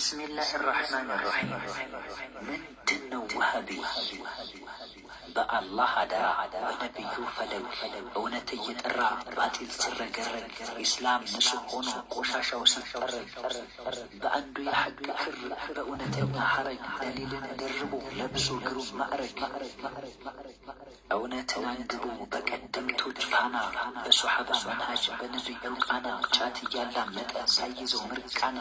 بسم الله الرحمن الرحيم. ምንድን ነው ወሃቢ? በአላህ አደራ፣ በነቢዩ ፈለግ፣ እውነት እየጠራ ባጢል ሲረገረግ፣ ኢስላም ንጹህ ሆኖ ቆሻሻው ሲጠረግ፣ በአንዱ የሐቅ ክር በእውነተኛ ሐረግ፣ ደሊልን ደርቦ ለብሶ ግሩም ማዕረግ። እውነትን አንግቦ በቀደምቶች ፋና፣ በሶሐባ መንሃጅ በነቢዩ ቃና፣ ጫት እያላመጠ ሳይዘው ምርቃና።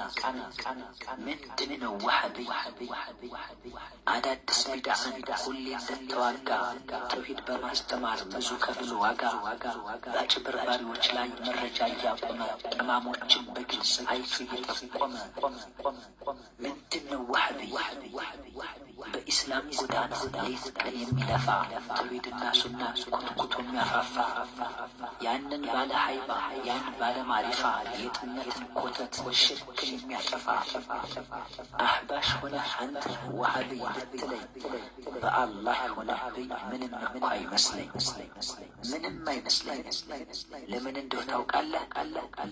ምንድን ነው ወሃቢ? አዳዲስ ቢድዓን ሁሌ እንደተዋጋ፣ ተውሂድ በማስተማር ብዙ ከፍሎ ዋጋ፣ በአጭበርባሪዎች ላይ መረጃ እያቆመ፣ ጠማሞችን በግልጽ አይቶ እየጠቆመ። ምንድን ነው ወሃቢ? በኢስላም ጎዳና ሌት ቀን የሚለፋ፣ ተውሂድና ሱናን ኮትኩቶ የሚያፋፋ፣ ያንን ባለ ሃይባ፣ ያን ባለ ማሪፋ፣ የጥመትን ኮተት ሽርክን የሚያጠፋ። አህባሽ ሆነህ አንተ ወሃቢ ልትለኝ፣ በአላህ ሆነህብኝ ምንም እኮ አይመስለኝ። ምንም አይመስለኝ። ለምን እንደው ታውቃለህ?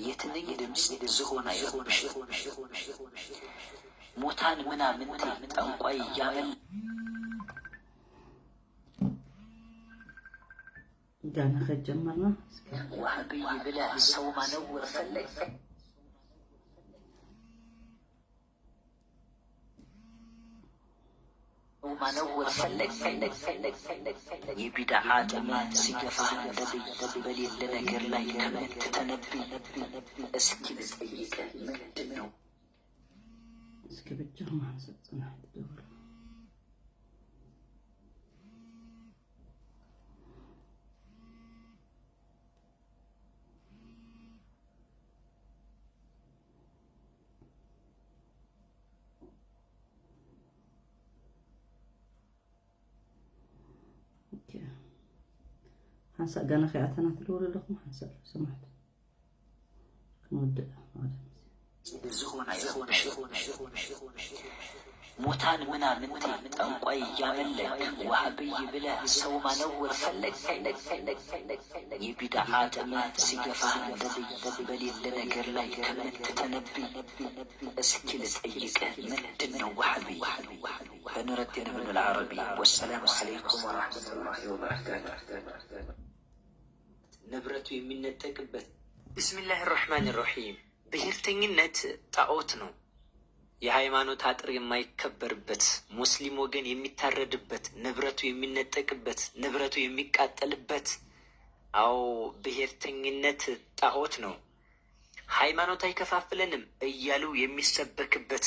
የትንኝ ድምፅ ዝሆን አይረብሽ። ሙታን ምናምንቴ ጠንቋይ እያመል ገና ከጀመርና እስከ ወሃቢ ብለህ ሰው ማነውር ፈለግ። ሰው ማነውር ፈለግ፣ ፈለግ፣ ፈለግ፣ ፈለግ፣ ፈለግ። የቢድዓ ጥመት ሲገፋህ እንደ ብይ በሌለ ነገር ላይ ከምትተነብይ እስኪ ልጠይቅህ ምንድን ነው? እስከ ብቻ ማንሰጥ ጽናት ደውል። ሓንሳእ ገና ከይኣተና ትደውሉ ኣለኹም። ሓንሳእ ስማዕት ክንወድእ ማለት እዩ። ዝኾነ ይኹን ሙታን ምናምንቴ ጠንቋይ እያመለክ ወሃብይ ብለህ ሰው ማነውር ፈለግ፣ ፈለግ፣ ፈለግ፣ ፈለግ፣ ፈለግ። የቢድዓ ጥመት ሲገፋህ እንደ ብይ በሌለ ነገር ላይ ከምትተነብይ እስኪ ልጠይቅህ ምንድን ነው ወሃብይ? በኑረዲን ብኑ ልዓረቢ። ወሰላሙ ዓለይኩም ወረሕመቱላሂ ወበረካቱ። ንብረቱ የሚነጠቅበት። ቢስሚላህ ራሕማን ራሒም። ብሔርተኝነት ጣዖት ነው። የሃይማኖት አጥር የማይከበርበት፣ ሙስሊም ወገን የሚታረድበት፣ ንብረቱ የሚነጠቅበት፣ ንብረቱ የሚቃጠልበት። አዎ ብሔርተኝነት ጣዖት ነው። ሃይማኖት አይከፋፍለንም እያሉ የሚሰበክበት፣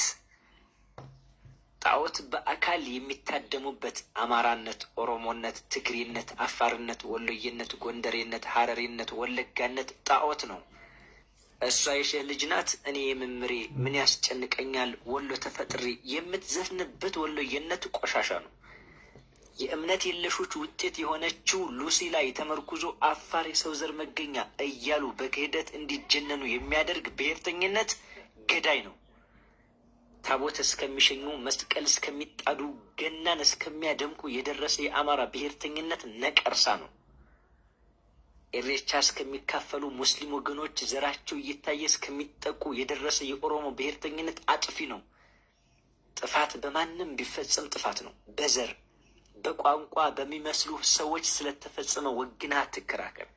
ጣዖት በአካል የሚታደሙበት፣ አማራነት፣ ኦሮሞነት፣ ትግሬነት፣ አፋርነት፣ ወሎዬነት፣ ጎንደሬነት፣ ሀረሬነት፣ ወለጋነት ጣዖት ነው። እሷ የሼህ ልጅ ናት፣ እኔ የመምሬ ምን ያስጨንቀኛል ወሎ ተፈጥሬ የምትዘፍንበት ወሎዬነት ቆሻሻ ነው። የእምነት የለሾች ውጤት የሆነችው ሉሲ ላይ ተመርኩዞ አፋር የሰው ዘር መገኛ እያሉ በክህደት እንዲጀነኑ የሚያደርግ ብሔርተኝነት ገዳይ ነው። ታቦት እስከሚሸኙ፣ መስቀል እስከሚጣዱ፣ ገናን እስከሚያደምቁ የደረሰ የአማራ ብሔርተኝነት ነቀርሳ ነው። ኢሬቻ እስከሚካፈሉ፣ ሙስሊም ወገኖች ዘራቸው እየታየ እስከሚጠቁ የደረሰ የኦሮሞ ብሔርተኝነት አጥፊ ነው። ጥፋት በማንም ቢፈጸም ጥፋት ነው። በዘር፣ በቋንቋ፣ በሚመስሉ ሰዎች ስለተፈጸመ ወግነህ አትከራከር።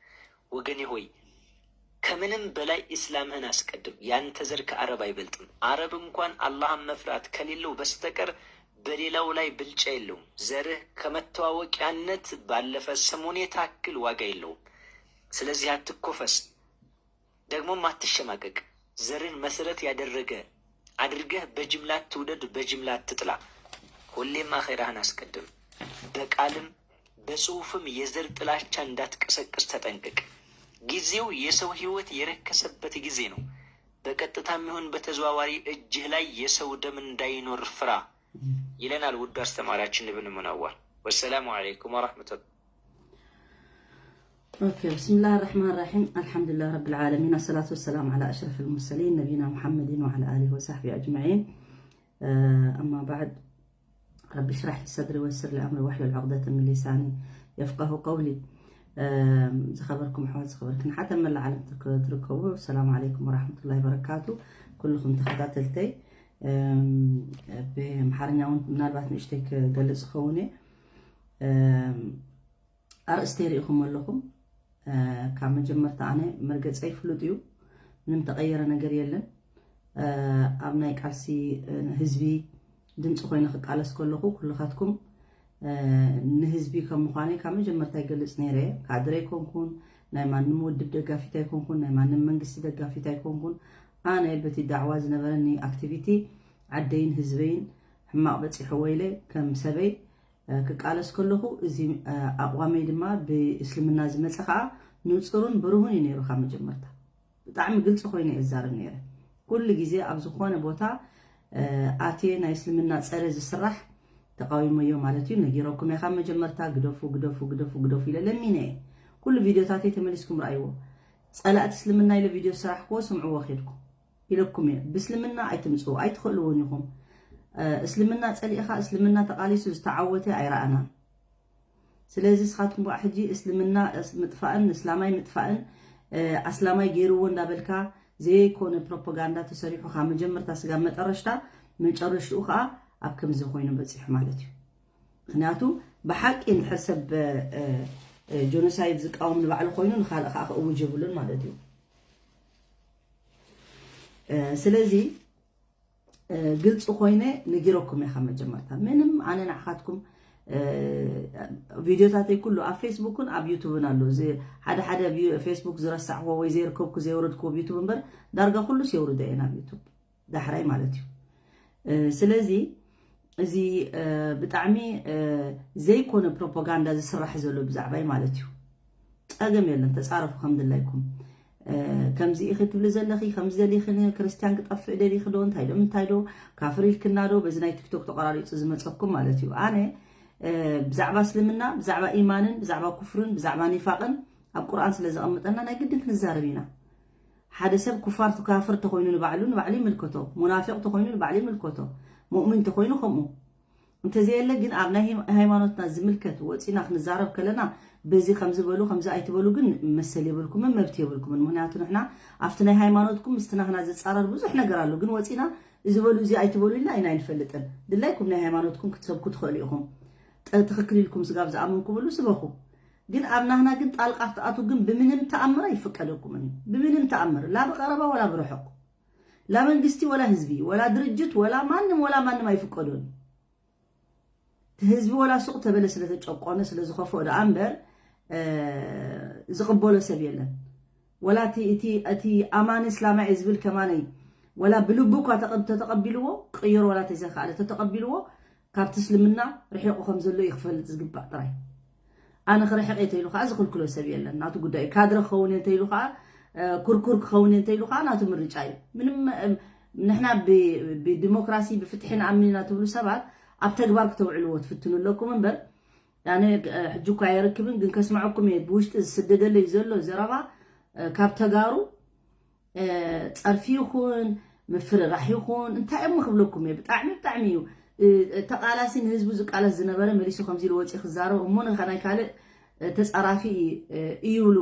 ወገኔ ሆይ ከምንም በላይ ኢስላምህን አስቀድም። ያንተ ዘር ከአረብ አይበልጥም። አረብ እንኳን አላህን መፍራት ከሌለው በስተቀር በሌላው ላይ ብልጫ የለውም። ዘርህ ከመተዋወቂያነት ባለፈ ስሙን የታክል ዋጋ የለውም። ስለዚህ አትኮፈስ፣ ደግሞም አትሸማቀቅ። ዘርን መሰረት ያደረገ አድርገህ በጅምላ አትውደድ፣ በጅምላ አትጥላ። ሁሌም አኼራህን አስቀድም። በቃልም በጽሁፍም የዘር ጥላቻ እንዳትቀሰቅስ ተጠንቀቅ። ጊዜው የሰው ህይወት የረከሰበት ጊዜ ነው። በቀጥታም ይሁን በተዘዋዋሪ እጅህ ላይ የሰው ደም እንዳይኖር ፍራ ይለናል ውዱ አስተማሪያችን እብን ሙነወር። ወሰላሙ አለይኩም ወረሕመቱላህ። ኦኬ፣ ብስምላህ ራሕማን ራሒም። አልሓምዱሊላህ ረብል ዓለሚን፣ አሰላቱ ወሰላሙ ዓላ አሽረፊል ሙርሰሊን ነቢና ሙሐመዲን ወዓላ አሊሂ ወሳሕቢሂ አጅመዒን። አማ ባዕድ፣ ረቢ ሽራሕ ሊ ሰድሪ ወየስር ሊ አምሪ ዋሕሉል ዑቅደተ ሚን ሊሳኒ የፍቀሁ ቀውሊ። ዝኸበርኩም ኣሕዋት፣ ዝኸበርክን ሓተ መላእ ዓለም ትርከቡ፣ ሰላም ዓለይኩም ወራሕመቱላሂ ወበረካቱ። ኩልኹም ተኸታተልተይ ብኣምሓርኛ እውን ምናልባት ንእሽተይ ክገልፅ ክኸውን እየ። ኣርእስተ ይርኢኹም ኣለኹም። ካብ መጀመርታ ኣነ መርገፀይ ፍሉጥ እዩ። ምንም ተቐየረ ነገር የለን። ኣብ ናይ ቃልሲ ህዝቢ ድምፂ ኮይነ ክቃለስ ከለኹ ኩልኻትኩም ንህዝቢ ከም ምዃነይ ካብ መጀመርታ ይገልፅ ነይረ። ካድረ ኣይኮንኩን፣ ናይ ማንም ውድብ ደጋፊት ኣይኮንኩን፣ ናይ ማንም መንግስቲ ደጋፊት ኣይኮንኩን። ኣነ በቲ ዳዕዋ ዝነበረኒ ኣክቲቪቲ ዓደይን ህዝበይን ሕማቕ በፂሕዎ ኢለ ከም ሰበይ ክቃለስ ከለኹ፣ እዚ ኣቕዋመይ ድማ ብእስልምና ዝመፀ ከዓ ንፁርን ብርሁን እዩ ነይሩ ካብ መጀመርታ። ብጣዕሚ ግልፂ ኮይነ እየ ዝዛረብ ነይረ። ኩሉ ግዜ ኣብ ዝኾነ ቦታ ኣትየ ናይ እስልምና ፀረ ዝስራሕ ተቃዊመዮ ማለት እዩ። ነጊረኩም እየ ካብ መጀመርታ፣ ግደፉ፣ ግደፉ፣ ግደፉ፣ ግደፉ ኢለ ለሚነ እየ። ኩሉ ቪድዮታተይ ተመሊስኩም ረኣይዎ። ፀላእቲ እስልምና ኢለ ቪድዮ ዝሰራሕክዎ ስምዕዎ ኬድኩም ኢለኩም እየ። ብእስልምና ኣይትምፅኡ፣ ኣይትኽእልዎን ኢኹም። እስልምና ፀሊእኻ፣ እስልምና ተቃሊሱ ዝተዓወተ ኣይረኣናን። ስለዚ ንስኻትኩም ከዓ ሕጂ እስልምና ምጥፋእን ንእስላማይ ምጥፋእን ኣስላማይ ገይርዎ እንዳበልካ ዘይኮነ ፕሮፓጋንዳ ተሰሪሑ ካብ መጀመርታ ስጋብ መጠረሽታ መጨረሽትኡ ከዓ ኣብ ከምዚ ኮይኑ በፂሑ ማለት እዩ። ምክንያቱ ብሓቂ እንድሕር ሰብ ጆኖሳይድ ዝቃወም ንባዕሉ ኮይኑ ንካልእ ከዓ ክእውጅ የብሉን ማለት እዩ። ስለዚ ግልፂ ኮይነ ነጊረኩም እየ ካብ መጀመርታ። ምንም ኣነ ንዓኻትኩም ቪድዮታተይ ኩሉ ኣብ ፌስቡክን ኣብ ዩቱብን ኣሎ። ሓደ ሓደ ፌስቡክ ዝረሳዕዎ ወይ ዘይርከብኩ ዘየውረድክዎ ዩቱብ እምበር ዳርጋ ኩሉስ የውርዶ እየ ናብ ዩቱብ ዳሕራይ ማለት እዩ። ስለዚ እዚ ብጣዕሚ ዘይኮነ ፕሮፓጋንዳ ዝስራሕ ዘሎ ብዛዕባይ ማለት እዩ። ፀገም የለን፣ ተፃረፉ ከም ድላይኩም። ከምዚ ኢኺ ትብሊ ዘለኺ፣ ከምዚ ደሊኺ፣ ንክርስትያን ክጠፍእ ደሊኺ ዶ እንታይ ዶ ምንታይ ዶ፣ ካፍር ኢልክና ዶ፣ በዚ ናይ ቲክቶክ ተቆራሪፁ ዝመፀኩም ማለት እዩ። ኣነ ብዛዕባ እስልምና፣ ብዛዕባ ኢማንን ብዛዕባ ኩፍርን ብዛዕባ ኒፋቅን ኣብ ቁርኣን ስለ ዘቐምጠልና ናይ ግድን ክንዛረብ ኢና። ሓደ ሰብ ኩፋር ካፍር ተኮይኑ ንባዕሉ ንባዕሉ ይምልከቶ፣ ሙናፊቅ ተኮይኑ ንባዕሉ ይምልከቶ፣ ሙእሚን ተኮይኑ ከምኡ። እንተዘየለ ግን ኣብ ናይ ሃይማኖትና ዝምልከት ወፂና ክንዛረብ ከለና በዚ ከምዚ በሉ ከምዚ ኣይትበሉ ግን መሰል የብልኩምን መብት የብልኩምን። ምክንያቱ ንሕና ኣብቲ ናይ ሃይማኖትኩም ምስቲ ናህና ዝፃረር ብዙሕ ነገር ኣሎ፣ ግን ወፂና እዚ በሉ እዚ ኣይትበሉ ኢልና ኢና ኣይንፈልጥን። ድላይኩም ናይ ሃይማኖትኩም ክትሰብኩ ትኽእሉ ኢኹም። ትኽክል ኢልኩም ስጋብ ዝኣመንኩምሉ ስበኹ። ግን ኣብ ናህና ግን ጣልቃ ክትኣቱ ግን ብምንም ተኣምር ኣይፍቀደኩምን እዩ። ብምንም ተኣምር፣ ላ ብቀረባ ወላ ብርሑቕ፣ ላ መንግስቲ ወላ ህዝቢ ወላ ድርጅት ወላ ማንም ወላ ማንም ኣይፍቀዶን። እቲ ህዝቢ ወላ ሱቕ ተበለ ስለተጨቆነ ስለዝኸፍኦ ደኣ እምበር ዝቕበሎ ሰብ የለን። ወላ እቲ ኣማኒ እስላማ እየ ዝብል ከማነይ ወላ ብልቡ እኳ ተተቐቢልዎ ክቕየር ወላ ተዘይከኣለ ተተቐቢልዎ ካብቲ እስልምና ርሒቑ ከም ዘሎ እዩ ክፈልጥ ዝግባእ ጥራይ። ኣነ ክርሕቕ እየ ተይሉ ከዓ ዝኽልክሎ ሰብ የለን፣ ናቱ ጉዳይ እዩ። ካድረ ክኸውን እየ እንተይሉ ከዓ ኩርኩር ክኸውን እየ እንተይሉ ከዓ ናቱ ምርጫ እዩ። ምንም ንሕና ብዲሞክራሲ ብፍትሒ ንኣምን ኢና ትብሉ ሰባት ኣብ ተግባር ክተውዕልዎ ትፍትኑ ኣለኩም እምበር ኣነ ሕጂ እኳ የረክብን ግን ከስምዐኩም እየ። ብውሽጢ ዝስደደለይ ዘሎ ዘረባ ካብ ተጋሩ ጸርፊ ይኹን ምፍርራሕ ይኹን እንታይ እሞ ክብለኩም እየ። ብጣዕሚ ብጣዕሚ እዩ ተቃላሲ ንህዝቡ ዝቃለስ ዝነበረ መሊሱ ከምዚ ኢሉ ወፂ ክዛረብ እሞ ንካ ናይ ካልእ ተፃራፊ እዩ ብሉ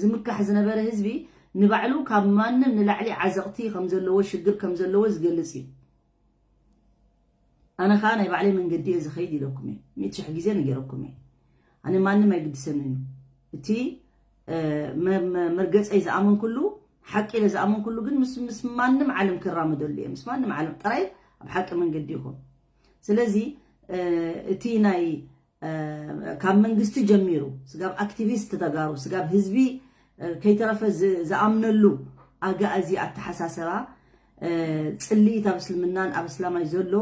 ዝምካሕ ዝነበረ ህዝቢ ንባዕሉ ካብ ማንም ንላዕሊ ዓዘቕቲ ከም ዘለዎ ሽግር ከም ዘለዎ ዝገልፅ እዩ። ኣነ ከዓ ናይ ባዕለይ መንገዲ እየ ዝኸይድ ኢለኩም እየ። ሚእቲ ሽሕ ግዜ ነጊረኩም እየ። ኣነ ማንም ኣይግድሰንን እዩ። እቲ መርገፀይ ዝኣመንኩሉ ሓቂ ኢለ ዝኣመንኩሉ ግን ምስ ማንም ዓለም ክራመደሉ እየ። ምስ ማንም ዓለም ጥራይ ኣብ ሓቂ መንገዲ ይኹን። ስለዚ እቲ ናይ ካብ መንግስቲ ጀሚሩ ስጋብ ኣክቲቪስት ተጋሩ ስጋብ ህዝቢ ከይተረፈ ዝኣምነሉ ኣጋኣዚ ኣተሓሳሰባ ፅልኢት ኣብ እስልምናን ኣብ እስላማይ ዘሎ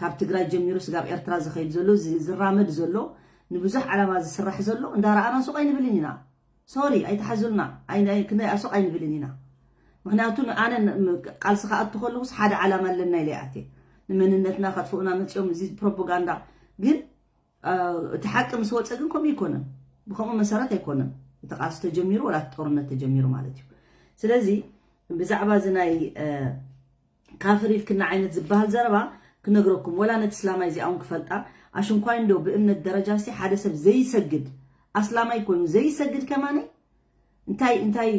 ካብ ትግራይ ጀሚሩ ስጋብ ኤርትራ ዝኸይድ ዘሎ ዝራመድ ዘሎ ንብዙሕ ዓላማ ዝስራሕ ዘሎ እንዳረኣና ሱቕ ኣይንብልን ኢና። ሶሪ ኣይተሓዙልና። ክንደይ ኣሱቕ ኣይንብልን ኢና። ምክንያቱ ኣነ ቃልሲ ክኣቱ ከለኹስ ሓደ ዓላማ ኣለና ኢለ ይኣትየ። ንመንነትና ከጥፍኡና መፅኦም እዚ ፕሮፓጋንዳ ግን እቲ ሓቂ ምስ ወፀ ግን ከምኡ ኣይኮነን። ብከምኡ መሰረት ኣይኮነን እቲ ቃልሲ ተጀሚሩ ወላ እቲ ጦርነት ተጀሚሩ ማለት እዩ። ስለዚ ብዛዕባ እዚ ናይ ካፍር ኢልክና ዓይነት ዝበሃል ዘረባ ክነግረኩም ወላ ነቲ እስላማይ እዚኣ እውን ክፈልጣ ኣሽንኳይ እንዶ ብእምነት ደረጃ ሲ ሓደ ሰብ ዘይሰግድ ኣስላማይ ኮይኑ ዘይሰግድ ከማነይ እንታይ እንታይ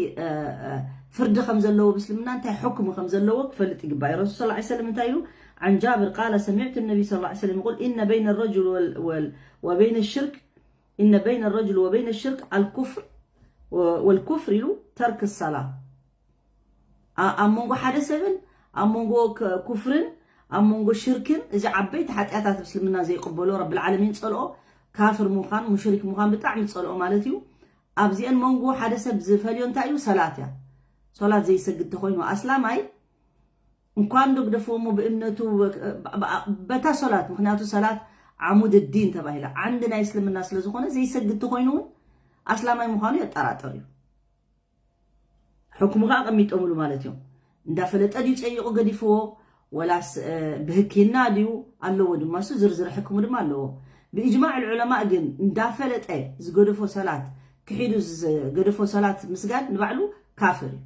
ፍርዲ ከም ዘለዎ ብእስልምና እንታይ ሕክሙ ከም ዘለዎ ክፈልጥ ይግባእ። ረሱል صلى الله عليه وسلم እንታይ ኢሉ? عن جابر قال سمعت النبي صلى الله عليه وسلم يقول إن بين الرجل وال وال وبين الشرك إن بين الرجل وبين الشرك الكفر والكفر ኢሉ ترك الصلاة ኣብ መንጎ ሓደ ሰብን ኣብ መንጎ ኩፍርን ኣብ መንጎ ሽርክን፣ እዚ ዓበይቲ ሓጢኣታት እስልምና ዘይቅበሎ ረብል ዓለሚን ጸልኦ ካፍር ምዃን ሙሽሪክ ምዃን ብጣዕሚ ጸልኦ ማለት እዩ። ኣብዚአን መንጎ ሓደ ሰብ ዝፈልዮ እንታይ እዩ? ሰላት እያ። ሶላት ዘይሰግድ ተኾይኑ ኣስላማይ እንኳን ዶ ግደፍዎ እሞ ብእምነቱ በታ ሶላት፣ ምክንያቱ ሰላት ዓሙድ ዲን ተባሂላ ዓንዲ ናይ እስልምና ስለ ዝኾነ ዘይሰግድ ተኾይኑ እውን ኣስላማይ ምዃኑ የጠራጥር እዩ። ሕክሙ ከዓ ቀሚጦምሉ ማለት እዮም። እንዳፈለጠ ድዩ ፀይቑ ገዲፍዎ ወላስ ብህኪና ድዩ ኣለዎ ድማ እሱ ዝርዝር ሕክሙ ድማ ኣለዎ። ብእጅማዕ ዑለማእ ግን እንዳፈለጠ ዝገደፎ ሰላት ክሒዱ ዝገደፎ ሰላት ምስጋድ ንባዕሉ ካፍር እዩ።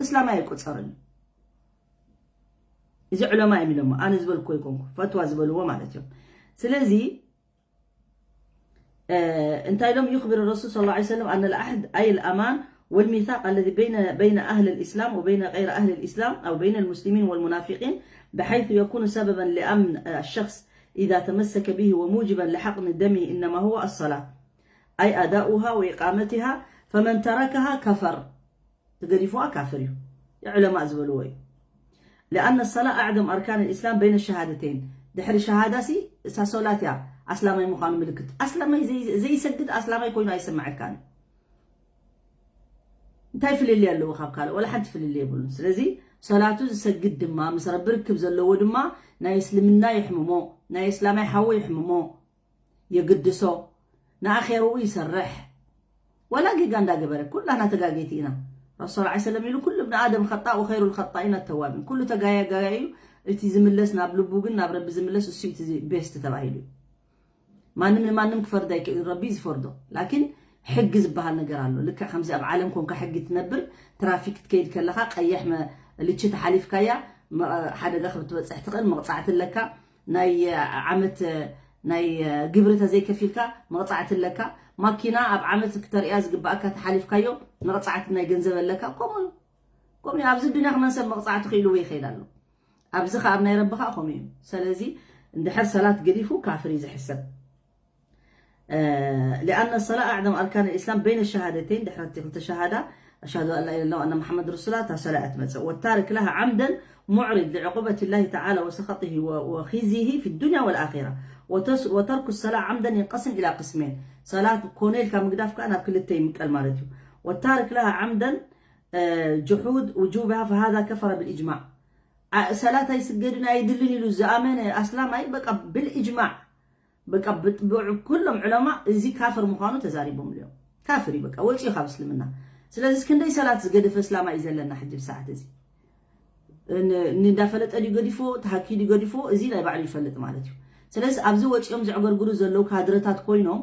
እስላማይ ኣይቆፀርን እዩ። እዚ ዑለማ እዮም ኢሎሞ ኣነ ዝበልኩ ኣይኮንኩ ፈትዋ ዝበልዎ ማለት እዮም። ስለዚ እንታይ ኢሎም يخبر الرسول صلى الله عليه وسلم أن العهد أي الأمان والميثاق الذي بين بين أهل الإسلام وبين غير أهل الإسلام أو بين المسلمين والمنافقين بحيث يكون سببا لأمن الشخص إذا تمسك به وموجبا لحقن دمه إنما هو الصلاة أي أداؤها وإقامتها فمن تركها كفر تقريفها كافر يا علماء زبلوي لأن الصلاة أعظم أركان الإسلام بين الشهادتين ድሕሪ ሸሃዳ ሲ እሳ ሶላት እያ ኣስላማይ ምዃኑ ምልክት ኣስላማይ ዘይሰግድ ኣስላማይ ኮይኑ ኣይስምዓካን እንታይ ፍልልይ ኣለዎ ካብ ካልእ ወላ ሓንቲ ፍልልይ የብሉን ስለዚ ሶላቱ ዝሰግድ ድማ ምስ ረቢ ርክብ ዘለዎ ድማ ናይ እስልምና ይሕምሞ ናይ እስላማይ ሓዊ ይሕምሞ የግድሶ ንኣኼርኡ ይሰርሕ ወላ ጌጋ እንዳገበረ ኩላና ተጋገይቲ ኢና ረሱል ላ ሰለም ኢሉ ኩሉ እብኒ ኣደም ኸጣእ ወኸይሩ ልኸጣኢን ኣተዋብን ኩሉ ተጋያጋያ እዩ እቲ ዝምለስ ናብ ልቡ ግን ናብ ረቢ ዝምለስ እሱ እቲ ቤስት ተባሂሉ እዩ ማንም ንማንም ክፈርድ ኣይክእል ረቢ ዝፈርዶ ላኪን ሕጊ ዝበሃል ነገር ኣሎ ልክዕ ከምዚ ኣብ ዓለም ኮንካ ሕጊ ትነብር ትራፊክ ትከይድ ከለካ ቀይሕ ልችት ሓሊፍካያ ሓደጋ ክብትበፅሕ ትኽእል መቕፃዕቲ ኣለካ ናይ ዓመት ናይ ግብሪ ተዘይከፊልካ መቕፃዕቲ ኣለካ ማኪና ኣብ ዓመት ክተርእያ ዝግባእካ ተሓሊፍካዮ መቕፃዕቲ ናይ ገንዘብ ኣለካ ከምኡ ከምኡ ኣብዚ ዱኒያ ክመን ሰብ መቕፃዕቲ ክኢልዎ ይኸይድ ኣሎ ኣብዚ ከዓ ኣብ ናይ ረቢ ከዓ ከምኡ እዩ ስለዚ እንድሕር ሰላት ገዲፉ ካፍር እዩ ዝሕሰብ لأن الصلاة أعظم أركان الإسلام بين الشهادتين ድሕረቲ ክልተ ሸሃዳ أشهد أن لا إله إلا الله وأن محمد رسول الله እታ ሰላ እያ ትመፅእ والتارك لها عمدا معرض لعقوبة الله تعالى وسخطه وخزيه في الدنيا والآخرة وترك الصلاة عمدا ينقسم إلى قسمين ሰላት ኮነ ኢልካ ምግዳፍ ከዓ ናብ ክልተ ይምቀል ማለት እዩ والتارك لها عمدا جحود وجوبها فهذا كفر بالإجماع ሰላት ኣይስገድን ኣይድልን ኢሉ ዝኣመነ ኣስላማይ በቃ بالإجماع በቃ ኩሎም ዕለማ እዚ ካፍር ምዃኑ ተዛሪቦም እዮም ካፍር እዩ በቃ ወፂኡ ካብ እስልምና ስለዚ ክንደይ ሰላት ዝገደፈ እስላማ እዩ ዘለና ሕጂ ብሰዓት እዚ እንዳፈለጠ ድዩ ገዲፎ ተሃኪ ድዩ ገዲፎ እዚ ናይ ባዕሉ ይፈልጥ ማለት እዩ ስለዚ ኣብዚ ወፂኦም ዘዕገርግሩ ዘለዉ ካድረታት ኮይኖም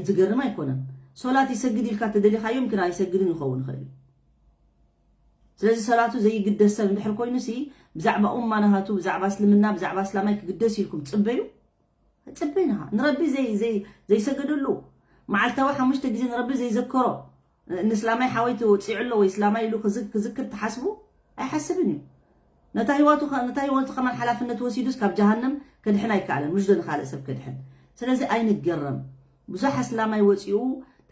ዝገርም ኣይኮነን ሶላት ይሰግድ ኢልካ ተደሊኻዮም ግን ኣይሰግድን ይኸውን ይኽእል እዩ ስለዚ ሰላቱ ዘይግደስ ሰብ እንድሕር ኮይኑ ሲ ብዛዕባ ኡማ ናሃቱ ብዛዕባ እስልምና ብዛዕባ እስላማይ ክግደስ ኢልኩም ትፅበዩ ኣይፅበይናኻ ንረቢ ዘይሰገደሉ መዓልታዊ ሓሙሽተ ግዜ ንረቢ ዘይዘከሮ ንእስላማይ ሓወይ ተወፂዑ ኣሎ ወይ እስላማይ ኢሉ ክዝክር ትሓስቡ ኣይሓስብን እዩ ነታ ህይወቱ ነታ ህይወቱ ከማን ሓላፍነት ወሲዱስ ካብ ጀሃነም ከድሕን ኣይከኣለን ምሽ ዶ ንካልእ ሰብ ከድሕን ስለዚ ኣይንገረም ብዙሕ ኣስላማይ ወፂኡ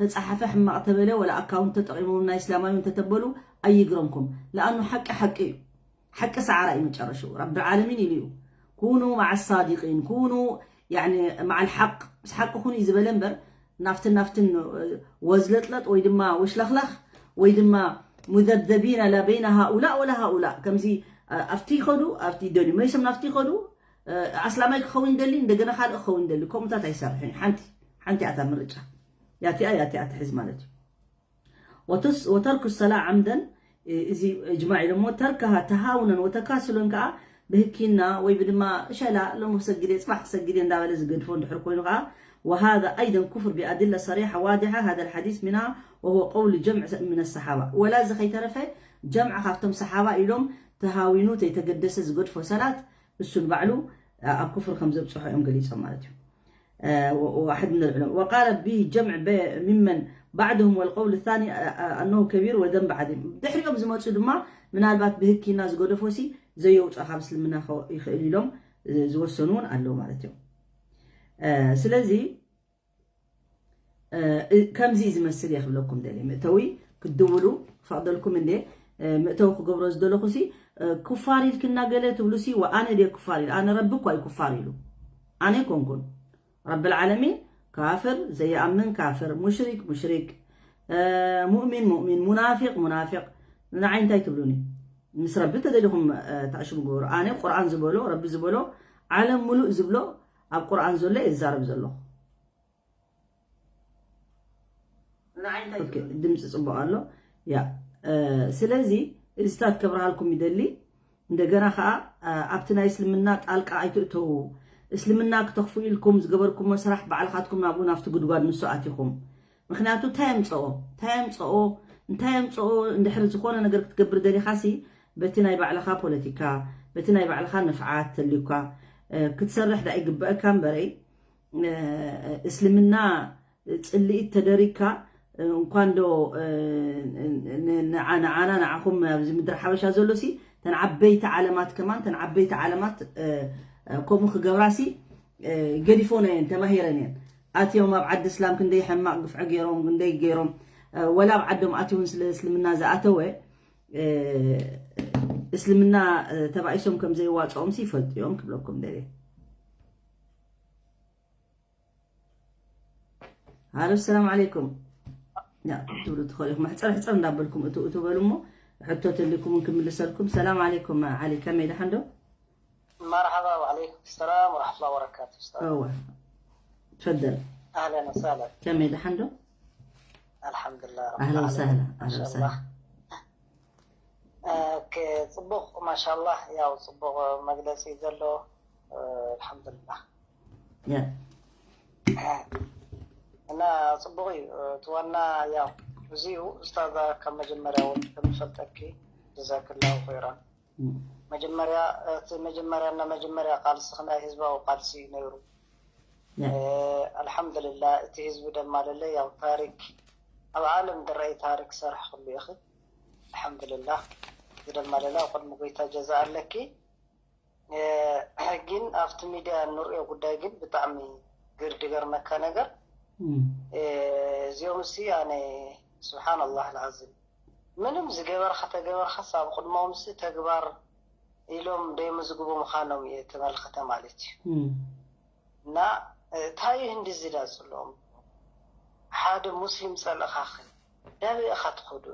ተፃሓፈ ሕማቕ ተበለ ወላ ኣካውንት ተጠቂሞም ናይ እስላማዊ እንተተበሉ ኣይግረምኩም ለኣኑ ሓቂ ሓቂ እዩ ሓቂ ሰዓራ እዩ መጨረሽኡ ረቢ ዓለሚን ኢሉ እዩ ኩኑ ማዓ ሳዲቂን ኩኑ يعني مع الحق ምስ ሓቂ ኩኑ እዩ ዝበለ እምበር ናፍትን ናፍትን ወዝለጥለጥ ወይ ድማ ወሽለኽለኽ ወይ ድማ مذبذبين لا بين هؤلاء ولا هؤلاء ከምዚ ኣብቲ ይኸዱ ኣብቲ ይደልዩ መሊሶም ናፍቲ ይኸዱ ኣስላማይ ክኸውን ይደሊ እንደገና ካልእ ክኸውን ይደሊ ከምኡታት ኣይሰርሕን ሓንቲ ሓንቲ ኣታ ምርጫ ያቲኣ ያቲኣ ትሕዝ ማለት እዩ وترك الصلاة عمدا እዚ እጅማዕ ኢሎሞ ተርከሃ ተሃውነን ወተካስሎን ከዓ ብህኪና ወይ ብድማ ሸላ ሎሚ ክሰግድ እየ ፅባሕ ክሰግድ እየ እንዳበለ ዝገድፎ እንድሕር ኮይኑ ከዓ وهذا أيضا كفر بأدلة صريحة واضحة هذا الحديث منها وهو قول جمع من الصحابة ولا እዚ ከይተረፈ ጀምዕ ካብቶም ሰሓባ ኢሎም ተሃዊኑ ተይተገደሰ ዝገድፎ ሰላት እሱ ንባዕሉ ኣብ ክፍሪ ከም ዘብፅሖ እዮም ገሊፆም ማለት እዩ واحد من العلماء وقال به جمع ممن بعدهم والقول الثاني أنه كبير وذنب عظيم ድሕሪኦም ዝመፁ ድማ ምናልባት ብህኪና ዝገደፎ ሲ ዘየውፅኦ ካብ እስልምና ይኽእል ኢሎም ዝወሰኑ እውን ኣለዉ ማለት እዮም ስለዚ ከምዚ ዝመስል እየ ክብለኩም ደልየ መእተዊ ክትድውሉ ክፈቕደልኩም እንደ መእተዊ ክገብሮ ዝደለኹ ሲ ኩፋር ኢልክና ገለ ትብሉ ሲ ኣነ ድየ ኩፋር ኢሉ ኣነ ረቢ እኳ እዩ ኩፋር ኢሉ ኣነ ኣይኮንኩን ረቢ ልዓለሚን ካፍር ዘይኣምን ካፍር ሙሽሪክ ሙሽሪክ ሙእሚን ሙእሚን ሙናፊቅ ሙናፊቅ ንዓይ እንታይ ትብሉኒ ምስ ረቢ ተደሊኹም ተዕሽሙ ግበሩ ኣነ ቁርኣን ዝበሎ ረቢ ዝበሎ ዓለም ሙሉእ ዝብሎ ኣብ ቁርኣን ዘሎ እየ ዝዛረብ ዘለኹ ድምፂ ፅቡቅ ኣሎ ያ ስለዚ እዚታት ከብርሃልኩም ይደሊ እንደገና ከዓ ኣብቲ ናይ እስልምና ጣልቃ ኣይትእተዉ እስልምና ክተኽፉ ኢልኩም ዝገበርኩሞ ስራሕ ባዕልኻትኩም ናብኡ ናብቲ ጉድጓድ ንሱ ኣቲኹም ምክንያቱ እንታይ የምፀኦ እንታይ የምፀኦ እንታይ የምፀኦ እንድሕር ዝኾነ ነገር ክትገብር ደሊኻሲ በቲ ናይ ባዕልኻ ፖለቲካ በቲ ናይ ባዕልኻ ንፍዓት ተልዩካ ክትሰርሕ ዳ ይግበአካ እምበረይ እስልምና ፅልኢት ተደሪግካ እንኳን ዶ ንዓና ንዓኹም ኣብዚ ምድሪ ሓበሻ ዘሎ ሲ ተን ዓበይቲ ዓለማት ከማን ተን ዓበይቲ ዓለማት ከምኡ ክገብራ ሲ ገዲፎና እየን ተማሂረን እየን ኣትዮም ኣብ ዓዲ እስላም ክንደይ ሕማቕ ግፍዒ ገይሮም ክንደይ ገይሮም ወላ ኣብ ዓዶም ኣትውን ስለ እስልምና ዝኣተወ እስልምና ተባኢሶም ከም ዘይዋፅኦም ሲ ይፈልጡ እዮም ክብለኩም ደልየ ሃሎ ሰላም ዓለይኩም ትብሉ ትኽእሉ ኢኹም ሕፀር ሕፀር እንዳበልኩም እቱ እቱ በሉ እሞ ሕቶ ተልኩም ክምልሰልኩም ሰላም ዓለይኩም ዓሊ ከመይ ደሓን ዶ مرحبا وعليكم السلام ورحمة الله وبركاته أستاذ እወ ትፈደል أهلا وسهلا ከመይ ደሓን ዶ الحمد لله رب ኣህላ العالمين ወሳህላ ما ኣህላ شاء ወሳህላ الله ኦኬ ፅቡቕ ማሻላ ያው ፅቡቕ መግለፂ ዘሎ ኣልሓምዱልላ ያ እና ፅቡቕ እዩ እቲ ዋና ያው እዚዩ ኡስታዛ ካብ መጀመርያ እውን ከምፈልጠኪ ጀዛክላሁ ኮይራን መጀመርያ እቲ መጀመርያ እና መጀመርያ ቃልስኽ ናይ ህዝባዊ ቃልሲ እዩ ነይሩ ያ ኣልሓምዱልላ እቲ ህዝቢ ደማለለ ያው ታሪክ ኣብ ዓለም ድረይ ታሪክ ሰርሕ ክሉ ኢኺ ኣልሓምዱልላ ዝደማለለ ኣብ ቅድሚ ጎይታ ጀዛ ኣለኪ ግን ኣብቲ ሚድያ እንሪኦ ጉዳይ ግን ብጣዕሚ ግር ድገርመካ ነገር እዚኦም ሲ ኣነ ስብሓን ኣላህ ልዓዝም ምንም ዝገበርካ ተገበርካስ ኣብ ቅድሞም ሲ ተግባር ኢሎም ደይምዝግቡ ምዃኖም እየ ተመልክተ ማለት እዩ እና እንታይ ህንዲ ዝዳ ዘለዎም ሓደ ሙስሊም ፀልእኻኸ ዳበይ ኢኻ ትኸዱ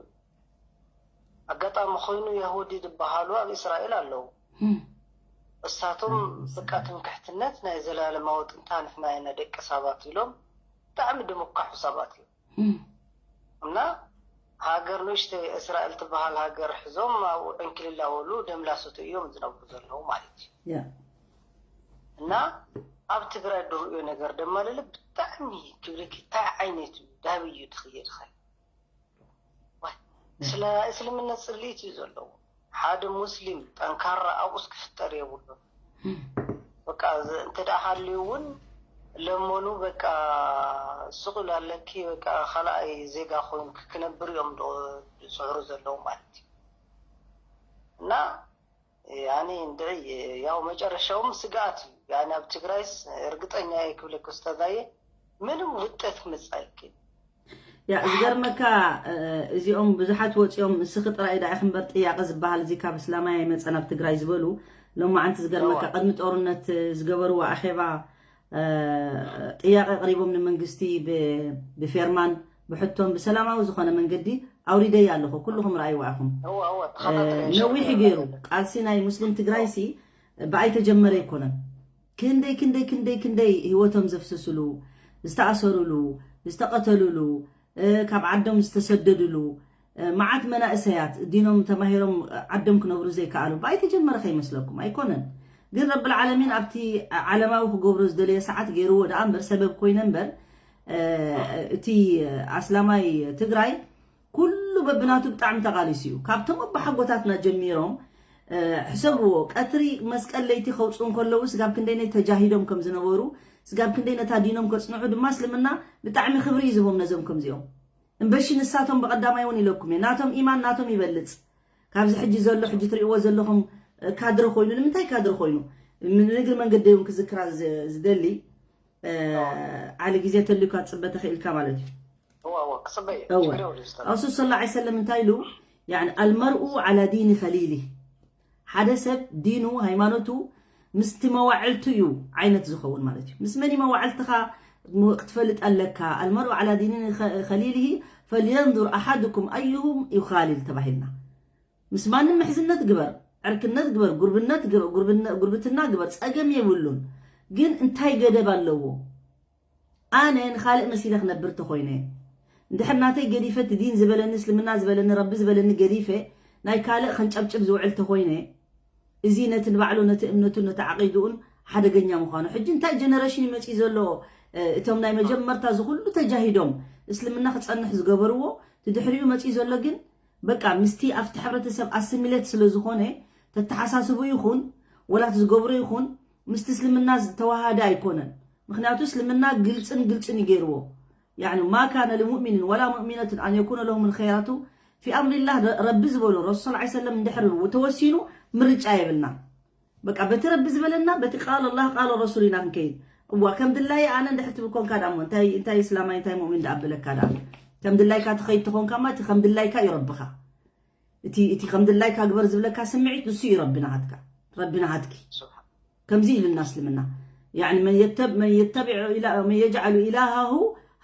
ኣጋጣሚ ኮይኑ የሁዲ ዝበሃሉ ኣብ እስራኤል ኣለዉ እሳቶም በቃ ትምክሕትነት ናይ ዘላለማዊ ጥንታ ንሕና ኢና ደቂ ሰባት ኢሎም ብጣዕሚ ድምካሑ ሰባት እዮም እና ሃገር ንእሽተይ እስራኤል ትበሃል ሃገር ሕዞም ኣብኡ ዕንክልላወሉ ደምላስቱ እዮም ዝነብሩ ዘለዉ ማለት እዩ ያ እና ኣብ ትግራይ ድርእዮ ነገር ደማለለ ብጣዕሚ ክብልኪ እንታይ ዓይነት እዩ ዳበይ እዩ ትኽየድ ኸ ስለ እስልምና ፅልኢት እዩ ዘለዎ ሓደ ሙስሊም ጠንካራ ኣብኡስ ክፍጠር የብሉን በቃ እንተ ደኣ ሃልዩ እውን ለመኑ በቃ ስቕ ኢሉ ኣለኪ በቃ ካልኣይ ዜጋ ኮይንኪ ክነብር እዮም ዝፅዕሩ ዘለዉ ማለት እዩ እና ያኒ እንድዒ ያው መጨረሻውም ስግኣት እዩ ያኒ ኣብ ትግራይስ እርግጠኛ እየ ክብለኪ ኡስታዛየ ምንም ውጠት ክመፅእ ኣይክእል ያ ዝገርመካ እዚኦም ብዙሓት ወፂኦም እስኺ ጥራይ ዳ ኢኺ እምበር ጥያቐ ዝበሃል እዚ ካብ እስላማይ ኣይመፀን ኣብ ትግራይ ዝበሉ ሎማዓንቲ ዝገርመካ ቅድሚ ጦርነት ዝገበርዎ ኣኼባ ጥያቐ ኣቕሪቦም ንመንግስቲ ብፌርማን ብሕቶን ብሰላማዊ ዝኾነ መንገዲ ኣውሪደያ ኣለኹ ኩልኹም ረኣይዋ ኢኹም ነዊሑ ገይሩ ቃልሲ ናይ ሙስሊም ትግራይሲ ብኣይ ተጀመረ ኣይኮነን ክንደይ ክንደይ ክንደይ ክንደይ ህይወቶም ዘፍሰስሉ ዝተኣሰሩሉ ዝተቐተሉሉ ካብ ዓዶም ዝተሰደድሉ መዓት መናእሰያት ዲኖም ተማሂሮም ዓዶም ክነብሩ ዘይከኣሉ ብኣይ ተጀመረ ከይመስለኩም ኣይኮነን ግን ረብል ዓለሚን ኣብቲ ዓለማዊ ክገብሮ ዝደለየ ሰዓት ገይርዎ ደኣ እምበር ሰበብ ኮይነ እምበር እቲ ኣስላማይ ትግራይ ኩሉ በብናቱ ብጣዕሚ ተቓሊሱ እዩ ካብቶም ኣባሓጎታትና ጀሚሮም ሕሰብዎ ቀትሪ መስቀል ለይቲ ከውፅኡ እንከለውስ ጋብ ክንደይነይ ተጃሂዶም ከም ዝነበሩ ስጋብ ክንደይ ነታ ዲኖም ከጽንዑ ድማ እስልምና ብጣዕሚ ክብሪ እዩ ዝቦም ነዞም ከምዚኦም። እምበሺ ንሳቶም ብቐዳማይ እውን ኢለኩም እየ፣ ናቶም ኢማን ናቶም ይበልጽ። ካብዚ ሕጂ ዘሎ፣ ሕጂ ትርእይዎ ዘለኹም፣ እ፣ ካድረ ኮይኑ። ንምንታይ ካድረ ኮይኑ? ም-፣ ንእግሪ መንገደይ እውን ክዝክራ ዝ-፣ ዝደሊ፣ እ፣ ዓሊ ግዜ ተልዩካ ትጽበ ተኽኢልካ ማለት እዩ። እዋ እዋ ክጽበ እየ። እወ። ችግር የብሉ ኡስታዝ። ረሱል ሰለላሁ ዐለይሂ ወሰለም እንታይ ኢሉ? ያኒ፣ "አልመርኡ ዐላ ዲኒ ኸሊሊ." ሓደ ሰብ ዲኑ፣ ሃይማኖቱ፣ ምስቲ መዋዕልቱ እዩ ዓይነት ዝኸውን ማለት እዩ። ምስ መን እዩ መዋዕልትኻ ም-፣ ክትፈልጥ ኣለካ። "አልመርኡ ዐላ ዲኒ ኸ-፣ ኸሊሊሂ ፈልየንዙር አሐዱኩም አዩሁም ዩኻሊል" ተባሂልና። ምስ ማንም ምሕዝነት ግበር፣ ዕርክነት ግበር፣ ጉርብነት ግበር፣ ጉርብነ-፣ ጉርብትና ግበር፣ ጸገም የብሉን። ግን እንታይ ገደብ ኣለዎ? ኣነ ንኻልእ መሲለ ክነብር ተኾይነ፣ እንድሕር ናተይ ገዲፈ፣ እቲ ዲን ዝበለኒ፣ እስልምና ዝበለኒ፣ ረቢ ዝበለኒ ገዲፈ፣ ናይ ካልእ ከንጨብጭብ ዝውዕል ተኾይነ፣ እዚ ነቲ ንባዕሉ፣ ነቲ እምነቱን ነቲ ዓቂድኡን ሓደገኛ ምዃኑ። ሕጂ እንታይ ጀነሬሽን እዩ መጺኡ ዘሎ? እ፣ እቶም ናይ መጀመርታ እዚ ኩሉ ተጃሂዶም እስልምና ክጸንሕ ዝገበርዎ፣ እቲ ድሕሪኡ መጺኡ ዘሎ ግን በቃ ምስቲ ኣብቲ ሕብረተሰብ ኣሲሚሌት ስለ ዝኾነ፣ ተተሓሳስቡ ይኹን ወላ እቲ ዝገብሮ ይኹን ምስቲ እስልምና ዝተዋሃደ ኣይኮነን። ምኽንያቱ እስልምና ግልጽን ግልጽን እዩ ገይርዎ። ያኒ፣ "ማ ካነ ሊሙእሚኒን ወላ ሙእሚነትን አን የኩነ ለሁሙል ኸይረቱ ፊ አምሪላህ"፣ ረ-፣ ረቢ ዝበሎ፣ ረሱል ሰለላሁ ዐለይሂ ወሰለም እንድሕር ተወሲኑ ምርጫ የብልና። በቃ በቲ ረቢ ዝበለና፣ በቲ ቃል ኣላህ ቃል ረሱል ኢና ክንከይድ። እዋ ከም ድላየ ኣነ እንድሕር ትብል ኮንካ ደኣ እሞ እንታይ፣ እንታይ እስላማይ እንታይ ሙእሚን ደኣ ኣብለካ ደኣ? ከም ድላይካ ትኸይድ ተኾንካማ እቲ ከም ድላይካ እዩ ረብኻ። እቲ፣ እቲ ከም ድላይካ ግበር ዝብለካ ስምዒት ንሱ እዩ ረቢ ናሃትካ፣ ረቢ ናሃትኪ። ስብሓን ከምዚ ኢሉና እስልምና። ያኒ መን የተብ-፣ መን የተቢዑ ኢላ-፣ መን የጅዓሉ ኢላሃሁ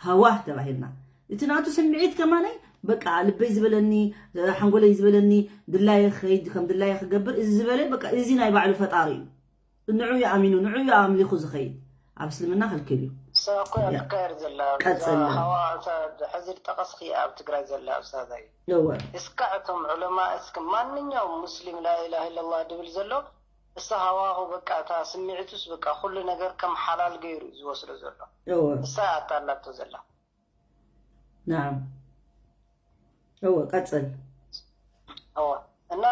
ሃዋህ ተባሂልና። እቲ ናቱ ስምዒት ከማነይ በቃ ልበይ ዝበለኒ፣ ሓንጎለይ ዝበለኒ፣ ድላየ ክኸይድ፣ ከም ድላየ ክገብር፣ እዚ ዝበለ በቃ እዚ ናይ ባዕሉ ፈጣሪ እዩ። ንዑ ይኣሚኑ፣ ንዑ ይኣምሊኹ ዝኸይድ። ኣብ እስልምና ክልክል እዩ። እሳ እኮ እያ ያ። ትካየድ ዘላ። እዛ ቀጽል። ሃዋ፣ እታ ሕዚ ዝጠቐስክያ ኣብ ትግራይ ዘላ ኡስታዛይ። እወ። እስካዕ እቶም ዑለማ እስኪ ማንኛውም ሙስሊም ላኢላሃ ኢለላህ ድብል ዘሎ፣ እሳ ሃዋሁ በቃ፣ እታ ስምዒቱስ በቃ ኩሉ ነገር ከም ሓላል ገይሩ እዩ ዝወስዶ ዘሎ። እወ። እሳ እያ ኣታላቶ ዘላ። ናዓም። እወ፣ ቀጽል። እወ። እና፣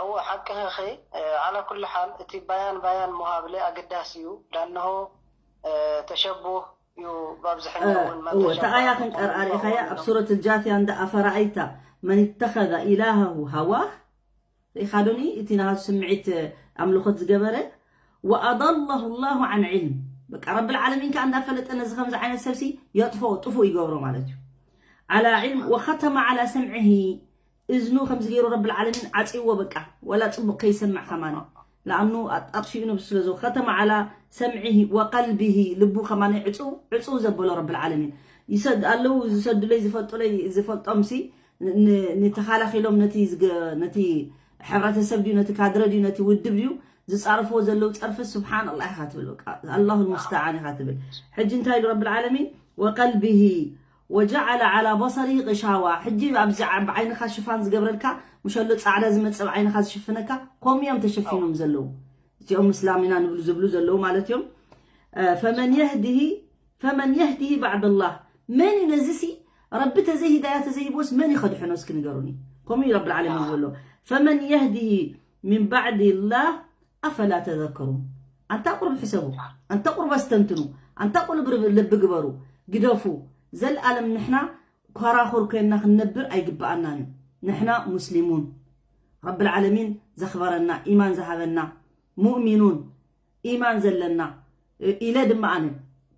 እወ፣ ሓቅኺ ኢኺ። ዓላ ኩሉ ሓል፣ እቲ ባያን ባያን ምሃብለ ኣገዳሲ እዩ። ዳንሆ፣ እ፣ ተሸቡህ እዩ፣ ብኣብዝሐኛው እውን መን እወ፣ ተሸበሀ ተኣያ ምዃኑ ክንቀርኣር ይኸውን ኢኻያ፣ ኣብ ኣሎ። ሱረት الجاثية እንዳ "أفرأيت من اتخذ إلهه هواه"፣ ርኢኻ ዶኒ? እቲ ናሃቱ ስምዒት ኣምልኾት ዝገበረ፣ "وأضله الله عن علم"። በቃ፣ ረብል ዓለሚን ከኣ እንዳፈለጠ ነዚ ከምዚ ዓይነት ሰብሲ የጥፍኦ፣ ጥፉእ ይገብሮ ማለት እዩ። "على علم وختم على سمعه"፣ እዝኑ ከምዚ ገይሩ ረብል ዓለሚን ዓጽይዎ፣ በቃ፣ ወላ ጽቡቕ ከይሰምዕ ከማን። ለኣኑ ኣጥ-፣ ኣጥፊኡ ነብሱ ስለ ዝኸ-፣ "ختم على سمعه وقلبه"፣ ልቡ ከማን ዕጹ፣ ዕጹ ዘበሎ ረብል ዓለሚን። ይሰድ-፣ ኣለዉ ዝሰዱለይ፣ ዝፈልጡለይ፣ ዝፈልጦምሲ፣ ን-፣ ን-፣ ንተኻላኺሎም ነቲ ዝገ-፣ ነቲ ሕብረተሰብ ድዩ፣ ነቲ ካድረ ድዩ፣ ነቲ ውድብ ድዩ፣ ዝጻረፍዎ ዘለዉ ጸርፊ፣ ስብሓን ኣላህ ኢኻ ትብል፣ በቃ፣ ኣላሁ ልሙስተዓን ኢኻ ትብል። ሕጂ እንታይ ኢሉ ረብል ዓለሚን? "وقلبه وجعل على بصره غشاوة". ሕጂ ኣብዚ ዓ-፣ ብዓይንኻ ሽፋን ዝገብረልካ፣ ምሸሎ ጻዕዳ ዝመጽእ ብዓይንኻ ዝሽፍነካ፣ ከምኡ እዮም ተሸፊኖም ዘለዉ። እዚኦም ምስላም ኢና ንብሉ ዝብሉ ዘለዉ ማለት እዮም። እ፣ "فمن يهده، فمن يهده بعد الله". መን እዩ ነዚሲ ረቢ ተዘይ ሂዳያ ተዘይሂቦስ መን እዩ ከድሕኖ እስኪ ንገሩኒ? ከምኡ እዩ ረብል ዓለሚን ዝበሎ። "فمن يهده من بعد الله أفلا تذكرون". ኣንታ ቁሩብ ሕሰቡ፣ ኣንታ ቁሩብ ኣስተንትኑ፣ ኣንታ ቁሩብ ርብ-፣ ልቢ ግበሩ፣ ግደፉ። ዘልኣለም ንሕና ኮራኹር ኮይንና ክንነብር ኣይግብኣናን እዩ። ንሕና ሙስሊሙን፣ ረብል ዓለሚን ዘኽበረና፣ ኢማን ዝሃበና፣ ሙእሚኑን፣ ኢማን ዘለና፣ እ-፣ ኢለ ድማ ኣነ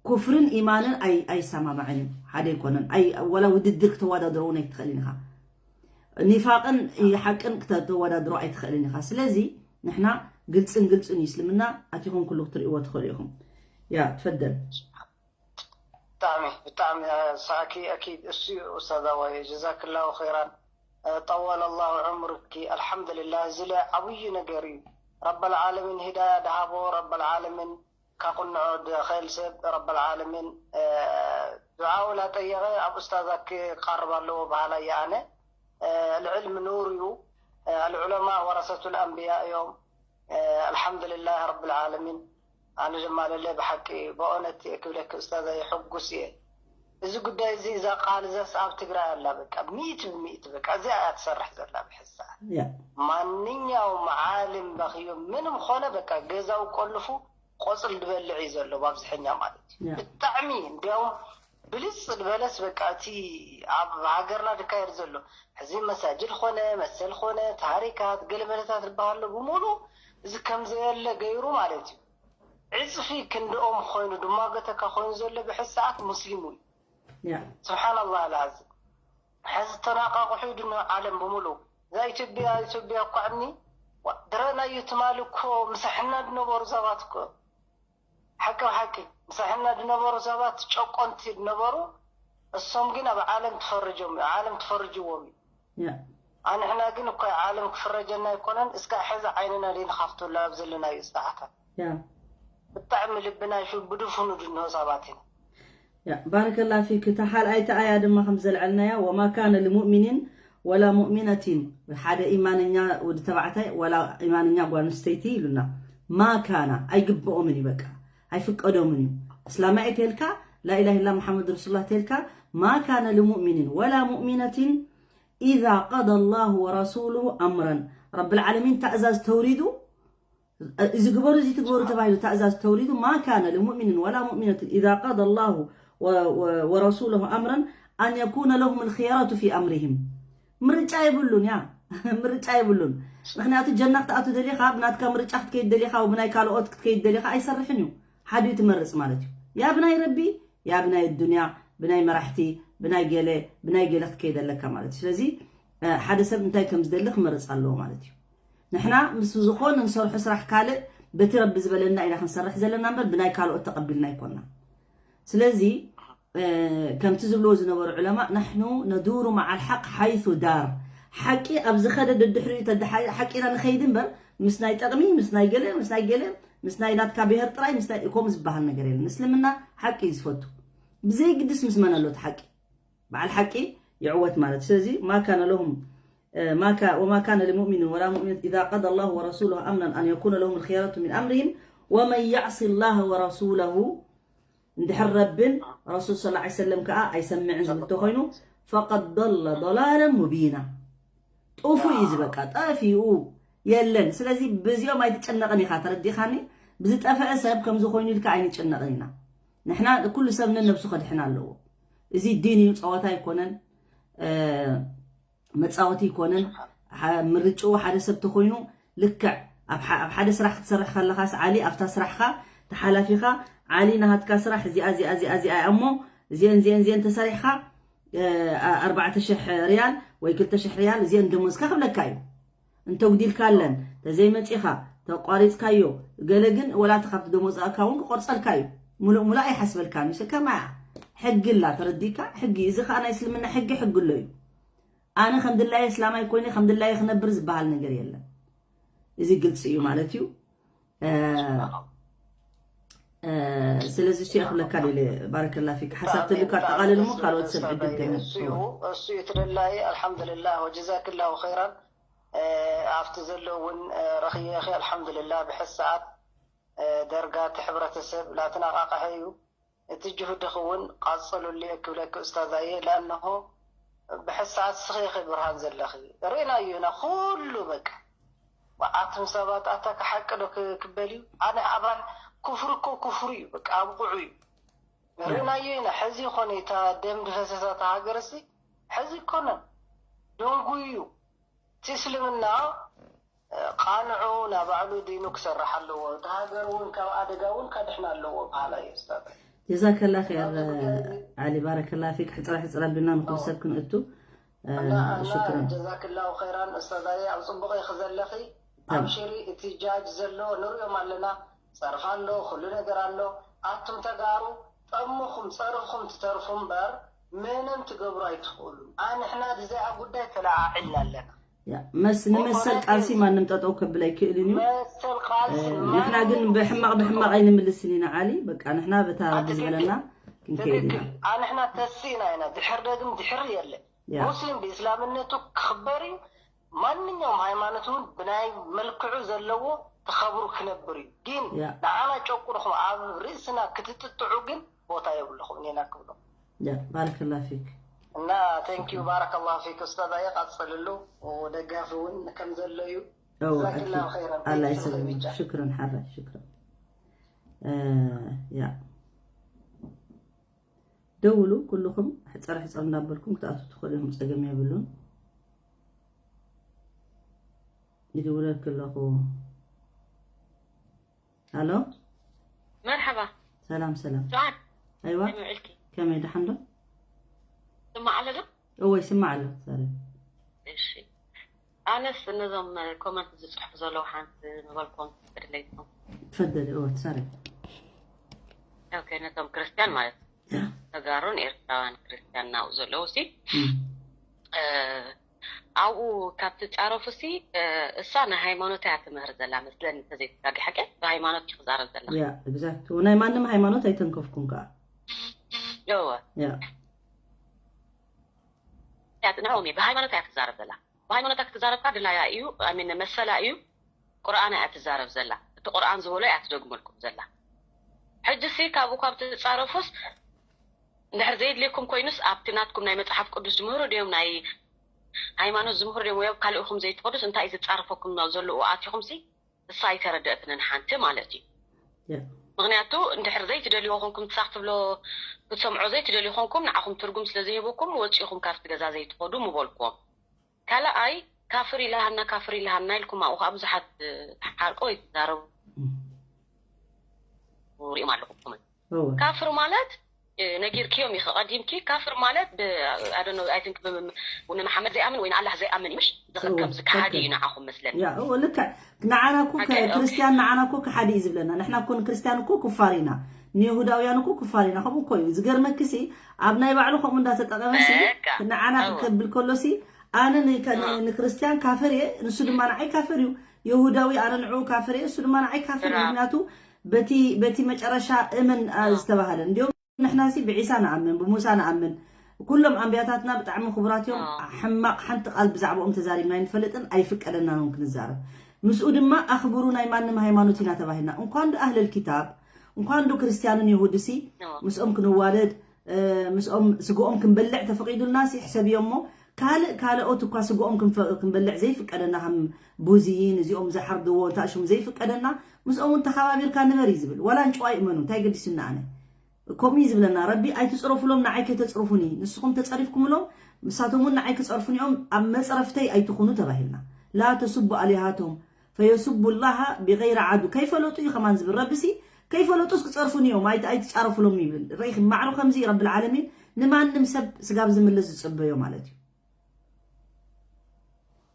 ኩፍርን ኢማንን ኣይ-፣ ኣይሰማማዕን እዩ። ሓደ ኣይኮነን። ኣይ-፣ ወላ ውድድር ክተወዳድሮ እውን ኣይትኽእልን ኢኻ። ኒፋቕን ሓቅን ክተ-፣ ክተወዳድሮ ኣይትኽእልን ኢኻ። ስለዚ ንሕና ግልጽን ግልጽን እዩ እስልምና፣ ኣቲኹም ኩሉ ክትርእይዎ ትኽእሉ ኢኹም። ያ፣ ትፈደል። ብጣዕሚ፣ ብጣዕሚ፣ እ፣ ሳኪ፣ ኣኪድ፣ እሱ እዩ ኡስታዝ ኣዋይ፣ ጀዛክላሁ ኸይራን፣ እ፣ ጠወለ ላሁ ዑምርኪ። ኣልሓምዱሊላህ፣ እዚ ለ ዓብዩ ነገር እዩ። ረበል ዓለሚን ሂዳያ ድሃቦ፣ ረበል ዓለሚን ካቁንዖ ድኽእል ሰብ፣ ረበል ዓለሚን፣ እ፣ ዱዓኡ ላጠየቐ ኣብ ኡስታዛ ክቃርብ ኣለዎ በሃላይ እየ ኣነ። እ፣ ኣልዕልም ኑር እዩ። እ፣ ኣልዑለማ ወረሰቱል ኣንብያ እዮም። እ፣ ኣልሓምዱሊላህ ረብል ዓለሚን። ኣነ ድማ ለለ ብሓቂ ብኦነት እየ ክብለኪ ኡስታዛይ፣ ሕጉስ እየ። እዚ ጉዳይ እዚ፣ እዛ ቃል እዛስ ኣብ ትግራይ ኣላ፣ በቃ ሚእቲ ብሚእቲ፣ በቃ እዚኣ እያ ትሰርሕ ዘላ ብሕዚ ሰዓት። ያ። ማንኛውም ዓልም ረኺቡ ምንም ኾነ፣ በቃ ገዛኡ ቆልፉ ቆፅሊ ዝበልዕ እዩ ዘሎ ብኣብዝሐኛ ማለት እዩ። ብጣዕሚ እንዲያውም ብልፅ ዝበለስ በቃ እቲ ኣብ ሃገርና ዝካየድ ዘሎ ሕዚ መሳጅድ ኾነ መሰል ኾነ ታሪካት ገለመለታት ዝበሃሎ ብምሉ እዚ ከም ዘየለ ገይሩ ማለት እዩ። ዕፅፊ ክንድኦም ኮይኑ ድማገተካ ኮይኑ ዘሎ ብሕዚ ሰዓት ሙስሊሙ እዩ። ስብሓን ኣላህ ኣልዓዚም። ሕዚ ተናቃቁሑ ድኖ ዓለም ብምሉ እዛ ኢትዮጵያ ኢትዮጵያ እኳ እኒ ድረናዩ ትማል እኮ ምሳሕና ድነበሩ ሰባት እኮ ሓቂ ሓቂ ምሳሕና ድነበሩ ሰባት ጨቆንቲ ድነበሩ። እሶም ግን ኣብ ዓለም ትፈርጆም ዓለም ትፈርጅዎም እዩ። ኣንሕና ግን እኳ ዓለም ክፍረጀና ኣይኮነን እስካ ሕዚ ዓይንና ደይንኻፍተሉ ኣብ ዘለናዩ ስራሕታት ብጣዕሚ ልብና ብድፉኑ ድንሆ ሰባት ኢና። ባረከላ ፊክ። እታ ካልኣይቲ ኣያ ድማ ከም ዘልዐልናያ ወማ ካነ ልሙእሚኒን ወላ ሙእሚነቲን፣ ሓደ ኢማነኛ ወዲ ተባዕታይ ወላ ኢማነኛ ጓል ኣንስተይቲ ኢሉና። ማ ካና ኣይግብኦምን እዩ፣ በቃ ኣይፍቀዶምን እዩ። እስላማይ ተልካ ላኢላህ ኢላ ሙሓመድ ረሱሉላህ ተልካ ማ ካነ ልሙእሚኒን ወላ ሙእሚነቲን ኢዛ ቀደ ላሁ ወረሱሉሁ ኣምረን፣ ረብል ዓለሚን ታእዛዝ ተውሪዱ እዚ ግበሩ እዚ ትግበሩ ተባሂሉ ታእዛዝ ተውሪዱ ማ ካነ ልሙእሚንን ወላ ሙእሚነትን ኢዛ ቀደ ላሁ ወረሱለሁ ኣምረን ኣን የኩነ ለሁም ልክየረቱ ፊ ኣምሪሂም። ምርጫ የብሉን ያ ምርጫ የብሉን። ምክንያቱ ጀና ክትኣቱ ደሊኻ ብናትካ ምርጫ ክትከይድ ደሊኻ ብናይ ካልኦት ክትከይድ ደሊኻ ኣይሰርሕን እዩ። ሓዲኡ ትመርፅ ማለት እዩ። ያ ብናይ ረቢ ያ ብናይ ዱንያ ብናይ መራሕቲ ብናይ ገለ ብናይ ገለ ክትከይድ ኣለካ ማለት እዩ። ስለዚ ሓደ ሰብ እንታይ ከም ዝደሊ ክመርፅ ኣለዎ ማለት እዩ። ንሕና ምስ ዝኾነ ንሰርሖ ስራሕ ካልእ በቲ ረቢ ዝበለና ኢና ክንሰርሕ ዘለና እምበር ብናይ ካልኦት ተቐቢልና ኣይኮና። ስለዚ ከምቲ ዝብልዎ ዝነበሩ ዑለማ ናሕኑ ነዱሩ መዓል ሓቅ ሓይሱ ዳር፣ ሓቂ ኣብ ዝኸደ ደድሕሪኡ ተደሓ ሓቂና ንኸይድ እምበር ምስ ናይ ጠቕሚ ምስ ናይ ገለ ምስ ናይ ገለ ምስ ናይ ናትካ ብሄር ጥራይ ምስ ናይ ከምኡ ዝበሃል ነገር የለን። እስልምና ሓቂ እዩ ዝፈቱ ብዘይግድስ ምስ መን ኣሎ እቲ ሓቂ። በዓል ሓቂ ይዕወት ማለት። ስለዚ ማ ካነ ለሁም ወማ ካነ ልሙእሚንን ወላ ሙእሚነት ኢዛ ቀደ ላሁ ወረሱሉሁ ኣምረን ኣን የኩነ ለሁም ልክየረቱ ሚን ኣምሪሂም ወመን ያዕሲ ላህ ወረሱለሁ እንድሕር ረብን ረሱል ስ ሰለም ከዓ ኣይሰምዕን ዝብል ተኮይኑ ፈቀድ ضل ضلالا مبينا። ጥፉ እዩ ዝበቃ ጠፊኡ የለን። ስለዚ ብዚኦም ኣይትጨነቅን ኢኻ ተረዲኻኒ። ብዝጠፈአ ሰብ ከምዚ ኮይኑ ኢልካ ኣይንጨነቅን ኢና። ንሕና ኩሉ ሰብ ነነብሱ ከድሕን ኣለዎ። እዚ ዲን እዩ፣ ፀወታ ኣይኮነን፣ መፃወቲ ኣይኮነን። ምርጭኡ ሓደ ሰብ ተኮይኑ ልክዕ ኣብ ሓደ ስራሕ ክትሰርሕ ከለኻስ ዓሊ ኣብታ ስራሕካ ተሓላፊኻ ዓሊ ናሃትካ ስራሕ እዚኣ እዚኣ እዚኣ እዚኣ እሞ እዚአን እዚአን እዚአን ተሰሪሕካ ኣርባዕተ ሽሕ ሪያል ወይ ክልተ ሽሕ ሪያል እዚአን ደሞዝካ ክብለካ እዩ። እንተጉዲልካለን ተዘይመፂኻ ተቋሪፅካዮ ገለ ግን ወላ እቲ ካብቲ ደሞዝካ እውን ክቆርፀልካ እዩ። ሙሉእ ሙሉእ ኣይሓስበልካን እዩ። ከማያ ሕጊ ላ ተረዲእካ ሕጊ እዚ ከዓ ናይ እስልምና ሕጊ ሕጊ ኣሎ እዩ። ኣነ ከም ድላየ እስላማይ ኮይነ ከም ድላየ ክነብር ዝበሃል ነገር የለን። እዚ ግልፂ እዩ ማለት እዩ። ስለዚ እሱ ክብለካ ደለ ባረከላ ፊክ ሓሳብ ተልካ ኣጠቃልል እሞ ካልኦት ሰብ ዕድል ገና እሱ እዩ ትደላይ። ኣልሓምዱልላህ ወጀዛክላሁ ኸይራን። ኣብቲ ዘሎ እውን ረኽየኺ ኣልሓምዱልላህ ብሕሰኣት ደርጋ እቲ ሕብረተሰብ ላተናቃቀሐ እዩ። እቲ ጅሁድኺ እውን ቃፀሉሉ እየ ክብለኪ ኡስታዛየ። ለኣነሆ ብሕሰኣት ስኺ ኢኺ ብርሃን ዘለኺ ርኢናዮ ኢና። ኩሉ በቃ ኣቱም ሰባት ኣታ ሓቂ ዶ ክበል እዩ? ኣነ ኣብራን ኩፍሪ እኮ ኩፍሪ እዩ በቃ ኣብቁዑ እዩ። ርኢናዮ ኢና። ሕዚ ይኾነ እታ ደም ድፈሰሳት ሃገር ሲ ሕዚ ይኮነን ደንጉ እዩ። እቲ እስልምና ቃንዑ ናባዕሉ ዲኑ ክሰርሕ ኣለዎ። እቲ ሃገር እውን ካብ ኣደጋ እውን ከድሕን ኣለዎ በሃላይ እዩ ኡስታዝ። ጀዛከላ ኸይር ዓሊ ባረከላ ፊክ። ሕፅረ ሕፅረ ኣቢልና ንኩሉ ሰብ ክንእቱ። ሽክረን። ጀዛክላሁ ኸይራን ኡስታዛይ ኣብ ፅቡቕ ኢኺ ዘለኺ። ኣብሽሪ እቲ ጃጅ ዘሎ ንሪኦም ኣለና። ፀርፊ ኣሎ፣ ኩሉ ነገር ኣሎ። ኣቱም ተጋሩ ጠምኹም ፀርፍኹም ትተርፉ እምበር ምንም ትገብሩ ኣይትኽእሉን። ኣንሕና ብዚኣ ጉዳይ ተለዓዒልና ኣለና። መስ ንመሰል ቃልሲ ማንም ጠጠው ከብል ኣይክእልን እዩ። መሰል ቃልሲ ንሕና ግን ብሕማቕ ብሕማቕ ኣይንምልስን ኢና ዓሊ። በቃ ንሕና በታ ረቢ ዝበለና ክንከይድ ኢና። ኣንሕና ተሲእና ኢና። ድሕር ደግም ድሕር የለ። ሙስሊም ብእስላምነቱ ክኽበር እዩ። ማንኛውም ሃይማኖት እውን ብናይ መልክዑ ዘለዎ ተኸብሩ ክነብር እዩ። ግን ንዓና ጨቁንኹም ኣብ ርእስና ክትጥጥዑ ግን ቦታ የብልኹም ኔና ክብሎ። ባረከላ ፊክ እና ቴንኪዩ ባረከላ ፊክ ኡስታዝ ኣየ ቃፅልሉ። ደጋፊ እውን ከም ዘሎ እዩ። ጀዛክላ ኸይረን ኣላ ይሰብ ሽክረን ሓራይ ሽክረን። እ፣ ያ ደውሉ ኩልኹም፣ ሕፀር ሕፀር እንዳበልኩም ክትኣትዉ ትኽእሉ ኢኹም፣ ፀገም የብሉን። ይድውለልኪ ኣለኹ። ሃሎ። መርሓባ። ሰላም ሰላም። ሰዓት። ኣይዋ። ከመይ ውዕልኪ? ከመይ፣ ደሓን ዶ? ስማዕ ኣሎ ዶ? እወ፣ ይስማዕ ኣሎ። ሰሪ። እሺ። ኣነስ ነዞም ኮመንት ዝጽሕፉ ዘለዉ ሓንቲ ምበልኩም ትፈድለይኩም። ትፈደሊ፣ እወ፣ ትሳሪ። ኦኬ፣ ነቶም ክርስትያን ማለት እዩ። ያ። ተጋሩን ኤርትራውያን ክርስትያን ናብኡ ዘለዉ ሲ፣ እም። እ፣ ኣብኡ ካብ ትጻረፉ ሲ፣ እ፣ እሳ ናይ ሃይማኖት እያ ትምህር ዘላ መስለኒ፣ እንተዘይተጋጊ ሓቂ ብሃይማኖት እዩ ክዛረብ ዘላ። ያ፣ ኤግዛክት። ናይ ማንም ሃይማኖት ኣይተንከፍኩን ከኣ። እወ። ያ። እያ ትንዕኦም እየ፣ ብሃይማኖት እያ ትዛረብ ዘላ። ብሃይማኖታ ክትዛረብ ከኣ ድላያ እዩ፣ ኣይ ሚን መሰላ እዩ። ቁርኣን እያ ትዛረብ ዘላ። እቲ ቁርኣን ዝበሎ እያ ትደግመልኩም ዘላ። ሕጂ ሲ ካብኡ ካብ ትጻረፉስ፣ እንድሕር ዘይድልየኩም ኮይኑስ፣ ኣብቲ ናትኩም ናይ መጽሓፍ ቅዱስ ዝምህሩ ድዮም፣ ናይ ሃይማኖት ዝምህሩ ድዮም፣ ወይ ኣብ ካልእኹም ዘይትኸዱስ፣ እንታይ እዩ ዝጻረፈኩም ዘለዉ ኣቲኹም ሲ፣ እሳ ኣይተረደእትንን ሓንቲ ማለት እዩ። ያ። ምኽንያቱ እንድሕር ዘይትደልይዎ ኮንኩም፣ ትሳኽ ትብሎ ክትሰምዖ ዘይትደልዩ ኮንኩም፣ ንዓኹም ትርጉም ስለ ዘይህበኩም፣ ወጺኹም ካብቲ ገዛ ዘይትኸዱ ምበልኩዎም። ካልኣይ፣ ካፍር ኢልሃና፣ ካፍር ኢልሃና ኢልኩም ኣብኡ ከዓ ብዙሓት፣ እ፣ ትሓርቁ ወይ ትዛረቡ እም። ሪኦም ኣለኹም። እወ። ካፍር ማለት፣ እ፣ ነጊርክዮም ኢኺ ቀዲምኪ። ካፍር ማለት ብ-፣ I don't know, I think ብ-፣ ብ-፣ ንመሓመድ ዘይኣምን ወይ ንኣላህ ዘይኣምን እዩ፣ ምሽ? ዝኸ-፣ እወ፣ ከምዚ ከሓዲ ትክክል። እዩ ንዓኹም መስለኒ። ያ፣ እወ፣ ልክዕ። ንዓና እኮ ከ-፣ ሓቂ፣ ኦኬ። ክርስትያን ንዓና እኮ ከሓዲ እዩ ዝብለና። ንሕና እኮ ንክርስትያን እኮ ኩፋር ኢና። ንይሁዳውያን እኮ ኩፋር ኢና። ከምኡ እኮ እዩ። ዝገርመክሲ፣ ኣብ ናይ ባዕሉ ከምኡ እንዳተጠቐመሲ፣ በቃ። ንዓና እወ። ክከብል ከሎሲ፣ ኣነ ን-፣ ከ-፣ ን-፣ እወ። ንክርስትያን ካፍር እየ፣ ንሱ ድማ ንዓይ ካፍር እዩ። ይሁዳዊ ኣነ ንዕኡ ካፍር እየ፣ እሱ ድማ ንዓይ ካፍር እዩ። እወ። ምክንያቱ በቲ፣ በቲ መጨረሻ እመን፣ አ፣ እወ። ዝተባህለ። እንዲሁም ንሕናሲ ብዒሳ ንኣምን፣ ብሙሳ ንኣምን። ኩሎም ኣንብያታትና ብጣዕሚ ክቡራት እዮም። ኣዎ። ሕማቕ ሓንቲ ቃል ብዛዕባኦም ተዛሪብና ኣይንፈልጥን፣ ኣይፍቀደናን እውን ክንዛረብ። ምስኡ ድማ ኣኽብሩ ናይ ማንም ሃይማኖት ኢና ተባሂልና። እንኳን ዶ ኣህለል ኪታብ፣ እንኳን ዶ ክርስትያንን የሁድሲ፣ ኣዎ። ምስኦም ክንዋደድ፣ እ፣ ምስኦም ስግኦም ክንበልዕ ተፈቒዱልናሲ ሕሰብዮ እሞ፣ ካልእ ካልኦት እኳ ስግኦም ክንፈ-፣ ክንበልዕ ዘይፍቀደና፣ ከም ቡዝይን እዚኦም ዝሓርድዎ እንታይ ሽሙ ዘይፍቀደና፣ ምስኦም እውን ተኸባቢርካ ንበር እዩ ዝብል። ዋላ እንጭዋ ይእመኑ፣ እንታይ ገዲሱና ኣነ? ከምኡ እዩ ዝብለና ረቢ፣ "ኣይትጽረፉሎም፣ ንዓይ ከይተጽርፉኒ፣ ንስኹም ተጸሪፍኩምሎም፣ ንሳቶም እውን ንዓይ ክጸርፉኒ እዮም፣ ኣብ መጽረፍተይ ኣይትኹኑ" ተባሂልና። "ላ ተሱቡ ኣሊሃቶም ፈየሱቡ ላሃ ቢገይሪ ዓዱ" ከይፈለጡ እዩ ከማን ዝብል ረቢሲ፣ ከይፈለጡስ ክጸርፉኒ እዮም፣ ኣይት-፣ ኣይትጻረፉሎም ይብል። ርኢኺ ማዕሮ ከምዚ እዩ ረብል ዓለሚን፣ ንማንም ሰብ ስጋብ ዝምልስ ዝጽበዮ ማለት እዩ።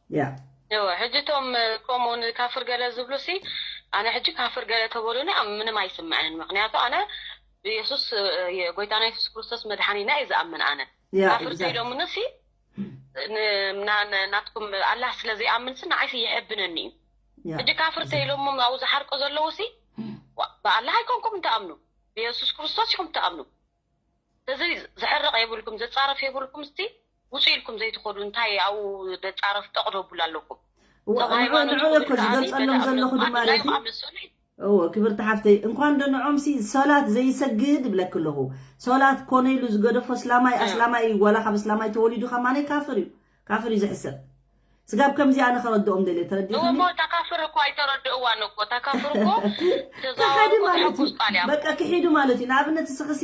ያ። እወ፣ ሕጂ እቶም፣ እ፣ ከምኡ ንካፍር ገለ ዝብሉ ሲ፣ ኣነ ሕጂ ካፍር ገለ ተበሉኒ ኣብ ምንም ኣይስምዐንን። ምኽንያቱ ኣነ ብየሱስ፣ እ፣ የ-፣ ጎይታና የሱስ ክርስቶስ መድሓኒና እየ ዝኣምን ኣነ። ያ፣ ካፍር exactly። ተይሎምኒ ሲ፣ ን-፣ ና-፣ ን-፣ ናትኩም ኣላህ ስለ ዘይኣምን ሲ ንዓይ ሲ ይሕብነኒ እዩ። ያ፣ ሕጂ ካፍር exactly። ተይሎሞም ኣብኡ ዝሓርቆ ዘለዉ ሲ፣ ዋ፣ ብኣላህ ኣይኮንኩም እንትኣምኑ፣ ብየሱስ ክርስቶስ ኢኹም ትኣምኑ። እዚ ዘሕርቕ የብልኩም፣ ዘጻረፍ የብልኩም። እስቲ ውጹ ኢልኩም ዘይትኸዱ እንታይ ኣብኡ ዘጻረፍ ጠቕዶ ቡል ኣለኩም? እወ፣ ሰብ ንዑ፣ ሃይማኖት ንዑ ይኹን እኮ ከኣ ዝገልጸሎም በታ ዘለኹ እምነት ድማ ኣድላይ ርእኺ? ምኣምን ሰሉይ። እወ፣ ክብርቲ ሓፍተይ፣ እንኳን ዶ ንዖምሲ ሶላት ዘይሰግድ እብለኪ ኣለኹ። ሶላት ኮነ ኢሉ ዝገደፎ እስላማይ፣ እ። ኣስላማይ እዩ፣ ዋላ ካብ እስላማይ ተወሊዱ ከማነይ ካፍር እዩ። ካፍር እዩ ዝሕሰብ። ስጋብ ከምዚ ኣነ ከረድኦም ደልየ፣ ተረዲእኽኒ? እሞ እታ ካፍር እኮ ኣይተረድእዋን እኮ። እታ ካፍር እኮ ክሓዲ ተዘዋውሮ ማለት እዩ። ተሓጉስ ጣልያ እኮ። በቃ ክሒዱ ማለት እዩ። ንኣብነት እስኽሲ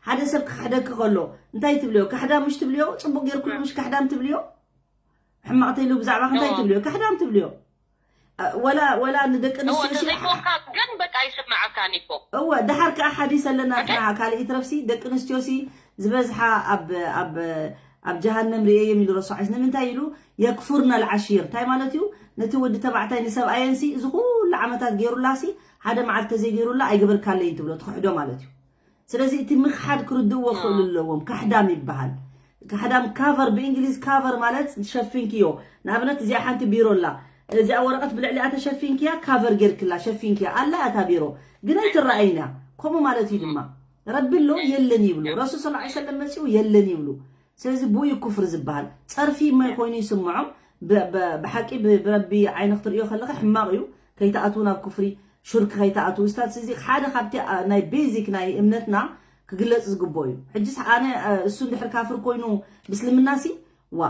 ሓደ ሰብ ክኽሕደኪ ከሎ እንታይ ትብልዮ? ካሕዳም ምሽ ትብልዮ? ጽቡቕ ጌርኩሉ ምሽ ካሕዳም ትብልዮ? ሕማቕ ተይሉ ብዛዕባኺ እንታይ እዎ። ትብልዮ? ካሕዳም ትብልዮ? እ፣ ወላ፣ ወላ ንደቂ እዎ፣ ኣንስትዮ ሲ-፣ ተዘይኮንካ ግን በቃ ኣይስምዓካን እኮ። እወ፣ ደሓር ከኣ ሓዲስ ኣለና ኣንተ? ንሕና ካልእ ይትረፍሲ፣ ደቂ ኣንስትዮሲ ዝበዝሓ ኣብ፣ ኣብ፣ ኣብ ጀሃነም ርእየዮም ኢሉ ረሱል ዓለይሂ፣ ንምንታይ ኢሉ? የክፉርና ልዓሺር። እንታይ ማለት እዩ? ነቲ ወዲ ተባዕታይ ንሰብኣየንሲ፣ እዚ ኩሉ ዓመታት ገይሩላሲ፣ ሓደ መዓልቲ ተዘይገይሩላ ኣይገበርካለይን ትብሎ፣ ትኽሕዶ ማለት እዩ። ስለዚ እቲ ምኽሓድ ክርድእዎ ክኽእሉ ኣዎ። ኣለዎም። ካሕዳም ይበሃል። ካሕዳም ካቨር፣ ብእንግሊዝ ካቨር ማለት ሸፊንክዮ። ንኣብነት እዚኣ ሓንቲ ቢሮ ኣላ። እዚኣ ወረቐት ብልዕሊኣ ተሸፊንክያ፣ ካቨር ጌርክላ፣ ሸፊንክያ። ኣላ እያ እታ ቢሮ። ግን ኣይትረኣይን እያ። ከምኡ ማለት እዩ ድማ። ረቢ ኣሎ፣ የለን ይብሉ። ረሱል ሰለላሁ ዐለይሂ ወሰለም መጺኡ፣ የለን ይብሉ። ስለዚ ብኡ እዩ ኩፍር ዝበሃል። ጸርፊ መ-፣ ኮይኑ ይስምዖም። ብ-፣ ብ-፣ ብሓቂ ብ-፣ ብረቢ ዓይኒ ክትርእዮ ከለኻ ሕማቕ እዩ። ከይትኣትዉ ናብ ኩፍሪ፣ ሽርክ ከይትኣትዉ። ኡስታዝ፣ እዚ ሓደ ካብቲ፣ ኣ፣ ናይ ቤዚክ ናይ እምነትና ክግለጽ ዝግብኦ እዩ። ሕጂስ ኣነ፣ እ፣ እሱ እንድሕር ካፍር ኮይኑ ብእስልምናሲ፣ ዋ፣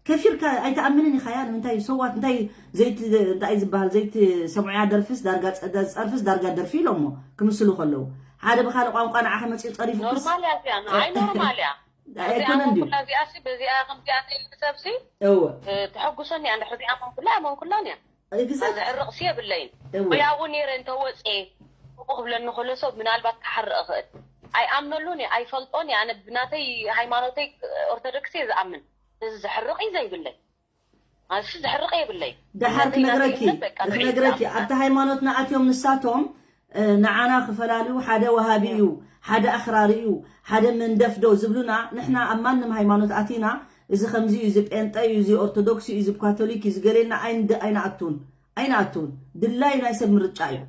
ከፊርካ ኣይትኣምንን ኢኻ። ያ ንምንታይ ሰዋት እንታይ ዘይት እንታይ ዝበሃል ዘይት ሰሙያ ደርፍስ ዳርጋ ጸ- ዝጸርፍስ ዳርጋ ደርፊ ኢሎሞ ክምስሉ ከለዉ ሓደ ብኻልእ ቋንቋ ንዓኸ መጺኡ ጸሪፉክስ ኖርማል እያ እዚኣ። ኣይ ኖርማል እያ። እዚኣ ኣይኮነን ድዩ? መንኩላ እዚኣ ሲ በዚኣ ከምዚኣ ትብል ሰብሲ እወ እ፣ ተሐጉሰኒ ኣንድ ሕዚኣ መንኩላ መንኩላን እያ። ግዛት ዘዕርቕ ሲ የብለይን። እወ ወይ ኣብኡ ነይረ እንተወፅኤ ብኡ ክብለኒ ከሎ ሰብ ምናልባት ክሓርቕ እኽእል። ኣይኣምነሉን እየ ኣይፈልጦን እየ። ኣነ ብናተይ ሃይማኖተይ ኦርቶዶክስ እየ ዝኣምን። እዚ ዘሕርቕ እዩ ዘይብለይ ኣዚ ዘሕርቕ የብለይ። ደሓር ክነግረኪ ክነግረኪ ኣብቲ ሃይማኖትና ኣትዮም ንሳቶም እ፣ ንዓና ክፈላልዩ ሓደ ወሃቢ እዩ ሓደ ኣኽራሪ እዩ ሓደ መንደፍ ዶ ዝብሉና ንሕና ኣብ ማንም ሃይማኖት ኣቲና እዚ ከምዚ እዩ እዚ ጴንጠ እዩ እዚ ኦርቶዶክስ እዩ እዚ ካቶሊክ እዩ ዝገሌና ኣይንድ ኣይንኣቱን ኣይንኣቱን ድላዩ ናይ ሰብ ምርጫ እዩ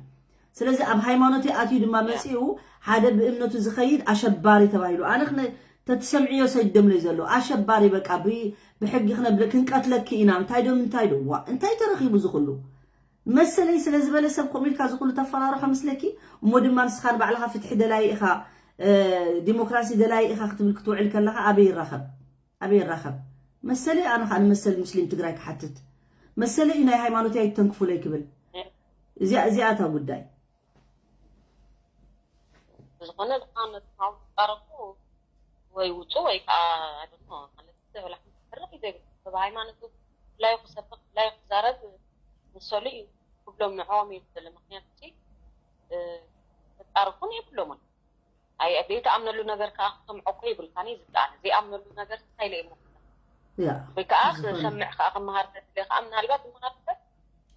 ስለዚ ኣብ ሃይማኖት ኣትዩ ድማ መፂኡ ሓደ ብእምነቱ ዝኸይድ ኣሸባሪ ተባሂሉ ኣነ ክነ ተትሰምዕዮ ሰጅደምለይ ዘሎ ኣሸባሪ በቃ ብ- ብሕጊ ክነብለ ክንቀትለኪ ኢና እንታይ ዶ ምንታይ ዶ ዋ እንታይ ተረኺቡ ዝኽሉ መሰለይ ስለ ዝበለ ሰብ ከምኡ ኢልካ ዝኹሉ ተፈራርሖ ምስለኪ እሞ ድማ ንስኻ ንባዕልኻ ፍትሒ ደላይ ኢኻ እ፣ ዲሞክራሲ ደላይ ኢኻ ክትብል ክትውዕል ከለኻ ኣበይ ይራኸብ ኣበይ ይራኸብ መሰለይ ኣነ ከዓ ንመሰል ሙስሊም ትግራይ ክሓትት መሰለይ እዩ ናይ ሃይማኖት ኣይተንክፉለይ ክብል እዚኣ እዚኣ እታ ጉዳይ ዝኾነ ዝኾነ ተቃረፉ ወይ ውፁ ወይ ከዓ ድማ ማለት ብላሕ ሕርቕ ይዘብል ብሃይማኖቱ ብላዩ ክሰብኽ ብላዩ ክዛረብ መሰሉ እዩ ክብሎም ንዕኦም እዩ ዝብል ምክንያቱ ሲ ተጣርፉን የብሎምን ኣይ ዘይተኣምነሉ ነገር ከዓ ክሰምዖ እኮ ይብልካን እዩ ዝከኣል ዘይኣምነሉ ነገር እንታይ ኢለ እሞ ያ ወይ ከዓ ክሰምዕ ከዓ ክመሃር ተድልየ ከዓ ምናልባት ዝመሃር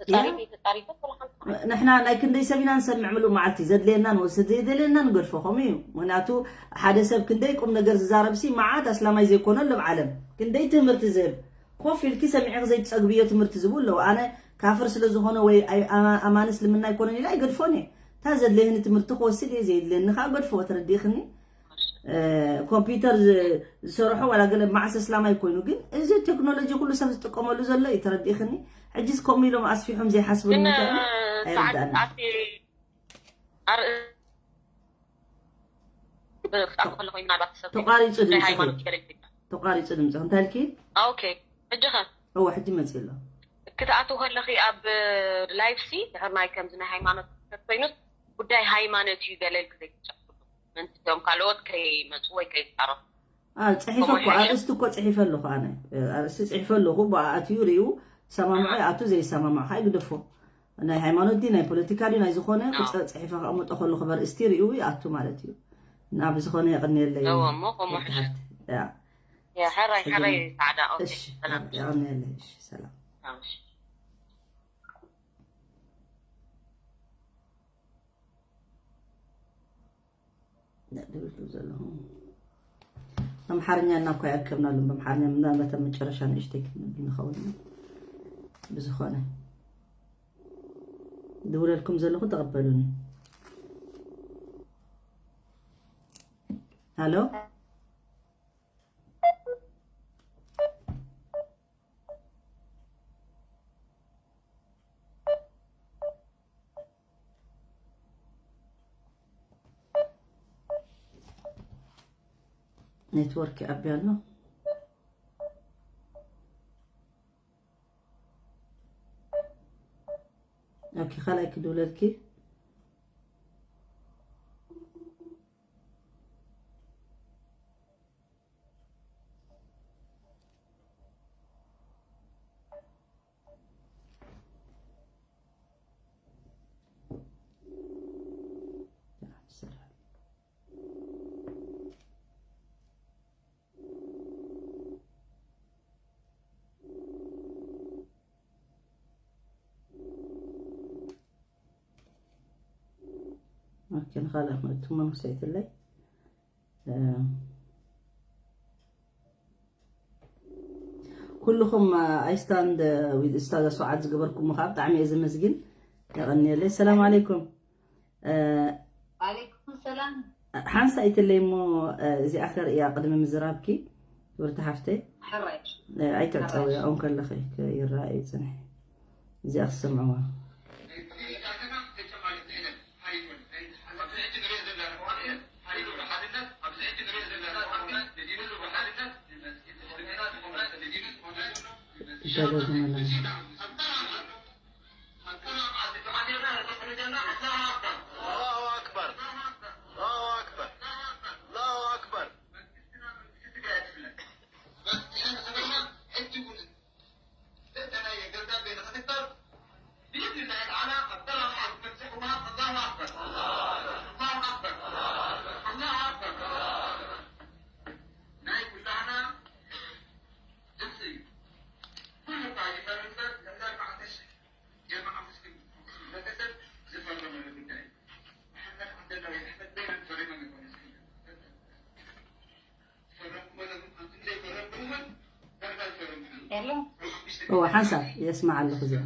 ተፃሪፈ ተፃሪፈ ተለሓንቲ ንሕና ናይ ክንደይ ሰብ ኢና ንሰምዕ ምሉእ መዓልቲ ዘድልየና ንወስድ ዘይደልየና ንገድፎ ከምኡ እዩ ምክንያቱ ሓደ ሰብ ክንደይ ቁም ነገር ዝዛረብ ሲ መዓት ኣስላማይ ዘይኮነ ኣሎ ኣብ ዓለም ክንደይ ትምህርቲ ዝህብ ኮፍ ኢልኪ ሰሚዕኺ ዘይትፀግብዮ ትምህርቲ ዝቡ ኣለዉ ኣነ ካፍር ስለ ዝኾነ ወይ ኣይ- ኣማ- ኣማኒ እስልምና ኣይኮነን ኢለ ኣይገድፎን እየ እታ ዘድልየኒ ትምህርቲ ክወስድ እየ ዘየድልየኒ ከዓ ገድፎ ተረዲእኽኒ ኮምፒውተር ዝሰርሖ ዋላ ገለ መዓስ እስላማይ ኮይኑ ግን እዚ ቴክኖሎጂ ኩሉ ሰብ ዝጥቀመሉ ዘሎ እዩ ተረዲእኽኒ ሕጂስ ከምኡ ኢሎም ኣስፊሖም ዘይሓስቡ ንምንታይ ኣይርዳእኒ ተቋሪፁ ድምፅኺ ተቋሪፁ ድምፅኺ እንታይ ኢልኪ እወ ሕጂ መፅእ ኣሎ ክትኣትው ከለኺ ኣብ ላይፍ ሲ ድሕር ናይ ከምዚ ናይ ሃይማኖት ኮይኑስ ጉዳይ ሃይማኖት እዩ ገለ ኢልኪ ዘይትጨፍሉ ምንቲ እቶም ካልኦት ከይመፁ ወይ ከይፃረፉ። ኣው ፅሒፈ እኮ ኣርእስቲ እኮ ፅሒፈ ኣለኹ ኣነ ኣርእስቲ ፅሒፈ ኣለኹ ብኣኣትዩ ሪኡ ሰማምዖ ይኣቱ ዘይሰማምዖ ከዓ ይግደፎ ናይ ሃይማኖት ድዩ ናይ ፖለቲካ ድዩ ናይ ዝኾነ ክፀ- ፅሒፈ ከቕምጦ ከለኹ በርእስቲ ሪኡ ይኣቱ ማለት እዩ ናብ ዝኾነ የቕንየለይ እሞ ከምኡ ወዲ ሓፍቲ። ያ። ያ፣ ሕራይ፣ ሕራይ፣ ሰግኒ። ጻዕዳ፣ ኦኬ፣ እሺ፣ ሰላም። የቐንየለይ። እሺ፣ ሰላም። ሰላም፣ እሺ። ድብል ዘለኹ ኣምሓርኛ እና እኳ ያከብናሉ በምሓርኛ ምናልባት ኣብ መጨረሻ ንእሽተይ ክንብል ንኸውን ብዝኾነ ድውለልኩም ዘለኹ ተቐበሉኒ ሃሎ ኔትወርክ ይኣቢ ኣሎ ኦኬ ካልኣይ ክድውለልኪ ኦኬ ንኻልእ ክመእቱ መንክሰይትለይ ኩልኹም ኣይስታንድ ዊዝ እስታዛ ሰዓት ዝገበርኩሞ ከዓ ብጣዕሚ እየ ዘመስግን የቐንየለይ ሰላም ኣለይኩም ሓንሳ ይትለይ እሞ እዚኣ ከርእያ ቅድሚ ምዝራብኪ ክብርቲ ሓፍተይ ኣይትዕፀውያ ኦም ከለኺ ይረኣዩ ፅንሒ እዚኣ ክሰምዕዋ ደጋግመናል። الله أكبر. الله أكبر. الله أكبر. الله أكبر. እወ ሓንሳብ የስማዕ ኣለኹ እዚኣ።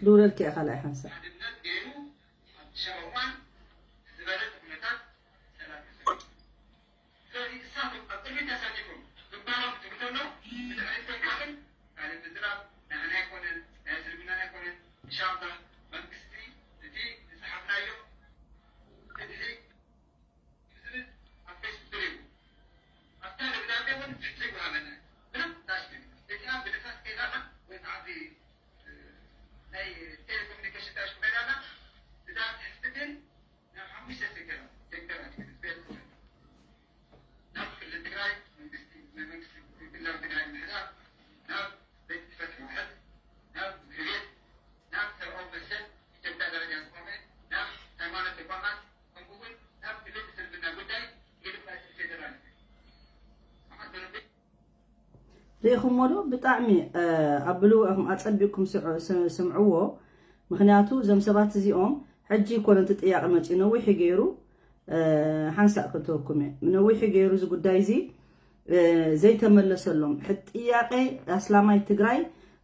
ደውለልኪ እያ ካልኣይ ሓንሳብ። ርኢኹሞ ዶ? ብጣዕሚ ኣብልዎ ኢኹም ኣጸቢቕኩም ስምዕዎ። ምኽንያቱ እዞም ሰባት እዚኦም ሕጂ ይኮነ እቲ ጥያቄ መፂኡ ነዊሕ ገይሩ። ሓንሳእ ክእተወኩም እየ። ነዊሕ ገይሩ እዚ ጉዳይ እዚ ዘይተመለሰሎም ጥያቄ ኣስላማይ ትግራይ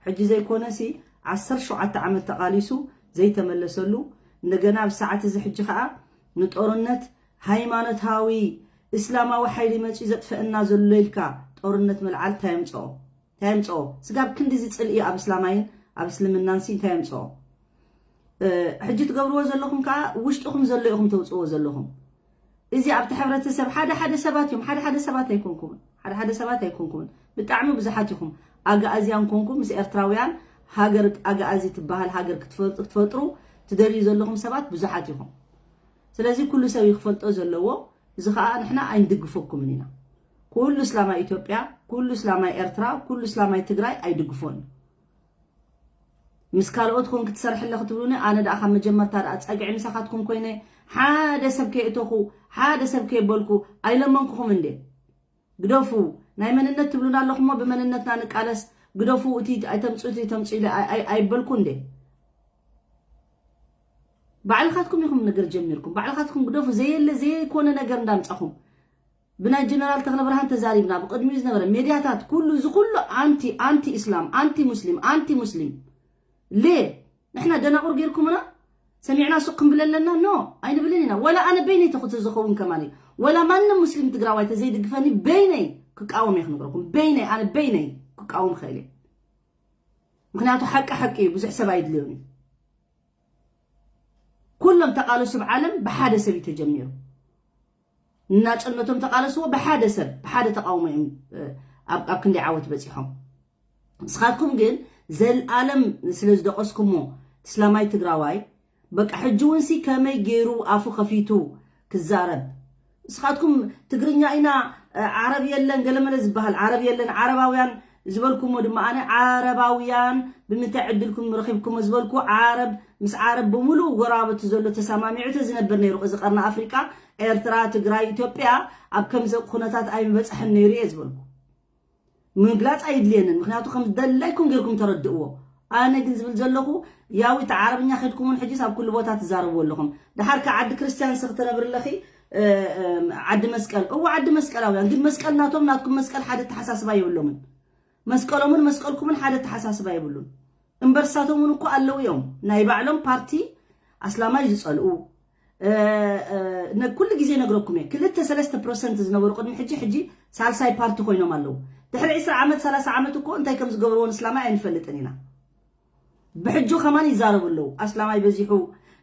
ሕጂ ዘይኮነሲ ዓሰርተ ሸውዓተ ዓመት ተቓሊሱ ዘይተመለሰሉ፣ እንደገና ኣብ ሰዓት እዚ ሕጂ ከዓ ንጦርነት ሃይማኖታዊ እስላማዊ ሓይሊ መፂኡ ዘጥፈእና ዘሎ ኢልካ ጦርነት ምልዓል እንታይ የምፅኦ? እንታይ የምፅኦ? ስጋብ ክንድዚ ፅልኢ ኣብ እስላማይን ኣብ እስልምናንሲ እንታይ የምፅኦ? ሕጂ ትገብርዎ ዘለኹም ከዓ ውሽጥኹም ዘሎ ኢኹም ተውፅዎ ዘለኹም። እዚ ኣብቲ ሕብረተሰብ ሓደ ሓደ ሰባት እዮም፣ ሓደ ሓደ ሰባት ኣይኮንኩምን፣ ሓደ ሓደ ሰባት ኣይኮንኩምን። ብጣዕሚ ብዙሓት ኢኹም። ኣግኣዝያን ኮንኩም ምስ ኤርትራውያን ሃገር ኣግኣዚ ትበሃል ሃገር ክትፈጥሩ ክትፈጥሩ ትደልዩ ዘለኹም ሰባት ብዙሓት ኢኹም። ስለዚ ኩሉ ሰብ እዩ ክፈልጦ ዘለዎ። እዚ ከዓ ንሕና ኣይንድግፈኩምን ኢና። ኩሉ እስላማይ ኢትዮጵያ፣ ኩሉ እስላማይ ኤርትራ፣ ኩሉ እስላማይ ትግራይ ኣይድግፎን። ምስ ካልኦት ኮን ክትሰርሕ ኣለኺ ትብሉኒ፣ ኣነ ደኣ ካብ መጀመርታ ደኣ ጸግዒ ምሳኻትኩም ኮይነ ሓደ ሰብ ከየእተኹ ሓደ ሰብ ከየበልኩ ኣይለመንኩኹም እንዴ? ግደፉ። ናይ መንነት ትብሉና ኣለኹሞ ብመንነትና ንቃለስ። ግደፉ፣ እቲ ኣይተምፁ እቲ ተምፁ ኢለ ኣይበልኩ እንዴ? ባዕልኻትኩም ኢኹም ነገር ጀሚርኩም። ባዕልኻትኩም ግደፉ። ዘየለ ዘይኮነ ነገር እንዳምጻኹም ብናይ ጀነራል ተኽለ ብርሃን ተዛሪብና ብቅድሚኡ ዝነበረ ሜድያታት ኩሉ እዚ ኩሉ ኣንቲ ኣንቲ እስላም ኣንቲ ሙስሊም ኣንቲ ሙስሊም ሌ ንሕና ደናቑር ጌርኩምና ሰሚዕና ሱቕ ክንብል ኣለና? ኖ ኣይንብልን ኢና። ወላ ኣነ በይነይ ተኹተ ዝኸውን ከማን እዩ። ወላ ማንም ሙስሊም ትግራዋይ ተዘይድግፈኒ በይነይ ክቃወም እየ ክነግረኩም። በይነይ ኣነ በይነይ ክቃወም ይኽእል እየ። ምክንያቱ ሓቂ ሓቂ እዩ። ብዙሕ ሰብ ኣይድልዮን እዩ። ኩሎም ተቓለሱ ብዓለም ብሓደ ሰብ እዩ ተጀሚሩ። ንናፅነቶም ተቓለስዎ ብሓደ ሰብ ብሓደ ተቃውሞ እዮም ኣብ ክንደይ ዓወት በፂሖም። ንስኻትኩም ግን ዘልኣለም ስለ ዝደቐስኩሞ እስላማይ ትግራዋይ በቃ ሕጂ እውን ሲ ከመይ ገይሩ ኣፉ ከፊቱ ክዛረብ? ንስኻትኩም ትግርኛ ኢና ዓረብ የለን ገለመለ ዝበሃል ዓረብ የለን ዓረባውያን ዝበልኩሞ ድማ ኣነ ዓረባውያን ብምንታይ ዕድልኩም ረኺብኩሞ ዝበልኩ ዓረብ ምስ ዓረብ ብምሉእ ጎረባብቲ ዘሎ ተሰማሚዑ ተዝነብር ነይሩ እዚ ቀርኒ ኣፍሪቃ፣ ኤርትራ፣ ትግራይ፣ ኢትዮጵያ ኣብ ከምዚ ኩነታት ኣይምበጽሐን ነይሩ እየ ዝበልኩ። ምግላጽ ኣይድልየንን፣ ምክንያቱ ከም ደላይኩም ጌርኩም ተረድእዎ። ኣነ ግን ዝብል ዘለኹ ያዊት ዓረብኛ ከድኩምን ሕጂስ ኣብ ኩሉ ቦታ ትዛረቡ ኣለኹም። ድሓር ከ ዓዲ ክርስቲያን ስኽ ትነብር ኣለኺ፣ ዓዲ መስቀል እዎ፣ ዓዲ መስቀላውያን ግን መስቀል ናቶም ናትኩም መስቀል ሓደ ተሓሳስባ የብሎምን። መስቀሎምን መስቀልኩምን ሓደ ተሓሳስባ የብሉን። እምበር ሳቶም እውን እኮ ኣለዉ እዮም ናይ ባዕሎም ፓርቲ ኣስላማይ ዝጸልኡ። ኩሉ ግዜ ነግረኩም እየ፣ ክልተ ሰለስተ ፐርሰንት ዝነበሩ ቅድሚ ሕጂ ሕጂ ሳልሳይ ፓርቲ ኮይኖም ኣለዉ። ድሕሪ ዕስራ ዓመት ሰላሳ ዓመት እኮ እንታይ ከም ዝገብርዎ ንስላማይ ኣይንፈልጥን ኢና። ብሕጂ ከማን ይዛረቡ ኣለዉ። ኣስላማይ በዚሑ፣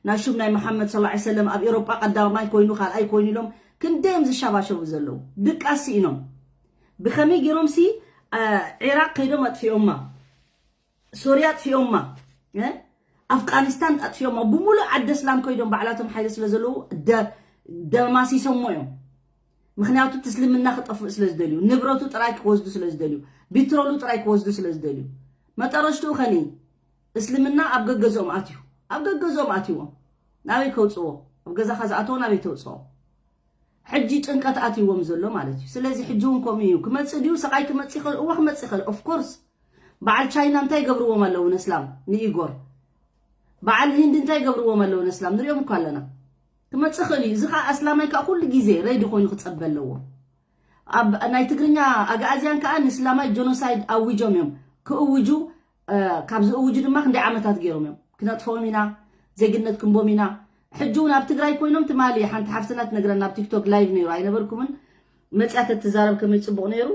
ናሹም ናይ መሓመድ ሰለላሁ ዐለይሂ ወሰለም ኣብ ኤሮጳ ቀዳማይ ኮይኑ ካልኣይ ኮይኑ ኢሎም ክንደዮም ዝሻባሸቡ ዘለዉ ድቃስ ስኢኖም። ብኸመይ ገይሮም ሲ ዒራቅ ከይዶም ኣጥፊኦማ፣ ሶርያ ኣጥፊኦማ፣ ኣፍቃኒስታን ኣጥፊኦማ፣ ብምሉእ ዓዲ እስላም ከይዶም ባዕላቶም ሓይሊ ስለ ዘለዉ ደማሲሶሞ እዮም። ምክንያቱ እቲ እስልምና ክጠፍእ ስለ ዝደልዩ፣ ንብረቱ ጥራይ ክወስዱ ስለ ዝደልዩ፣ ቢትሮሉ ጥራይ ክወስዱ ስለ ዝደልዩ፣ መጠረሽትኡ ኸኒ እስልምና ኣብ ገገዝኦም ኣትዩ፣ ኣብ ገገዝኦም ኣትይዎም ናበይ ከውፅዎ? ኣብ ገዛኻ ዝኣተዎ ናበይ ተውፅኦ? ሕጂ ጭንቀት ኣትይዎም ዘሎ ማለት እዩ። ስለዚ ሕጂ እውን ከምኡ እዩ። ክመፅእ ድዩ? ስቓይ ክመፅእ ይኽእል፣ እወ ክመፅእ ይኽእል። ኦፍኮርስ በዓል ቻይና እንታይ ገብርዎም ኣለዉ ነስላም ንኢጎር? በዓል ህንድ እንታይ ገብርዎም ኣለዉ ነስላም? ንሪኦም እኮ ኣለና። ክመፅእ ይኽእል እዩ። እዚ ከዓ ኣስላማይ ከዓ ኩሉ ግዜ ሬዲ ኮይኑ ክፀበ ኣለዎ። ኣብ ናይ ትግርኛ ኣግኣዝያን ከዓ ንስላማይ ጀኖሳይድ ኣዊጆም እዮም። ክእውጁ ካብ ዝእውጁ ድማ ክንደይ ዓመታት ገይሮም እዮም። ክነጥፍኦም ኢና፣ ዜግነት ክንቦም ኢና። ሕጂ እውን ኣብ ትግራይ ኮይኖም ትማሊ ሓንቲ ሓፍትና ትነግረና ኣብ ቲክቶክ ላይቭ ነይሩ ኣይነበርኩምን፣ መፅያ ተትዛረብ ከመይ ፅቡቕ ነይሩ።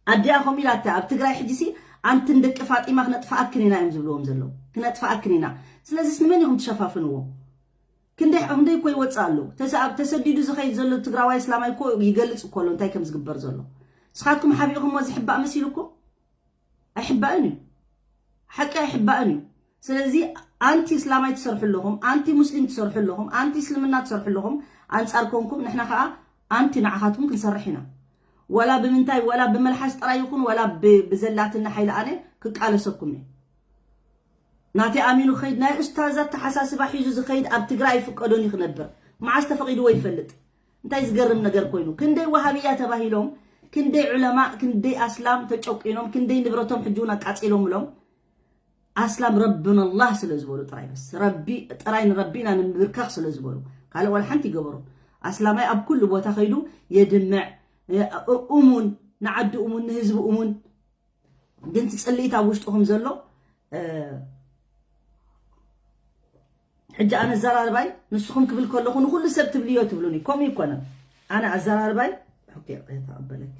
ኣዲኣ ከምኡ ኢላታ ኣብ ትግራይ ሕጂ ሲ ኣንትን ደቂ ፋጢማ ክነጥፍኣክን ኢና እዮም ዝብልዎም ዘለዉ። ክነጥፍኣክን ኢና። ስለዚስ ንመን ኢኹም ትሸፋፍንዎ? ክንደይ ክንደይ እኮ ይወፅእ ኣሎ። ተሰ- ኣብ ተሰዲዱ ዝኸይድ ዘሎ ትግራዋይ እስላማይ እኮ ይገልፅ እኮ ኣሎ እንታይ ከም ዝግበር ዘሎ። ንስኻትኩም ሓቢእኹምዎ ዝሕባእ መሲልኩም ኣይሕባእን እዩ። ሓቂ ኣይሕባእን እዩ። ስለዚ ኣንቲ እስላማይ ትሰርሑ ኣለኹም፣ ኣንቲ ሙስሊም ትሰርሑ ኣለኹም፣ ኣንቲ እስልምና ትሰርሑ ኣለኹም፣ ኣንፃር ኮንኩም ንሕና ከዓ ኣንቲ ንዓኻትኩም ክንሰርሕ ኢና። ወላ ብምንታይ ወላ ብመልሓስ ጥራይ ይኹን ወላ ብ- ብዘላትና ሓይሊ ኣነ ክቃለሰኩም እየ። ናተይ ኣሚኑ ክኸይድ ናይ ኡስታዝ ኣተሓሳስባ ሒዙ ዝኸይድ ኣብ ትግራይ ኣይፍቀዶን እዩ ክነብር። መዓስ ተፈቒድዎ ይፈልጥ? እንታይ ዝገርም ነገር ኮይኑ ክንደይ ወሃብያ ተባሂሎም ክንደይ ዑለማ ክንደይ ኣስላም ተጨቂኖም ክንደይ ንብረቶም ሕጂ እውን ኣቃፂሎምሎም ኣስላም ረብና ኣላህ ስለ ዝበሉ ጥራይ በስ ረቢ ጥራይ ንረቢ ኢና ንምብርከኽ ስለ ዝበሉ ካልእ ዋላ ሓንቲ ይገበሩ ኣስላማይ ኣብ ኩሉ ቦታ ከይዱ የድምዕ እሙን ንዓዲ እሙን ንህዝቢ እሙን ግን እቲ ፅልኢት ኣብ ውሽጥኹም ዘሎ ሕጂ ኣነ ኣዘራርባይ ንስኹም ክብል ከለኹ ንኩሉ ሰብ ትብልዮ ትብሉኒ ከምኡ ይኮነን ኣነ ኣዘራርባይ ተቀበለኝ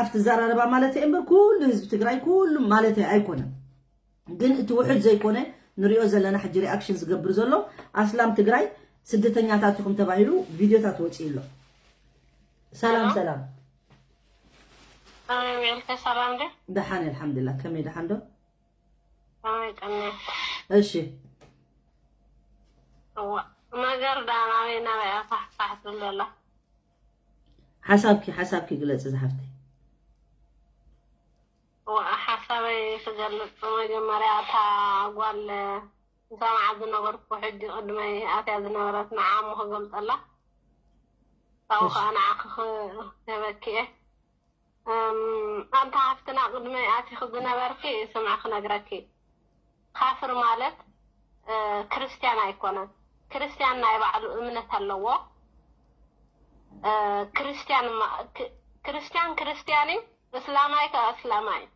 ኣብቲ ዘራርባ ማለት እምበር ኩሉ ህዝቢ ትግራይ ኩሉ ማለት ኣይኮነን ግን እቲ ውሕድ ዘይኮነ ንሪኦ ዘለና ሕጂ ሪኣክሽን ዝገብር ዘሎ ኣስላም ትግራይ ስደተኛታት ኢኹም ተባሂሉ ቪድዮታት ወፂኡ ኣሎ ሰላም ሰላም ሰላም ደ ደሓን ኣልሓምዱላ ከመይ ደሓን ዶ ከመይ ቀኒኻ እሺ እዋ ነገር ዳ ናበይ ናበይ ኣፋሕፋሕ ትብል ዘላ ሓሳብኪ ሓሳብኪ ግለፂ ዝሓፍተይ እዋ ሓሳበይ ክገልፅ መጀመርያ እታ ጓል ዝሰምዓ ዝነበርኩ ሕጂ ቅድመይ ኣትያ ዝነበረት ንዓ እሞ ክገልፀላ ካብኡ ከዓ ንዓኺ ክህበኪ እየ ኣንታ ሃፍትና ቅድመይ ኣቲኺ ዝነበርኪ ስምዒ ክነግረኪ ካፍር ማለት ክርስትያን ኣይኮነን ክርስትያን ናይ ባዕሉ እምነት ኣለዎ ክርስትያን ክርስትያን ክርስትያን እዩ እስላማይ ከ እስላማይ እዩ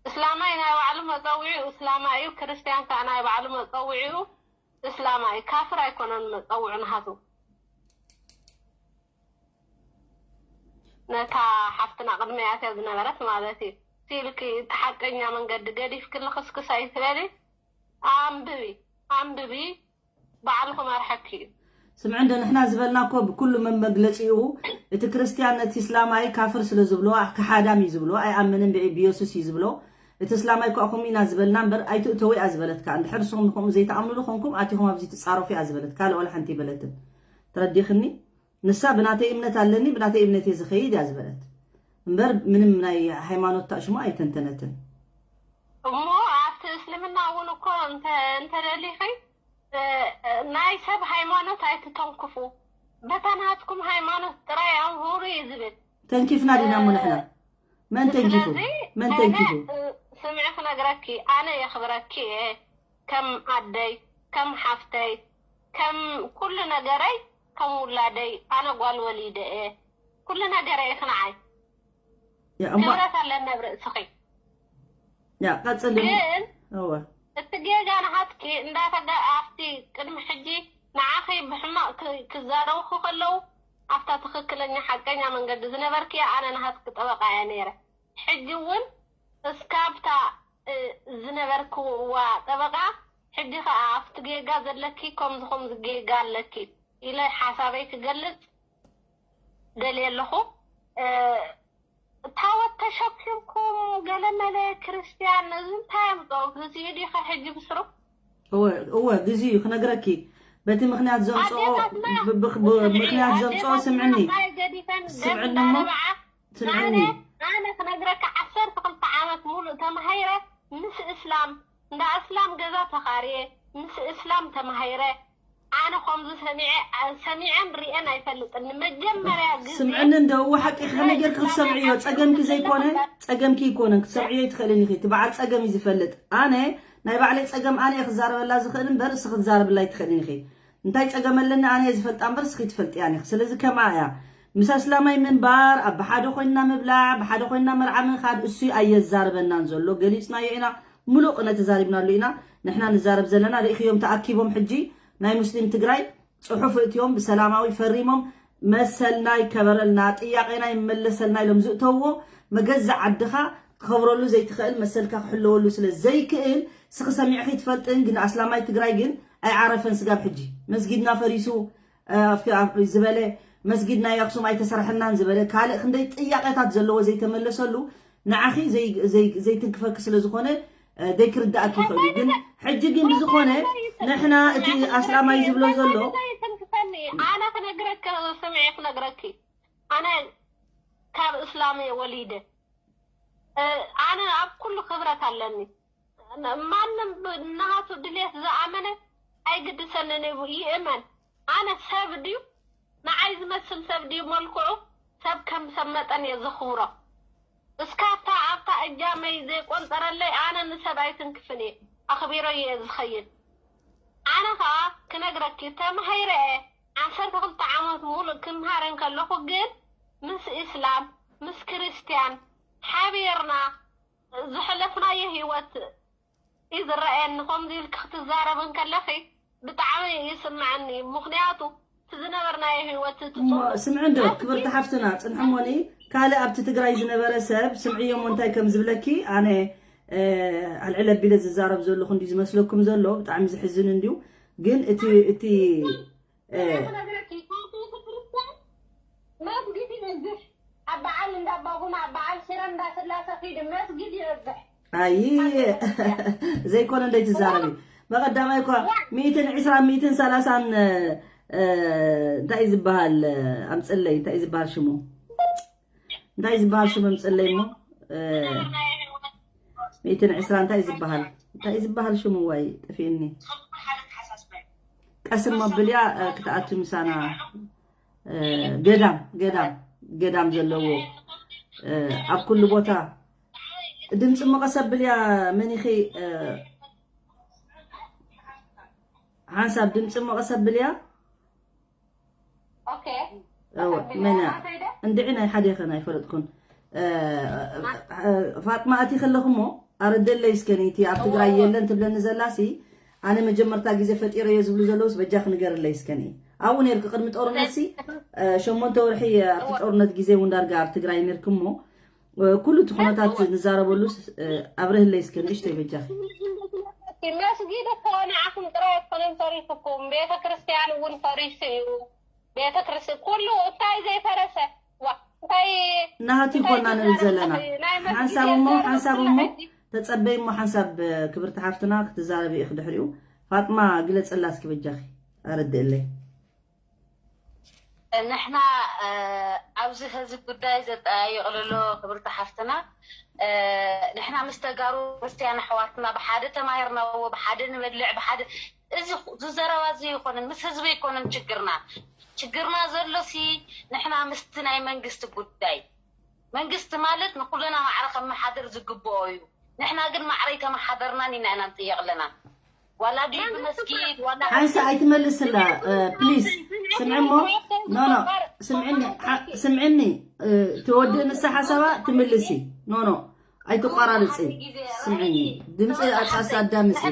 እስላማይ ናይ ባዕሉ መፀውዒኡ እስላማይ እዩ ክርስትያን ከዓ ናይ ባዕሉ መፀውዒኡ እስላማይ እዩ ካፍር ኣይኮነን መፀውዒ ናሃቱ ነታ ሓፍትና ቅድመይ ኣትያ ዝነበረት ማለት እዩ ሲልኪ እቲ ሓቀኛ መንገዲ ገዲፍኪ ልኽስክስ ኣይትበሊ ኣንብቢ ኣንብቢ ባዕሉ ክመርሐኪ እዩ ስምዒ እንዶ ንሕና ዝበልና እኮ ብኩሉ መመግለፂኡ እቲ ክርስትያን ነቲ እስላማይ ካፍር ስለ ዝብሎ ከሓዳም እዩ ዝብሎ ኣይኣምንን ብኢየሱስ እዩ ዝብሎ እቲ እስላማይ እኳ ከምኡ ኢና ዝበልና እምበር ኣይትእተው እያ ዝበለት ከዓ እንድሕር ንስኹም ንከምኡ ዘይትኣምኑሉ ኮንኩም ኣቲኹም ኣብዚ ትፃረፉ እያ ዝበለት ካልእ ዋላ ሓንቲ ይበለትን ተረዲኽኒ ንሳ ብናተይ እምነት ኣለኒ ብናተይ እምነት እየ ዝኸይድ እያ ዝበለት እምበር ምንም ናይ ሃይማኖት ታሽሙ ኣይተንተነትን። እሞ ኣብቲ እስልምና እውን እኮ እንተ- እንተደሊኺ እ፣ ናይ ሰብ ሃይማኖት ኣይትተንክፉ፣ በታ ናትኩም ሃይማኖት ጥራይ ኣንብሩ እዩ ዝብል። ተንኪፍና ዲና እሞ ንሕና? መን ተንኪፉ? ስለዚ መን ኣነ ተንኪፉ? እ፣ ስምዒ ክነግረኪ፣ ኣነ የኽብረኪ እየ ከም ኣደይ፣ ከም ሓፍተይ፣ ከም ኩሉ ነገረይ፣ ከም ውላደይ። ኣነ ጓል ወሊደ እየ፣ ኩሉ ነገረይ ይኽንዓይ። ያ እሞ ክብረት ኣለኒ ኣብ ርእስኺ። ያ ቀጽል። ግን እወ እቲ ጌጋ ናሃትኪ እንዳተጋ ኣብቲ ቅድሚ ሕጂ ንዓኺ ብሕማቕ ክ- ክዛረቡኺ ከለዉ ኣብታ ትኽክለኛ ሓቀኛ መንገዲ ዝነበርኪ ኣነ ናሃትኪ ጠበቃ እየ ነይረ። ሕጂ እውን እስካብታ እ፣ ዝነበርክዋ ጠበቃ ሕጂ ከዓ ኣብቲ ጌጋ ዘለኪ ከምዚ ከምዚ ጌጋ ኣለኪ ኢለ ሓሳበይ ክገልጽ ደልየ ኣለኹ። እ፣ ታወት ተሸኪምኩም ገለመለ ክርስትያን እዚ እንታይ ኣምፅኦ? ግዜኡ ድዩ ሕጂ ብስሩ? እወ እወ ግዜኡ ክነግረኪ በቲ ምክንያት ዘምፅኦ ኣዴታትና ብ- ብ- ብ- ስምዒ፣ ምክንያት ዘምፅኦ ኣዴታትና ስምዕኒ ማይ ገዲፈን ስምዕኒ ደም እሞ እንዳረብዓ ስምዕኒ ኣነ ኣነ ክነግረካ ዓሰርተ ክልተ ዓመት ሙሉእ ተማሂረ ምስ እስላም እንዳ እስላም ገዛ ተኻርየ ምስ እስላም ተማሂረ ኣነ ከምዚ ሰሚዐ ሰሚዐን ሪኤን ኣይፈልጥን። ንመጀመርያ ግዜ ስምዕኒ እንደው እወ ሓቂ ከመይ ጌርኪ ክትሰምዕዮ ጸገምኪ ዘይኮነ ጸገምኪ ይኮነን ክትሰምዕዮ ይትኽእልን ኢኺ እቲ በዓል ጸገም እዩ ዝፈልጥ ኣነ ናይ ባዕለይ ጸገም ኣነ እየ ክዛረበላ ዝኽእል እምበር እስ ክትዛረብላ ይትኽእልን ኢኺ እንታይ ጸገም ኣለኒ ኣነ እየ ዝፈልጣ እምበር እስኺ ትፈልጥያን ኢኺ ስለዚ ከምኣ እያ ምስ ኣስላማይ ምንባር ኣብ ብሓደ ኮይንና ምብላዕ ብሓደ ኮይንና መርዓ ምኻድ እሱ ኣየዛርበናን ዘሎ ገሊጽናዮ ኢና ሙሉእ ቅነ ተዛሪብናሉ ኢና ንሕና ንዛረብ ዘለና ርኢኽዮም ተኣኪቦም ሕጂ ናይ ሙስሊም ትግራይ ፅሑፍ እእትዮም ብሰላማዊ ፈሪሞም መሰልና ይከበረልና ጥያቄና ይመለሰልና ኢሎም ዝእተውዎ መገዛ ዓድኻ ክኸብረሉ ዘይትኽእል መሰልካ ክሕለወሉ ስለ ዘይክእል ስኺ ሰሚዕኺ ትፈልጥን ግን ኣስላማይ ትግራይ ግን ኣይዓረፈን ስጋብ ሕጂ መስጊድና ፈሪሱ ዝበለ መስጊድ ናይ ኣክሱም ኣይተሰርሐልናን ዝበለ ካልእ ክንደይ ጥያቄታት ዘለዎ ዘይተመለሰሉ ንዓኺ ዘይትንክፈኪ ስለ ዝኾነ ዘይክርድኣኪ ይኽእል እዩ ግን ሕጂ ግን ብዝኾነ ንሕና እቲ ኣስላማይ ዝብሎ ዘሎ ኣነ ክነግረኪ ስምዒ ክነግረኪ ኣነ ካብ እስላም እየ ወሊደ ኣነ ኣብ ኩሉ ክብረት ኣለኒ ማንም ብናቱ ድሌት ዝኣመነ ኣይግድሰንን ይእመን ኣነ ሰብ ድዩ ንዓይ ዝመስል ሰብ ድዩ መልክዑ ሰብ ከም ሰብ መጠን እየ ዘኽብሮ እስካብታ ኣብታ እጃመይ ዘይቆንጠረለይ ኣነ ንሰብ ኣይትንክፍን እየ ኣኽቢሮ እየ ዝኸይድ ኣነ ከዓ ክነግረኪ ተማሂረ እየ ዓሰርተ ክልተ ዓመት ሙሉእ ክምሃር እንከለኹ ግን ምስ እስላም ምስ ክርስትያን ሓቢርና ዝሐለፍናዮ ህይወት እዩ ዝረኣየኒ ከምዚ ኢልኪ ክትዛረቢ እንከለኺ ብጣዕሚ ይስምዐኒ ምኽንያቱ እቲ ዝነበርናዮ ህይወት እቲ እሞ ፅቡቅ ስምዒ እንዶ ክብርቲ ሓፍትና ፅንሕሞኒ ካልእ ኣብቲ ትግራይ ዝነበረ ሰብ ስምዕዮ እሞ እንታይ ከም ዝብለኪ ኣነ ኣልዕል ኣቢለ ዝዛረብ ዘለኹ እንዲ ዝመስለኩም ዘሎ ብጣዕሚ ዝሕዝን እንዲዩ ግን እቲ እቲ ክነግረኪ ካብ ቤተክርስትያን መስጊድ ይበዝሕ ኣብ በዓል እንዳባጉና ኣብ በዓል ሽረ እንዳስላሰ ኪዱ መስጊድ ይበዝሕ ኣይ ዘይኮነ እንደይ ትዛረቢ በቀዳማይ እኳ ሚእትን ዕስራን ሚእትን ሰላሳን እንታይ እዩ ዝበሃል ኣምፅለይ እንታይ እዩ ዝበሃል ሽሙ እንታይ ዝበሃል ሽሙ ኣምፅለይ እሞ ሚእትን ዕስራ እንታይ እዩ ዝበሃል እንታይ እዩ ዝበሃል ሽሙ ዋይ ጠፊእኒ ቀስን መብልያ ክትኣቱ ምሳና ገዳም ገዳም ገዳም ዘለዎ ኣብ ኩሉ ቦታ ድምፂ እሞ ቀስ ኣብልያ መን ኢኺ ሓንሳብ ድምፂ እሞ ቀስ ኣብልያ መን እንድዒ ናይ ሓደ ኸን ኣይፈለጥኩን ፋጥማ ኣቲ ከለኹ እሞ ኣረደለይ እስከ ነይቲ ኣብ ትግራይ የለን ትብለኒ ዘላሲ ኣነ መጀመርታ ግዜ ፈጢረዮ ዝብሉ ዘለውስ በጃ ክንገርለይ እስከ ኣብኡ ነርክ ቅድሚ ጦርነት ሲ ሸሞንተ ወርሒ ኣብቲ ጦርነት ግዜ እውን ዳርጋ ኣብ ትግራይ ነርክ እሞ ኩሉ እቲ ኩነታት ንዛረበሉስ ኣብረህለይ እስከ ንእሽተይ በጃ መስጊድ እኮ ንዓኹም ጥራይ ኣይኮነን ፈሪሱኩም ቤተ ክርስትያን እውን ፈሪሱ እዩ ቤተ ክርስትያን ኩሉ እንታይ ዘይፈረሰ እንታይ ናሃቱ ይኮና ንብል ዘለና ሓንሳብ እሞ ሓንሳብ እሞ ተፀበይ እሞ ሓንሳብ ክብርቲ ሓፍትና ክትዛረብ ኢኽ ድሕሪኡ ፋጥማ ግለፀላ እስኪ በጃኺ ኣረድእለይ ንሕና ኣብዚ ሕዚ ጉዳይ ዘጠያይቕ ዘሎ ክብርቲ ሓፍትና፣ ንሕና ምስ ተጋሩ ክርስትያን ኣሕዋትና ብሓደ ተማሂርናዎ፣ ብሓደ ንበልዕ፣ ብሓደ፣ እዚ ዘረባ እዚ ኣይኮነን፣ ምስ ህዝቢ ኣይኮነን ችግርና። ችግርና ዘሎሲ ንሕና ምስቲ ናይ መንግስቲ ጉዳይ፣ መንግስቲ ማለት ንኩልና ማዕረ ከመሓድር ዝግብኦ እዩ። ንሕና ግን ማዕረ ኣይተመሓደርናን ኢና ኢና ንጥየቕ ኣለና። ዋላ ድዩ ብመስጊድ ዋላ ሓንሳ ኣይትመልስላ፣ ፕሊዝ። ስምዕሞ፣ ኖ ኖ፣ ስምዕኒ፣ ሓ- ስምዕኒ፣ ትወድእ ንሳ ሓሳባ ትምልሲ። ኖ ኖ፣ ኣይትቋራርፂ። ስምዕኒ፣ ድምፂ ኣፃስ ኣዳምፂ።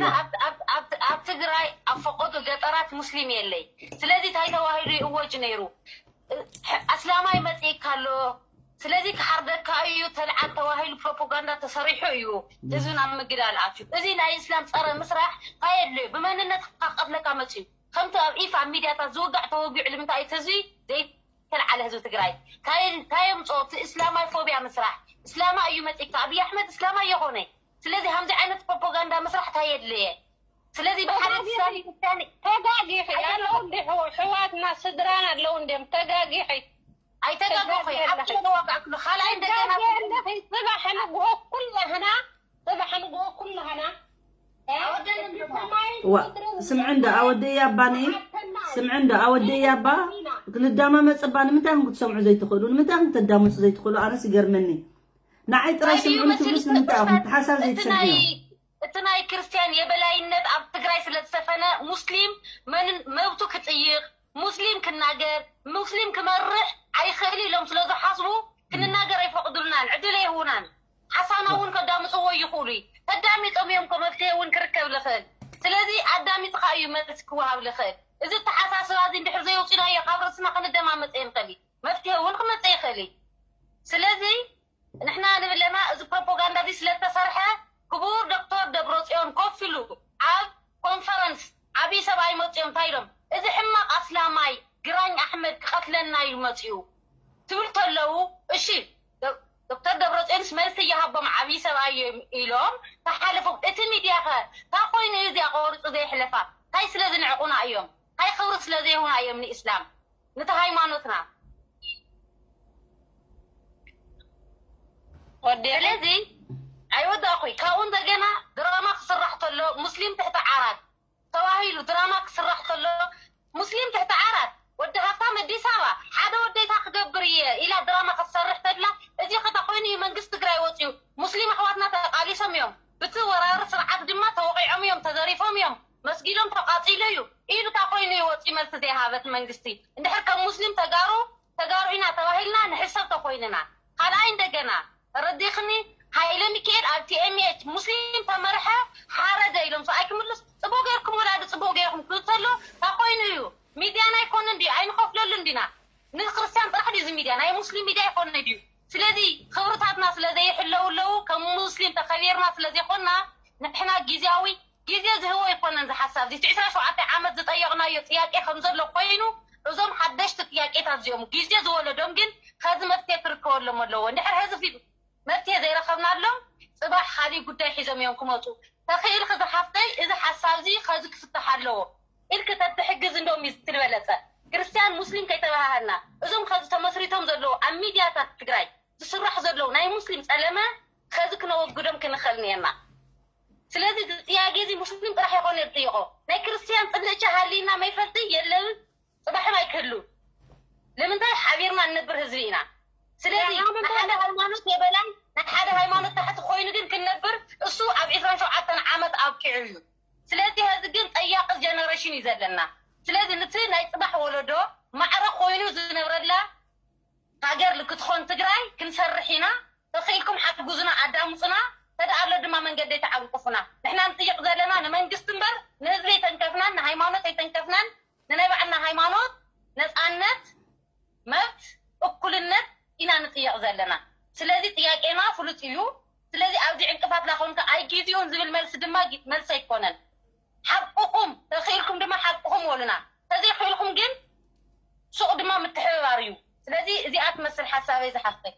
ኣብ ትግራይ ኣብ ፈቆዶ ገጠራት ሙስሊም የለይ። ስለዚ እንታይ ተባሂሉ ይእወጅ ነይሩ? ኣስላማይ መፅእካ ኣሎ፣ ስለዚ ክሓርደካ እዩ ተልዓል ተባሂሉ ፕሮፓጋንዳ ተሰሪሑ እዩ ህዝቢ ናብ ምግዳል ኣትዩ። እዚ ናይ እስላም ፀረ ምስራሕ እንታይ የድልዮ? ብመንነትካ ክቐትለካ መፅዩ። ከምቲ ኣብ ኢፍ ኣብ ሚድያታት ዝውጋዕ ተወጊዑ ልምንታይ እቲ ህዝቢ ዘይተልዓለ ህዝቢ ትግራይ? እንታይ እንታይ የምፅኦ እቲ እስላማይ ፎብያ ምስራሕ? እስላማ እዩ መፅእካ፣ ኣብይ ኣሕመድ እስላማ እየኾነ። ስለዚ ከምዚ ዓይነት ፕሮፓጋንዳ ምስራሕ እንታይ የድልየ? ስለዚ ብሓደ ትሳኒ ትሳኒ ተጋጊሒ ኣለዉ እንዲ ሕዋትና ስድራን ኣለዉ እንዲም ተጋጊሒ ኣይተጋገኹ ኣብቲ ንዋጋእክሉ ካልኣይ እንደገና ፅባሕ ንግሆ ኩላህና ፅባሕ ንግሆ ኩላህና ዋ ስምዒ እንዶ ኣወደይ ኣባኒ ስምዒ እንዶ ኣወደይ ኣባ ክንዳማመፅ እባ ንምንታይ ኢኹም ክትሰምዑ ዘይትኽእሉ ንምንታይ ኢኹም ክተዳምፁ ዘይትኽእሉ ኣነስ ይገርመኒ ንዓይ ጥራይ ስምዑኒ ትብሉስ ንምንታይ ኢኹም እቲ ሓሳብ ዘይትሰምዕዮ እቲ ናይ ክርስትያን የበላይነት ኣብ ትግራይ ስለዝሰፈነ ሙስሊም መብቱ ክጥይቕ ሙስሊም ክናገር፣ ሙስሊም ክመርሕ ኣይኽእል ኢሎም ስለዝሓስቡ ክንናገር ኣይፈቕዱልናን፣ ዕድል ኣይህቡናን። ሓሳና እውን ከዳምፅዎ ይኽእሉ እዩ። ተዳሚጦም እዮም እኮ መፍትሄ እውን ክርከብ ዝኽእል። ስለዚ ኣዳሚፅኻ እዩ መልሲ ክወሃብ ዝኽእል። እዚ ኣተሓሳስባ እዚ እንድሕር ዘየውፂናዮ ካብ ርእስና ክንደማመፅ የንኽእል እዩ። መፍትሄ እውን ክመፅእ ይኽእል እዩ። ስለዚ ንሕና ንብለና እዚ ፕሮፖጋንዳ እዚ ስለዝተሰርሐ ክቡር ዶክተር ደብረፅዮን ኮፍ ኢሉ ኣብ ኮንፈረንስ ዓብዪ ሰብኣይ መፅዮም እንታይ ኢሎም እዚ ሕማቕ ኣስላማይ ግራኝ ኣሕመድ ክቐትለና እዩ መፅዩ ትብል ተለዉ እሺ ዶክተር ደብረፅዮንስ መልሲ ይሃቦም ዓብዪ ሰብኣይ እዮም ኢሎም ተሓልፎም እቲ ሚድያ ኸ እንታይ ኮይኑ እዩ እዚኣ ቆሪፁ ዘየሕለፋ እንታይ ስለ ዝንዕቑና እዮም እንታይ ክብሪ ስለ ዘይሁና እዮም ንእስላም ነቲ ሃይማኖትና። ስለዚ ኣይወዳእኩይ ካብኡ እንደገና ድራማ ክስራሕ ተሎ ሙስሊም ትሕቲ ዓራት ተባሂሉ ድራማ ክስራሕ ተሎ ሙስሊም ትሕቲ ዓራት ወዲ ሃፍታም ኣዲስ ኣበባ ሓደ ወደይታ ክገብር እየ ኢላ ድራማ ክትሰርሕ ተላ እዚ ከታ ኮይኑ እዩ መንግስቲ ትግራይ ወፅዩ ሙስሊም ኣሕዋትና ተቃሊሶም እዮም ብቲ ወራሪ ስርዓት ድማ ተወቂዖም እዮም ተዘሪፎም እዮም መስጊዶም ተቃፂሉ እዩ ኢሉ እንታይ ኮይኑ እዩ ወፂኡ መልሲ ዘይሃበ እቲ መንግስቲ እንድሕር ከም ሙስሊም ተጋሩ ተጋሩ ኢና ተባሂልና ንሕሰብ ተኮይንና ካልኣይ እንደገና ተረዲኽኒ ሃይለ ሚካኤል ኣብ ቲኤምኤች ሙስሊም ተመርሐ ሓረደ ኢሎም ሰብኣይ ክምልስ ፅቡቅ ገይርኩም ወላዲ ፅቡቅ ገይርኩም ክብል ተሎ እንታይ ኮይኑ እዩ ሚድያና ኣይኮነን ድዩ ኣይንኸፍለሉን ዲና ንክርስትያን ጥራሕ ድዩ እዚ ሚድያ ናይ ሙስሊም ሚድያ ኣይኮነ ድዩ ስለዚ ክብርታትና ስለ ዘይሕለው ኣለዉ ከም ሙስሊም ተኸቢርና ስለ ዘይኮና ንሕና ግዝያዊ ግዜ ዝህቦ ኣይኮነን ዝሓሳብ እዚ ዕስራ ሸውዓተ ዓመት ዝጠየቕናዮ ጥያቄ ከም ዘሎ ኮይኑ እዞም ሓደሽቲ ጥያቄታት እዚኦም ግዜ ዝወለዶም ግን ከዚ መፍትሄ ክርከበሎም ኣለዎ እንድሕር ሕዚ ፊት መፍትሄ ዘይረኸብናሎም ፅባሕ ካሊእ ጉዳይ ሒዞም እዮም ክመፁ ተኽኢልኪ ዝሓፍተይ እዚ ሓሳብ እዚ ከዚ ክፍታሕ ኣለዎ ኢልኪ ተትሕግዝ እንዶም እዩ ዝበለፀ ክርስትያን ሙስሊም ከይተባሃሃልና እዞም ከዚ ተመስሪቶም ዘለዉ ኣብ ሚድያታት ትግራይ ዝስራሕ ዘለዉ ናይ ሙስሊም ፀለመ ከዚ ክነወግዶም ክንኽእል ነርና ስለዚ እዚ ጥያቄ እዚ ሙስሊም ጥራሕ ይኾነ ዝጥይቆ ናይ ክርስትያን ፅልእቻ ሃልይና መይፈልጢ የለብን ፅባሕም ኣይክህሉ ንምንታይ ሓቢርና እንነብር ህዝቢ ኢና ስለዚ ንሓደ ሃይማኖት የበላይ ናይ ሓደ ሃይማኖት ታሕቲ ኮይኑ ግን ክንነብር እሱ ኣብ ዕስራን ሸውዓተን ዓመት ኣብቂዑ እዩ ስለዚ ሕዚ ግን ጠያቂ ጀነሬሽን እዩ ዘለና ስለዚ ንቲ ናይ ፅባሕ ወለዶ ማዕረ ኮይኑ ዝነብረላ ሃገር ክትኾን ትግራይ ክንሰርሕ ኢና ተኽኢልኩም ሓግዙና ኣዳምፁና ተደኣሎ ድማ መንገዲ ኣይተዓንቅፉና ንሕና ንጥይቕ ዘለና ንመንግስቲ እምበር ንህዝቢ ኣይተንከፍናን ንሃይማኖት ኣይተንከፍናን ንናይ ባዕልና ሃይማኖት ነፃነት መብት እኩልነት ኢና ንጥየቕ ዘለና ስለዚ ጥያቄና ፍሉጥ እዩ ስለዚ ኣብዚ ዕንቅፋት ላኾንካ ኣይጊዜኡን ዝብል መልሲ ድማ መልሲ ኣይኮነን ሓቅኹም ተኽኢልኩም ድማ ሓቅኹም ወሉና ተዘይኽኢልኩም ግን ሱቕ ድማ ምትሕብባር እዩ ስለዚ እዚኣ ትመስል ሓሳበይ ዝሓፍተይ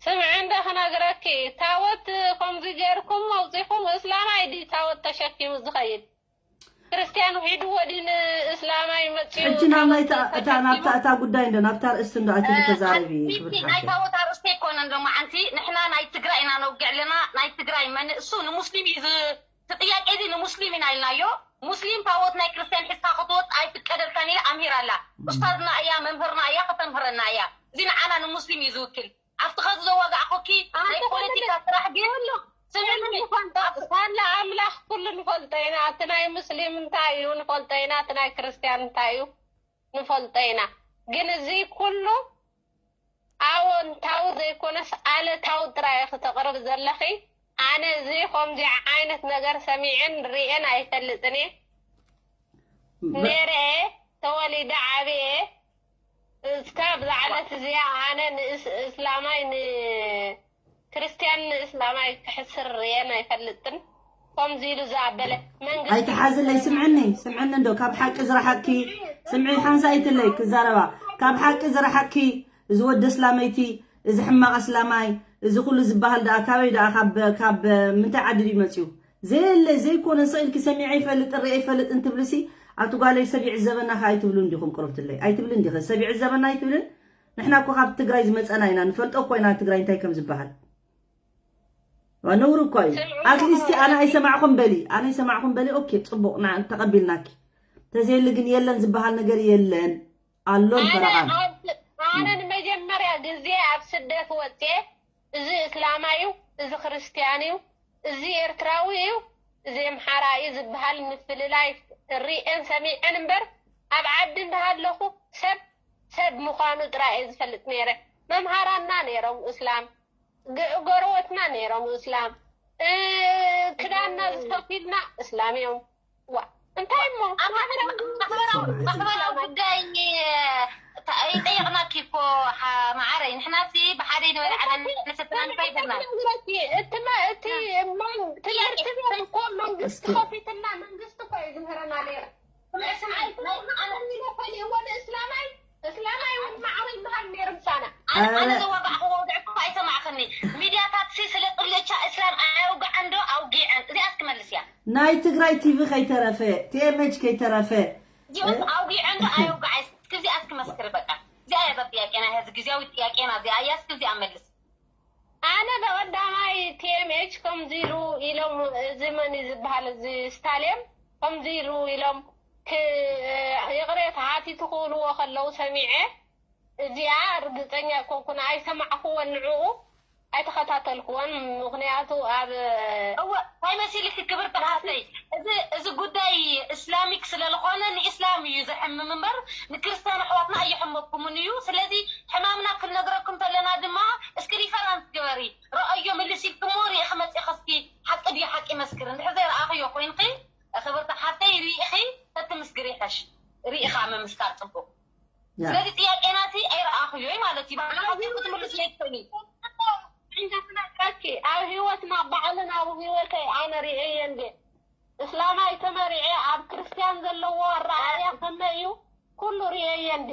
ስምዒ እንደ ክነግረኪ ታወት ከምዚ ገይርኩም ኣውፂኹም እስላማይ ድዩ ታወት ተሸኪሙ ዝኸይድ ክርስትያን ውሒድዎ ድዩ ንእስላማይ መፅኡ? ሕጂ ናብ ናይታ ታቦት እታ ናብታ ተሸኪሙ? እታ ጉዳይ እንዶ ናብታ ርእስቲ እንዶ ኣትዩ ተዛረቢ እ፣ ክብል ናይ ሓቂ። ታቦት ኣርእስቲ ኣይኮነን ሎማዓንቲ። ንሕና ናይ ትግራይ ኢና ነውግዕ ኣለና። ናይ ትግራይ መንእሱ ንሙስሊም እዩ ዝ- እቲ ጥያቄ እዚ ንሙስሊም ኢና ኢልናዮ። ሙስሊም ታቦት ናይ ክርስትያን ሒዝካ ክትወጥ ኣይፍቀደልካን ኢላ ኣምሂራ ኣላ። ኡስታዝና እያ፣ መምህርና እያ፣ ከተምህረና እያ። እዚ ንዓና ንሙስሊም እዩ ዝውክል። ኣብቲ ከዚ ዘዋጋዕኩኪ ናይ ኣንተ ፖለቲካ ከለለ- ስራሕ ግን ኩሉ ስምዕኒ ንፈልጦ፣ ሳላ ኣምላኽ ኩሉ ንፈልጦ ኢና። እቲ ናይ ሙስሊም እንታይ እዩ ንፈልጦ ኢና፣ እቲ ናይ ክርስትያን እንታይ እዩ ንፈልጦ ኢና። ግን እዚ ኩሉ ኣዎንታዊ ዘይኮነስ ኣለታዊ ጥራይ ክተቕርብ ዘለኺ። ኣነ እዚ ከምዚ ዓይነት ነገር ሰሚዐን ርእየን ኣይፈልጥን እየ። ነይረ እየ፣ ተወሊደ ዓብየ። እስካብ ዝዓለት እዚኣ ኣነ ንእስ- እስላማይ ንክርስትያን ንእስላማይ ክሕስር ርእየን ኣይፈልጥን። ከምዚ ኢሉ ዝኣበለ መንግስቲ ኣይትሓዝለይ፣ ስምዕኒ፣ ስምዕኒ እንዶ፣ ካብ ሓቂ ዝረሓቅኪ፣ ስምዒ፣ ሓንሳእ ኣይትለይ ክዛረባ፣ ካብ ሓቂ ዝረሓቅኪ፣ እዚ ወዲ እስላመይቲ፣ እዚ ሕማቕ እስላማይ፣ እዚ ኩሉ ዝበሃል ደኣ ካበይ ደኣ፣ ካብ፣ ካብ ምንታይ ዓዲ ድዩ መፅዩ? ዘየለ ዘይኮነ ስቕ ኢልኪ ሰሚዐ ይፈልጥ፣ ርእየ ይፈልጥ እንትብልሲ፣ ኣቲ ጓለይ ሰብ ይዕዘበና ከ ኣይትብሉን ዲኹም? ቅርብትለይ ኣይትብልን ዲኸ? ሰብ ይዕዘበና ኣይትብልን? ንሕና እኮ ካብ ትግራይ ዝመፀና ኢና፣ ንፈልጦ እኮ ኢና ትግራይ እንታይ ከም ዝበሃል። ዋ፣ ነውሪ እኮ እዩ። ኣትሊስቲ ኣነ ኣይሰማዕኹም በሊ፣ ኣነ ኣይሰማዕኹም በሊ። ኦኬ፣ ፅቡቕ፣ ና ተቐቢልናኪ። ተዘየሊ ግን የለን ዝበሃል ነገር የለን፣ ኣሎን ኣነ ፈረቓን። ኣብ- ኣነ ንመጀመርያ ግዜ ኣብ ስደት ወፅየ፣ እዚ እስላማዩ፣ እዚ ክርስትያን እዩ፣ እዚ ኤርትራዊ እዩ፣ እዚ ኣምሓራ እዩ ዝበሃል ምፍልላይ ሪኤን ሰሚዐን እምበር፣ ኣብ ዓዲ እንዳሃለኹ ሰብ ሰብ ምዃኑ ጥራይ እየ ዝፈልጥ ነይረ። መምሃራና ነይሮም እስላም፣ ግ- ጎረወትና ነይሮም እስላም፣ እ፣ ክዳንና ዝተፊልና እስላም እዮም። ዋ፣ እንታይ እሞ? ኣብ ማሕበራዊ ማሕበራዊ ማሕበራዊ ጉዳይ እ፣ ተ- ይጠየቕናኪ እኮ ሓ- መዓረይ፣ ንሕናሲ ብሓደ ይንበልዓለን ንሰተናን ከይበልና። እቲ መ- እቲ መን- ትምህርቲ ቤት እኮ መንግስቲ ከፊትና መንግስቲ እኮ እዩ ዝምህረና ነይሩ። ኣይፈልጥን እኮ እዩ ወደ እስላማይ እስላማይ እውን ማዕረ ይበሃል ነይሩ ምሳና። ኣነ ኣነ ኣረ- ዘዋጋዕክዎ ወግዒ እኮ ኣይሰማዕክኒ። ሚድያታት ሲ ስለ ጥልቻ እስላም ኣየውግዐን ዶ ኣውጊዐን? እዚኣ እስኪ መልስያ። ናይ ትግራይ ቲቪ ከይተረፈ፣ ቲኤምኤች ከይተረፈ። እዚኦም ኣውጊዐን ዶ ኣየውግዐን? እስኪ እዚኣ እስኪ መስክሪ በቃ። እዚኣ እያ እዛ ጥያቄና፣ ሕዚ ግዜያዊ ጥያቄና እዚኣ እያ። እስኪ እዚኣ መልስ። ኣነ ብቐዳማይ ቲኤምኤች ከምዚ ኢሉ ኢሎም፣ እዚ መን እዩ ዝበሃል፣ እዚ ስታሊየም ከምዚ ኢሉ ኢሎም ክ- ይቕሬታ ሓቲቱ ክብልዎ ከለዉ ሰሚዐ። እዚኣ ርግፀኛ ኣይኮንኩን፣ ኣይሰማዕኩዎን፣ ንዕኡ ኣይተኸታተልኩዎን። ምኽንያቱ ኣብ እወ፣ እንታይ መሲልኪ ክብርቲ ሓፍተይ፣ እዚ እዚ ጉዳይ እስላሚክ ስለ ዝኾነ ንእስላም እዩ ዘሕምም እምበር ንክርስትያን ኣሕዋትና ኣየሐመኩምን እዩ። ስለዚ ሕማምና ክንነግረኩም ተለና ድማ እስኪ ሪፈራንስ ግበሪ፣ ረኣዮ፣ ምልስ ኢልክሞ ሪኢኺ መፂእኺ እስኪ ሓቂ ድዩ ሓቂ መስክሪ። እንድሕር ዘይረኣኽዮ ኮይንኪ ክብርቲ ሓፍተይ ሪኢኺ ተትምስግሪ ይሐሽ። ሪኢኻ ምምስካር ፅቡቕ። ያ። ስለዚ ጥያቄናቲ ኣይረኣኽዮይ ማለት እዩ። ባዕልኻ ክትምልስ ዘይትኽእሊ። እንተትነግረኪ ኣብ ህይወትና ባዕልን ኣብ ህይወተይ ኣነ ሪኤየ እንዴ እስላማይ ተመሪዐ ኣብ ክርስትያን ዘለዎ ኣረኣእያ ከመይ እዩ ኩሉ ሪኤየ እንዴ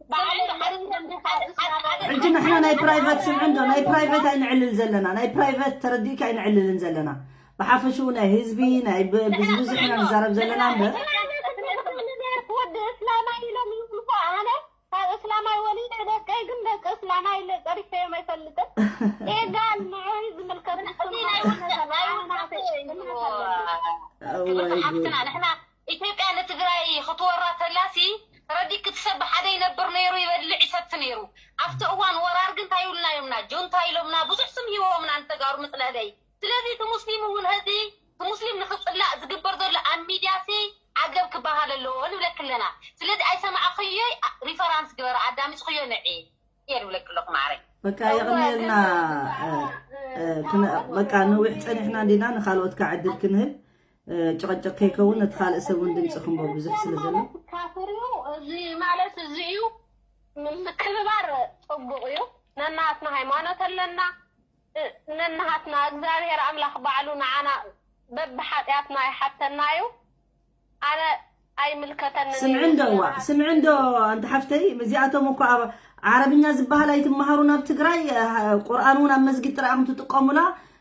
ባዕለይ ሪኤየ እንዴ ካብ እስላማይ ሕጂ ንሕና ናይ ፕራይቨት ስምዒ እንዶ ናይ ፕራይቨት ኣይንዕልል ዘለና፣ ናይ ፕራይቨት ተረዲእካ ኣይንዕልልን ዘለና። ብሓፈሽኡ ናይ ህዝቢ ናይ ብ- ብዝብዙሕ ኢና ንዛረብ ዘለና እምበር ወዲ እስላማይ ኢሎም ይብልኮ ኣነ ካብ እስላማይ ወሊደ ደቀይ ግን ደቂ እስላማይ ኢለ ፀሪፈዮም ኣይፈልጥን። ኤጋል ንዑይ ዝምልከት ክብርቲ ሓፍትና ንሕና ኢትዮጵያ ንትግራይ ክትወራ ተላሲ ረዲ ክትሰብ ሓደ ይነብር ነይሩ ይበልዕ ይሰቲ ነይሩ። ኣብቲ እዋን ወራር ግን እንታይ ይብሉና ኢሎምና? ጁንታ ኢሎምና ብዙሕ ስም ሂቦምና ንተጋሩ ምፅለለይ። ስለዚ እቲ ሙስሊም እውን ሕዚ እቲ ሙስሊም ንክፅላእ ዝግበር ዘሎ ኣብ ሚድያ ሲ ዓገብ ክበሃል ኣለዎ ንብለክ ኣለና። ስለዚ ኣይሰማዕኽዮይ ሪፈራንስ ግበረ ኣዳሚፅኽዮ ንዒ እየ ንብለክ ኣለኹ ማዕረይ። በቃ የቕንየልና። እ፣ እ፣ ክነ- በቃ ነዊሕ ፀኒሕና እንዲና ንካልኦት ከዓ ዕድል ክንህብ እ፣ ጭቕጭቕ ከይከውን ነቲ ካልእ ሰብ እውን ድምፂ ክንቦ ብዙሕ ስለ ዘሎ ካፍር እዩ እዚ ማለት እዚ እዩ። ምክብባር ፅቡቕ እዩ። ነናትና ሃይማኖት ኣለና። እ፣ ነናሃትና እግዚኣብሔር ኣምላኽ ባዕሉ ንዓና በብሓጢኣትና ይሓተና እዩ። ኣነ ኣይምልከተንን እዩ። ስምዒ እንዶ እዋ ስምዒ እንዶ ኣንቲ ሓፍተይ እዚኣቶም እኮ ኣብ ዓረብኛ ዝበሃል ኣይትመሃሩ ናብ ትግራይ እ፣ ቁርኣን እውን ኣብ መስጊድ ጥራይ ኢኹም ትጥቀሙላ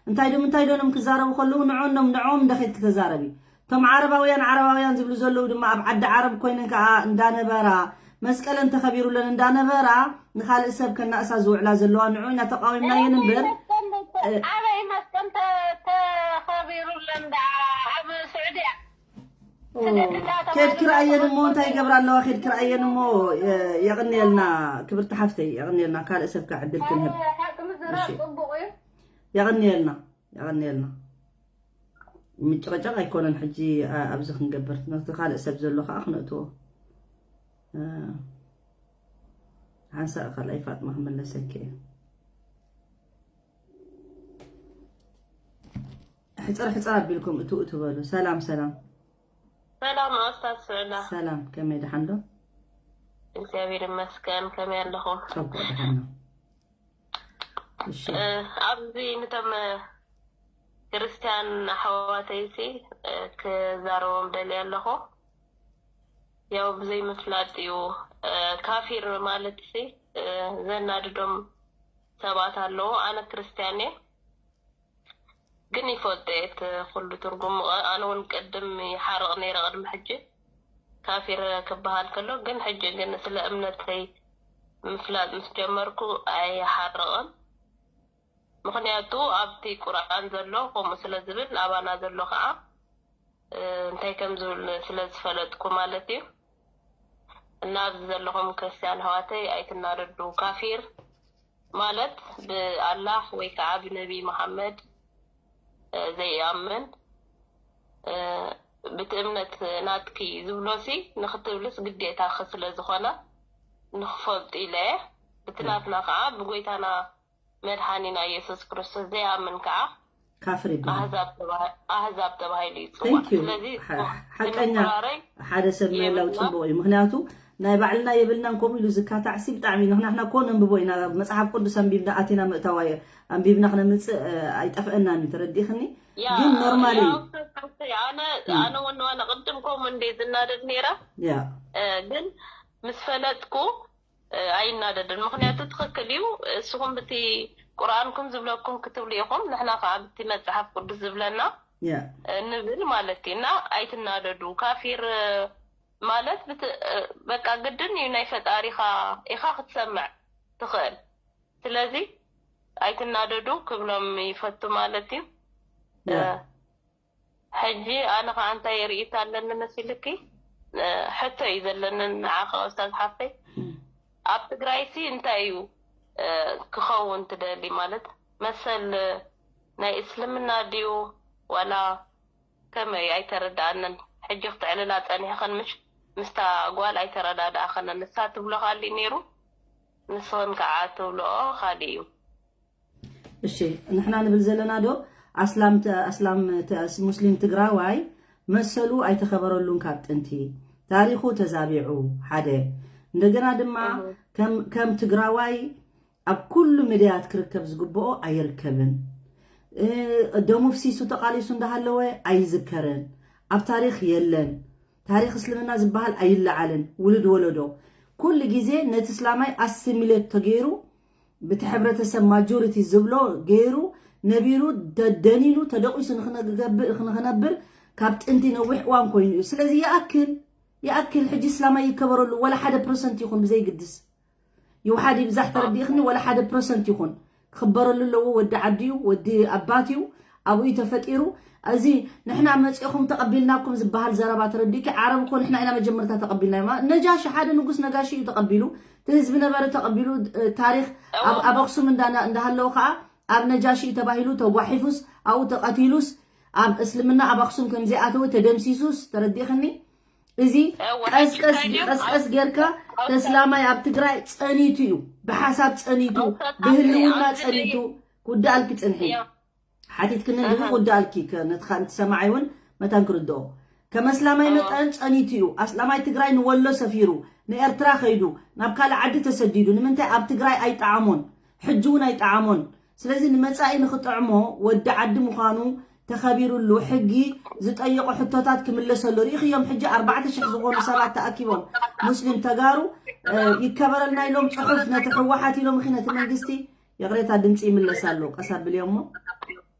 እንታይ ዶም እንታይ ዶም ክዛረቡ ከለዉ ንዖ እንዶም ንዕኦም እንዶ ከይድ ክተዛረቢ እቶም ዓረባውያን ዓረባውያን ዝብሉ ዘለዉ ድማ ኣብ ዓዲ ዓረብ ኮይነን ከዓ እንዳነበራ መስቀለን ተኸቢሩለን እንዳነበራ ንኻልእ ሰብ ከናእሳ ዝውዕላ ዘለዋ ንዑ ኢና ተቃዊምናየን እምበር ኣበይ መስቀል ተኸቢሩለን ደኣ ኣብ ስዑድያ ኬድ ክርኣየን እሞ እንታይ ይገብራ ኣለዋ? ኬድ ክርኣየን እሞ የቕንየልና ክብርቲ ሓፍተይ፣ የቕንየልና ካልእ ሰብ ከዓ ዕድል ክንህብ። ሓቂ ምዝራብ ፅቡቅ እዩ። የቕንየልና፣ የቕንየልና። ምጭቕጫቕ ኣይኮነን ሕጂ ኣብዚ ክንገብር፣ ነቲ ካልእ ሰብ ዘሎ ከዓ ክነእትዎ። ሓንሳእ ካልኣይ ፋጥማ ክመለሰኪ እየ። ሕፅር ሕፅር ኣቢልኩም እትኡ ትበሉ። ሰላም ሰላም። ሰላም ኣስታት ስዕላ። ሰላም፣ ከመይ ደሓን ዶ? እግዚኣብሔር ይመስገን። ከመይ ኣለኹም? ጸቡቕ ደሓን ነው። እሺ። ኣብዚ ንቶም ክርስቲያን ኣሕዋተይሲ ክዛረቦም ደልየ ኣለኹ። ያው ብዘይ ምፍላጥ እዩ። ካፊር ማለት ሲ ዘናድዶም ሰባት ኣለዉ። ኣነ ክርስቲያን እየ ግን ይፈልጦ እየ እቲ ኩሉ ትርጉሙ። ኣነ እውን ቅድም ይሓርቕ ነይረ ቅድሚ ሕጂ ካፊር ክበሃል ከሎ፣ ግን ሕጂ ግን ስለ እምነተይ ምፍላጥ ምስ ጀመርኩ ኣይሓርቕን። ምኽንያቱ ኣብቲ ቁርኣን ዘሎ ከምኡ ስለ ዝብል ኣባና ዘሎ ከዓ እንታይ ከም ዝብል ስለ ዝፈለጥኩ ማለት እዩ። እና ኣብዚ ዘለኹም ክርስቲያን ኣሕዋተይ ኣይትናደዱ። ካፊር ማለት ብኣላህ ወይ ከዓ ብነቢ መሓመድ ዘይኣምን ብቲ እምነት ናትኪ ዝብሎሲ ንክትብልስ ግዴታኺ ስለ ዝኾነ ንክፈልጡ ኢለ እየ። ብቲ ናትና ከዓ ብጎይታና መድሓኒና ኢየሱስ ክርስቶስ ዘይኣምን ከዓ ካፍር ይበሃል። ኣህዛብ ተባሂ- ኣህዛብ ተባሂሉ ይፅዋዕ። Thank you። ስለዚ ሓ- ሓቀኛ ንምቁራረይ ሓደ ሰብ ምህላው የብልና። ፅቡቅ እዩ። ምክንያቱ ናይ ባዕልና የብልናን፣ ከምኡ ኢሉ ዝካታዕ ሲ ብጣዕሚ እዩ። ንሕና ኮን እንብቦ ኢና፣ መፅሓፍ ቅዱስ ኣንቢብና ኣቲና ምእታዋ እየ፣ ኣንቢብና ክነምፅእ እ፣ ኣይጠፍአናን እዩ። ተረዲእክኒ? ያ ግን ኖርማል ያ እዩ። ኦፍኮርስ ሓፍተይ፣ ኣነ ኣነ ወንዋነ ቅድም ከምኡ እንደ ዝናደድ ነይረ። ያ እ፣ ግን ምስ ፈለጥኩ እ፣ ኣይናደድን። ምክንያቱ ትክክል እዩ። እስኹም ብቲ ቁርኣንኩም ዝብለኩም ክትብሉ ኢኹም፣ ንሕና ከዓ ብቲ መፅሓፍ ቅዱስ ዝብለና ያ እ፣ ንብል ማለት እዩ። እና ኣይትናደዱ። ካፊር እ፣ ማለት ብት- እ፣ በቃ ግድን እዩ፣ ናይ ፈጣሪኻ ኢኻ ክትሰምዕ ትኽእል። ስለዚ ኣይትናደዱ ክብሎም ይፈቱ ማለት እዩ። እ፣ ያ ሕጂ ኣነ ከዓ እንታይ ርእይቶ ኣለኒ መሲልኪ? እ፣ ሕቶ እዩ ዘለኒ ንዓኻ ኡስታዝ ሓፍተይ። ኣብ ትግራይሲ እንታይ እዩ እ፣ ክኸውን ትደሊ? ማለት መሰል ናይ እስልምና ድዩ ዋላ ከመይ? ኣይተረድኣንን። ሕጂ ክትዕልላ ፀኒሕኽን ምሽ ምስታ ጓል ኣይተረዳድኣኽንን። ንሳ ትብሎ ካሊእ ነይሩ፣ ንስኽን ከዓ ትብልኦ ካሊእ እዩ። እሺ፣ ንሕና ንብል ዘለና ዶ ኣስላም ተ- ኣስላም ተ- ሙስሊም ትግራዋይ መሰሉ ኣይተኸበረሉን ካብ ጥንቲ፣ ታሪኹ ተዛቢዑ ሓደ። እንደገና ድማ ከም ከም ትግራዋይ ኣብ ኩሉ ሚድያት ክርከብ ዝግብኦ ኣይርከብን። እ፣ ደሙ ፍሲሱ ተቃሊሱ እንዳሃለወ ኣይዝከርን። ኣብ ታሪኽ የለን። ታሪኽ እስልምና ዝበሃል ኣይለዓልን። ውሉድ ወለዶ ኩሉ ግዜ ነቲ እስላማይ ኣሲሚሌት ተገይሩ ብቲ ሕብረተሰብ ማጆሪቲ ዝብሎ ገይሩ ነቢሩ ደ- ደኒኑ ተደቂሱ ንክነገብእ- ንክነብር ካብ ጥንቲ ነዊሕ እዋን ኮይኑ እዩ። ስለዚ ይኣክል ይኣክል ሕጂ እስላማይ ይከበረሉ ወላ ሓደ ፐርሰንት ይኹን ብዘይግድስ ይውሓድ ይብዛሕ ተረዲእኽኒ ወላ ሓደ ፐርሰንት ይኹን ክኽበረሉ ኣለዎ። ወዲ ዓዲ እዩ፣ ወዲ ኣባት እዩ፣ ኣብኡ እዩ ተፈጢሩ። እዚ ንሕና መፂእኹም ተቐቢልናኩም ዝበሃል ዘረባ ተረዲእኪ። ዓረብ እኮ ንሕና ኢና መጀመርታ ተቐቢልና። ነጃሺ ሓደ ንጉስ ነጋሺ እዩ ተቐቢሉ፣ እቲ ህዝቢ ነበረ ተቐቢሉ። እ፣ ታሪኽ ኣብ ኣብ ኣኽሱም እንዳ- እንዳሃለዉ ከዓ ኣብ ነጃሺ እዩ ተባሂሉ ተጓሒፉስ ኣብኡ ተቐቲሉስ ኣብ እስልምና ኣብ ኣኽሱም ከም ዘይኣተወ ተደምሲሱስ ተረዲእኽኒ። እዚ እወ፣ ቀስቀስ ሕጂ ቀስቀስ ኣብ- ጌርካ ኣብ- ተስላማይ ኣብ ትግራይ ፀኒቱ እዩ፣ ብሓሳብ ፀኒቱ፣ ኣብ- ብህልውና ኣብ- ፀኒቱ። ክውዳኣልኪ ፅንሒ ያ። ሓቲትክኒ እንዲሁ ኣሃ። ክውዳኣልኪ ከ- ነቲ ከ- ንትሰማዓይ እውን መታን ክርድኦ ከም ኣስላማይ ኣዎ። መጠን ፀኒቱ እዩ። ኣስላማይ ትግራይ ንወሎ ሰፊሩ ንኤርትራ ከይዱ ናብ ካልእ ዓዲ ተሰዲዱ ንምንታይ ኣብ ትግራይ ኣይጠዓሞን፣ ሕጂ እውን ኣይጠዓሞን። ስለዚ ንመፃኢ ንክጥዕሞ ወዲ ዓዲ ምዃኑ ተኸቢሩሉ ሕጊ ዝጠየቆ ሕቶታት ክምለሰሉ ርኢኽዮም። ሕጂ ኣርባዕተ ሽሕ ዝኾኑ ሰባት ተኣኪቦም ሙስሊም ተጋሩ እ፣ ይከበረልና ኢሎም ፅሑፍ ነቲ ህወሓት ኢሎም ኺ ነቲ መንግስቲ ይቕሬታ ድምፂ ይምለስ ኣሎ ቀስ ኣብልዮ እሞ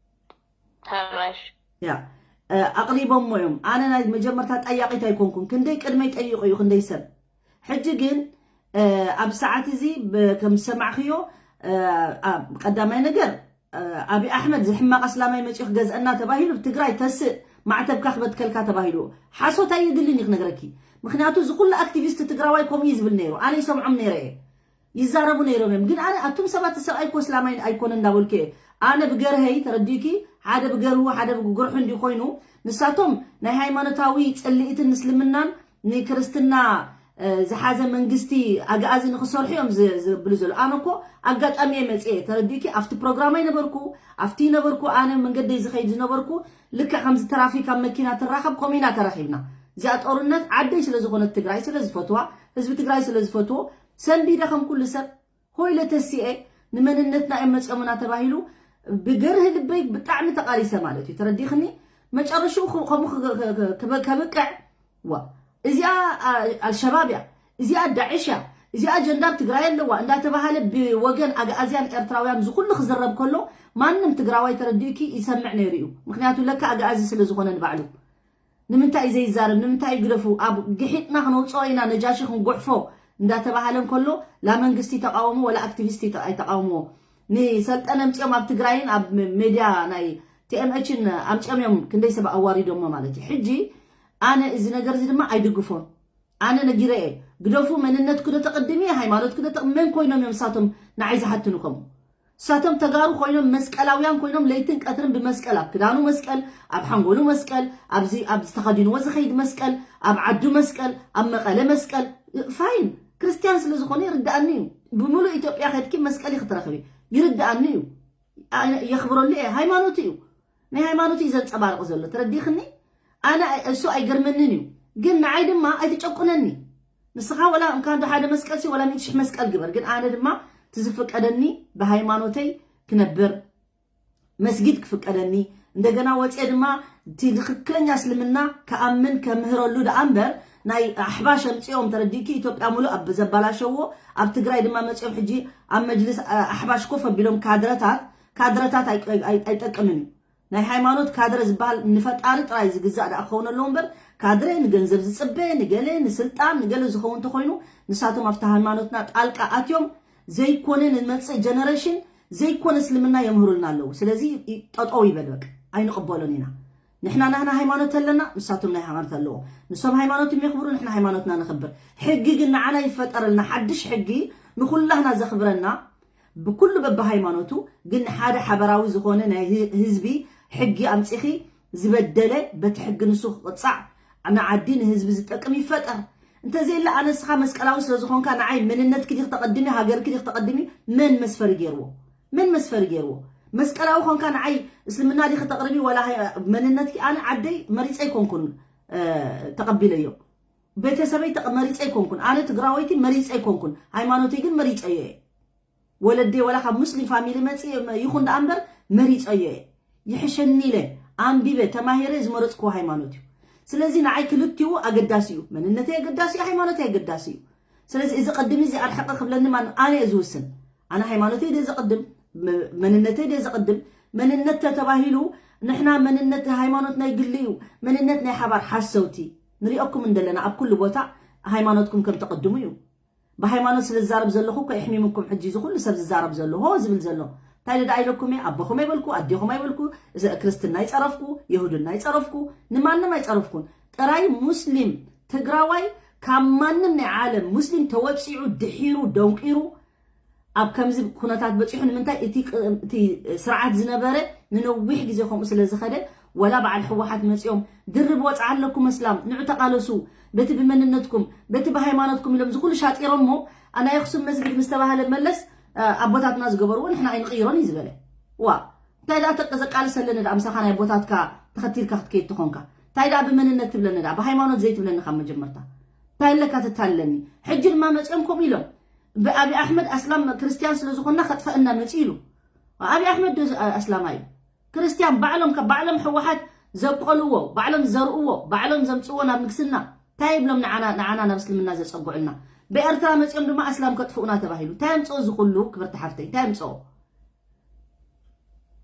ሕራሽ ያ ኣቕሪቦሞ እዮም። ኣነ ናይ መጀመርታ ጠያቒት ኣይኮንኩን፣ ክንደይ ቅድመይ ጠይቑ እዩ ክንደይ ሰብ። ሕጂ ግን ኣብ ሰዓት እዚ ከም ዝሰማዕክዮ ቀዳማይ ነገር ኣብይ ኣሕመድ ዝሕማቕ ኣስላማይ መፂኡ ክገዝአና ተባሂሉ ትግራይ ተስእ ማዕተብካ ክበትከልካ ተባሂሉ ሓሶት ኣየድልን እዩ ክነግረኪ። ምክንያቱ እዚ ኩሉ ኣክቲቪስት ትግራዋይ ከምኡ እዩ ዝብል ነይሩ። ኣነ ይሰምዖም ነይረ እየ። ይዛረቡ ነይሮም እዮም። ግን ኣነ ኣቱም ሰባት ሰብኣይ እኮ እስላማይ ኣይኮነ እንዳበልኩ እየ። ኣነ ብገርሀይ ተረዲእኪ ሓደ ብገርሁ ሓደ ብጉርሑ እንዲኮይኑ ንሳቶም ናይ ሃይማኖታዊ ፅልኢትን ምስልምናን ንክርስትና ዝሓዘ መንግስቲ ኣግኣዚ ንክሰርሑ እዮም ዝብሉ ዘሎ። ኣነ እኮ ኣጋጣሚ እየ መፅየ ተረዲእኪ ኣብቲ ፕሮግራም ኣይነበርኩ ኣብቲ ነበርኩ ኣነ መንገደይ ዝኸይድ ዝነበርኩ ልክዕ ከምዚ ትራፊክ ኣብ መኪና ትራኸብ ከምኡ ኢና ተራኺብና። እዚኣ ጦርነት ዓደይ ስለዝኾነት ትግራይ ስለዝፈትዋ ህዝቢ ትግራይ ስለዝፈትዎ ሰንቢደ ከም ኩሉ ሰብ ሆይለ ተሲኤ ንመንነትና እዮም መፅኦምና ተባሂሉ ብገርህ ልበይ ብጣዕሚ ተቃሊሰ ማለት እዩ ተረዲኽኒ። መጨረሽኡ ከምኡ ከብቅዕ ዋ እዚኣ ኣልሸባብ እያ እዚኣ ዳዕሽ እያ እዚኣ ጀንዳብ ትግራይ ኣለዋ እንዳተባሃለ ብወገን ኣግኣዝያን ኤርትራውያን ዝኩሉ ክዝረብ ከሎ ማንም ትግራዋይ ተረዲእኪ ይሰምዕ ነይሩ እዩ። ምክንያቱ ለካ ኣግኣዚ ስለዝኮነ ንባዕሉ ንምንታይ እዩ ዘይዛረብ ንምንታይ እዩ ግደፉ ኣብ ግሒጥና ክነውፅኦ ኢና ነጃሺ ክንጉሕፎ እንዳተባሃለ እንከሎ ላ መንግስቲ ተቃወሞ ወላ ኣክቲቪስት ኣይተቃወሞ ንሰልጠነ ኣምፅኦም ኣብ ትግራይን ኣብ ሜድያ ናይ ቲኤምኤችን ኣምፅኦም እዮም ክንደይ ሰብ ኣዋሪዶሞ ማለት እዩ ሕጂ ኣነ እዚ ነገር እዚ ድማ ኣይድግፎን ኣነ ነጊረ እየ ግደፉ መንነት ክዶ ተቅድሚ ሃይማኖት ክዶ መን ኮይኖም እዮም ንሳቶም ንዓይ ዝሓትኑ ከምኡ እሳቶም ተጋሩ ኮይኖም መስቀላውያን ኮይኖም ለይትን ቀትርን ብመስቀል ኣብ ክዳኑ መስቀል ኣብ ሓንጎሉ መስቀል ኣብዚ ኣብ ዝተኸዲንዎ ዝኸይድ መስቀል ኣብ ዓዱ መስቀል ኣብ መቐለ መስቀል ፋይን ክርስትያን ስለ ዝኾነ ይርዳኣኒ እዩ ብምሉእ ኢትዮጵያ ከድኪ መስቀል ክትረኽቢ ይርዳኣኒ እዩ የኽብረሉ እየ ሃይማኖቱ እዩ ናይ ሃይማኖቱ እዩ ዘንፀባርቕ ዘሎ ተረዲኽኒ ኣነ እሱ ኣይገርመንን እዩ ግን ንዓይ ድማ ኣይትጨቁነኒ ንስኻ ወላ እንካ እንዶ ሓደ መስቀል ሲ ወላ ሚእቲ ሽሕ መስቀል ግበር ግን ኣነ ድማ ትዝፍቀደኒ ብሃይማኖተይ ክነብር መስጊድ ክፍቀደኒ እንደገና ወፅየ ድማ እቲ ትክክለኛ እስልምና ከኣምን ከምህረሉ ደኣ እምበር ናይ ኣሕባሽ ኣምፅኦም ተረዲእኪ ኢትዮጵያ ሙሉእ ኣብ ዘባላሸዎ ኣብ ትግራይ ድማ መፅኦም ሕጂ ኣብ መጅልስ ኣሕባሽ ኮፍ ኣቢሎም ካድረታት ካድረታት ኣይጠቅምን እዩ ናይ ሃይማኖት ካድረ ዝበሃል ንፈጣሪ ጥራይ ዝግዛእ ደኣ ክኸውን ኣለዎ እምበር ካድረ ንገንዘብ ዝፅበ ንገለ ንስልጣን ንገለ ዝኸውን እንተኮይኑ ንሳቶም ኣብቲ ሃይማኖትና ጣልቃ ኣትዮም ዘይኮነ ንመፅእ ጀነሬሽን ዘይኮነ እስልምና የምህሩልና ኣለዉ ስለዚ ጠጠው ይበል በቃ ኣይንቕበሎን ኢና ንሕና ናህና ሃይማኖት ኣለና ንሳቶም ናይ ሃይማኖት ኣለዎም ንሶም ሃይማኖት የኽብሩ ንሕና ሃይማኖትና ንኽብር ሕጊ ግን ንዓና ይፈጠረልና ሓድሽ ሕጊ ንኩላህና ዘኽብረና ብኩሉ በብሃይማኖቱ ግን ሓደ ሓበራዊ ዝኾነ ናይ ህዝቢ ሕጊ ኣምፂኺ ዝበደለ በቲ ሕጊ ንሱ ክቕፃዕ ንዓዲ ንህዝቢ ዝጠቅም ይፈጠር እንተዘየለ ኣነ ንስኻ መስቀላዊ ስለዝኾንካ ንዓይ መንነትኪ ዲኽ ተቐድሚ ሃገርኪ ዲኽ ተቐድሚ መን መስፈሪ ገይርዎ መን መስፈሪ ገይርዎ መስቀላዊ ኾንካ ንዓይ እስልምና ዲኺ ተቕርቢ ወላ መንነትኪ ኣነ ዓደይ መሪፀ ኣይኮንኩን ተቐቢለዮ ቤተሰበይ መሪፀ ኣይኮንኩን ኣነ ትግራወይቲ መሪፀ ኣይኮንኩን ሃይማኖተይ ግን መሪፀዮ እየ ወለደይ ወላ ካብ ሙስሊም ፋሚሊ መፂ ይኹን ደኣ እምበር መሪፀዮ እየ ይሕሸኒ ኢለ ኣንቢበ ተማሂረ ዝመረፅክዎ ሃይማኖት እዩ ስለዚ ንዓይ ክልቲኡ ኣገዳሲ እዩ መንነተይ ኣገዳሲ እዩ ሃይማኖተይ ኣገዳሲ እዩ ስለዚ እዚ ቅድሚ እዚ ኣርሕቂ ክብለኒ ማን ኣነ እየ ዝውስን ኣነ ሃይማኖተይ ደ ዝቅድም መንነተይ ደ ዝቅድም መንነት ተተባሂሉ ንሕና መንነት ሃይማኖት ናይ ግሊ እዩ መንነት ናይ ሓባር ሓሰውቲ ንሪኦኩም እንደለና ኣብ ኩሉ ቦታ ሃይማኖትኩም ከም ተቅድሙ እዩ ብሃይማኖት ስለ ዝዛረብ ዘለኹ እኮ የሕሚምኩም ሕጂ እዚ ኩሉ ሰብ ዝዛረብ ዘሎ ሆ ዝብል ዘሎ እንታይ ደኣ ኢለኩም እየ ኣቦኹም ኣይበልኩ ኣዴኹም ኣይበልኩ ክርስትና ይፀረፍኩ የሁድና ይፀረፍኩ ንማንም ኣይፀረፍኩን ጥራይ ሙስሊም ትግራዋይ ካብ ማንም ናይ ዓለም ሙስሊም ተወፂዑ ድሒሩ ደንቂሩ ኣብ ከምዚ ኩነታት በፂሑ ንምንታይ እቲ ስርዓት ዝነበረ ንነዊሕ ግዜ ከምኡ ስለ ዝኸደ ወላ በዓል ህወሓት መፂኦም ድርብ ወፅዓ ኣለኩም ኣስላም ንዑ ተቃለሱ በቲ ብመንነትኩም በቲ ብሃይማኖትኩም ኢሎም ዝኩሉ ሻጢሮሞ ናይ ኣክሱም መስጊድ ምስ ተባሃለ መለስ ኣቦታትና ዝገበርዎ ንሕና ኣይንቅይሮን እዩ ዝበለ ዋ እንታይ ደኣ ተቀዘቃልስ ኣለኒ ደኣ ምሳኻ ናይ ኣቦታትካ ተኸቲልካ ክትከይድ ትኾንካ እንታይ ደኣ ብመንነት ትብለኒ ደኣ ብሃይማኖት ዘይትብለኒ ካብ መጀመርታ እንታይ ኣለካ ትታለኒ ሕጂ ድማ መፂኦም ከምኡ ኢሎም ብኣብይ ኣሕመድ ኣስላም ክርስትያን ስለ ዝኾንና ከጥፈእና መፂኡ ኢሉ ኣብይ ኣሕመድ ዶ ኣስላማይ እዩ ክርስትያን ባዕሎም ካብ ባዕሎም ህወሓት ዘብቀልዎ ባዕሎም ዘርእዎ ባዕሎም ዘምፅዎ ናብ ንግስና እንታይ ይብሎም ንዓና ናብ እስልምና ዘፀጉዕልና ብኤርትራ መፂኦም ድማ ኣስላም ከጥፍኡና ተባሂሉ እንታይ ኣምፅኦ እዚ ኩሉ ክብርቲ ሓፍተይ እንታይ ኣምፅኦ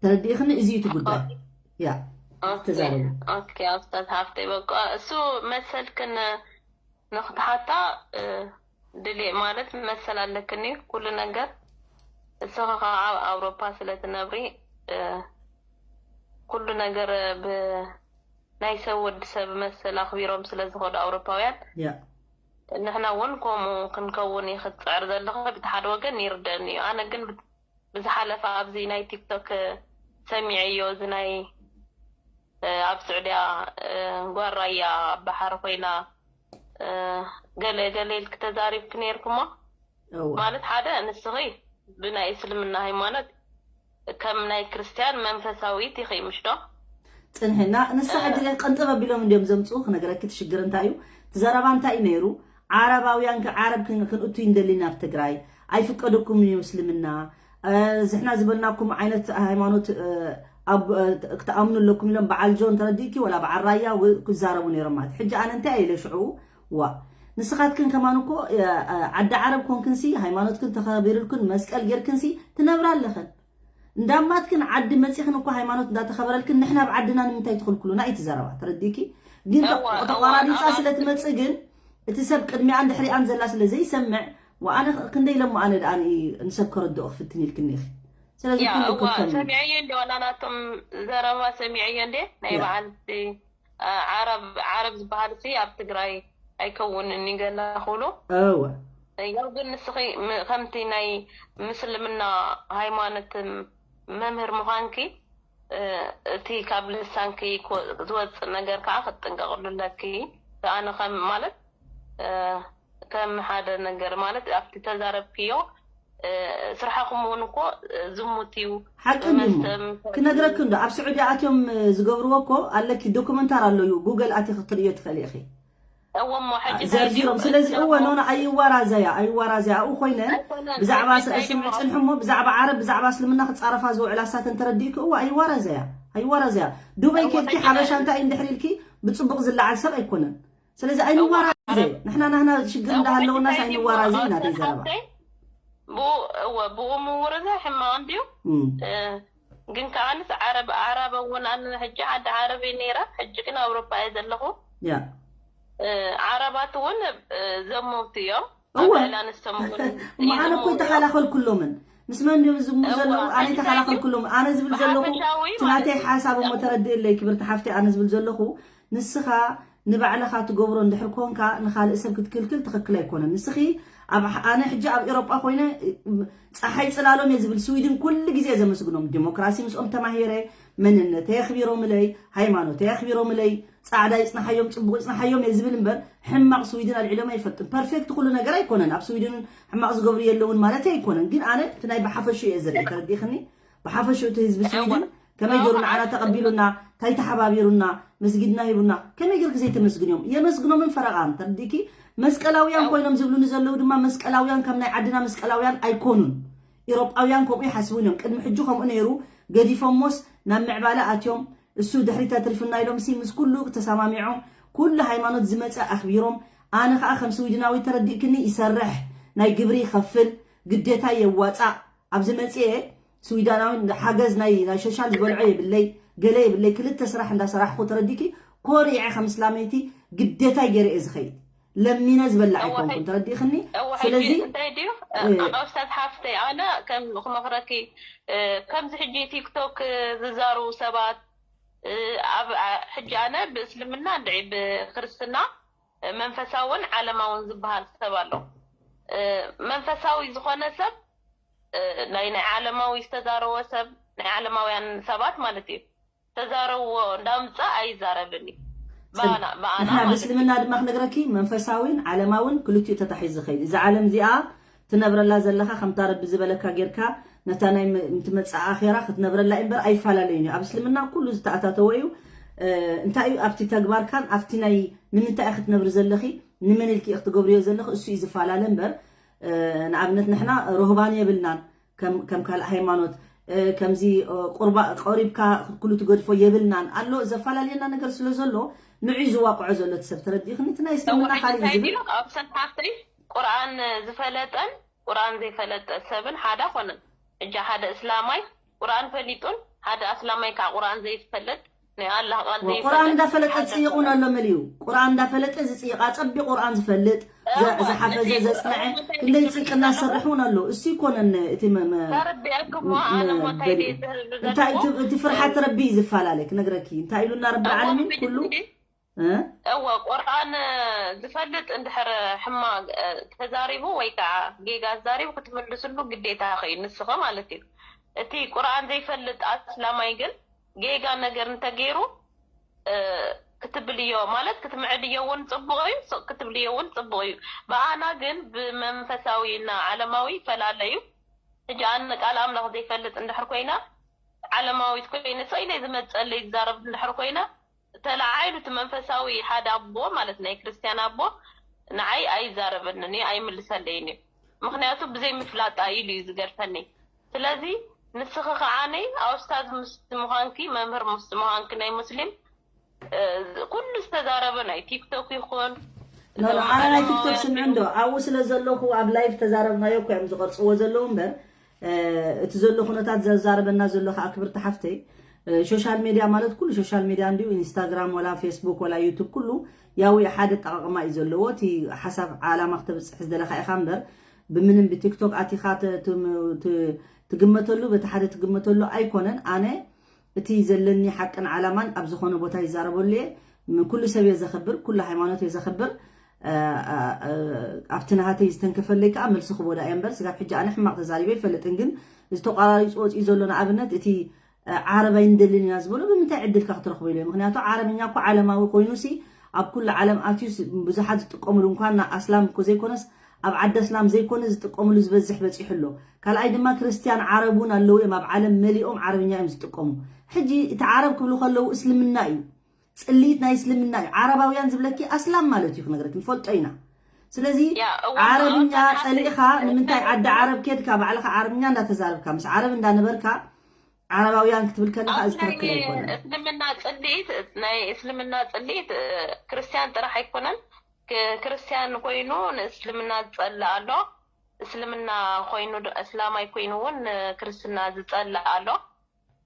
ተረዲእኽኒ እዚ እቲ ጉዳይ ያ ኦኬ። ተዛረቢ። ኦኬ ኣስታት ሃፍተይ በቃ እሱ መሰልክን ንክትሓታ ድሌ ማለት መሰል ኣለክኒ ኩሉ ነገር። እስኻ ከዓ ኣብ ኣውሮፓ ስለ ትነብሪ ኩሉ ነገር ብናይ ሰብ ወዲ ሰብ መሰል ኣኽቢሮም ስለ ዝኸዱ ኣውሮፓውያን ያ ንሕና እውን ከምኡ ክንከውን እዩ ክትፅዕር ዘለኻ። ብቲ ሓደ ወገን ይርደኒ እዩ። ኣነ ግን ብዝሓለፈ ኣብዚ ናይ ቲክቶክ ሰሚዐዮ እዚ ናይ ኣብ ስዑድያ ጓራያ ኣብ ባሕሪ ኮይና ገለ ገለ ኢልክ ተዛሪብክ ነይርክሞ እወ ማለት ሓደ ንስኺ ብናይ እስልምና ሃይማኖት ከም ናይ ክርስትያን መንፈሳዊት ኢኺ ምሽ ዶ? ፅንሕና ንሳ ሕጂ ቀንጥብ ኣቢሎም እንዲዮም ዘምፅኡ ክነግረኪ እቲ ሽግር እንታይ እዩ እቲ ዘረባ እንታይ እዩ ነይሩ ዓረባውያን ከ ዓረብ ክን- ክንእቱ ይንደሊ ናብ ትግራይ ኣይፍቀደኩም እዩ እስልምና ዝሕና ዝበልናኩም ዓይነት ሃይማኖት ክትኣምኑ ኣለኩም ኢሎም በዓል ጆን ተረዲእኪ ወላ በዓል ራያ ክዛረቡ ነይሮም ማለት ሕጂ ኣነ እንታይ ኢለ ሽዑ ዋ ንስኻትክን ከማን እኮ ዓዲ ዓረብ ኮንክንሲ ሃይማኖትክን ተኸቢርልክን መስቀል ጌርክንሲ ትነብራ ኣለኽን እንዳማትክን ዓዲ መፂኽን እኮ ሃይማኖት እንዳተኸበረልክን ንሕና ኣብ ዓድና ንምንታይ ትኽልክሉና እዩ ትዘረባ ተረዲእኪ ግን ተቋራሪፃ ስለ ትመፅእ ግን እቲ ሰብ ቅድሚኣን ድሕሪኣን ዘላ ስለ ዘይሰምዕ ወኣነ ክንደይ ኢለ እሞ ኣነ ደኣ ንሰብ ከረድኦ ክፍትን ኢልክኒ ኢኺ ስለዚ ኩሉ ከከም ሰሚዐዮ እንዲ ዋላ ናቶም ዘረባ ሰሚዐዮ እንዴ ናይ በዓል ዓረብ ዝበሃል ሲ ኣብ ትግራይ ኣይከውንን ገለ ክብሉ እወ ያው ግን ንስኺ ከምቲ ናይ ምስልምና ሃይማኖት መምህር ምዃንኪ እቲ ካብ ልሳንኪ ዝወፅእ ነገር ከዓ ክትጥንቀቕሉ ኣለኪ ኣነ ከም ማለት ከም ሓደ ነገር ማለት ኣብቲ ተዛረብክዮ ስርሓኹም እውን እኮ ዝሙት እዩ ሓቂ እንዲሞ ክነግረክ እንዶ ኣብ ስዑዲ ኣትዮም ዝገብርዎ እኮ ኣለኪ ዶክመንታር ኣሎ እዩ ጉገል ኣቲ ክትርእዮ ትኽእል ኢኺ እወሞ ሕጂ ዘርዚሮም ስለዚ እወ ኖኖ ኣይዋራዘያ ኣይዋራዘያ ኣብኡ ኮይነን ብዛዕባ ስምዒ ፅንሕሞ ብዛዕባ ዓረብ ብዛዕባ እስልምና ክፃረፋ ዝውዕላ ሳተን ተረዲእኪ እወ ኣይዋራዘያ ኣይዋራዘያ ዱበይ ኬድኪ ሓበሻ እንታይ እንድሕር ኢልኪ ብፅቡቅ ዝለዓል ሰብ ኣይኮነን ስለዚ ኣይንዋራዘ ንሕና ናህና ሽግር እንዳሃለውናስ ኣይንዋራዘ ኢና ተይ ዘረባ ብኡ ምውርዛ ሕማቕ እንድዩ ግን ከዓንስ ዓረብ ዓረብ እውን ኣነ ሕጂ ዓዲ ዓረብ እየ ነይረ ሕጂ ግን ኣውሮፓ እየ ዘለኹ ያ ዓረባት እውን ዘመውቲ እዮም እወ ኣላንስተም እውን እሞ ኣነ እኮ ይተኸላኸልኩሎምን ምስ መን ድዮም ዝሙ ዘለዉ ኣነ ይተኸላኸልኩሎም ኣነ ዝብል ዘለኹ እቲ ናተይ ሓሳብ እሞ ተረድእለይ ክብርቲ ሓፍቲ ኣነ ዝብል ዘለኹ ንስኻ ንባዕልኻ ትገብሮ እንድሕር ኮንካ ንኻልእ ሰብ ክትክልክል ትኽክል ኣይኮነን ንስኺ ኣብ ኣነ ሕጂ ኣብ ኤሮጳ ኮይነ ፀሓይ ፅላሎም እየ ዝብል ስዊድን ኩሉ ግዜ ዘመስግኖም ዲሞክራሲ ምስኦም ተማሂረ መንነተይ ኣኽቢሮምለይ ሃይማኖተይ ኣኽቢሮምለይ ፃዕዳ ይፅናሓዮም ፅቡቅ ይፅናሓዮም እየ ዝብል እምበር ሕማቅ ስዊድን ኣልዒሎም ኣይፈልጥን ፐርፌክት ኩሉ ነገር ኣይኮነን ኣብ ስዊድን ሕማቅ ዝገብሩ የለውን ማለት ኣይኮነን ግን ኣነ እቲ ናይ ብሓፈሹ እየ ዝርኢ ተረዲእክኒ ብሓፈሹ እቲ ህዝቢ ስዊድን ከመይ ገይሩ ንዓና ተቐቢሉና እንታይ ተሓባቢሩና መስጊድና ሂቡና ከመይ ገይርክ ዘይተመስግንዮም የመስግኖምን ፈረቓን ተረዲእኪ መስቀላውያን ኮይኖም ዝብሉኒ ዘለዉ ድማ መስቀላውያን ከም ናይ ዓድና መስቀላውያን ኣይኮኑን ኢሮጳውያን ከምኡ ይሓስቡን እዮም ቅድሚ ሕጂ ከምኡ ነይሩ ገዲፎሞስ ናብ ምዕባለ ኣትዮም እሱ ድሕሪት ኣትሪፉና ኢሎም ሲ ምስ ኩሉ ተሰማሚዖም ኩሉ ሃይማኖት ዝመፀ ኣኽቢሮም ኣነ ከዓ ከም ስዊድናዊ ተረዲእክኒ ይሰርሕ ናይ ግብሪ ይኸፍል ግዴታ የዋፃእ ኣብዚ መፅኤ ስዊዳናዊ ሓገዝ ናይ ናይ ሾሻል ዝበልዖ የብለይ ገለ የብለይ ክልተ ስራሕ እንዳሰራሕኩ ተረዲኪ ኮሪዐ ከም እስላመይቲ ግዴታይ ገይረ እየ ዝኸይድ ለሚነ ዝበላ ኣይኮንኩን ተረዲእክኒ ስለዚ እንታይ ድዩ ኣውሳት ሓፍተይ ኣነ ከም ክመክረኪ ከምዚ ሕጂ ቲክቶክ ዝዛሩ ሰባት ኣብ ሕጂ ኣነ ብእስልምና እንድዒ ብክርስትና መንፈሳውን ዓለማውን ዝበሃል ሰብ ኣሎ መንፈሳዊ ዝኾነ ሰብ ናይ ናይ ዓለማዊ ዝተዛረወ ሰብ ናይ ዓለማውያን ሰባት ማለት እዩ ተዛረብዎ እንዳምፃ ኣይዛረብን እዩ ብኣና ብኣና ንሕና ብእስልምና ድማ ክነግረኪ መንፈሳዊን ዓለማውን ክልቲኡ ተታሒዙ ዝኸይድ እዚ ዓለም እዚኣ ትነብረላ ዘለኻ ከምታ ረቢ ዝበለካ ጌርካ ነታ ናይ ምትመፅእ ኣኼራ ክትነብረላ እምበር ኣይፈላለዩን እዩ ኣብ እስልምና ኩሉ ዝተኣታተወ እዩ እንታይ እዩ ኣብቲ ተግባርካን ኣብቲ ናይ ንምንታይ ክትነብሪ ዘለኺ ንመን ኢልኪ ክትገብርዮ ዘለኺ እሱ እዩ ዝፈላለ እምበር ንኣብነት ንሕና ሮህባን የብልናን ከም ካልእ ሃይማኖት ከምዚ ቁርባ ቆሪብካ ኩሉ ትገድፎ የብልናን ኣሎ ዘፈላለየና ነገር ስለ ዘሎ ንዑ ዝዋቅዖ ዘሎ እቲ ሰብ ተረዲእክኒ እቲ ናይ እስልምና ካልእ ዝብል ኣብሰን ሓፍተይ ቁርኣን ዝፈለጠን ቁርኣን ዘይፈለጠ ሰብን ሓደ ኮነን እጃ ሓደ እስላማይ ቁርኣን ፈሊጡን ሓደ ኣስላማይ ከዓ ቁርኣን ዘይፈልጥ ኣላ ቃል ዘይፈልጥ ቁርኣን እንዳፈለጠ ሓደ ዝፅይቕ እውን ኣሎ መሊኡ። ቁርኣን እንዳፈለጠ ዝፅይቕ፣ ኣፀቢቑ ቁርኣን ዝፈልጥ፣ ዘ- እወ፣ ዝሓፈዘ እዚ ዘፅንዐ ቁርኣን እንታይ ክንደይ ይፈልጥ ፅይቅና ኣሎ? ዝሰርሕ እውን ኣሎ። እሱ ይኮነን እቲ መ- መ- ተረዲኣኩሞ መ- ኣነ ሞ እንታይ በሊ- ድየ ዝብል እንታይ ዘለኹ? እቲ እቲ ፍርሓት ረቢ እዩ ዝፈላለ ክነግረኪ። እንታይ ኢሉና ረቢ እወ፣ ዓለሚን ብድሕሪ ኩሉ እ? እወ፣ ቁርኣን ዝፈልጥ እንድሕር ሕማቅ እ፣ ተዛሪቡ ወይ ከዓ ጌጋ ተዛሪቡ ክትምልስሉ ግዴታ እዩ ንስኸ ማለት እዩ። እቲ ቁርኣን ዘይፈልጥ ኣስላማይ ግን ጌጋ ነገር እንተገይሩ እ፣ ክትብልዮ ማለት ክትምዕድዮ እውን ፅቡቅ እዩ፣ ስቅ ክትብልዮ እውን ፅቡቅ እዩ። ብኣና ግን ብመንፈሳዊ እና ዓለማዊ ይፈላለዩ። ሕጂ ኣነ ቃል ኣምላኽ ዘይፈልጥ እንድሕር ኮይና ዓለማዊት ኮይነ ሰኢለ ዝመፀለይ ዝዛረብ እንድሕር ኮይና ተለዓይሉ እቲ መንፈሳዊ ሓደ ኣቦ ማለት ናይ ክርስቲያን ኣቦ ንዓይ ኣይዛረበንን እዩ ኣይምልሰለይን እዩ። ምክንያቱ ብዘይ ምፍላጣ ኢሉ እዩ ዝገድፈኒ። ስለዚ ንስኺ ከዓኒ ኣውስታዝ ምስ ምዃንኪ መምህር ምስ ምዃንኪ ናይ ሙስሊም እ፣ ኩሉ ዝተዛረበ ናይ ቲክቶክ ይኹን ኖ ኖ፣ ኣነ ናይ ቲክቶክ ስምዒ እንዶ ኣብኡ ስለ ዘለኹ ኣብ ላይፍ ተዛረብናዮ እኮ እዮም ዝቐርፅዎ ዘለዉ እምበር እ፣ እቲ ዘሎ ኩነታት ዘዛረበና ዘሎ ከዓ ክብርቲ ሓፍተይ እ፣ ሶሻል ሜድያ ማለት ኩሉ ሶሻል ሜድያ እንዲዩ ኢንስታግራም ወላ ፌስቡክ ወላ ዩቱብ ኩሉ ያው ሓደ ኣጠቃቅማ እዩ ዘለዎ። እቲ ሓሳብ ዓላማ ክተብፅሕ ዝደለካ ኢካ እምበር ብምንም ብቲክቶክ ኣቲካ ተ- ትም- ት- ትግመተሉ በቲ ሓደ ትግመተሉ ኣይኮነን። ኣነ እቲ ዘለኒ ሓቅን ዓላማን ኣብ ዝኾነ ቦታ ይዛረበሉ እየ። ም- ኩሉ ሰብ እየ ዘኽብር፣ ኩሉ ሃይማኖት እየ ዘኽብር። እ፣ እ፣ እ፣ ኣብቲ ናሃተይ ዝተንከፈለይ ከዓ መልሲ ክቦዳ እየ እምበር ስጋብ ሕጂ ኣነ ሕማቕ ተዛሪበ ይፈልጥን ግን ዝተቋራሪፁ ወፂኡ ዘሎ ንኣብነት እቲ እ፣ ዓረብ ኣይንደልን ኢና ዝበሎ ብምንታይ ዕድልካ ክትረኽቦ ኢለ ምክንያቱ ዓረብኛ እኮ ዓለማዊ ኮይኑሲ ኣብ ኩሉ ዓለም ኣትዩ ብዙሓት ዝጥቀምሉ እንኳን ና ኣስላም እኮ ዘይኮነስ ኣብ ዓዲ ኣስላም ዘይኮነ ዝጥቀምሉ ዝበዝሕ በፂሑ ኣሎ። ካልኣይ ድማ ክርስቲያን ዓረብ እውን ኣለዉ እዮም ኣብ ዓለም መሊኦም ዓረብኛ እዮም ዝጥቀሙ። ሕጂ እቲ ዓረብ ክብሉ ከለዉ እስልምና እዩ፣ ፅልኢት ናይ እስልምና እዩ። ዓረባውያን ዝብለኪ ኣስላም ማለት እዩ ክነግረኪ ንፈልጦ ኢና። ስለዚ ያ፣ እዋ፣ ዓረብኛ እዋ፣ ፀሊእካ እዋ፣ ንምንታይ እዋ፣ ዓዲ ዓረብ ኬድካ ባዕልካ ዓረብኛ እንዳተዛረብካ ምስ ዓረብ እንዳነበርካ ዓረባውያን ክትብል ከለካ ኣብ እዚ ትኽክል ናይ ኣይኮነን። እስልምና ፅልኢት ናይ እስልምና ፅልኢት እ፣ ክርስቲያን ጥራሕ ኣይኮነን። ክ- ክርስቲያን ኮይኑ ንእስልምና ዝፀልእ ኣሎ፣ እስልምና ኮይኑ ዶ- እስላማይ ኮይኑ እውን ንክርስትና ዝፀልእ ኣሎ።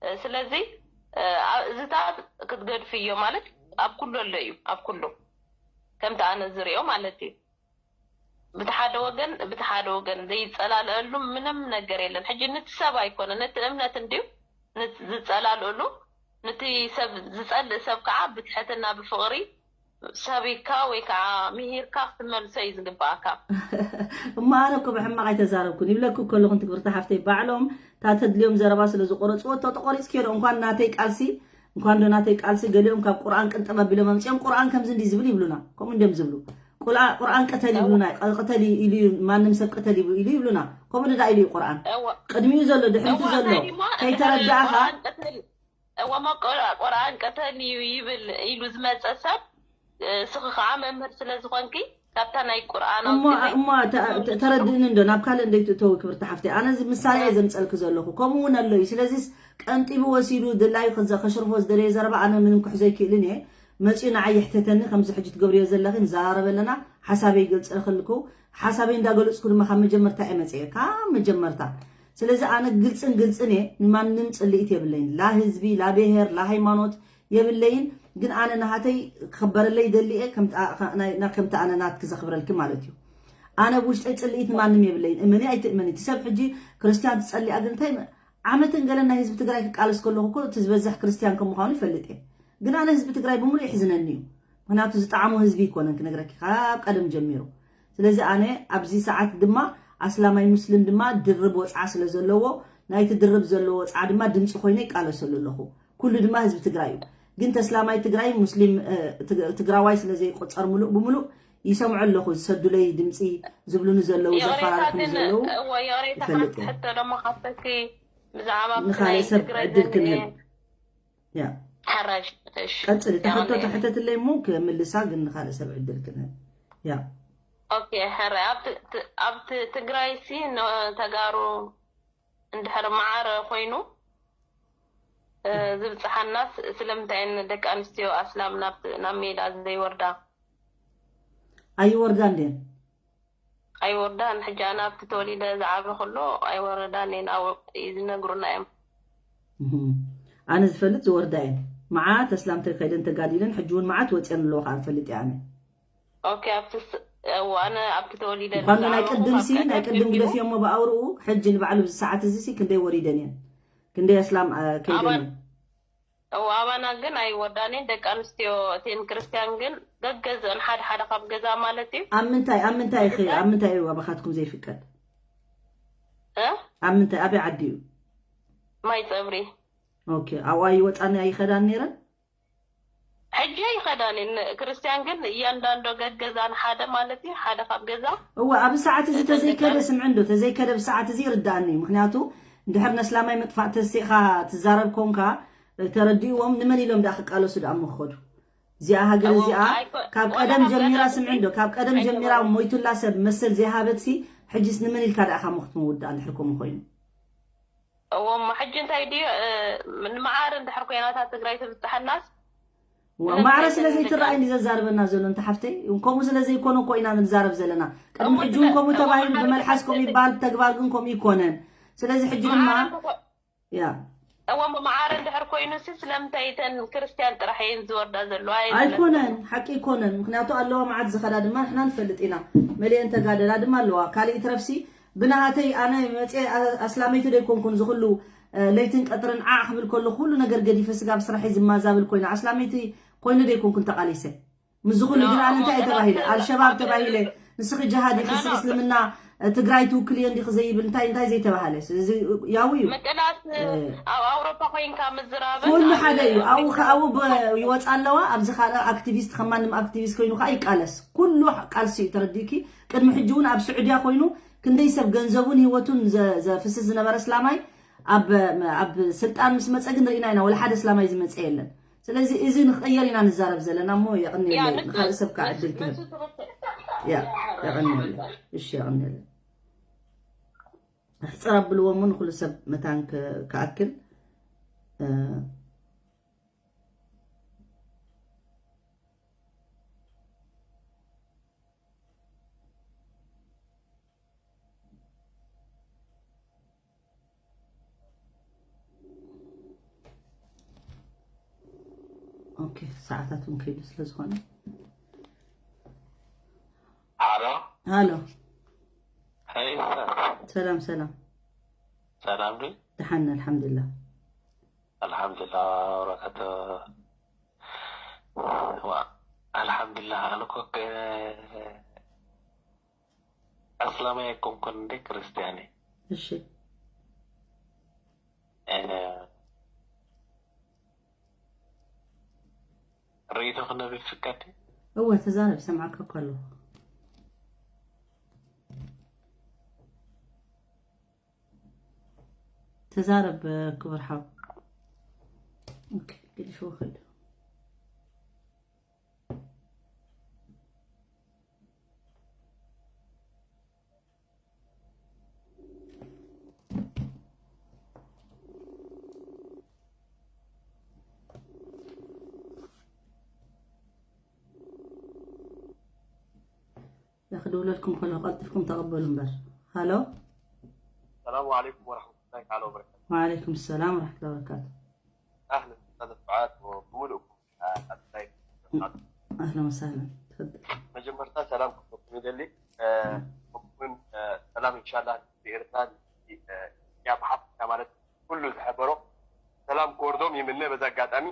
እ፣ ስለዚ እ፣ ኣ- እዚታት ክትገድፍዮ ማለት ኣብ ኩሉ ኣሎ እዩ፣ ኣብ ኩሉ ከምቲ ኣነ ዝሪኦ ማለት እዩ። ብቲ ሓደ ወገን ብቲ ሓደ ወገን ዘይፀላለአሉ ምንም ነገር የለን። ሕጂ ነቲ ሰብ ኣይኮነ ነቲ እምነት እንድዩ ን- ዝፀላልእሉ፣ ነቲ ሰብ ዝፀልእ ሰብ ከዓ ብትሕትና ብፍቕሪ ሰቢካ ወይ ከዓ ምሂርካ ክትመልሶ እዩ ዝግባኣካ። እሞ ኣነ እኮ ብሕማቕ ኣይተዛረብኩን ይብለኩ ከለኹ ክብርቲ ሓፍተይ ባዕሎም እታ ተድልዮም ዘረባ ስለ ዝቆረፅዎ እቶ ተቆሪፅክዮ ዶ እንኳን ናተይ ቃልሲ እንኳን ዶ ናተይ ቃልሲ ገሊኦም ካብ ቁርኣን ቅንጥብ ኣቢሎም ኣምፅኦም ቁርኣን ከምዚ እንዲ ዝብል ይብሉና ከምኡ እንዲም ዝብሉ ቁልኣ ቁርኣን ቅተል ይብሉና ቅተል ኢሉ እዩ ማንም ሰብ ቅተል ይብሉ ኢሉ ይብሉና ከምኡ ድዳ ኢሉ እዩ ቁርኣን እወ ቅድሚኡ ዘሎ ድሕሪቱ እወ ዘሎ እንታይ ድማ ከይተረዳእኻ ቁርኣን ቅተል እወ ማ ቁርኣን ቅተል እዩ ይብል ኢሉ ዝመፀ ሰብ እስኺ ከዓ መምህር ስለ ዝኾንኪ ካብታ ናይ ቁርኣን እሞ ኣውፂኺ እሞ ተ- ተ- ተረድእኒ እንዶ ናብ ካልእ እንደይ ትእተዊ ክብርቲ ሓፍተይ ኣነ እዚ ምሳሌ እየ ዘምፀልኪ ዘለኹ ከምኡ እውን ኣሎ እዩ ስለዚስ ቀንጢቡ ወሲዱ ድላዩ ከዘ- ከሽርፎ ዝደለየ ዘረባ ኣነ ምንም ክሕዞ ኣይክእልን እየ መፂኡ ንዓይ ይሕተተኒ ከምዚ ሕጂ ትገብርዮ ዘለኺ ንዘራረብ ኣለና ሓሳበይ ይገልፀልኺ ኣለኩ ሓሳበይ እንዳገለፅኩ ድማ ካብ መጀመርታ እየ መፅአ ካብ መጀመርታ ስለዚ ኣነ ግልፅን ግልፅን እየ ንማንም ፅልኢት የብለይን ላ ህዝቢ ላ ብሄር ላ ሃይማኖት የብለይን ግን ኣነ ናሃተይ ክኽበረለይ ይደሊ እየ ከምቲ ኣ- ኸ- ናይ- ና- ከምቲ ኣነ ናትኪ ዘኽብረልኪ ማለት እዩ ኣነ ብውሽጠይ ፅልኢት ንማንም የብለይን እመኒ ኣይትእመኒ እቲ ሰብ ሕጂ ክርስትያን ትፀሊኣ ግን እንታይ መ- ዓመትን ገለን ናይ ህዝቢ ትግራይ ክቃለስ ከለኹ እኮ እቲ ዝበዝሕ ክርስትያን ከም ምዃኑ ይፈልጥ እየ ግን ኣነ ህዝቢ ትግራይ ብምሉእ ይሕዝነኒ እዩ ምክንያቱ ዝጠዓሞ ህዝቢ ይኮነን ክነግረኪ ካብ ቀደም ጀሚሩ ስለዚ ኣነ ኣብዚ ሰዓት ድማ ኣስላማይ ሙስሊም ድማ ድርብ ወፅዓ ስለ ዘለዎ ናይቲ ድርብ ዘለዎ ወፅዓ ድማ ድምፂ ኮይነ ይቃለሰሉ ኣለኹ ኩሉ ድማ ህዝቢ ትግራይ እዩ ግን ተስላማይ ትግራይ ሙስሊም እ፣ ትግ- ትግራዋይ ስለ ዘይቆፀር ሙሉእ ብምሉእ ይሰምዖ ኣለኹ ዝሰዱለይ ድምፂ ዝብሉኒ ዘለዉ ይቕሬታ ዘፈራርሑኒ ግን ዘለዉ እወ ይቕሬታ ይፈልጥ ሓንቲ እየ ሕቶ ደሞ ካፈኪ ብዛዕባ ኣብቲ ናይ ንኻልእ ሰብ ትግራይ ዕድል ዘንኤ ክንህብ ያ ሓራሽ እሺ ቀፅሊ እታ ሕቶ ይቕሬታ ተሕተትለይ እሞ ክምልሳ ግን ንኻልእ ሰብ ዕድል ክንህብ ያ ኦኬ ሕረ ኣብቲ ት- ኣብቲ ትግራይ ሲ ንተጋሩ እንድሕር መዓረ ኮይኑ እ፣ ዝብፅሓናስ ስለምንታይ እየን ደቂ ኣንስትዮ ኣስላም ናብ ናብ ሜዳ ዘይወርዳ ኣይወርዳን ድየን ኣይወርዳን ሕጂ ኣነ ኣብቲ ተወሊደ ዝዓበ ከሎ ኣይወረዳን እየን ኣብ ዝነግሩና እዮም እህም። ኣነ ዝፈልጥ ዝወርዳ እየን መዓት ኣስላም ተኸይደን ተጋዲለን ሕጂ እውን መዓት ወፅየን ኣለዎ ከዓ ፈልጥ እየ ኣነ። ኦኬ ኣብቲ ስ- እዋ፣ ኣነ ኣብቲ ተወሊደ እንኳን ናይ ዝዓበኹ ቅድም ካብ ሲ ናይ ቀደም ቅድም ጀሚሩ ግደፍዮሞ ብኣውርኡ ሕጂ ንባዕሉ ብዚ ሰዓት እዚ ሲ ክንደይ ወሪደን እየን፣ ክንደይ ኣስላም አ፣ ከይደን ኣባን እየን። እዋ ኣባና ግን ኣይወዳኔን። ደቂ ኣንስትዮ እተን ክርስቲያን ግን ገገዝአን ሓደ ሓደ ካብ ገዛ ማለት እዩ። ኣብ ምንታይ ኣብ ምንታይ ኢኺ ኣብ ምንታይ እዩ ኣባኻትኩም ዘይፍቀድ? እ? ኣብ ምንታይ ኣበይ ዓዲ እዩ? ማይ ፀብሪ ኦኬ ኣብኡ ኣይወፃን ኣይኸዳን ነይረን? ሕጂ ይኸዳን እየን። ክርስቲያን ግን እያንዳንዶ ገገዛን ሓደ ማለት እዩ፣ ሓደ ካብ ገዛ እወ ኣብ ሰዓት እዚ እተን ተዘይከደ ደቂ ስምዒ እንዶ ተዘይከደ ብሰዓት እዚ ይርዳእኒ እዩ። ምክንያቱ እንድሕር ነስላማይ ምጥፋእ ተሲእኻ ትዛረብ ኮንካ ተረዲእዎም ንመን ኢሎም ደኣ ክቃለሱ ደኣ መኸዱ? እዚኣ ሃገር እዎ፣ እዚኣ ኣይኮ- ካብ ወላ ቀደም ካብ ጀሚራ ቀደም ስምዒ እዚ እንዶ ካብ ቀደም ጀሚራ ኣይነበረን። ሞይቱላ ሰብ መሰል ዘይሃበትሲ ሕጂስ ንመን ኢልካ ደኣ ኢኻ መክትመ ውዳእ እንድሕር ከምኡ ኮይኑ? እዎ እሞ ሕጂ እንታይ ድዩ እ፣ ንመዓር እንድሕር ኮይና እታ ትግራይ ትብፅሐናስ ዋ ስለምንታይ ማዕረ ስለ ተን ዘይትረኣይ ደቂ እንዲ ዘዛርበና ዘሎ እንተ ሓፍተይ። ከምኡ ስለ ዘይኮነ እኮ ኢና ንዛረብ ዘለና። ቅድሚ እሞ ሕጂ ስለ እውን ከምኡ እሞ ተባሂሉ መዓር ብመልሓስ ከምኡ ተፈለጠ ይበሃል፣ ብተግባር ግን ከምኡ ይኮነን። ስለዚ ሕጂ ድማ መዓር እኮ- ያ እሞ መዓር እንድሕር ኮይኑ ሲ ስለምንታይ ተን ክርስቲያን ጥራሕ እየን ዝወርዳ ዘለዋ? ኣይኮነን፣ ሓቂ ኣይኮነን። ምክንያቱ ኣለዋ መዓት ዝኸዳ ድማ ንሕና ንፈልጥ ኢና። መሊአን ተጋደላ ድማ ኣለዋ። ካልእ ይትረፍሲ ብናሃተይ ኣነ መፅየ ኣ- ኣስላመይቲ ደይኮንኩን ዝኩሉ እ፣ ለይትን ቀጥርን ዓዕ ክብል ከሎ ኩሉ ነገር ገዲፈ ስጋብ ስራሐይ ዝማዛብል ኮይነ ኣስላመይቲ ኮይነ ደይኮንኩን ተቃሊሰ። ምስዚ ኩሉ ኖ፣ ግን ኣነ እሞ እንታይ እየ ገና ተባሂለ? ገና ኣልሸባብ ገና ተባሂለ፣ ንስኺ ጀሃድ ኢኺ፣ ገና ንስኺ እስልምና እ፣ ትግራይ ትውክል እየ እንዲኺ ዘይብል እንታይ እንታይ ዘይተባሃለ? ስለዚ ያው እዩ። ምቅላስ እ፣ ኣብ ኣውሮፓ ኮይንካ ምዝራብን ኩሉ ኣብ ሓደ እዩ። ኣብኡ ኤርትራ ከ- ኣብኡ ብ- ይወፃ ኣለዋ። ኣብዚ ካልእ ኣክቲቪስት ከማንም ኣክቲቪስት ኮይኑ ከዓ ይቃለስ። ኩሉ ቃልሲ እዩ። ተረዲእኪ? ቅድሚ ሕጂ እውን ኣብ ስዑድያ ኮይኑ ክንደይ ሰብ ገንዘቡን ህይወቱን ዘ- ዘፍስስ ዝነበረ እስላማይ ኣብ ኣብ ስልጣን ምስ መፀ ግን ርኢና ኢና። ወላ ሓደ እስላማይ ዝመፀ የለን። ስለዚ እዚ ንክቕየር ኢና ንዛረብ ዘለና እሞ የቕንየለይ። ንሱ- ንካልእ ሰብ ከዓ ንሱ- ዕድል ክህብ ንሱ ትኽክል። ያ የቐንየለይ። እሺ የቐንየለይ። ሕፅር ኣብልዎ እሞ ንኩሉ ሰብ መታን ክ- ክኣክል እ፣ ኦኬ ሰዓታት እውን ከይዱ ስለ ዝኾነ ሃሎ ሃሎ ሀይ ኡስታዝ ሰላም ሰላም ሰላም ዲ ደሓን ኣልሓምዱላ ኣልሓምዱላ ወረቀት ዋ ኣልሓምዱላ ኣነ እኮ ከ- ኣስላማይ ኣይኮንኩን እንደ ክርስቲያን እየ። እሺ እ፣ ርእይቶ ክነብ ይፍቀድ እወ ተዛረብ ይሰምዓካ እኮ ኣለኹ ተዛረብ ክቡር ሓው ኦኬ ገዲፍዎ ከይዱ ያ ክድውለልኩም ከሎ ቀልጢፍኩም ተቐበሉ እምበር ሃሎ السلام عليكم ورحمة الله تعالى وبركاته. وعليكم السلام ورحمة الله وبركاته أهلا أستاذ سعاد وبملؤكم آه، أبنائي. أهلا وسهلا تفضل መጀመርታ ሰላም ክብለኩም ይደሊ እ፣ ምን እ፣ ሰላም ኢንሻላህ ንህዝቢ ኤርትራ እ፣ ያ ብሓፍታ ማለት ኩሉ ዝሕበሮ ሰላም ክወርዶም ይምነ። በዛ ኣጋጣሚ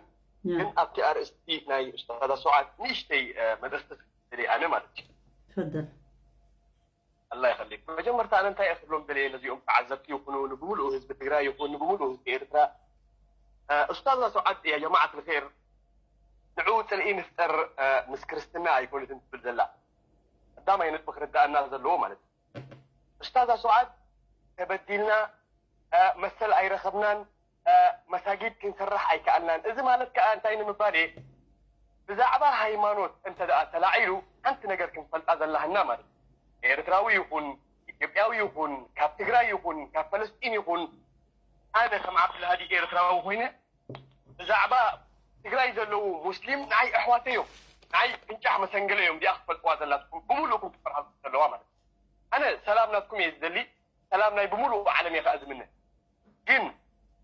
يا ግን ኣብቲ ኣርእስቲ ናይ ኡስታዛ ሰዓድ ንእሽተይ እ፣ መልእኽቲ ክደሊ ኣነ ማለት እዩ። تفضل ኣላ ይኸሊልኩም። መጀመርታ ኣነ እንታይ እየ ክብሎም ደልየ ነዚኦም ተዓዘብቲ ይኹኑ ንብምሉኡ ህዝቢ ትግራይ ይኹን ንብምሉኡ ህዝቢ ኤርትራ እ፣ ኡስታዛ ሰዓድ እያ ጀማዓት ልኸይር ንዕኡ ፅልኢ ንፍጠር እ፣ ምስ ክርስትና ኣይኮነትን ትብል ዘላ ቀዳማይ ነጥቢ ክርዳእና ዘለዎ ማለት እዩ። ኡስታዛ ሰዓድ ተበዲልና እ፣ መሰል ኣይረኸብናን እ፣ መሳጊድ ክንሰርሕ ኣይከኣልናን። እዚ ማለት ከኣ እንታይ ንምባል እየ? ብዛዕባ ሃይማኖት እንተ ደኣ ተላዒሉ ሓንቲ ነገር ክንፈልጣ ዘላህና ማለት እዩ። ኤርትራዊ ይኹን ኢትዮጵያዊ ይኹን ካብ ትግራይ ይኹን ካብ ፈለስጢን ይኹን ኣነ ከም ዓብዱልሃዲ ኤርትራዊ ኮይነ ብዛዕባ ትግራይ ዘለዉ ሙስሊም ንዓይ ኣሕዋተይ እዮም። ንዓይ ፍንጫሕ መሰንገለ እዮም። እዚኣ ክትፈልጥዋ ዘላትኩም ብምሉእኩም ክትፈርሃ ዘለዋ ማለት እዩ። ኣነ ሰላም ናትኩም እየ ዝደሊ። ሰላም ናይ ብምሉእ ዓለም እየ ከዓ ዝምነ። ግን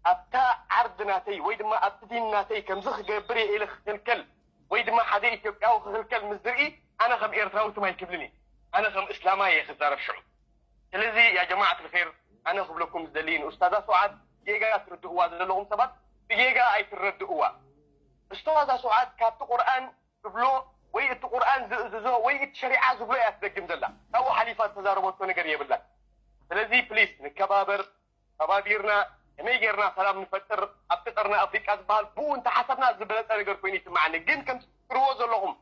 ኣብታ ዓርድና ናተይ ወይ ድማ ኣብቲ ዲን ናተይ ከምዚ ክገብር እየ ኢለ ክኽልከል ወይ ድማ ሓደ ኢትዮጵያዊ ክኽልከል ምስ ዝርኢ ኣነ ከም ኤርትራዊ ትም ኣይክብልን እየ። ኣነ ከም እስላማይ እየ ክዛረብ ሽዑ። ስለዚ ያ ጀማዓት ልኸይር ኣነ ክብለኩም ዝደሊ ንኡስታዛ ሰውዓት ጌጋ ትርድእዋ ዘለኹም ሰባት ብጌጋ ኣይትረድእዋ። ኡስታዛ ሰውዓት ካብቲ ቁርኣን ትብሎ ወይ እቲ ቁርኣን ዝእዝዞ ወይ እቲ ሸሪዓ ዝብሎ እያ ትደግም ዘላ። ካብኡ ሓሊፋ ዝተዛረበቶ ነገር የብላን። ስለዚ ፕሊስ ንከባበር፣ ከባቢርና ከመይ ጌርና ሰላም ንፈጥር፣ ኣብቲ ቀርኒ ኣፍሪቃ ዝበሃል ብኡ እንተሓሰብና ዝበለጸ ነገር ኮይኑ ይስምዓኒ። ግን ከምቲ ትብልዎ ዘለኹም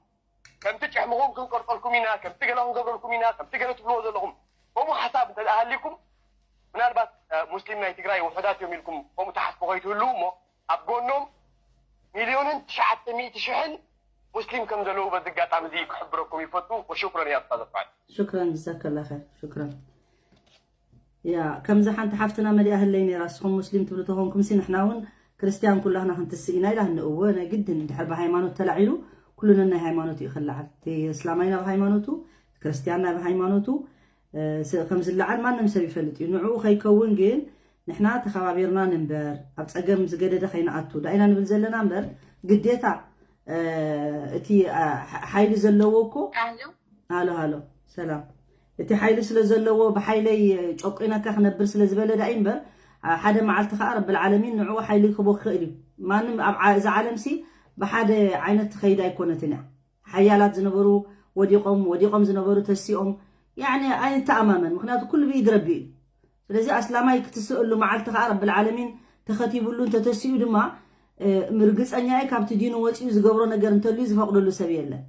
ከምቲ ጭሕምኹም ክንቆርጠልኩም ኢና፣ ከምቲ ገለ ክንገብረልኩም ኢና፣ ከምቲ ገለ ትብልዎ ዘለኹም ከምኡ ሓሳብ እንተ ሃሊኩም ምናልባት ሙስሊም ናይ ትግራይ ውሑዳት እዮም ኢልኩም ከምኡ ትሓስቡ ከይትህልዉ እሞ ኣብ ጎኖም ሚልዮንን ትሽዓተ ሚእቲ ሽሕን ሙስሊም ከም ዘለዉ በዚ ኣጋጣሚ እዚ ክሕብረኩም ይፈቱ። ወሽኩረን እያ ኣስታዘፋል። ሽክረን ጀዛከላ ኸይር ሽክረን። ያ ከምዛ ሓንቲ ሓፍትና መሊኣ ህለይ ነይራ። እስኹም ሙስሊም ትብሉ ተኾንኩም ሲ ንሕና እውን ክርስትያን ኩላህና ክንትስእ ኢና ኢላ ህንእዎ ናይ ግድን ድሕር ብሃይማኖት ተላዒሉ ኩሉ ነናይ ሃይማኖት እዩ ክልዓል። እቲ እስላማይ ናብ ሃይማኖቱ፣ ክርስትያን ናብ ሃይማኖቱ ከም ዝለዓል ማንም ሰብ ይፈልጥ እዩ። ንዕኡ ከይከውን ግን ንሕና ተኸባቢርና ንንበር፣ ኣብ ጸገም ዝገደደ ከይንኣቱ ዳኢና ንብል ዘለና እምበር ግዴታ እቲ ሓይሊ ዘለዎ እኮ ሃሎ ሃሎ ሰላም እቲ ሓይሊ ስለ ዘለዎ ብሓይለይ ጨቂነካ ክነብር ስለ ዝበለ ዳኢ እምበር ሓደ መዓልቲ ከዓ ረብል ዓለሚን ንዕኡ ሓይሊ ክቦ ክኽእል እዩ። ማንም ኣብ ዓ- እዛ ዓለም ሲ ብሓደ ዓይነት ትኸይድ ኣይኮነትን እያ። ሓያላት ዝነበሩ ወዲቆም ወዲቆም ዝነበሩ ተሲኦም ያኒ ኣይንተኣማመን ምክንያቱ ኩሉ ብኢድ ረቢ እዩ። ስለዚ ኣስላማይ ክትስእሉ መዓልቲ ከዓ ረብል ዓለሚን ተኸቲብሉ እንተተሲኡ ድማ ርግፀኛ እየ ካብቲ ዲኑ ወፂኡ ዝገብሮ ነገር እንተልዩ ዝፈቅደሉ ሰብ የለን።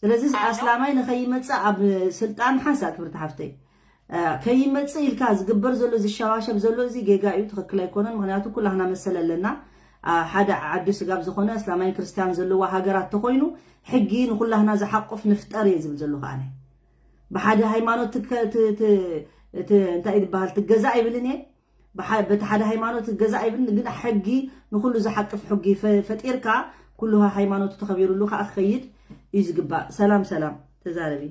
ስለዚ ኣስላማይ ንኸይመፅእ ኣብ ስልጣን ሓንሳእ ክብርቲ ሓፍተይ ከይመፅእ ኢልካ ዝግበር ዘሎ ዝሸባሸብ ዘሎ እዚ ጌጋ እዩ፣ ትኽክል ኣይኮነን። ምክንያቱ ኩላህና መሰል ኣለና። ሓደ ዓዲ ስጋብ ዝኾነ ኣስላማይን ክርስትያን ዘለዋ ሃገራት ተኮይኑ ሕጊ ንኩላህና ዝሓቁፍ ንፍጠር እየ ዝብል ዘለኹ ኣነ። ብሓደ ሃይማኖት እንታይ ዝበሃል ትገዛ ኣይብልን እየ በቲ ሓደ ሃይማኖት ገዛ ኣይብልን፣ ግን ሕጊ ንኩሉ ዝሓቅፍ ሕጊ ፈጢርካ ኩሉ ሃይማኖቱ ተኸቢሩሉ ከዓ ክኸይድ እዩ ዝግባእ። ሰላም ሰላም ተዛረቢ።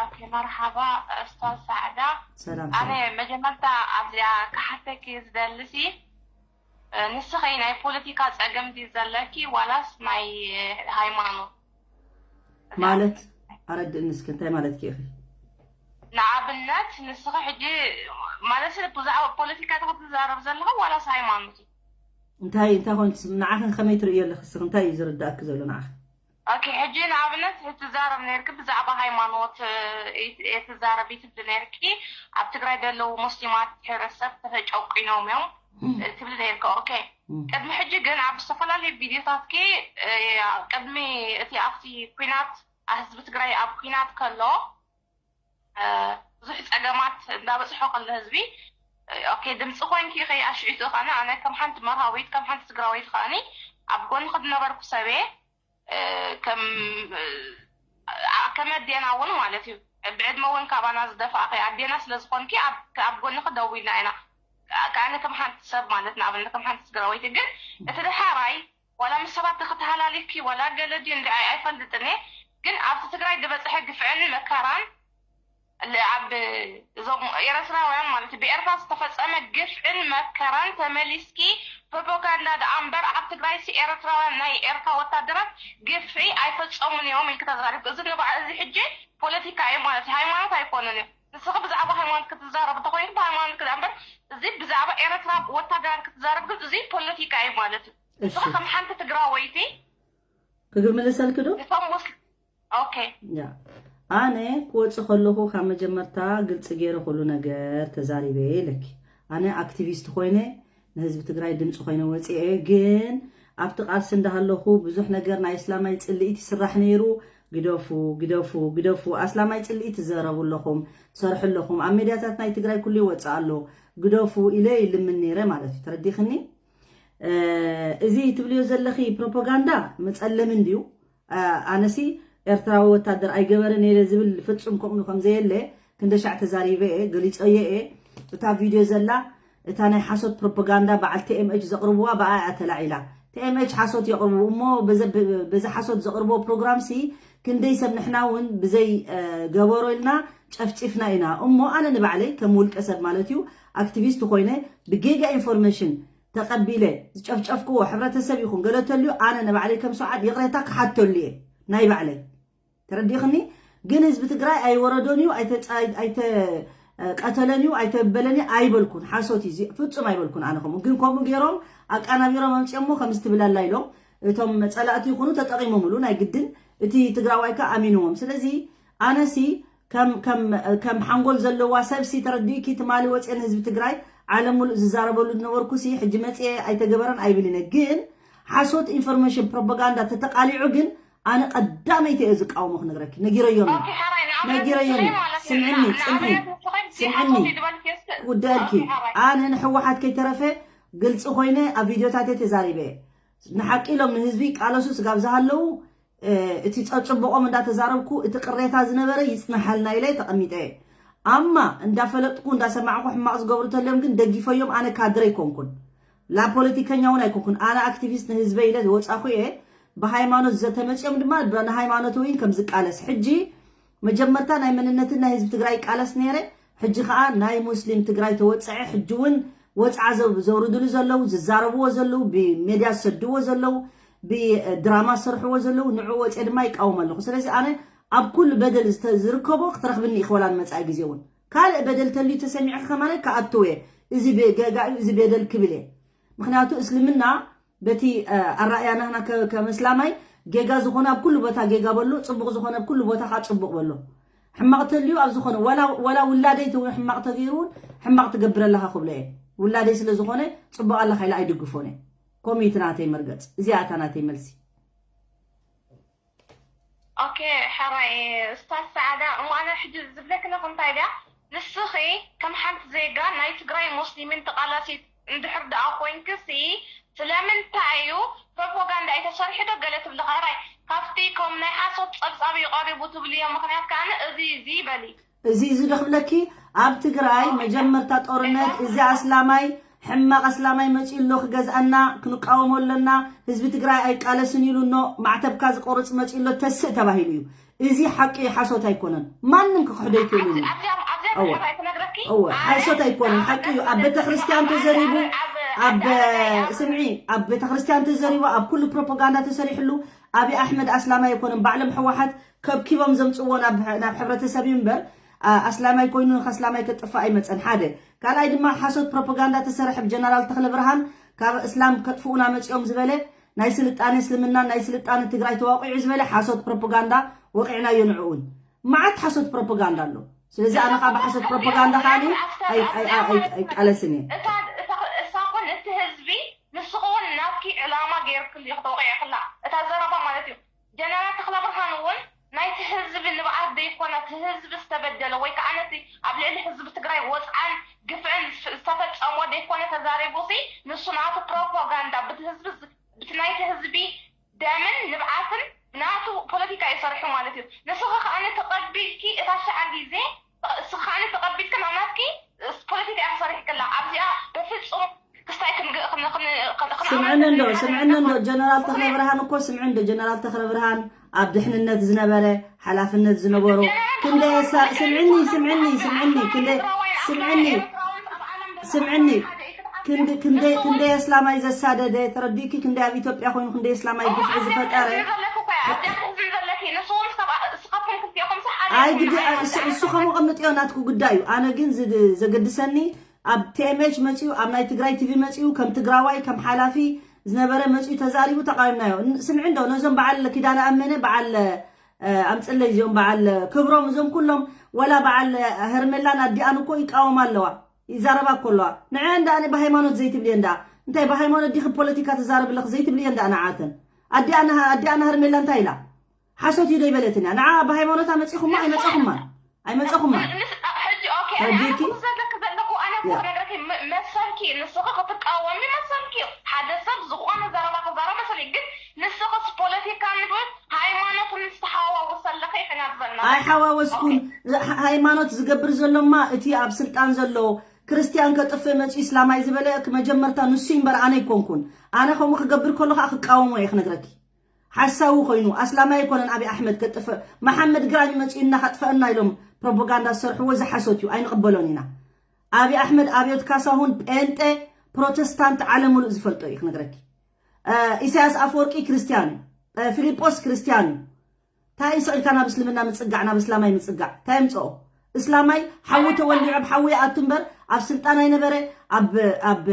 ኦኬ መርሓባ ኡስታዝ ሳዕዳ። ሰላም ኣነ መጀመርታ ኣብዚኣ ክሓተኪ ዝደልሲ ንስኸይ ናይ ፖለቲካ ጸገም ድዩ ዘለኪ ዋላስ ናይ ሃይማኖት? ማለት ኣረድእኒ እስኪ እንታይ ማለትኪ ኢኺ? ንኣብነት ንስኺ ሕጂ ማለት ብዛዕባ ፖለቲካ ክትዛረብ ዘለኻ ዋላስ ሃይማኖት እዩ? እንታይ እንታይ ኮንት ንዓኺ ከመይ ትርእዮ ኣለኺ እስኺ እንታይ እዩ ዝርዳእኪ ዘሎ ንዓኺ? ኦኬ ሕጂ ንኣብነት ትዛረብ ነርኪ ብዛዕባ ሃይማኖት እየ ትዛረብ እዩ ትብሊ ነርኪ ኣብ ትግራይ ዘለዉ ሙስሊማት ሕብረተሰብ ተጨቂኖም እዮም ትብሊ ነርኪ ኦኬ ቅድሚ ሕጂ ግን ኣብ ዝተፈላለዩ ቪድዮታትኪ ቅድሚ እቲ ኣብቲ ኩናት ህዝቢ ትግራይ ኣብ ኩናት ከሎ ብዙሕ ፀገማት እንዳበፅሖ ከሎ ህዝቢ ኦኬ ድምፂ ኮይንኪ ኢኺ ኣሽዒቱ ከነ ኣነ ከም ሓንቲ መርሃዊት ከም ሓንቲ ትግራወይት ከኣኒ ኣብ ጎንኺ ዝነበርኩ ሰብየ ከም ከም ኣዴና እውን ማለት እዩ ብዕድመ እውን ካባና ዝደፋእኺ ኣዴና ስለ ዝኾንኪ ኣብ ጎንኺ ደው ኢልና ኢና ከኣነ ከም ሓንቲ ሰብ ማለት ንኣብነት ከም ሓንቲ ትግራወይቲ ግን እቲ ድሓራይ ዋላ ምስ ሰባት ክትሃላሊኪ ዋላ ገለ ድዩ እንዲ ኣይፈልጥን እየ ግን ኣብቲ ትግራይ ዝበፅሐ ግፍዕን መከራን ኣብ እዞም ኤረትራውያን ማለት እዩ ብኤርትራ ዝተፈፀመ ግፍዕን መከራን ተመሊስኪ ፕሮፓጋንዳ ደኣ እምበር ኣብ ትግራይ ሲ ኤረትራውያን ናይ ኤርትራ ወታደራት ግፍዒ ኣይፈፀሙን እዮም ኢልኪ ተዛሪብኪ እዚ ንባዕ እዚ ሕጂ ፖለቲካ እዩ ማለት እዩ ሃይማኖት ኣይኮነን እዩ ንስኺ ብዛዕባ ሃይማኖት ክትዛረብ እንተኮይኑ ብሃይማኖት ክዳ እምበር እዚ ብዛዕባ ኤረትራ ወታደራት ክትዛረብ ግን እዚ ፖለቲካ እዩ ማለት እዩ ንስኺ ከም ሓንቲ ትግራወይቲ ክግምልሰልኪ ዶ እቶም ሙስሊም ኦኬ ያ ኣነ ክወፅእ ከለኹ ካብ መጀመርታ ግልፂ ገይረ ኩሉ ነገር ተዛሪበ ኢለኪ። ኣነ ኣክቲቪስት ኮይነ ንህዝቢ ትግራይ ድምፂ ኮይነ ወፂአ። ግን ኣብቲ ቃልሲ እንዳሃለኹ ብዙሕ ነገር ናይ እስላማይ ፅልኢት ይስራሕ ነይሩ። ግደፉ ግደፉ ግደፉ ኣስላማይ ፅልኢት ትዘረቡ ኣለኹም ትሰርሑ ኣለኹም ኣብ ሜድያታት ናይ ትግራይ ኩሉ ይወፅእ ኣሎ ግደፉ ኢለ ይልምን ነይረ ማለት እዩ። ተረዲኽኒ? እዚ ትብልዮ ዘለኺ ፕሮፓጋንዳ መፀለሚ እንድዩ። ኣነሲ ኤርትራዊ ወታደር ኣይገበረን እየ ዝብል ፍጹም ከምኡ ከም ዘየለ ክንደሻዕ ተዛሪበ እየ ገሊጸዮ እየ። እታ ቪድዮ ዘላ እታ ናይ ሓሶት ፕሮፓጋንዳ በዓል ቲኤምኤች ዘቕርብዋ ብኣ እያ ተላዒላ። ቲኤምኤች ሓሶት የቕርቡ እሞ በዚ ሓሶት ዘቕርብዎ ፕሮግራምሲ ክንደይ ሰብ ንሕና እውን ብዘይ ገበሮ ኢልና ጨፍጪፍና ኢና እሞ ኣነ ንባዕለይ ከም ውልቀ ሰብ ማለት እዩ ኣክቲቪስት ኮይነ ብጌጋ ኢንፎርሜሽን ተቐቢለ ዝጨፍጨፍክዎ ሕብረተሰብ ይኹን ገለ ተልዩ፣ ኣነ ንባዕለይ ከም ሰውዓት ይቕሬታ ክሓተሉ እየ፣ ናይ ባዕለይ። ተረዲእኽኒ? ግን ህዝቢ ትግራይ ኣይወረዶን እዩ፣ ኣይተ- ኣይተቀተለን እዩ፣ ኣይተበለን እዩ ኣይበልኩን። ሓሶት እዩ እዚ፣ ፍጹም ኣይበልኩን። ኣነ ከምኡ ግን ከምኡ ገይሮም ኣቃናቢሮም ኣምፅኦሞ ከም ዝትብላላ ኢሎም እቶም ጸላእቲ ይኹኑ ተጠቂሞምሉ፣ ናይ ግድን እቲ ትግራዋይ ከኣ ኣሚንዎም። ስለዚ ኣነሲ ከም ከም ከም ሓንጎል ዘለዋ ሰብሲ ተረዲእኪ፣ ትማሊ ወፅየ ንህዝቢ ትግራይ ዓለም ሙሉእ ዝዛረበሉ ዝነበርኩሲ ሕጂ መፅየ ኣይተገበረን ኣይብል ኢነ። ግን ሓሶት ኢንፎርሜሽን ፕሮፓጋንዳ ተተቃሊዑ ግን ኣነ ቀዳመይቲ እየ ዝቃወሞ ክነግረኪ። ነጊረዮም እየ። ኦኬ፣ ሓራይ፣ ንኣብነት ነጊረዮም እየ። ማለት እዩ። ስምዕኒ፣ ና-፣ ጽንሒ፣ ንኣብነት ንስኺ ስምዕኒ። ሓሶት እዩ ዝበልኪ እስኪ። ክውደልኪ። ኦኬ፣ ሓራይ። ኣነ ንሕወሓት ከይተረፈ ግልፂ ኮይነ ኣብ ቪድዮታት እየ ተዛሪበ እየ። ንሓቂ ኢሎም ንህዝቢ ይቃለሱ ስጋብ ዝሃለዉ፣ እ፣ እቲ ጸጽብቖም እንዳተዛረብኩ እቲ ቅሬታ ዝነበረ ይጽናሓልና ኢለ ተቐሚጠ እየ። ኣማ እንዳፈለጥኩ እንዳሰማዕኩ ሕማቕ ዝገብሩ ተልዮም ግን ደጊፈዮም ኣነ ካድረ ኣይኮንኩን። ላ ፖለቲከኛ እውን ኣይኮንኩን። ኣነ ኣክቲቪስት ንህዝበይ ኢለ ዝወጻኹ እየ። ብሃይማኖት ዘተመጽኦም ድማ ብ-፣ ንሃይማኖት እውን ከም ዝቃለስ። ሕጂ መጀመርታ ናይ መንነትን ናይ ህዝቢ ትግራይ ይቃለስ ነይረ። ሕጂ ኸኣ ናይ ሙስሊም ትግራይ ተወጽዐ። ሕጂ እውን ወጽዓ ዘው-፣ ዘውርድሉ ዘለዉ፣ ዝዛረብዎ ዘለዉ፣ ብሜድያ ዝሰድዎ ዘለዉ፣ ብድራማ ዝሰርሕዎ ዘለዉ፣ ንዑ ወጽአ ድማ ይቃወም ኣለኹ። ስለዚ ኣነ ኣብ ኩሉ በደል ዝተ-፣ ዝርከቦ ክትረኽብኒ ኢኺ፣ ወላ ንመጻኢ ግዜ እውን። ካልእ በደል ተልዩ ተሰሚዕኺ ከማነ ክኣትው እየ። እዚ በ-፣ ጌጋ እዩ፣ እዚ በደል ክብል እየ። ምኽንያቱ እስልምና በቲ፣ እ፣ ኣረኣእያ ናህና ከ-፣ ከም እስላማይ ጌጋ ዝኾነ ኣብ ኩሉ ቦታ ጌጋ በሎ፣ ጽቡቕ ዝኾነ ኣብ ኩሉ ቦታ ከዓ ጽቡቕ በሎ። ሕማቕ ተልዩ ኣብ ዝኾነ፣ ወላ፣ ወላ ውላደይ ተው-፣ ሕማቕ ተገይሩ እውን ሕማቕ ትገብር ኣለኻ ክብሎ እየ። ውላደይ ስለ ዝኾነ ጽቡቕ ኣለኻ ኢለ ኣይድግፎን እየ። ኮሚት ናተይ መርገጽ። እዚኣ እታ ናተይ መልሲ። ኦኬ፣ ሕራይ፣ ስታዝ ሰዓዳ፣ እሞ ኣነ ሕጂ ዝብለኪ ነኹ እንታይ ድያ፣ ንስኺ ከም ሓንቲ ዜጋ ናይ ትግራይ ሙስሊምን ተቓላሲት እንድሕር ደኣ ኮይንክሲ፣ ስለምንታይ እዩ ፕሮፓጋንዳ ኣይተሰርሒ ዶ ገለ ትብሊ? ሕራይ፣ ካብቲ ከም ናይ ሓሶት ጸብጻብ እዩ ቀሪቡ ትብልዮ ምኽንያት ከኣ እዚ፣ እዚ በሊ። እዚ፣ እዚ ዶ ክብለኪ፣ ኣብ ትግራይ መጀመርታ ጦርነት እዚ ኣስላማይ፣ ሕማቕ ኣስላማይ መፂኡ ኣሎ ክገዝኣና፣ ክንቃወሞ ኣለና፣ ህዝቢ ትግራይ ኣይቃለስን ኢሉ እኖ፣ ማዕተብካ ዝቆርፅ መፂኡ ኣሎ፣ ተስእ ተባሂሉ እዩ። እዚ ሓቂ እዩ፣ ሓሶት ኣይኮነን። ማንም ክክሕዶ ኣይክእልን እዩ። ኣብዚኣ፣ ኣብዚኣ እወ። ብሕራይ ትነግረኪ? እወ፣ ኣነ ሓሶት ኣይኮነን፣ ሓቂ እዩ። ኣብ ቤተክርስትያን ተዘሪቡ፣ ኣብ፣ ስምዒ፣ ኣብ ቤተክርስትያን ተዘሪቡ፣ ኣብ ኩሉ ፕሮፓጋንዳ ተሰሪሕሉ፣ ኣብይ ኣሕመድ ኣስላማይ ኣይኮነን። ባዕሎም ህወሓት ከብኪቦም ዘምፅዎ ናብ፣ ናብ ሕብረተሰብ እዩ እምበር፣ ኣ-፣ ኣስላማይ ኮይኑ ንኸስላማይ ከጥፍእ ኣይመፀን። ሓደ። ካልኣይ ድማ ሓሶት ፕሮፓጋንዳ ተሰርሐ ብጀነራል ተኽለ ብርሃን፣ ካብ እስላም ከጥፍኡና መፂኦም ዝበለ፣ ናይ ስልጣነ እስልምና፣ ናይ ስልጣነ ትግራይ ተዋቂዑ ዝበለ ሓሶት ፕሮፓጋንዳ ወቂዕናዮ ንዕኡን። መዓት ሓሶት ፕሮፓጋንዳ ኣሎ። ስለዚ ኣነ ከዓ ብሓሶት ፕሮፓጋንዳ ከዓ ኣይ-፣ ኣይ-፣ ኣይ-፣ ኣይቃለስን እየ። እታ፣ እታ፣ እሳ ኮን እቲ ህዝቢ ንስኺ እውን ናትኪ ዕላማ ገይርክሉ ኢኺ ተወቒዕክላ። እታ ዘረባ ማለት እዩ። ጀነራል ተኽለብርሃን እውን ናይቲ ህዝቢ ንብዓት ዘይኮነ፣ እቲ ህዝቢ ዝተበደለ ወይ ከዓ ነቲ ኣብ ልዕሊ ህዝቢ ትግራይ ወፅዓን ግፍዕን ዝፍ-፣ ዝተፈፀሞ ዘይኮነ ተዛሪቡሲ፣ ንሱ ናቱ ፕሮፓጋንዳ ብቲ ህዝቢ ዝ-፣ ብቲ ናይቲ ህዝቢ ደምን ንብዓትን ናቱ ፖለቲካ እዩ ሰሪሑ ማለት እዩ። ንስኺ ከዓኒ ተቐቢልኪ እታ ሽዓ ግዜ፣ እስኺ ከዓኒ ተቐቢልኪ ናብ ናትኪ ፖለቲካ ኢኺ ሰሪሕክላ። ኣብዚኣ በፍፁም ክስታይ ክንግ-፣ ክን-፣ ክን-፣ ክን-፣ ክን-፣ ስምዕኒ እንዶ፣ ስምዕኒ እንዶ፣ ጀነራል ተኽለ ብርሃን እኮ፣ ስምዒ እንዶ፣ ጀነራል ተኽለ ብርሃን ኣብ ድሕንነት ዝነበረ፣ ሓላፍነት ዝነበሮ፣ ክንደይ ኣሳ-፣ ስምዕኒ፣ ስምዕኒ፣ ስምዕኒ፣ ክንደይ፣ ስምዕኒ፣ ስምዕኒ፣ ክንድ-፣ ክንደይ፣ ክንደይ ኣስላማይ ዘሳደደ፣ ተረዲእኪ፣ ክንደይ ኣብ ኢትዮጵያ ኮይኑ ክንደይ ኣስላማይ ግፍዒ ዝፈጠረ። ኣይ፣ ግዲ፣ እሱ፣ እሱ ከምኡ ቀምጥዮ ናትኩ ጉዳይ እዩ። ኣነ ግን ዝ-፣ ዘገድሰኒ ኣብ ቲ ኤም ኤች መጺኡ፣ ኣብ ናይ ትግራይ ቲ ቪ መጺኡ፣ ከም ትግራዋይ፣ ከም ሓላፊ ዝነበረ መጺኡ ተዛሪቡ፣ ተቃዊምናዮ። ን-፣ ስምዒ እንዶ፣ ነዞም በዓል ኪዳነ ኣመነ፣ በዓል፣ እ፣ ኣምጽለይ፣ እዚኦም በዓል ክብሮም፣ እዞም ኩሎም፣ ወላ በዓል ሄርሜላን ኣዲኣን እኮ ይቃወማ ኣለዋ፣ ይዛረባ እኮ ኣለዋ። ንዐ እንዳ ኣነ ብሃይማኖት ዘይትብልየ እንዳ፣ እንታይ ብሃይማኖት ዲኺ ፖለቲካ ትዛረብ ኣለኺ ዘይትብልየ እንዳ ንዓተን። ኣዲኣና፣ ኣዲኣና ሄርሜላ እንታይ ኢላ? ሓሶት እዩ ዶ ይበለትን እያ? ንዓ ብሃይማኖታ መጺኹማ ኣይመጸኹማን። ኣይመጸኹማን። ንስ-፣ ሕጂ፣ ኦኬ፣ ኣነ፣ ኣነ ረዲእኪ? እኮ ዘለኪ ዘለኹ፣ ኣነ እኮ ያ። ክነግረኪ መ-፣ መሰልኪ፣ ንስኺ ክትቃወሚ መሰልኪ እዩ። ሓደ ሰብ ዝኾነ ዘረባ ክዛረብ መሰል እዩ። ግን ንስኽስ ፖለቲካ ንብል ሃይማኖት ምስ ተሓዋወሰ ኣለኺ ኢኺ ናብ ዘና። ኣይሓዋወስኩን። ኦኬ። ሃ-፣ ሃይማኖት ዝገብር ዘሎማ እቲ ኣብ ስልጣን ዘሎ ክርስትያን ከጥፍእ መጺኡ እስላማይ ዝበለ መጀመርታ ንሱ እዩ እምበር ኣነ ኣይኮንኩን። ኣነ ከምኡ ክገብር ከሎ ከዓ ክቃወሞ እየ ክነግረኪ። ሓሳዊ ኮይኑ፣ ኣስላማይ ኣይኮነን ኣብይ ኣሕመድ ከጥፍእ፣ መሓመድ ግራኝ መጺኡና ከጥፈአና ኢሎም ፕሮፓጋንዳ ዝሰርሕዎ፣ እዚ ሓሶት እዩ፣ ኣይንቕበሎን ኢና። ኣብይ ኣሕመድ፣ ኣብዮት ካሳሁን፣ ጴንጤ፣ ፕሮቴስታንት ዓለም ሙሉእ ዝፈልጦ እዩ ክነግረኪ። ኢሳያስ ኣፈወርቂ ክርስትያን እዩ። ፊልጶስ ክርስትያን እዩ። እንታይ ስቕ ኢልካ ናብ እስልምና ምጽጋዕ፣ ናብ እስላማይ ምጽጋዕ እንታይ የምጽኦ? እስላማይ ሓዊ ተወሊዑ ኣብ ሓዊ ይኣቱ እምበር ኣብ ስልጣን ኣይነበረ፣ ኣብ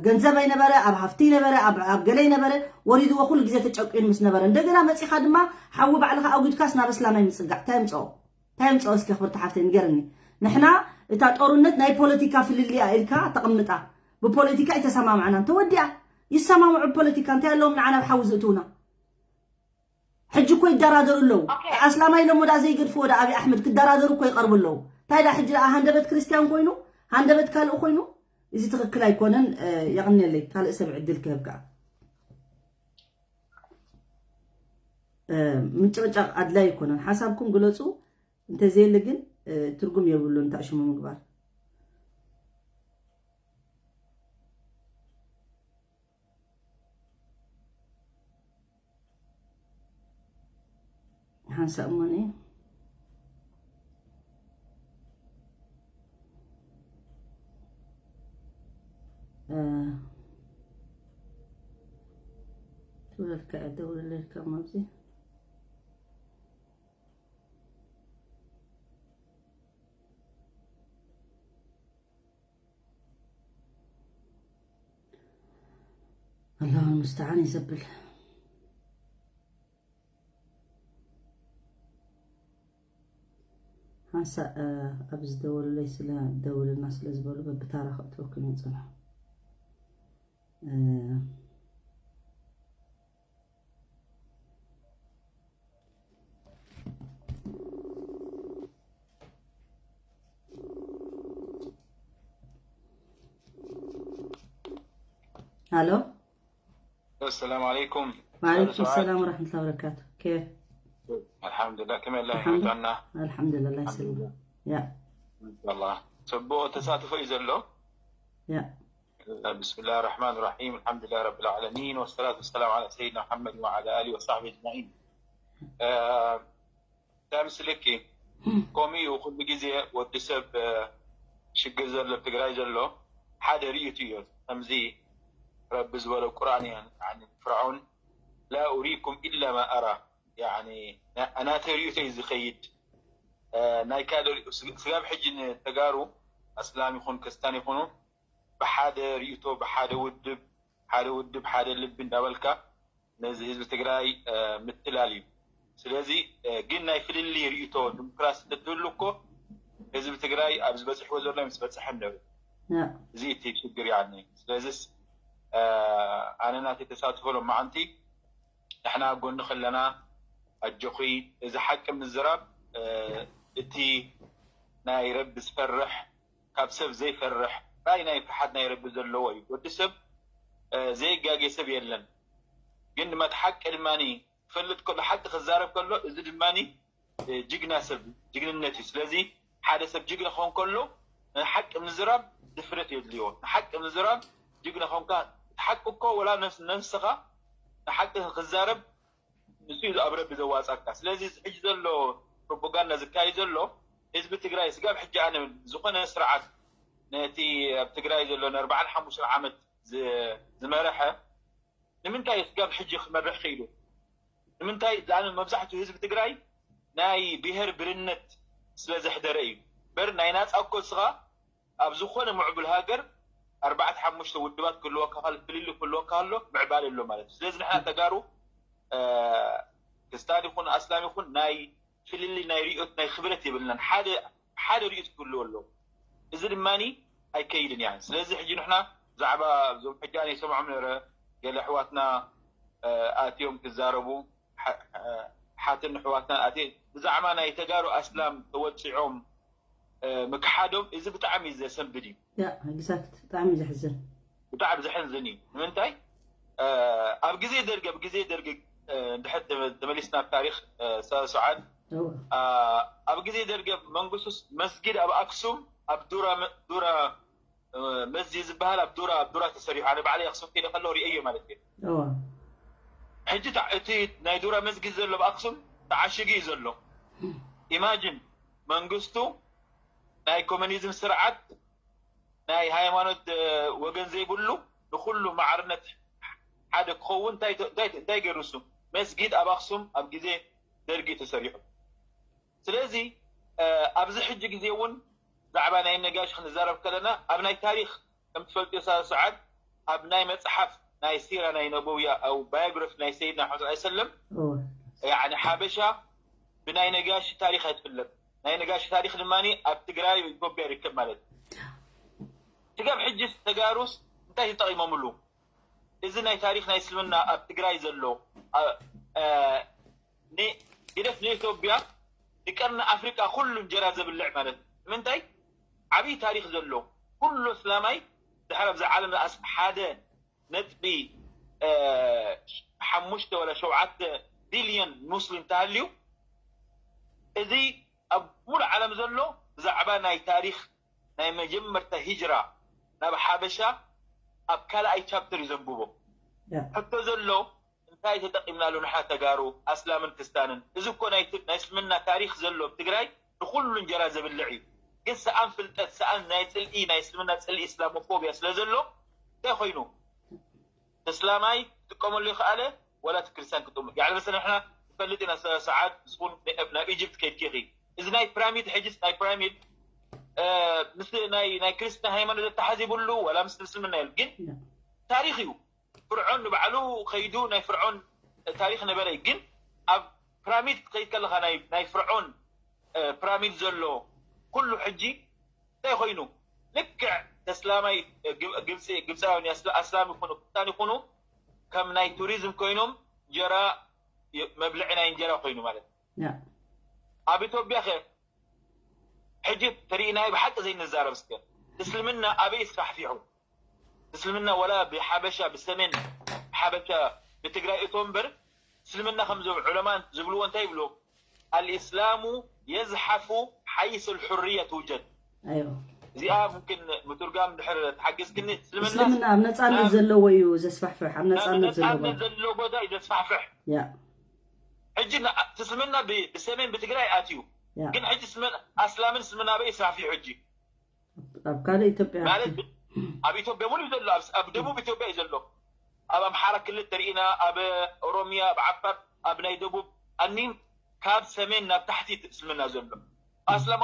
ገንዘብ ኣይነበረ፣ ኣብ ሃፍቲ ኣይነበረ፣ ኣብ ገለ ኣይነበረ። ወሪድዎ ኩሉ ግዜ ተጨቂኑ ምስ ነበረ እንደገና መጺኻ ድማ ሓዊ ባዕልኻ ኣውጊድካስ ናብ እስላማይ ምጽጋዕ እንታይ የምጽኦ? እንታይ የምጽኦ እስኪ ክብርቲ ሓፍተይ ንገርኒ። ንሕና እታ ጦርነት ናይ ፖለቲካ ፍልልያ ኢልካ ተቐምጣ። ብፖለቲካ ኣይተሰማምዕናን። ተወዲኣ። ይሰማምዑ ብፖለቲካ እንታይ ኣለዎም ንዓና ኣብ ሓዊ ዝእትውና? ሕጂ እኮ ይደራደሩ ኣለዉ። ኣስላማይ ኢሎም ወዳ ዘይገድፍዎ ወዳ ኣብይ ኣሕመድ ክደራደሩ እኮ ይቐርቡ ኣለዉ። እንታይ ዳ ሕጂ ደኣ ሃንደበት ክርስትያን ኮይኑ ሃንደበት ካልእ ኮይኑ እዚ ትኽክል ኣይኮነን። የቕንየለይ ካልእ ሰብ ዕድል ክህብ ከኣ ምጭቕጫቕ ኣድላይ ኣይኮነን። ሓሳብኩም ግለፁ። እንተዘየለ ግን ትርጉም የብሉን ተዕሽሙ ምግባር። ሓንሳእ እሞኒ ትብለልካ እያ ደውለልካ ኣብዚ ኣላሁ ሙስተዓን እዩ ዘብል። ሓንሳእ ኣብ ዝደወሉለይ ስለ ደውልና ስለ ዝበሉ በብታራ ከእትወኩም ይፅንሑ። الو. السلام عليكم. وعليكم السلام ورحمة الله وبركاته. كيف؟ الحمد لله. كما الله يعطينا. الحمد لله يسلمك. يا. الله. صبو تساتفو يزلو. يا. بسم الله الرحمن الرحيم. الحمد لله رب العالمين، والصلاة والسلام على سيدنا محمد وعلى آله وصحبه أجمعين. آه، تمسلكي. كومي وكل جزء والدسب، آه، شق زل تقراي زلو. حدا ريتي يوز. همزي. رب زول القرآن يعني، يعني فرعون. لا أريكم إلا ما أرى. يعني، أنا تريتي زخيد. آه، نايكادر سبب حجن تجارو. أسلام يكون كستان يكونوا. ብሓደ ርእይቶ፣ ብሓደ ውድብ፣ ሓደ ውድብ፣ ሓደ ልቢ እንዳበልካ ነዚ ህዝቢ ትግራይ፣ እ፣ ምትላል እዩ። ስለዚ፣ እ፣ ግን ናይ ፍልልይ ርእይቶ ዲሞክራሲ እንተትህሉ እኮ ህዝቢ ትግራይ ኣብዚ በፂሕዎ ዘሎ ምስ በፅሐ ነይሩ። ያ። እዚ እቲ ሽግር ያኒ። ስለዚስ፣ እ፣ ኣነ ናተይ ተሳትፎ ሎማዓንቲ ንሕና ኣብ ጎንኺ ኣለና፣ ኣጆኺ፣ እዚ ሓቂ ምዝራብ፣ እ፣ እቲ ናይ ረቢ ዝፈርሕ ካብ ሰብ ዘይፈርሕ ራእይ ናይ ፍርሓት ናይ ረቢ ዘለዎ እዩ። ወዲ ሰብ፣ እ፣ ዘይጋጌ ሰብ የለን። ግን ድማ እቲ ሓቂ ድማኒ ክፈልጥ ከሎ፣ ሓቂ ክዛረብ ከሎ፣ እዚ ድማኒ፣ እ፣ ጅግና ሰብ ጅግንነት እዩ። ስለዚ ሓደ ሰብ ጅግና ክኾን ከሎ ንሓቂ ምዝራብ ድፍረት የድልዮ። ንሓቂ ምዝራብ ጅግና ኾንካ፣ እቲ ሓቂ እኮ ወላ ነፍስ-፣ ነፍስኻ ንሓቂ ክዛረብ ንሱ እዩ ኣብ ረቢ ዘዋጻካ። ስለዚ እዚ ሕጂ ዘሎ ፕሮፓጋንዳ ዝካየድ ዘሎ ህዝቢ ትግራይ ስጋብ ሕጂ ኣነ ዝኾነ ስርዓት ነቲ ኣብ ትግራይ ዘሎ ንኣርባዓን ሓሙሽተን ዓመት ዝ-፣ ዝመረሐ ንምንታይ ስጋብ ሕጂ ክመርሕ ክኢሉ? ንምንታይ? ዛን መብዛሕትኡ ህዝቢ ትግራይ ናይ ብሄር ብርነት ስለ ዘሕደረ እዩ። በር ናይ ናጻ እኮ እስኻ ኣብ ዝኾነ ምዕቡል ሃገር ኣርባዕተ ሓሙሽተ ውድባት ክህልወካ ከሎ፣ ፍልልይ ክህልወካ ከሎ ምዕባለ ኣሎ ማለት እዩ። ስለዚ ንሕና ተጋሩ፣ እ፣ ክርስትያን ይኹን ኣስላም ይኹን ናይ ፍልልይ ናይ ርእዮት ናይ ክብረት የብልናን። ሓደ፣ ሓደ ርእዮት ክህልዎ ኣለዎ። እዚ ድማኒ ኣይከይድን እያ። ስለዚ ሕጂ ንሕና ብዛዕባ እዞም ሕጂ ኣነ ይሰምዖም ነረ ገለ ኣሕዋትና፣ እ፣ ኣትዮም ክዛረቡ፣ ሓ-፣ ሓትን ኣሕዋትና ኣትየ ብዛዕባ ናይ ተጋሩ ኣስላም ተወፂዖም እ፣ ምክሓዶም እዚ ብጣዕሚ ዘሰንብድ እዩ። ያ፣ ኤግዛክት፣ ብጣዕሚ ዘሕዝን። ብጣዕሚ ዘሕዝን እዩ። ንምንታይ? እ፣ ኣብ ግዜ ደርግ፣ ኣብ ግዜ ደርግ፣ እ፣ እንድሕር ተመ-፣ ተመሊስና ኣብ ታሪኽ፣ እ፣ ሰ-፣ ሰዓት፣ እወ። እ፣ ኣብ ግዜ ደርግ መንግስቱ ስ-፣ መስጊድ ኣብ ኣክሱም፣ ኣብ ዱራ መ-፣ ዱራ፣ እ፣ መዚ ዝበሃል ኣብ ዱራ፣ ኣብ ዱራ ተሰሪሑ። ኣነ ባዕለይ ኣክሱም ከይደ ከለኹ ርእየዮ ማለት እዩ። እወ። ሕጂ እታ-፣ እቲ ናይ ዱራ መስጊድ ዘሎ ኣብ ኣክሱም ተዓሽጉ እዩ ዘሎ። ኢማጂን መንግስቱ ናይ ኮሙኒዝም ስርዓት ናይ ሃይማኖት ወገን ዘይብሉ ንኩሉ ማዕርነት ሓደ ክኸውን እንታይ ገርሱ መስጊድ ኣብ ኣክሱም ኣብ ግዜ ደርጊ ተሰሪሑ። ስለዚ ኣብዚ ሕጂ ግዜ እውን ዛዕባ ናይ ነጋሽ ክንዛረብ ከለና ኣብ ናይ ታሪክ ከም ትፈልጥዮ ሰዓት ኣብ ናይ መፅሓፍ ናይ ሲራ ናይ ነበውያ ኣብ ባዮግራፊ ናይ ሰይድና ሓመድ ሰለም ሓበሻ ብናይ ነጋሽ ታሪክ ኣይትፍለጥ። ናይ ነጋሽ ታሪክ ድማ ኣብ ትግራይ ኢትዮጵያ ይርከብ ማለት ስጋብ ሕጂ ተጋሩስ እንታይ ተጠቂሞምሉ? እዚ ናይ ታሪክ ናይ እስልምና ኣብ ትግራይ ዘሎ ግደፍ ንኢትዮጵያ ንቀርኒ ኣፍሪቃ ኩሉ እንጀራ ዘብልዕ ማለት ንምንታይ ዓብይ ታሪክ ዘሎ ኩሉ እስላማይ ድሕር ኣብዛ ዓለም ሓደ ነጥቢ ሓሙሽተ ወላ ሸውዓተ ቢልዮን ሙስሊም ተሃልዩ እዚ ኣብ ሙሉ ዓለም ዘሎ ብዛዕባ ናይ ታሪክ ናይ መጀመርታ ሂጅራ ናብ ሓበሻ ኣብ ካልኣይ ቻፕተር እዩ ዘንብቦ ሕቶ ዘሎ እንታይ ተጠቂምናሉ ንሓ ተጋሩ ኣስላምን ክስታንን እዚ እኮ ናይ እስልምና ታሪክ ዘሎ ኣብ ትግራይ ንኩሉ እንጀራ ዘብልዕ እዩ ግን ሰኣን ፍልጠት ሰኣን ናይ ፅልኢ ናይ እስልምና ፅልኢ እስላሞፎብያ ስለ ዘሎ እንታይ ኮይኑ እስላማይ ክጥቀመሉ ይኽኣለ ወላ እቲ ክርስቲያን ክጥቀመሉ ያዕለ መሰለ ንሕና ንፈልጥ ኢና ሰዓት ንስኹን ናብ ኢጅፕት ከይድኪ ኢኺ እዚ ናይ ፕራሚድ ሕጅስ ናይ ፕራሚድ ምስ ናይ ናይ ክርስትና ሃይማኖት ዘተሓዚብሉ ወላ ምስ ምስልምና የሉ ግን ታሪክ እዩ ፍርዖን ንባዕሉ ከይዱ ናይ ፍርዖን ታሪክ ነበረ ግን ኣብ ፕራሚድ ትኸይድ ከለካ ናይ ፍርዖን ፕራሚድ ዘሎ ኩሉ ሕጂ እንታይ ኮይኑ ልክዕ ተስላማይ ግብፃውያን ኣስላም ይኹኑ ክርስቲያን ይኹኑ ከም ናይ ቱሪዝም ኮይኖም እንጀራ መብልዒ ናይ እንጀራ ኮይኑ ማለት ኣብ ኢትዮጵያ ከ ሕጂ ተሪኢናዮ ብሓቂ ዘይንዛረብ እስከ እስልምና ኣበይ ስፋሕፊሑ እስልምና ወላ ብሓበሻ ብሰሜን ሓበሻ ብትግራይ እቶ እምበር እስልምና ከምዞም ዑለማ ዝብልዎ እንታይ ይብሉ الإسلام يزحف حيث الحرية توجد እዚኣ ምمكن ምትርጋም ድሕር ተሓገዝክኒ እስልምና እስልምና ኣብ ነፃነት ዘለዎ እዩ ዘስፋሕፍሕ ኣብ ነፃነት ዘለዎ ነፃነት ዘለዎ ቦታ እዩ ዘስፋሕፍሕ ያ ሕጂ እስልምና ብሰሜን ብትግራይ ኣትዩ ግን ሕጂ ኣስላምን እስልምና ኣበይ ይስፋሕፍሑ ሕጂ ኣብ ካልእ ኢትዮጵያ ማለት ኣብ ኢትዮጵያ ሙሉ ዘሎ ኣብ ደቡብ ኢትዮጵያ እዩ ዘሎ ኣብ ኣምሓራ ክልል ተሪኢና ኣብ ኦሮሚያ ኣብ ዓፋር ኣብ ናይ ደቡብ ኣኒም ካብ ሰሜን ናብ ታሕቲ እስልምና ዘሎ ኣስላም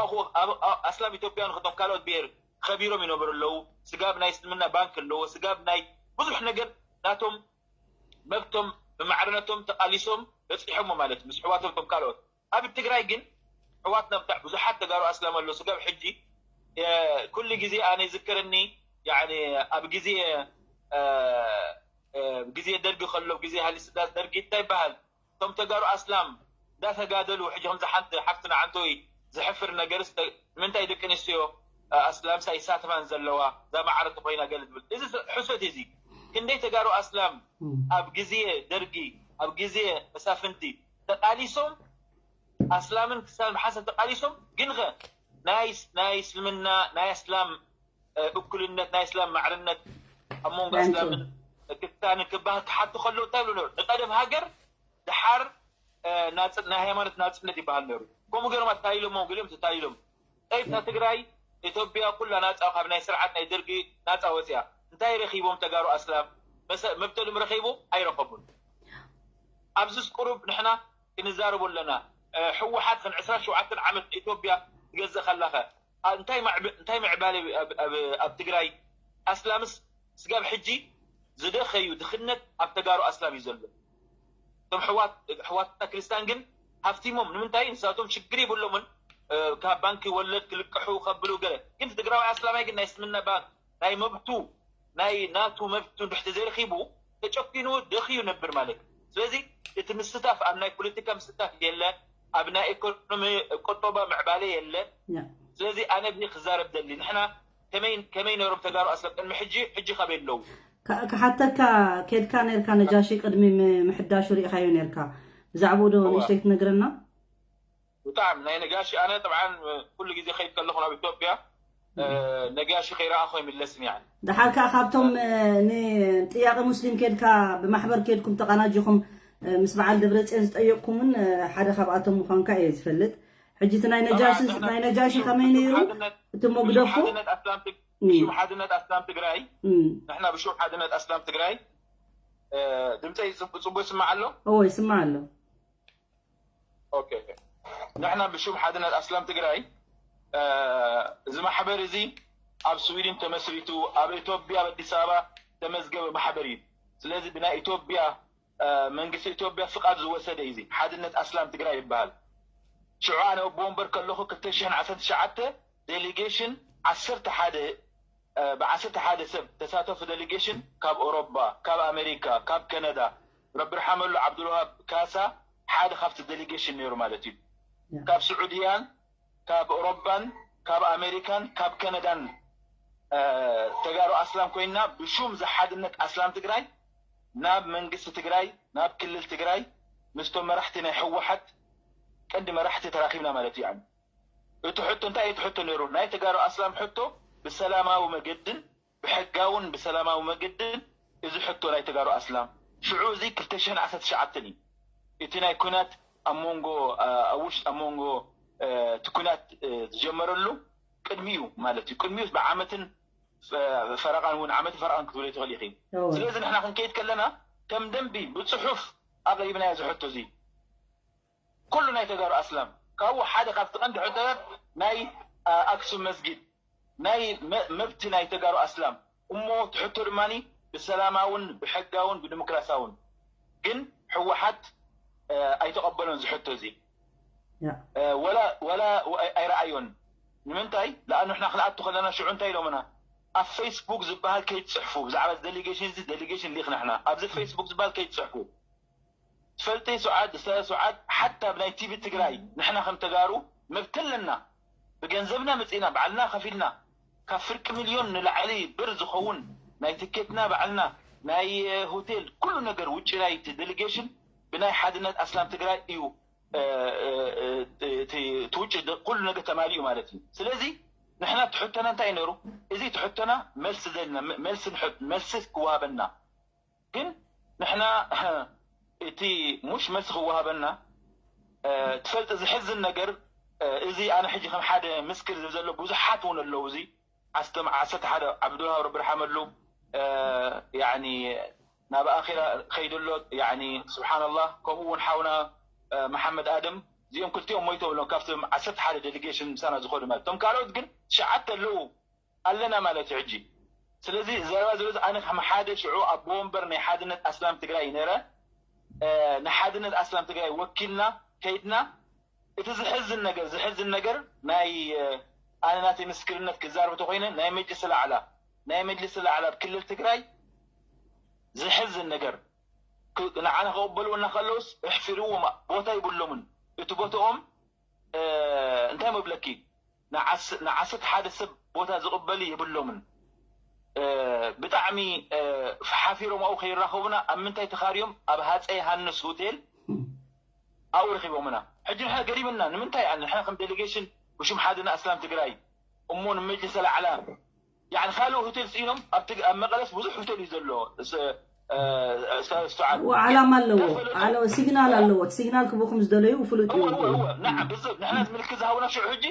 ኣስላም ኢትዮጵያ ንክቶም ካልኦት ብሄር ከቢሮም ይነብሩ ኣለዉ ስጋብ ናይ እስልምና ባንክ ኣለዎ ስጋብ ናይ ብዙሕ ነገር ናቶም መብቶም ብማዕርነቶም ተቃሊሶም በፂሖሞ ማለት ምስ ሕዋቶም ቶም ካልኦት ኣብ ትግራይ ግን ሕዋትና ብታዕ ብዙሓት ተጋሩ ኣስላም ኣሎ ስጋብ ሕጂ ኩሉ ግዜ ኣነ ይዝክረኒ ኣብ ግዜ ግዜ ደርጊ ከሎ ግዜ ሃይለስላሴ ደርጊ እንታይ ይበሃል እቶም ተጋሩ ኣስላም እንዳተጋደሉ ሕጂ ከምዚ ሓንቲ ሓፍትና ዓንተወይ ዘሕፍር ነገርስ ንምንታይ ደቂ ኣንስትዮ ኣስላምሳ ይሳተፋን ዘለዋ እዛ ማዕረ ተኮይና ገለ ትብል እዚ ሕሶት እዚ ክንደይ ተጋሩ ኣስላም ኣብ ግዜ ደርጊ ኣብ ግዜ መሳፍንቲ ተቃሊሶም ኣስላምን ክስታንን ብሓንሳብ ተቃሊሶም ግንኸ ናይ ናይ እስልምና ናይ ኣስላም እኩልነት ናይ እስላም ማዕርነት ኣብ መንጎ ኣስላምን ክስታንን ክበሃል ክሓቱ ከለዉ እንታይ ይብሉ ነሩ ንቀደም ሃገር ደሓር ናይ ሃይማኖት ናፅነት ይበሃል ነሩ ከምኡ ገይሮም ኣታሊሎሞ ገሊኦም ተታሊሎም ጠይብ እታ ትግራይ ኢትዮጵያ ኩላ ናፃ ካብ ናይ ስርዓት ናይ ደርጊ ናፃ ወፅያ እንታይ ረኪቦም ተጋሩ ኣስላም መብተልም ረኪቡ ኣይረከቡን ኣብዚ ቁሩብ ንሕና ክንዛረቡ ኣለና ሕወሓት ከን ዕስራ ሸውዓተ ዓመት ኢትዮጵያ ትገዝእ ከላኸ እንታይ ምዕባለ ኣብ ትግራይ ኣስላምስ ስጋብ ሕጂ ዝደኸዩ ድኽነት ኣብ ተጋሩ ኣስላም እዩ ዘሎ እቶም ሕዋትና ክርስቲያን ግን ሃፍቲሞም ንምንታይ ንሳቶም ሽግር ይብሎምን ካብ ባንኪ ወለድ ክልቅሑ ከብሉ ገለ ግን ትግራዊ ኣስላማይ ግን ናይ እስልምና ባንክ ናይ መብቱ ናይ ናቱ መብቱ እንድሕቲ ዘይረኪቡ ተጨኪኑ ደኽዩ ነብር ማለት እዩ ስለዚ እቲ ምስታፍ ኣብ ናይ ፖለቲካ ምስታፍ የለ ኣብ ናይ ኢኮኖሚ ቆጠባ ምዕባለ የለ ስለዚ ኣነ ብዚ ክዛረብ ደሊ ንሕና ከመይ ከመይ ነሮም ተጋሩ ኣስላም ቅድሚ ሕጂ ሕጂ ካበይ ኣለዉ ክሓተካ ኬድካ ነርካ ነጃሺ ቅድሚ ምሕዳሹ ሪኢኻዮ ነርካ ብዛዕባኡ ዶ ንእሽተይ ትነግረና ብጣዕሚ ናይ ነጋሺ ኣነ ጥብዓን ኩሉ ግዜ ከይድ ከለኹ ናብ ኢትዮጵያ ነጋሺ ከይረኣኹ ይምለስን ያ ደሓር ከዓ ካብቶም ንጥያቄ ሙስሊም ኬድካ ብማሕበር ኬድኩም ተቀናጅኹም ምስ በዓል ደብረፅዮን ዝጠየቅኩምን ሓደ ካብኣቶም ምኳንካ እየ ዝፈልጥ ሕጂ እቲ ናይ ነጃሺ ናይ ነጃሺ ከመይ ነይሩ እቲ መጉደፎ ብሽም ሓድነት ኣስላም ትግራይ ንሕና ብሽም ሓድነት ኣስላም ትግራይ ድምፀይ ፅቡቅ ይስማዕ ኣሎ? እዎ ይስማዕ ኣሎ። ኦኬ፣ ንሕና ብሽም ሓድነት ኣስላም ትግራይ እዚ ማሕበር እዚ ኣብ ስዊድን ተመስሪቱ ኣብ ኢትዮጵያ ኣብ ኣዲስ ኣበባ ተመዝገበ ማሕበር እዩ። ስለዚ ብናይ ኢትዮጵያ መንግስቲ ኢትዮጵያ ፍቃድ ዝወሰደ እዩ። ሓድነት ኣስላም ትግራይ ይበሃል። ሽዑ ኣነ ኣቦ ወንበር ከለኹ ክልተ ሽሕን ዓሰርተ ትሽዓተ ዴሊጌሽን ዓሰርተ ሓደ ብዓሰርተ ሓደ ሰብ ተሳተፉ ዴሊጌሽን ካብ ኦሮባ፣ ካብ ኣሜሪካ፣ ካብ ከነዳ ረቢ ርሓመሉ ዓብዱልዋሃብ ካሳ ሓደ ካብቲ ዴሊጌሽን ነይሩ ማለት እዩ። ካብ ስዑድያን ካብ ኦሮባን ካብ ኣሜሪካን ካብ ከነዳን ተጋሩ ኣስላም ኮይና ብሹም ዝሓድነት ኣስላም ትግራይ ናብ መንግስቲ ትግራይ ናብ ክልል ትግራይ ምስቶም መራሕቲ ናይ ህወሓት ቀንዲ መራሕቲ ተራኺብና ማለት እዩ። እቲ ሕቶ እንታይ እዩ? እቲ ሕቶ ነይሩ ናይ ተጋሩ ኣስላም ሕቶ ብሰላማዊ መገድን ብሕጋውን ብሰላማዊ መገድን እዚ ሕቶ ናይ ተጋሩ ኣስላም ሽዑ እዚ ክልተ ሽሕን ዓሰርተ ትሽዓተን እዩ። እቲ ናይ ኩናት ኣብ መንጎ ኣብ ውሽጢ ኣብ መንጎ እቲ ኩናት ዝጀመረሉ ቅድሚኡ ማለት እዩ። ቅድሚኡ ብዓመትን ፈረቃን እውን ዓመትን ፈረቃን ክትብሎ ትኽእል ኢኺ። ስለዚ ንሕና ክንከይድ ከለና ከም ደንቢ ብፅሑፍ ኣቕሪብናዮ እዚ ሕቶ እዚ ኩሉ ናይ ተጋሩ ኣስላም ካብኡ ሓደ ካብቲ ቀንዲ ሕቶታት ናይ ኣክሱም መስጊድ ናይ መብቲ ናይ ተጋሩ ኣስላም እሞ ትሕቶ ድማ ብሰላማውን ብሕጋውን ብዲሞክራሲያውን ግን ህወሓት ኣይተቐበሎን ዝሕቶ እዚ ወላ ኣይረኣዮን። ንምንታይ ለኣኑ ንሕና ክንኣቱ ከለና ሽዑ እንታይ ኢሎምና ኣብ ፌስቡክ ዝበሃል ከይትፅሕፉ ብዛዕባ ዴሊጌሽን እዚ ዴሊጌሽን ሊኽና ሕና ኣብዚ ፌስቡክ ዝበሃል ከይትፅሕፉ ትፈልጢ ሱዓድ ስለ ሱዓድ ሓታ ብናይ ቲቪ ትግራይ ንሕና ከም ተጋሩ መብት ኣለና ብገንዘብና መፂእና ባዕልና ከፊልና ካብ ፍርቂ ሚልዮን ንላዕሊ ብር ዝኸውን ናይ ትኬትና ባዕልና ናይ ሆቴል ኩሉ ነገር ውጭ ናይ ዴሊጌሽን ብናይ ሓድነት ኣስላም ትግራይ እዩ እቲ ውጭ ኩሉ ነገር ተማሊኡ ማለት እዩ። ስለዚ ንሕና ትሕቶና እንታይ ነሩ እዚ ትሕቶና መልሲ ዘልና መልሲ ንሕት መልሲ ክወሃበና ግን ንሕና እቲ ሙሽ መልሲ ክወሃበና ትፈልጢ ዝሕዝን ነገር እዚ ኣነ ሕጂ ከም ሓደ ምስክር ዝብ ዘሎ ብዙሓት እውን ኣለዉ እዚ ዓሰርተ ሓደ ዓብዱልሃብ ረቢ ርሓመሉ ናብ ኣኺራ ከይዱ ኣሎ ስብሓንላህ ከምኡ እውን ሓውና መሓመድ ኣደም እዚኦም ክልቲኦም ሞይቶም ኣለዉ ካብቶም ዓሰርተ ሓደ ዴሊጌሽን ምሳና ዝኾኑ ማለት እቶም ካልኦት ግን ትሽዓተ ኣለዉ ኣለና ማለት እዩ ሕጂ ስለዚ ዘረባ ዘሎ ኣነ ከም ሓደ ሽዑ ኣቦ ወንበር ናይ ሓድነት ኣስላም ትግራይ ነረ ንሓድነት ኣስላም ትግራይ ወኪልና ከይድና እቲ ዝሕዝን ነገር ዝሕዝን ነገር ናይ ኣነ ናተይ ምስክርነት ክዛረብ ተኮይነ ናይ መጅልስ ላዕላ ናይ መጅልስ ላዕላ ኣብ ክልል ትግራይ ዝሕዝን ነገር ንዓና ክቕበልዎ እናከለውስ ኣሕፊርዎም ቦታ ይብሎምን እቲ ቦትኦም እንታይ መብለኪ ንዓሰርተ ሓደ ሰብ ቦታ ዝቕበል የብሎምን ብጣዕሚ ሓፊሮም ኣብኡ ከይራኸቡና ኣብ ምንታይ ተኻርዮም ኣብ ሃፀ ዮሃንስ ሆቴል ኣብኡ ረኺቦምና ሕጂ ንሕና ገሪምና ንምንታይ ንሕና ከም ዴሌጌሽን ብሽም ሓድና ኣስላም ትግራይ እሞ ንመጅልስ ኣልዓላ ያኒ ካልእ ሆቴል ስኢኖም ኣብ መቐለስ ብዙሕ ሆቴል እዩ ዘሎ ዓላማ ኣለዎ ኣለዎ ሲግናል ኣለዎ እቲ ሲግናል ክቦ ከም ዝደለዩ ፍሉጥ እዩ ንዓ ብዘብ ንሕና ምልክት ዝሃቡና ሽዑ ሕጂ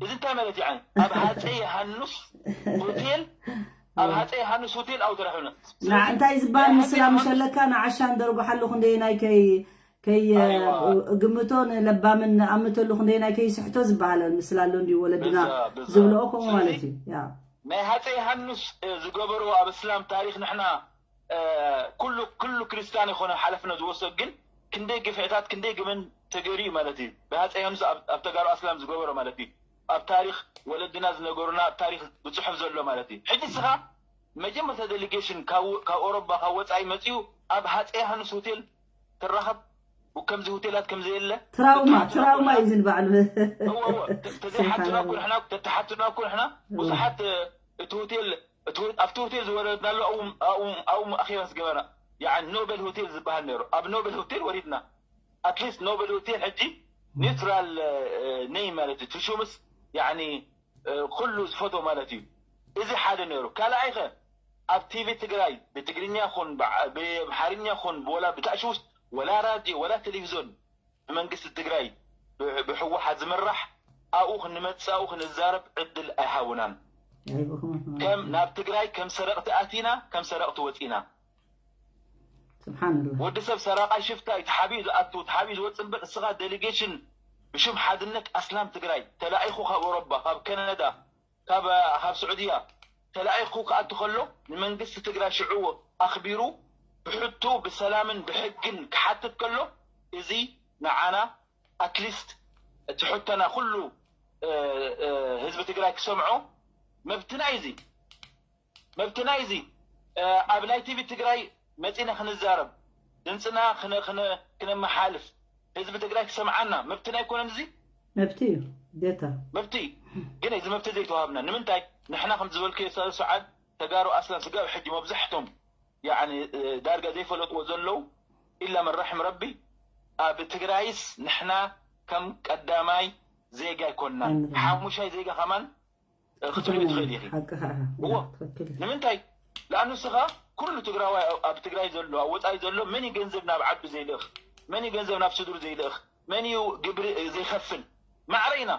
እዚ እንታይ ማለት እዩ ኣብ ሃፀ ዮሃንስ ሆቴል ኣብ ሃፀ ዮሃንስ ሆቴል ኣው ተረኽብና እንታይ ዝበሃል ምስላ ምሸለካ ንዓሻ እንደርጉሓሉ ክንደየናይ ከይ ከይ ግምቶ ንለባምን ንኣምተሉ ክንደየናይ ከይስሕቶ ዝበሃል ምስላ ኣሎ እንዲ ወለድና ዝብልኦ ከምኡ ማለት እዩ ናይ ሃፀ ዮሃንስ ዝገበርዎ ኣብ እስላም ታሪክ ንሕና ኩሉ ኩሉ ክርስትያን ይኮነ ሓለፍነት ዝወስዶ ግን ክንደይ ግፍዕታት ክንደይ ግመን ተገይሩ እዩ ማለት እዩ ብሃፀ ዮሃንስ ኣብ ተጋሩ ኣስላም ዝገበሮ ማለት እዩ ኣብ ታሪክ ወለድና ዝነገሩና ኣብ ታሪክ ብፅሑፍ ዘሎ ማለት እዩ ሕጂ ስኻ መጀመርታ ዴሊጌሽን ካብ ኦሮባ ካብ ወፃኢ መፅኡ ኣብ ሃፀ ዮሃንስ ሆቴል ትራኸብ ከምዚ ሆቴላት ከምዘየለ ትራውማ ትራውማ እዩ ዝንባዕሉ ተተሓትና ኩርሕና ብዙሓት እቲ ሆቴል ኣብቲ ሆቴል ዝወረድናሉ ኣብኡ ኣኺባ ዝገበራ ያ ኖበል ሆቴል ዝበሃል ነይሩ ኣብ ኖበል ሆቴል ወሪድና ኣትሊስት ኖበል ሆቴል ሕጂ ኒውትራል ነይ ማለት እዩ ትሹምስ ኩሉ ዝፈቶ ማለት እዩ እዚ ሓደ ነይሩ ካልኣይ ኸ ኣብ ቲቪ ትግራይ ብትግርኛ ኹን ብኣምሓርኛ ኹን ወላ ብታእሽውስ ወላ ራድዮ ወላ ቴሌቪዞን ብመንግስቲ ትግራይ ብሕወሓት ዝምራሕ ኣብኡ ክንመፅእ ኣብኡ ክንዛረብ ዕድል ኣይሃቡናን ኣይብኹም ከም ናብ ትግራይ ከም ሰረቕቲ ኣቲና ከም ሰረቕቲ ወፂና። ስብሓንላ ወዲ ሰብ ሰራቃይ ሽፍታ እዩ ተሓቢኡ ዝኣቱ ተሓቢኡ ዝወፅእ እምበር እስኻ ዴሊጌሽን ብሽም ሓድነት ኣስላም ትግራይ ተላኢኹ ካብ ኦሮባ ካብ ከነዳ ካብ ካብ ስዑድያ ተላኢኹ ክኣቱ ከሎ ንመንግስቲ ትግራይ ሽዑ ኣኽቢሩ ብሕቱ ብሰላምን ብሕግን ክሓትት ከሎ እዚ ንዓና ኣትሊስት እቲ ሕቶና ኩሉ ህዝቢ ትግራይ ክሰምዖ መብትና እዩ እዚ መብትና እዩ እዚ ኣብ ናይ ቲቪ ትግራይ መፂና ክንዛረብ ድምፅና ክነመሓልፍ ህዝቢ ትግራይ ክሰምዓና መብትና ኣይኮነን እዚ መብቲ እዩ ግዴታ መብቲ ግን እዚ መብቲ ዘይተዋሃብና ንምንታይ ንሕና ከም ዝበልክዮ ሰዓት ተጋሩ ኣስላም ስጋብ ሕጂ መብዛሕቶም ዳርጋ ዘይፈለጥዎ ዘለዉ ኢላ መን ራሕም ረቢ ኣብ ትግራይስ ንሕና ከም ቀዳማይ ዜጋ ኣይኮንና ሓሙሻይ ዜጋ ከማን ክትብሊ ትኽእል ኢኺ ሓቂ ከዓ እዎ ትኽክል ንምንታይ ለኣኑ ንስኻ ኩሉ ትግራዋይ ኣብ ትግራይ ዘሎ ኣብ ወፃኢ ዘሎ መን እዩ ገንዘብ ናብ ዓዱ ዘይልእኽ መን እዩ ገንዘብ ናብ ስድሩ ዘይልእኽ መን እዩ ግብሪ ዘይኸፍል ማዕረ ኢና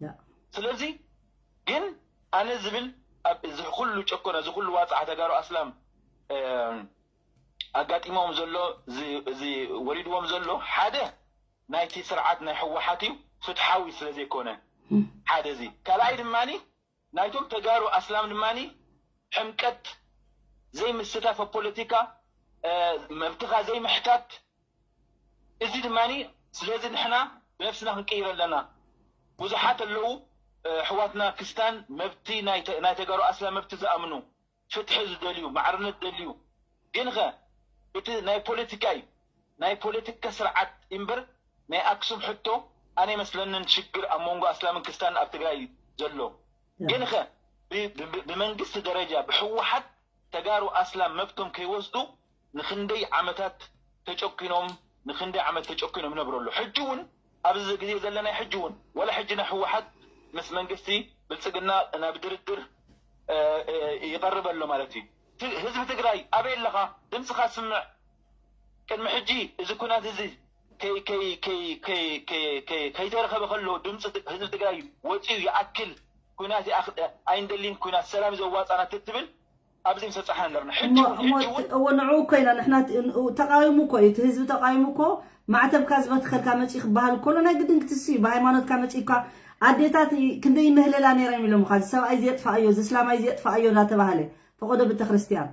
ያ ስለዚ ግን ኣነ ዝብል ኣብ እዚ ኩሉ ጨኮና እዚ ኩሉ ዋፅዓ ተጋሩ ኣስላም ኣጋጢሞም ዘሎ እዚ ወሪድዎም ዘሎ ሓደ ናይቲ ስርዓት ናይ ህወሓት እዩ ፍትሓዊ ስለ ዘይኮነ ሓደ እዚ ካልኣይ ድማ ናይቶም ተጋሩ ኣስላም ድማ ሕምቀት ዘይምስታፍ ኣብ ፖለቲካ መብትኻ ዘይምሕታት እዚ ድማ ስለዚ ንሕና ብነፍስና ክንቅይር ኣለና ብዙሓት ኣለዉ ኣሕዋትና ክስታን መብቲ ናይ ተጋሩ ኣስላም መብቲ ዝኣምኑ ፍትሒ ዝደልዩ ማዕርነት ዝደልዩ ግንኸ እቲ ናይ ፖለቲካ እዩ ናይ ፖለቲካ ስርዓት እምበር ናይ ኣክሱም ሕቶ ኣነ ይመስለንን ሽግር ኣብ መንጎ ኣስላምን ክስታን ኣብ ትግራይ ዘሎ ግንኸ ብመንግስቲ ደረጃ ብህወሓት ተጋሩ ኣስላም መብቶም ከይወስዱ ንክንደይ ዓመታት ተጨኪኖም ንክንደይ ዓመት ተጨኪኖም ይነብሩ ኣሎ ሕጂ እውን ኣብዚ ግዜ ዘለና ሕጂ እውን ወላ ሕጂ ናይ ህወሓት ምስ መንግስቲ ብልፅግና ናብ ድርድር ይቐርብ ኣሎ ማለት እዩ ህዝቢ ትግራይ ኣበይ ኣለኻ ድምፅኻ ስምዕ ቅድሚ ሕጂ እዚ ኩናት እዚ ከይተረኸበ ከሎ ድምፂ ህዝቢ ትግራይ ወፂኡ ይኣክል ኩናት ኣይንደልይን ኩናት ሰላም ዘዋፃና ትትብል ኣብዚ ምሰፃሕና ኣለና ሕጂ እውን ሕጂ እውን እዎ ንዕኡ እኮ ኢና ንሕና ተቃዊሙ እኮ እዩ እቲ ህዝቢ ተቃዊሙ እኮ ማዕተብካ ዝበትኸልካ መፂኡ ክበሃል ከሎ ናይ ግድን ክትሲ እዩ ብሃይማኖትካ መፂእኳ ኣዴታት ክንደይ ምህለላ ነይረን ኢሎምኻ እዚ ሰብኣይ እዚ የጥፋኣዮ እዚ እስላማይ እዚ የጥፋኣዮ እናተባሃለ ፈቆዶ ቤተክርስትያን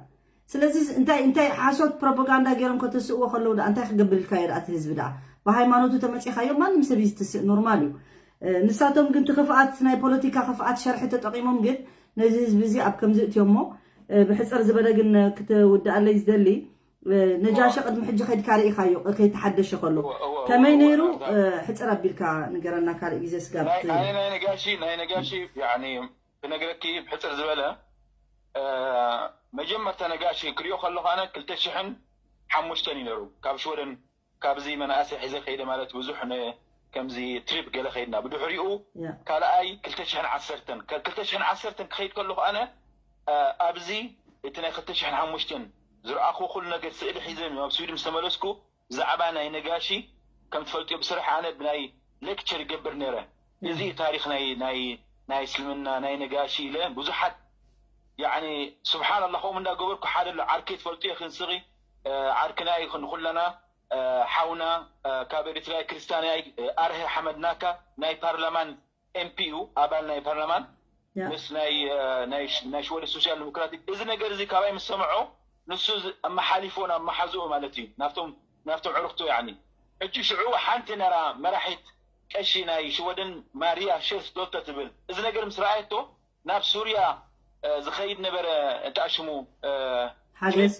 ስለዚ እንታይ እንታይ ሓሶት ፕሮፓጋንዳ ገይሮም ከተስእዎ ከለዉ ደኣ እንታይ ክገብር ኢልካዮ ደኣ እቲ ህዝቢ ደኣ ብሃይማኖቱ ተመፂኻዮ ማንም ሰብ እዩ ዝትስእ ኖርማል እዩ ንሳቶም ግን ትኽፍኣት ናይ ፖለቲካ ክፍኣት ሸርሒ ተጠቂሞም ግን ነዚ ህዝቢ እዚ ኣብ ከምዚ እትዮሞ ብሕፅር ዝበለ ግን ክትውድኣለይ ዝደሊ ነጃሺ ቅድሚ ሕጂ ከድካ ርኢኻዮ ከይተሓደሸ ከሎ ከመይ ነይሩ ሕፅር ኣቢልካ ንገረና ካልእ ግዜ ስጋብ ናይ ነጋሺ ናይ ነጋሺ ክነግረኪ ብሕፅር ዝበለ መጀመርታ ነጋሺ ክሪኦ ከለኹ ኣነ ክልተ ሽሕን ሓሙሽተን እዩ ነሩ ካብ ሽወደን ካብዚ መናእሰይ ሒዘ ከይደ ማለት ብዙሕ ከምዚ ትሪፕ ገለ ከይድና ብድሕሪኡ ካልኣይ ክልተ ሽሕን ዓሰርተን ክልተ ሽሕን ዓሰርተን ክኸይድ ከለኹ ኣነ ኣብዚ እቲ ናይ ክልተ ሽሕን ሓሙሽተን ዝረኣኹ ኩሉ ነገር ስእሊ ሒዘ ኣብ ስዊድን ዝተመለስኩ ብዛዕባ ናይ ነጋሺ ከም ትፈልጥዮ ብስራሕ ኣነ ብናይ ሌክቸር ይገብር ነረ እዚ ታሪክ ናይ ናይ ናይ እስልምና ናይ ነጋሺ ኢለ ብዙሓት ያኒ ስብሓን ኣላ ከምኡ እንዳገበርኩ ሓደ ኣሎ ዓርከይ ትፈልጥዮ ክንስኺ ዓርክና እዩ ንኩለና ሓውና ካብ ኤሪትራ ክርስትያናይ ኣርሀ ሓመድናካ ናይ ፓርላማን ኤምፒ እዩ ኣባል ናይ ፓርላማን ምስ ናይ ሽወደ ሶሻል ዲሞክራቲክ እዚ ነገር እዚ ካባይ ምስ ሰምዖ ንሱ ኣመሓሊፎ ናብ መሓዝኡ ማለት እዩ ናብቶም ናብቶም ዕሩክቱ ያኒ ሕጂ ሽዑ ሓንቲ ነራ መራሒት ቀሺ ናይ ሽወደን ማርያ ሸርስ ዶልተ ትብል እዚ ነገር ምስ ረኣየቶ ናብ ሱርያ ዝኸይድ ነበረ እንታይ ሽሙ ሓገዝ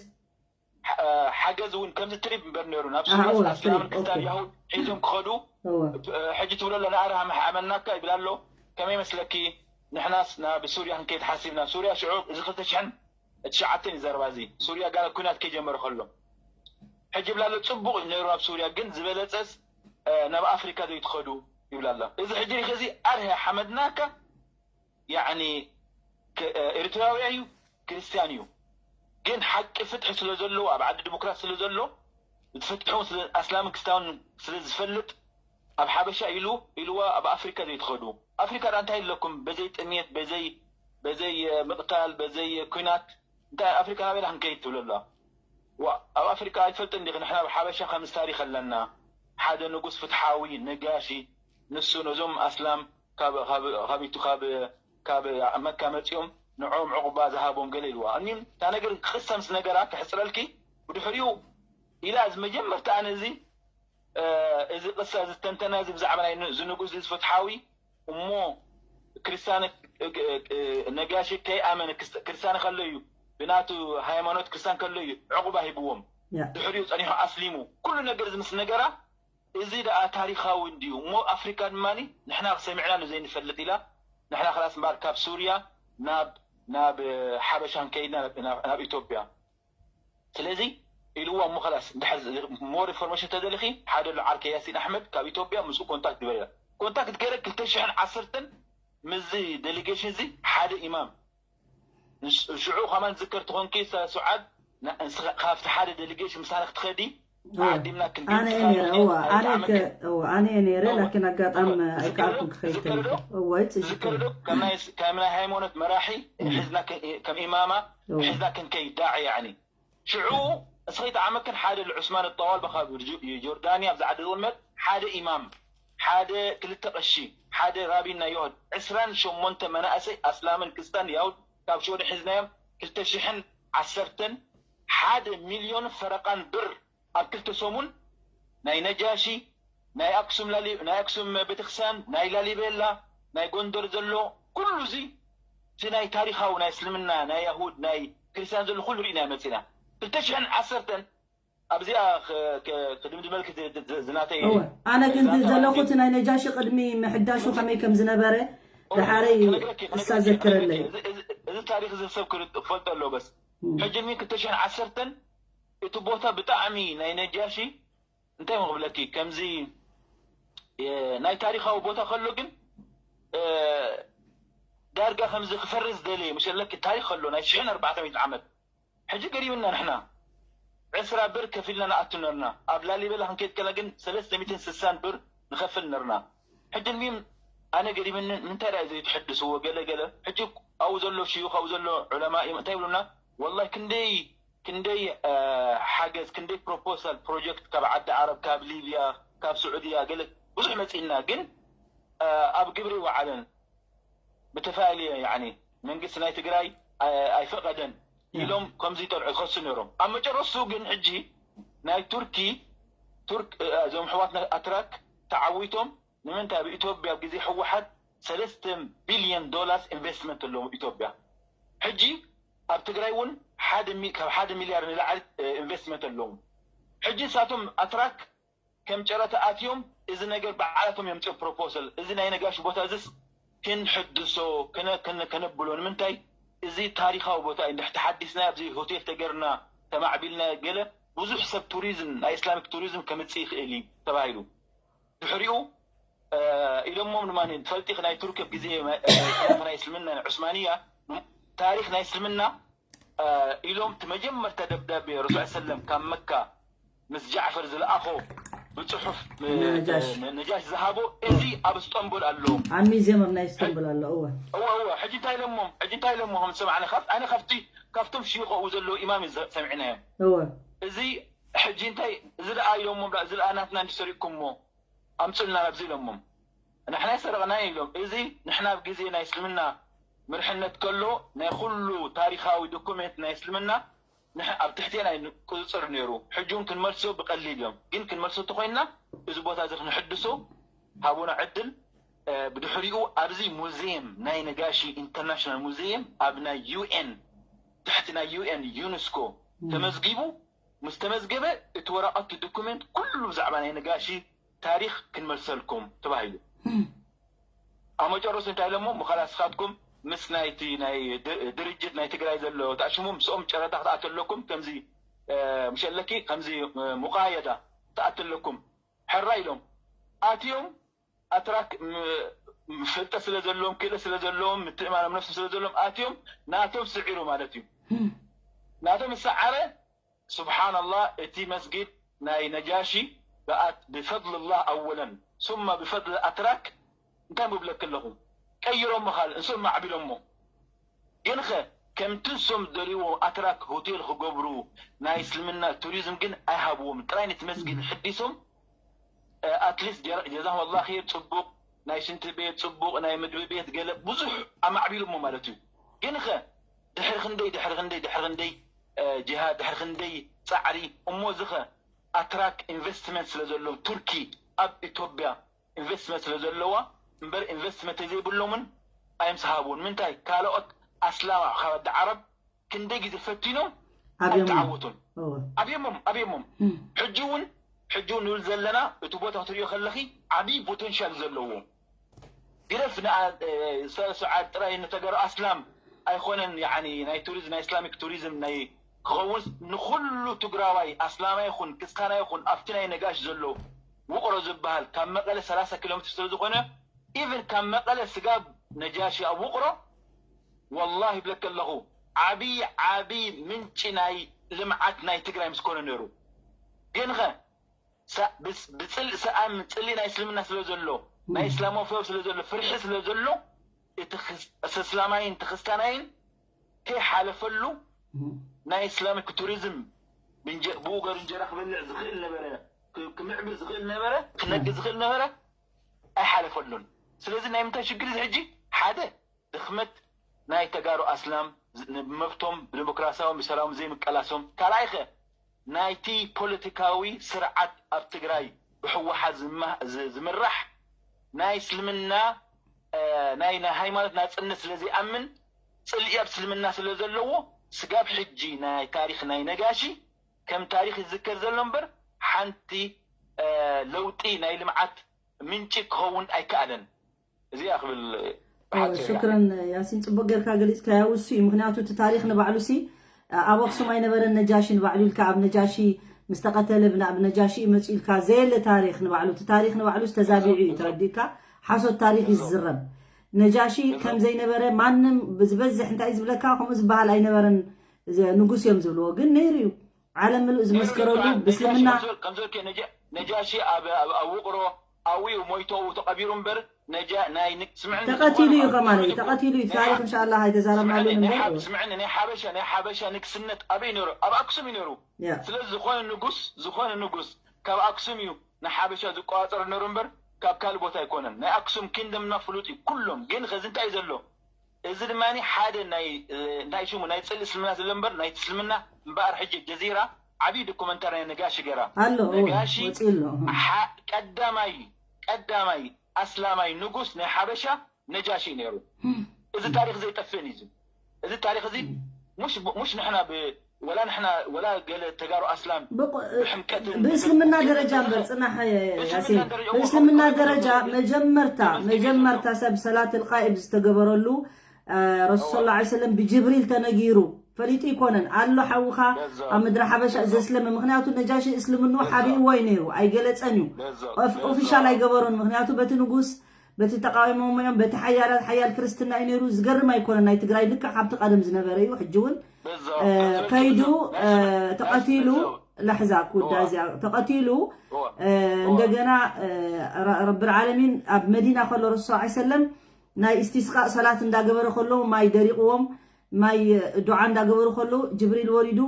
ሓገዝ እውን ከምዚ ትሪፕ እምበር ነሩ ናብ ሱርያ ኣስላምን ክስታን ያሁድ ሒዞም ክኸዱ ሕጂ ትብሎ ኣሎ ንኣርሃ ኣመናካ ይብል ኣሎ ከመይ መስለኪ ንሕናስ ናብ ሱርያ ክንከይድ ሓሲብና ሱርያ ሽዑ እዚ ክልተ ሽሕን ትሽዓተን እዩ ዘረባ እዚ ሱርያ ጋር ኩናት ከይጀመረ ከሎ ሕጂ ይብል ኣሎ ፅቡቅ እዩ ነሩ ኣብ ሱርያ ግን ዝበለፀስ ናብ ኣፍሪካ ዘይትኸዱ ይብል ኣሎ እዚ ሕጂ ሪክ እዚ ኣርሀ ሓመድናካ ያኒ ኤርትራውያ እዩ ክርስትያን እዩ ግን ሓቂ ፍትሒ ስለ ዘለዎ ኣብ ዓዲ ዲሞክራት ስለ ዘሎ ፍትሒ ኣስላምን ክስታውን ስለ ዝፈልጥ ኣብ ሓበሻ ኢሉ ኢልዋ ኣብ ኣፍሪካ ዘይትኸዱ ኣፍሪካ ዳ እንታይ ኣለኩም በዘይ ጥሜት በዘይ በዘይ ምቕታል፣ በዘይ ኩናት እንታይ ኣፍሪካ ናበይና ክንከይድ ትብል ኣላ? ዋ፣ ኣብ ኣፍሪካ ኣይትፈልጥን ዲኺ? ንሕና ኣብ ሓበሻ ከምዚ ታሪክ ኣለና። ሓደ ንጉስ ፍትሓዊ፣ ነጋሺ፣ ንሱ ነዞም ኣስላም ካብ ካብ ካብ ኢቱ ካብ ካብ መካ መጺኦም ንዖም ዕቑባ ዝሃቦም ገለ ኢልዋ። እኒም እታ ነገር ክቕሰ ምስ ነገራ ክሕጽረልኪ ብድሕሪኡ ኢላ እዚ መጀመርታ ኣነ እዚ እዚ ቅሳ ዝተንተነ እዚ ብዛዕባ ናይ እዚ ንጉስ እዚ ፍትሓዊ እሞ ክርስቲያን ነጋሽ ከይኣመነ ክርስቲያን ከሎ እዩ ብናቱ ሃይማኖት ክርስቲያን ከሎ እዩ ዕቑባ ሂብዎም ድሕሪኡ ጸኒሑ ኣስሊሙ ኩሉ ነገር እዚ ምስ ነገራ እዚ ደኣ ታሪኻዊ እንድዩ እሞ ኣፍሪካ ድማ ንሕና ሰሚዕናሉ ዘይንፈልጥ ኢላ ንሕና ክላስ እምበኣር ካብ ሱርያ ናብ ናብ ሓበሻ ንከይድና ናብ ኢትዮጵያ ስለዚ ኢልዋ እሞ ከላስ እንድሕር more information ተደሊኺ ሓደ ኣሎ ዓርከይ ያሲን ኣሕመድ ካብ ኢትዮጵያ ምስኡ ኮንታክት ግበሪ ኢላ ኮንታክት ገይረ ክልተ ሽሕን ዓሰርተን ምስዚ ዴሊጌሽን እዚ ሓደ ኢማም ሽዑ ከማን ዝከር ትኾንኪ ሱዓድ ካብቲ ሓደ ዴሊጌሽን ምሳና ክትኸዲ ዓዲምና ክንዲ ኣነ እየ ነይረ እወ ኣነ እየ ነይረ ላኪን ኣጋጣሚ ኣይከኣልኩን ክኸይድ እወ ዝከር ዶ ከም ናይ ሃይማኖት መራሒ ሒዝና ከም ኢማማ ሒዝና ክንከይድ ዳዒ ያኒ ሽዑ እስኺ ጠዓመክን ሓደ ልዑስማን ጠዋል በኻብ ጆርዳንያ ኣብ ዝዓዲ ዝቕመጥ ሓደ ኢማም ሓደ ክልተ ቀሺ ሓደ ራቢን ናይ ዮህድ ዕስራን ሸሞንተ መናእሰይ ኣስላምን ክስታን ያሁድ ካብ ሽወደን ሒዝናዮም ክልተ ሽሕን ዓሰርተን ሓደ ሚልዮን ፈረቓን ብር ኣብ ክልተ ሰሙን ናይ ነጃሺ ናይ ኣክሱም ላሊ ናይ ኣክሱም ቤተክርስትያን ናይ ላሊቤላ ናይ ጎንደር ዘሎ ኩሉ እዚ እቲ ናይ ታሪኻዊ ናይ እስልምና ናይ ያሁድ ናይ ክርስቲያን ዘሎ ኩሉ ርኢና መፂና ክልተ ሽሕን ዓሰርተን ኣብዚኣ ክድምድመልክ ዝናተይ ኣነ ግን ዘለኹ እቲ ናይ ነጃሺ ቅድሚ ምሕዳሹ ከመይ ከም ዝነበረ ድሓረይ እሳ ዘክረለይ እዚ ታሪክ እዚ ሰብ ክፈልጦ ኣለዎ በስ ሕጂ ሚ ክልተ ሽሕን ዓሰርተን እቲ ቦታ ብጣዕሚ ናይ ነጃሺ እንታይ ክብለኪ ከምዚ ናይ ታሪካዊ ቦታ ከሎ ግን ዳርጋ ከምዚ ክፈርስ ደልየ ምሸለኪ ታሪክ ከሎ ናይ ሽሕን ኣርባዕተ ሚእቲ ዓመት ሕጂ ገሪምና ንሕና ዕስራ ብር ከፊልና ንኣቱ ነርና ኣብ ላሊበላ ክንከይድ ከለና ግን ሰለስተ ሚእትን ስሳን ብር ንኸፍል ነርና ሕጂ ሚም ኣነ ገሪምኒ ምንታይ ዳ ዘይትሕድስዎ ገለ ገለ ሕጂ ኣብኡ ዘሎ ሽዩኽ ኣብኡ ዘሎ ዑለማ እዮም እንታይ ይብሉና ወላሂ ክንደይ ክንደይ ሓገዝ ክንደይ ፕሮፖሳል ፕሮጀክት ካብ ዓዲ ዓረብ ካብ ሊብያ ካብ ስዑድያ ገለ ብዙሕ መፂእና ግን ኣብ ግብሪ ይወዓለን ብተፈላለየ ያኒ መንግስቲ ናይ ትግራይ ኣይፈቀደን ኢሎም ከምዚ ይጠልዑ ይኸሱ ነይሮም ኣብ መጨረሱ ግን ሕጂ ናይ ቱርኪ ቱርክ እዞም ሕዋት ኣትራክ ተዓዊቶም ንምንታይ ኣብ ኢትዮጵያ ኣብ ግዜ ሕወሓት ሰለስተ ቢልዮን ዶላርስ ኢንቨስትመንት ኣለዎም ኢትዮጵያ ሕጂ ኣብ ትግራይ እውን ሓደ ሚ- ካብ ሓደ ሚልያር ንላዕሊ ኢንቨስትመንት ኣለዎም ሕጂ ንሳቶም ኣትራክ ከም ጨረታ ኣትዮም እዚ ነገር በዓላቶም የምፅኦ ፕሮፖሰል እዚ ናይ ነጋሽ ቦታ እዚስ ክንሕድሶ ከነ- ከነ- ከነብሎ ንምንታይ እዚ ታሪካዊ ቦታ እዩ እንድሕር ተሓዲስና ኣብዚ ሆቴል ተገርና ተማዕቢልና ገለ ብዙሕ ሰብ ቱሪዝም ናይ ኢስላሚክ ቱሪዝም ከምፅእ ይኽእል እዩ ተባሂሉ ድሕሪኡ ኢሎሞም ድማ ትፈልጢ ናይ ቱርክ ኣብ ግዜ ናይ እስልምና ናይ ዑስማንያ ታሪክ ናይ እስልምና ኢሎም እቲ መጀመርታ ደብዳቤ ረሱል ሰለም ካብ መካ ምስ ጃዕፈር ዝለኣኾ ብፅሑፍ ነጃሽ ዝሃቦ እዚ ኣብ እስጠንቡል ኣሎ ኣብ ሚዚየም ኣብ ናይ እስጠንቡል ኣሎ እወ እወ እወ ሕጂ እንታይ ኢሎሞም ሕጂ እንታይ ኢሎሞ ከም ዝሰማዕና ካብ ኣነ ካብቲ ካብቶም ሽይኾ ኡ ዘለዎ ኢማም እዩ ሰሚዕናዮም እወ እዚ ሕጂ እንታይ እዚ ደኣ ኢሎሞም እዚ ደኣ ናትና እንዲሰሪቅኩሞ ኣምፁልና ናብዚ ኢሎሞም ንሕና ይሰረቕና ኢሎም እዚ ንሕና ኣብ ግዜ ናይ እስልምና ምርሕነት ከሎ ናይ ኩሉ ታሪኻዊ ዶኩሜንት ናይ እስልምና ኣብ ትሕቴና ቁፅፅር ነይሩ ሕጂ እውን ክንመልሶ ብቀሊል እዮም ግን ክንመልሶ ተኮይንና እዚ ቦታ እዚ ክንሕድሶ ሃቡና ዕድል ብድሕሪኡ ኣብዚ ሙዚየም ናይ ነጋሺ ኢንተርናሽናል ሙዚየም ኣብ ናይ ዩኤን ትሕቲ ናይ ዩኤን ዩኒስኮ ተመዝጊቡ ምስ ተመዝገበ እቲ ወረቐት ዶኩሜንት ኩሉ ብዛዕባ ናይ ነጋሺ ታሪክ ክንመልሰልኩም ተባሂሉ ኣብ መጨረሱ እንታይ ኢሎሞ ምኸላ ስኻትኩም ምስ ናይቲ ናይ ድርጅት ናይ ትግራይ ዘሎ ተኣሽሙ ምስኦም ጨረታ ክትኣተለኩም ከምዚ ምሸለኪ ከምዚ ሙቃየዳ ትኣተለኩም ሕራ ኢሎም ኣትዮም ኣትራክ ፍልጠት ስለ ዘለዎም ክእለት ስለ ዘለዎም ምትእማኖም ነፍሲ ስለ ዘለዎም ኣትዮም ናቶም ስዒሩ ማለት እዩ ናቶም ዝሰዓረ ስብሓንላህ እቲ መስጊድ ናይ ነጃሺ ብኣት ብፈድልላህ ኣወለን ሱማ ብፈድል ኣትራክ እንታይ ምብለክ ኣለኹ ቀይሮሞ ካል እንስኦም ማዕቢሎሞ ግን ኸ ከምቲ ንሶም ዝደልይዎ ኣትራክ ሆቴል ክገብሩ ናይ እስልምና ቱሪዝም ግን ኣይሃብዎም። ጥራይ ነቲ መስጊድ ሕዲሶም ኣትሊስት ጀዛኩም ኣላ ር ጽቡቕ ናይ ሽንቲ ቤት ጽቡቕ ናይ ምግቢ ቤት ገለ ብዙሕ ኣማዕቢሉሞ ማለት እዩ። ግን ኸ ድሕሪ ክንደይ ድሕሪ ክንደይ ድሕሪ ክንደይ እ፣ ጅሃድ ድሕሪ ክንደይ ጻዕሪ እሞ እዚ ኸ ኣትራክ ኢንቨስትመንት ስለ ዘለዎም ቱርኪ ኣብ ኢትዮጵያ ኢንቨስትመንት ስለ ዘለዋ እምበር ኢንቨስትመንት ዘይብሎምን ኣይምስሃብዎን። ምንታይ ካልኦት ኣስላማ ካብ ዓዲ ዓረብ ክንደይ ግዜ ፈቲኖም ኣብዮሞም። ኣይተዓወቱን። እወ። ኣብዮሞም ኣብዮሞም እም። ሕጂ እውን ሕጂ እውን ንብል ዘለና እቲ ቦታ ክትሪኦ ከለኺ ዓብዪ ፖቴንሻል ዘለዎ ግደፍ ንኣ- እ፣ ሰ- ሰዓድ ጥራይ ንተጋሩ ኣስላም ኣይኮነን ያኒ ናይ ቱሪዝም ናይ ኢስላሚክ ቱሪዝም ናይ ክኸውን ንኩሉ ትግራዋይ ኣስላማይ ይኹን ክስታና ይኹን ኣብቲ ናይ ነጋሽ ዘሎ ውቕሮ ዝበሃል ካብ መቐለ ሰላሳ ኪሎ ሜትር ስለ ዝኾነ ኢቨን ካብ መቐለ ስጋብ ነጃሺ ኣብ ውቕሮ ወላሂ ይብለካ ኣለኹ ዓብዪ ዓብዪ ምንጪ ናይ ልምዓት ናይ ትግራይ ምስ ኮነ ነይሩ ግን ኸ ሰ- ብስ- ብፅል- ሰኣን ፅሊ ናይ እስልምና ስለ ዘሎ ናይ እስላሞፎብ ስለ ዘሎ ፍርሒ ስለ ዘሎ እቲ ክስ- እቲ እስላማይን እቲ ክስታናይን ከይሓለፈሉ ናይ እስላሚክ ቱሪዝም ብእንጀ- ብኡ ገሩ እንጀራ ክበልዕ ዝኽእል ነበረ ክ- ክምዕብል ዝኽእል ነበረ ክነግድ ዝኽእል ነበረ ኣይሓለፈሉን ስለዚ ናይ ምንታይ ሽግር እዚ ሕጂ ሓደ ድኽመት ናይ ተጋሩ ኣስላም ዝ- ብመብቶም ብዲሞክራሲያዊ ብሰላም ዘይምቀላሶም ካልኣይ ኸ ናይቲ ፖለቲካዊ ስርዓት ኣብ ትግራይ ብህወሓት ዝማ- ዝ- ዝምራሕ ናይ እስልምና እ፣ ናይ ናይ ሃይማኖት ናፅነት ስለ ዘይኣምን ፅልኢ ኣብ እስልምና ስለ ዘለዎ ስጋብ ሕጂ ናይ ታሪክ ናይ ነጋሺ ከም ታሪክ ይዝከር ዘሎ እምበር ሓንቲ እ፣ ለውጢ ናይ ልምዓት ምንጪ ክኸውን ኣይከኣለን እዚኣ ክብል ብሓፂሩ እያ። ሽክረን ያሲን ፅቡቅ ጌርካ ገሊፅካያ ውሱ እዩ ምክንያቱ እቲ ታሪክ ንባዕሉ ሲ ኣብ ኣክሱም ኣይነበረን ነጃሺ ንባዕሉ ኢልካ ኣብ ነጃሺ ምስ ተቀተለ ብና- ብነጃሺ እዩ መፅኡ ኢልካ ዘየለ ታሪክ ንባዕሉ እቲ ታሪክ ንባዕሉ ዝተዛቢዑ እዩ ተረዲእካ ሓሶት ታሪክ እዩ ዝዝረብ ነጃሺ ከም ዘይነበረ ማንም ዝበዝሕ እንታይ ዝብለካ ከምኡ ዝበሃል ኣይነበረን ዘ- ንጉስ እዮም ዝብልዎ ግን ነይሩ እዩ ዓለም ምሉእ ዝመስከረሉ ብእስልምና ከምዘልከ ነጃ- ነጃሺ ኣብ ኣብ- ኣብ ውቅሮ ኣብኡ ሞይቶ ተቀቢሩ እምበር ነጃ ናይ ንግ- ስምዕኒ ተቀቲሉ እዩ ዝኾነ ከማን እዩ ስምዕኒ ተቀቲሉ እዩ ናይ ታሪክ ሓ- እንሻላ ኣይተዛረብናሉን ስምዕኒ ናይ እምበር ሓ- ስምዕኒ ናይ ሓበሻ ናይ ሓበሻ ንግስነት ኣበይ ነሩ ኣብ ኣክሱም እዩ ነሩ ያ ስለዚ ዝኾነ ንጉስ ዝኾነ ንጉስ ካብ ኣክሱም እዩ ንሓበሻ ዝቆፃፀር ነሩ እምበር ካብ ካልእ ቦታ ኣይኮነን ናይ ኣክሱም ኪንደምና ፍሉጥ እዩ ኩሎም ግን ከዚ እንታይ እዩ ዘሎ እዚ ድማ ሓደ ናይ እ፣ እንታይ ሽሙ ናይ ፅል እስልምና ዘሎ እምበር ናይ እስልምና እምበኣር ሕጂ ጀዚራ ዓብዪ ዶኩመንታሪ ናይ ነጋሺ ገራ ኣሎ እወ፣ ነጋሺ ወፂኡ ኣሎ ሓ- ቀዳማይ ቀዳማይ ኣስላማይ ንጉስ ናይ ሓበሻ ነጃሺ ነይሩ እዚ ታሪክ ዘይጠፍእን እዩ እዚ ታሪክ እዚ ሙሽ ሙሽ ንሕና ብ- ወላ ንሕና ወላ ገለ ተጋሩ ኣስላም ብቆ- ብሕምቀትን ብእስልምና ብሕምቀትን ደረጃ እምበር ብሕምቀትን ጽናሕ ብእስልምና ያሲን ደረጃ ብእስልምና እኮ ደረጃ ብእስልምና መጀመርታ ደረጃ መጀመርታ ሰብ ሰላት ልቃኢብ ዝተገበረሉ ረሱል ስለ ሰለም ብጅብሪል ተነጊሩ ፈሊጡ ይኮነን ኣሎ ሓውኻ በዛ- ኣብ ምድሪ ሓበሻ ዘስለመ ምክንያቱ ነጃሺ እስልምንኡ ሓቢእዎ እዩ ነይሩ ኣይገለፀን እዩ በዛ- ኦፍ- ኦፊሻል ኣይገበሮን ምክንያቱ በቲ ንጉስ በቲ ተቃዊሞም እዮም በቲ ሓያላት ሓያል ክርስትና እዩ ነይሩ ዝገርም ኣይኮነን ናይ ትግራይ ልክዕ ካብቲ ቀደም ዝነበረ እዩ ሕጂ እውን በዛ እ፣ በዛ- ከይዱ በዛ- እ፣ ተቐቲሉ በዛ- ላሕዛ ኩዳ እዋ። እዚኣ ተቐቲሉ እዋ። እ፣ እንደገና እ፣ ረ- ረብል ዓለሚን ኣብ መዲና ከሎ ረሱ ስ ሰለም ናይ ኢስቲስቃእ ሰላት እንዳገበረ ከሎ ማይ ደሪቕዎም ማይ እ፣ ዱዓ እንዳገበሩ ከሎ ጅብሪል ወሪዱ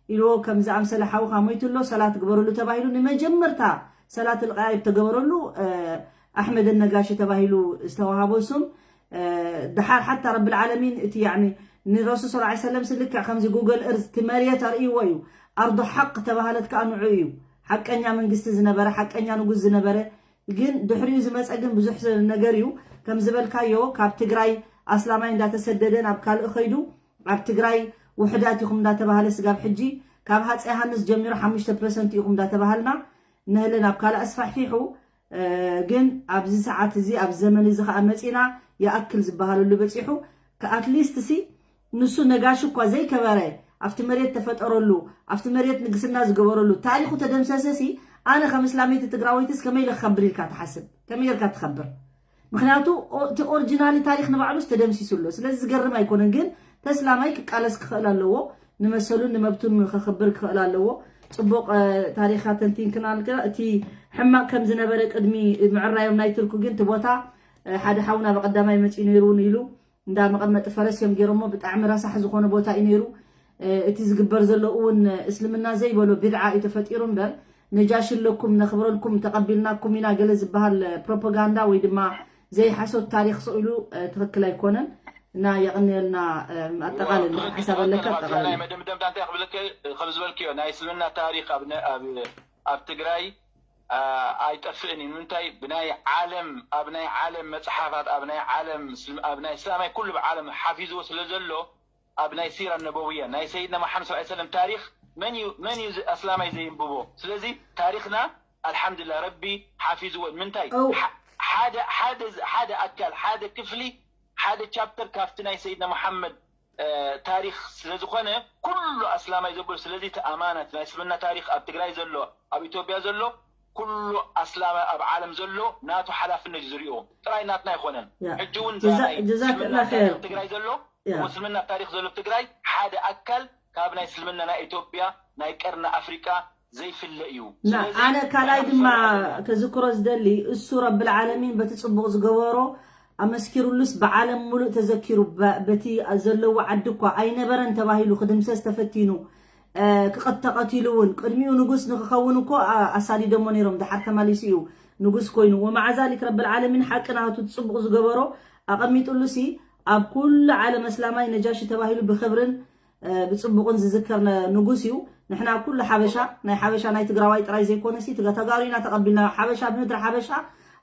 ኢልዎ ከም ዝኣምሰለ ሓውኻ ሞይቱ ኣሎ ሰላት ግበረሉ ተባሂሉ ንመጀመርታ ሰላት ልቃይብ ተገበረሉ እ፣ ኣሕመድ ነጋሺ ተባሂሉ ዝተዋሃቦ ስም እ፣ ድሓር ሓታ ረብል ዓለሚን እቲ ያኒ ንረሱል ስ ሰለም ስልክዕ ከምዚ ጉግል እርዝ እቲ መርየት ኣርእይዎ እዩ ኣርዶ ሓቅ ተባሃለት ከዓ ንዑ እዩ ሓቀኛ መንግስቲ ዝነበረ ሓቀኛ ንጉስ ዝነበረ ግን ድሕሪኡ ዝመፀ ግን ብዙሕ ነገር እዩ ከም ዝበልካዮ ካብ ትግራይ ኣስላማይ እንዳተሰደደ ናብ ካልእ ኸይዱ ኣብ ትግራይ ውሕዳት ኢኹም እንዳተባሃለ ስጋብ ሕጂ ካብ ሃፀ ዮሃንስ ጀሚሩ ሓሙሽተ ፐርሰንት ኢኹም እንዳተባሃልና ነህለ ናብ ካልእ ኣስፋሕፊሑ እ፣ ግን ኣብዚ ሰዓት እዚ ኣብ ዘመን እዚ ከዓ መፂና ይኣክል ዝበሃለሉ በፂሑ ኣትሊስት ሲ ንሱ ነጋሽ እኳ ዘይከበረ ኣብቲ መሬት ተፈጠረሉ ኣብቲ መሬት ንግስና ዝገበረሉ ታሪኩ ተደምሰሰ ሲ ኣነ ከም እስላመይቲ ትግራወይትስ ከመይ ኢለ ክከብር ኢልካ ትሓስብ ከመይ ጌርካ ትከብር ምክንያቱ ኦ- እቲ ኦሪጂናሊ ታሪክ ንባዕሉስ ተደምሲሱ ኣሎ ስለዚ ዝገርም ኣይኮነን ግን ተስላማይ ክቃለስ ክኽእል ኣለዎ ንመሰሉን ንመብቱን ከኽብር ክኽእል ኣለዎ ፅቡቅ እ፣ ታሪካ ተንቲንክና ኣለና እቲ ሕማቅ ከም ዝነበረ ቅድሚ ምዕራዮም ናይ ትርኩ ግን እቲ ቦታ እ፣ ሓደ ሓውና ብቀዳማይ መፂኡ ነይሩ እውን ኢሉ እንዳ መቐመጢ ፈረስ እዮም ገይሮሞ። ብጣዕሚ ረሳሕ ዝኾነ ቦታ እዩ ነይሩ። እቲ ዝግበር ዘሎ እውን እስልምና ዘይበሎ ቢድዓ እዩ ተፈጢሩ እምበር፣ ነጃሽ ኣለኩም፣ ነኽብረልኩም፣ ተቐቢልናኩም ኢና ገለ ዝበሃል ፕሮፓጋንዳ ወይ ድማ ዘይሓሶት ታሪኽ ስቕ ኢሉ ትኽክል ኣይኮነን። እና የቐንየልና። ኣጠቓልል ሓሳብ ኣለካ ኣጠቓልል። መደምደምታ እንታይ ክብለካ ከም ዝበልክዮ ናይ እስልምና ታሪኽ ኣብ ትግራይ ኣይጠፍእን እዩ። ንምንታይ ብናይ ዓለም ኣብ ናይ ዓለም መፅሓፋት ኣብ ናይ ዓለም ኣብ ናይ እስላማይ ኩሉ ብዓለም ሓፊዝዎ ስለ ዘሎ ኣብ ናይ ሲራ ነበውያ ናይ ሰይድና መሓመድ ስላ ሰለም ታሪኽ መን እዩ መን እዩ ኣስላማይ ዘየንብቦ? ስለዚ ታሪኽና ኣልሓምዱላ ረቢ ሓፊዝዎ። ንምንታይ ሓደ ሓደ ሓደ ኣካል ሓደ ክፍሊ ሓደ ቻፕተር ካብቲ ናይ ሰይድና መሓመድ ታሪኽ ስለዝኾነ ኩሉ ኣስላማይ ዘብሎ። ስለዚ እቲ ኣማናት ናይ እስልምና ታሪኽ ኣብ ትግራይ ዘሎ ኣብ ኢትዮጵያ ዘሎ ኩሉ ኣስላማይ ኣብ ዓለም ዘሎ ናቱ ሓላፍነት እዩ ዝሪኦ። ጥራይ ናትና ኣይኮነን። ሕጂ እውን ጀዛክላ ኸይር። ትግራይ ዘሎ እስልምና ታሪኽ ዘሎ ትግራይ ሓደ ኣካል ካብ ናይ እስልምና ናይ ኢትዮጵያ ናይ ቀርኒ ኣፍሪቃ ዘይፍለ እዩ። ኣነ ካልኣይ ድማ ከዝክሮ ዝደሊ እሱ ረብል ዓለሚን በቲ ጽቡቕ ዝገበሮ ኣመስኪሩሉስ ብዓለም ሙሉእ ተዘኪሩ በቲ ዘለዎ ዓዲ እኳ ኣይነበረን ተባሂሉ ክድምሰስ ተፈቲኑ ተቐቲሉ እውን ቅድሚኡ ንጉስ ንክኸውን እኮ ኣሳዲዶሞ ነይሮም። ድሓር ተማሊሱ እዩ ንጉስ ኮይኑ። ወመዓ ዛሊክ ረብል ዓለሚን ሓቂ ናቱ ጽቡቕ ዝገበሮ ኣቐሚጡሉሲ ኣብ ኩሉ ዓለም ኣስላማይ ነጃሺ ተባሂሉ ብኽብርን ብፅቡቕን ዝዝከር ንጉስ እዩ። ንሕና ኩሉ ሓበሻ ናይ ሓበሻ ናይ ትግራዋይ ጥራይ ዘይኮነሲ ተጋሩ ኢና ተቐቢልና። ሓበሻ ብምድሪ ሓበሻ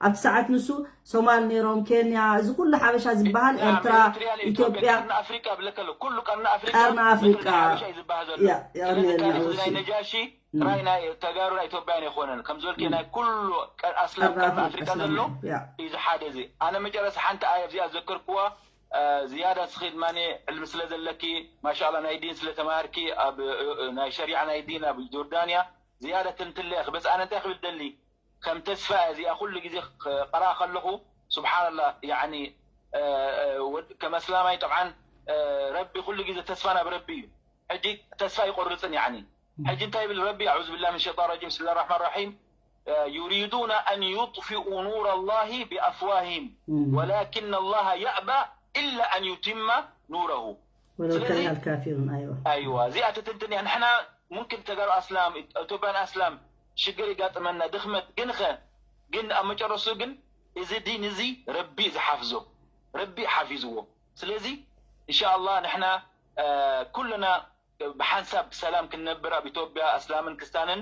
ኣብቲ ሰዓት ንሱ ሶማል ነይሮም፣ ኬንያ፣ እዚ ኩሉ ሓበሻ ዝበሃል ኤርትራ፣ ኢትዮጵያ፣ ቀርኒ ኣፍሪቃ የቐንየልና ንጉስ እዩ። ጥራይ ናይ ተጋሩ ናይ ኢትዮጵያን ኣይኮነን ከም ዝበልክ ናይ ኩሉ ኣስላም ቀርኒ ኣፍሪቃ ዘሎ እዩ። ሓደ እዚ ኣነ መጨረስ ሓንቲ ኣያ ኣብዚኣ ዘከርክዋ ዝያዳ ንስኺ ድማ ዕልሚ ስለ ዘለኪ ማሻላ ናይ ዲን ስለ ተማሃርኪ ኣብ ናይ ሸሪዓ ናይ ዲን ኣብ ጆርዳንያ ዝያዳ ትንትለ ክበፅኣነ እንታይ ክብል ደሊ ከም ተስፋ እዚኣ ኩሉ ግዜ ክቀርኣ ከለኹ ስብሓንላ ያኒ ከም ኣስላማይ ጠብዓን ረቢ ኩሉ ግዜ ተስፋ ናብ ረቢ እዩ። ሕጂ ተስፋ ይቆርፅን ያኒ ሕጂ እንታይ ይብል ረቢ ኣዑዝ ብላ ምን ሸጣን ረጂም ብስላ ራሕማን ራሒም يريدون أن يطفئوا نور الله بأفواههم ولكن الله يأبى إلا أن يتم نوره ولو كره الكافرون. أيوة. أيوة እዚኣ ትትንትን እያ። ንሕና ሙምኪን ተጋሩ ኣስላም ኢትዮጵያን ኣስላም ሽግር ይጋጥመና ድኽመት ግንኸ ግን ኣብ መጨረሱ ግን እዚ ዲን እዚ ረቢ ዝሓፍዞ ረቢ ሓፊዝዎ። ስለዚ እንሻ ኣላህ ንሕና ኩልና ብሓንሳብ ብሰላም ክንነብር ኣብ ኢትዮጵያ ኣስላምን ክስታንን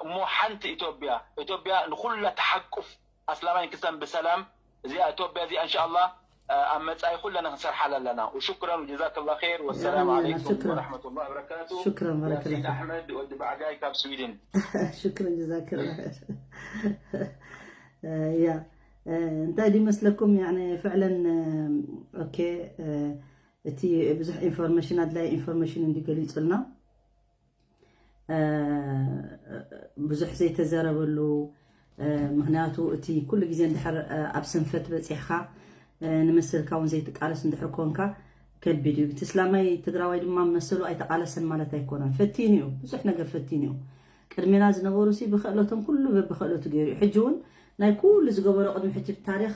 እሞ ሓንቲ ኢትዮጵያ ኢትዮጵያ ንኩላ ተሓቁፍ ኣስላማይን ክስታን ብሰላም እዚኣ ኢትዮጵያ እዚኣ እንሻ ኣላህ ኣብ መፃኢ ኩለና ክንሰርሓላ ኣለና። وشكرا وجزاك الله خير والسلام عليكم ورحمة الله وبركاته. شكرا بارك الله فيك. ኣሕመድ ወዲ ባዕጋይ ካብ ስዊድን። شكرا جزاك الله خير. ያ እንታይ ድዩ መስለኩም ያኒ ፍዕለን ኦኬ እቲ ብዙሕ ኢንፎርሜሽን ኣድላይ ኢንፎርሜሽን እንዲ ገሊፁልና ብዙሕ ዘይተዘረበሉ ምክንያቱ እቲ ኩሉ ግዜ እንድሕር ኣብ ስንፈት በፂሕካ ንመሰልካ እውን ዘይትቃለስ እንድሕር ኮንካ ከቢድ እዩ። እቲ እስላማይ ትግራዋይ ድማ መሰሉ ኣይተቃለሰን ማለት ኣይኮነን። ፈቲኑ እዩ፣ ብዙሕ ነገር ፈቲኑ እዩ። ቅድሜና ዝነበሩ ሲ ብክእለቶም ኩሉ በብክእለቱ ገይሩ እዩ። ሕጂ እውን ናይ ኩሉ ዝገበሮ ቅድሚ ሕጂ ብታሪክ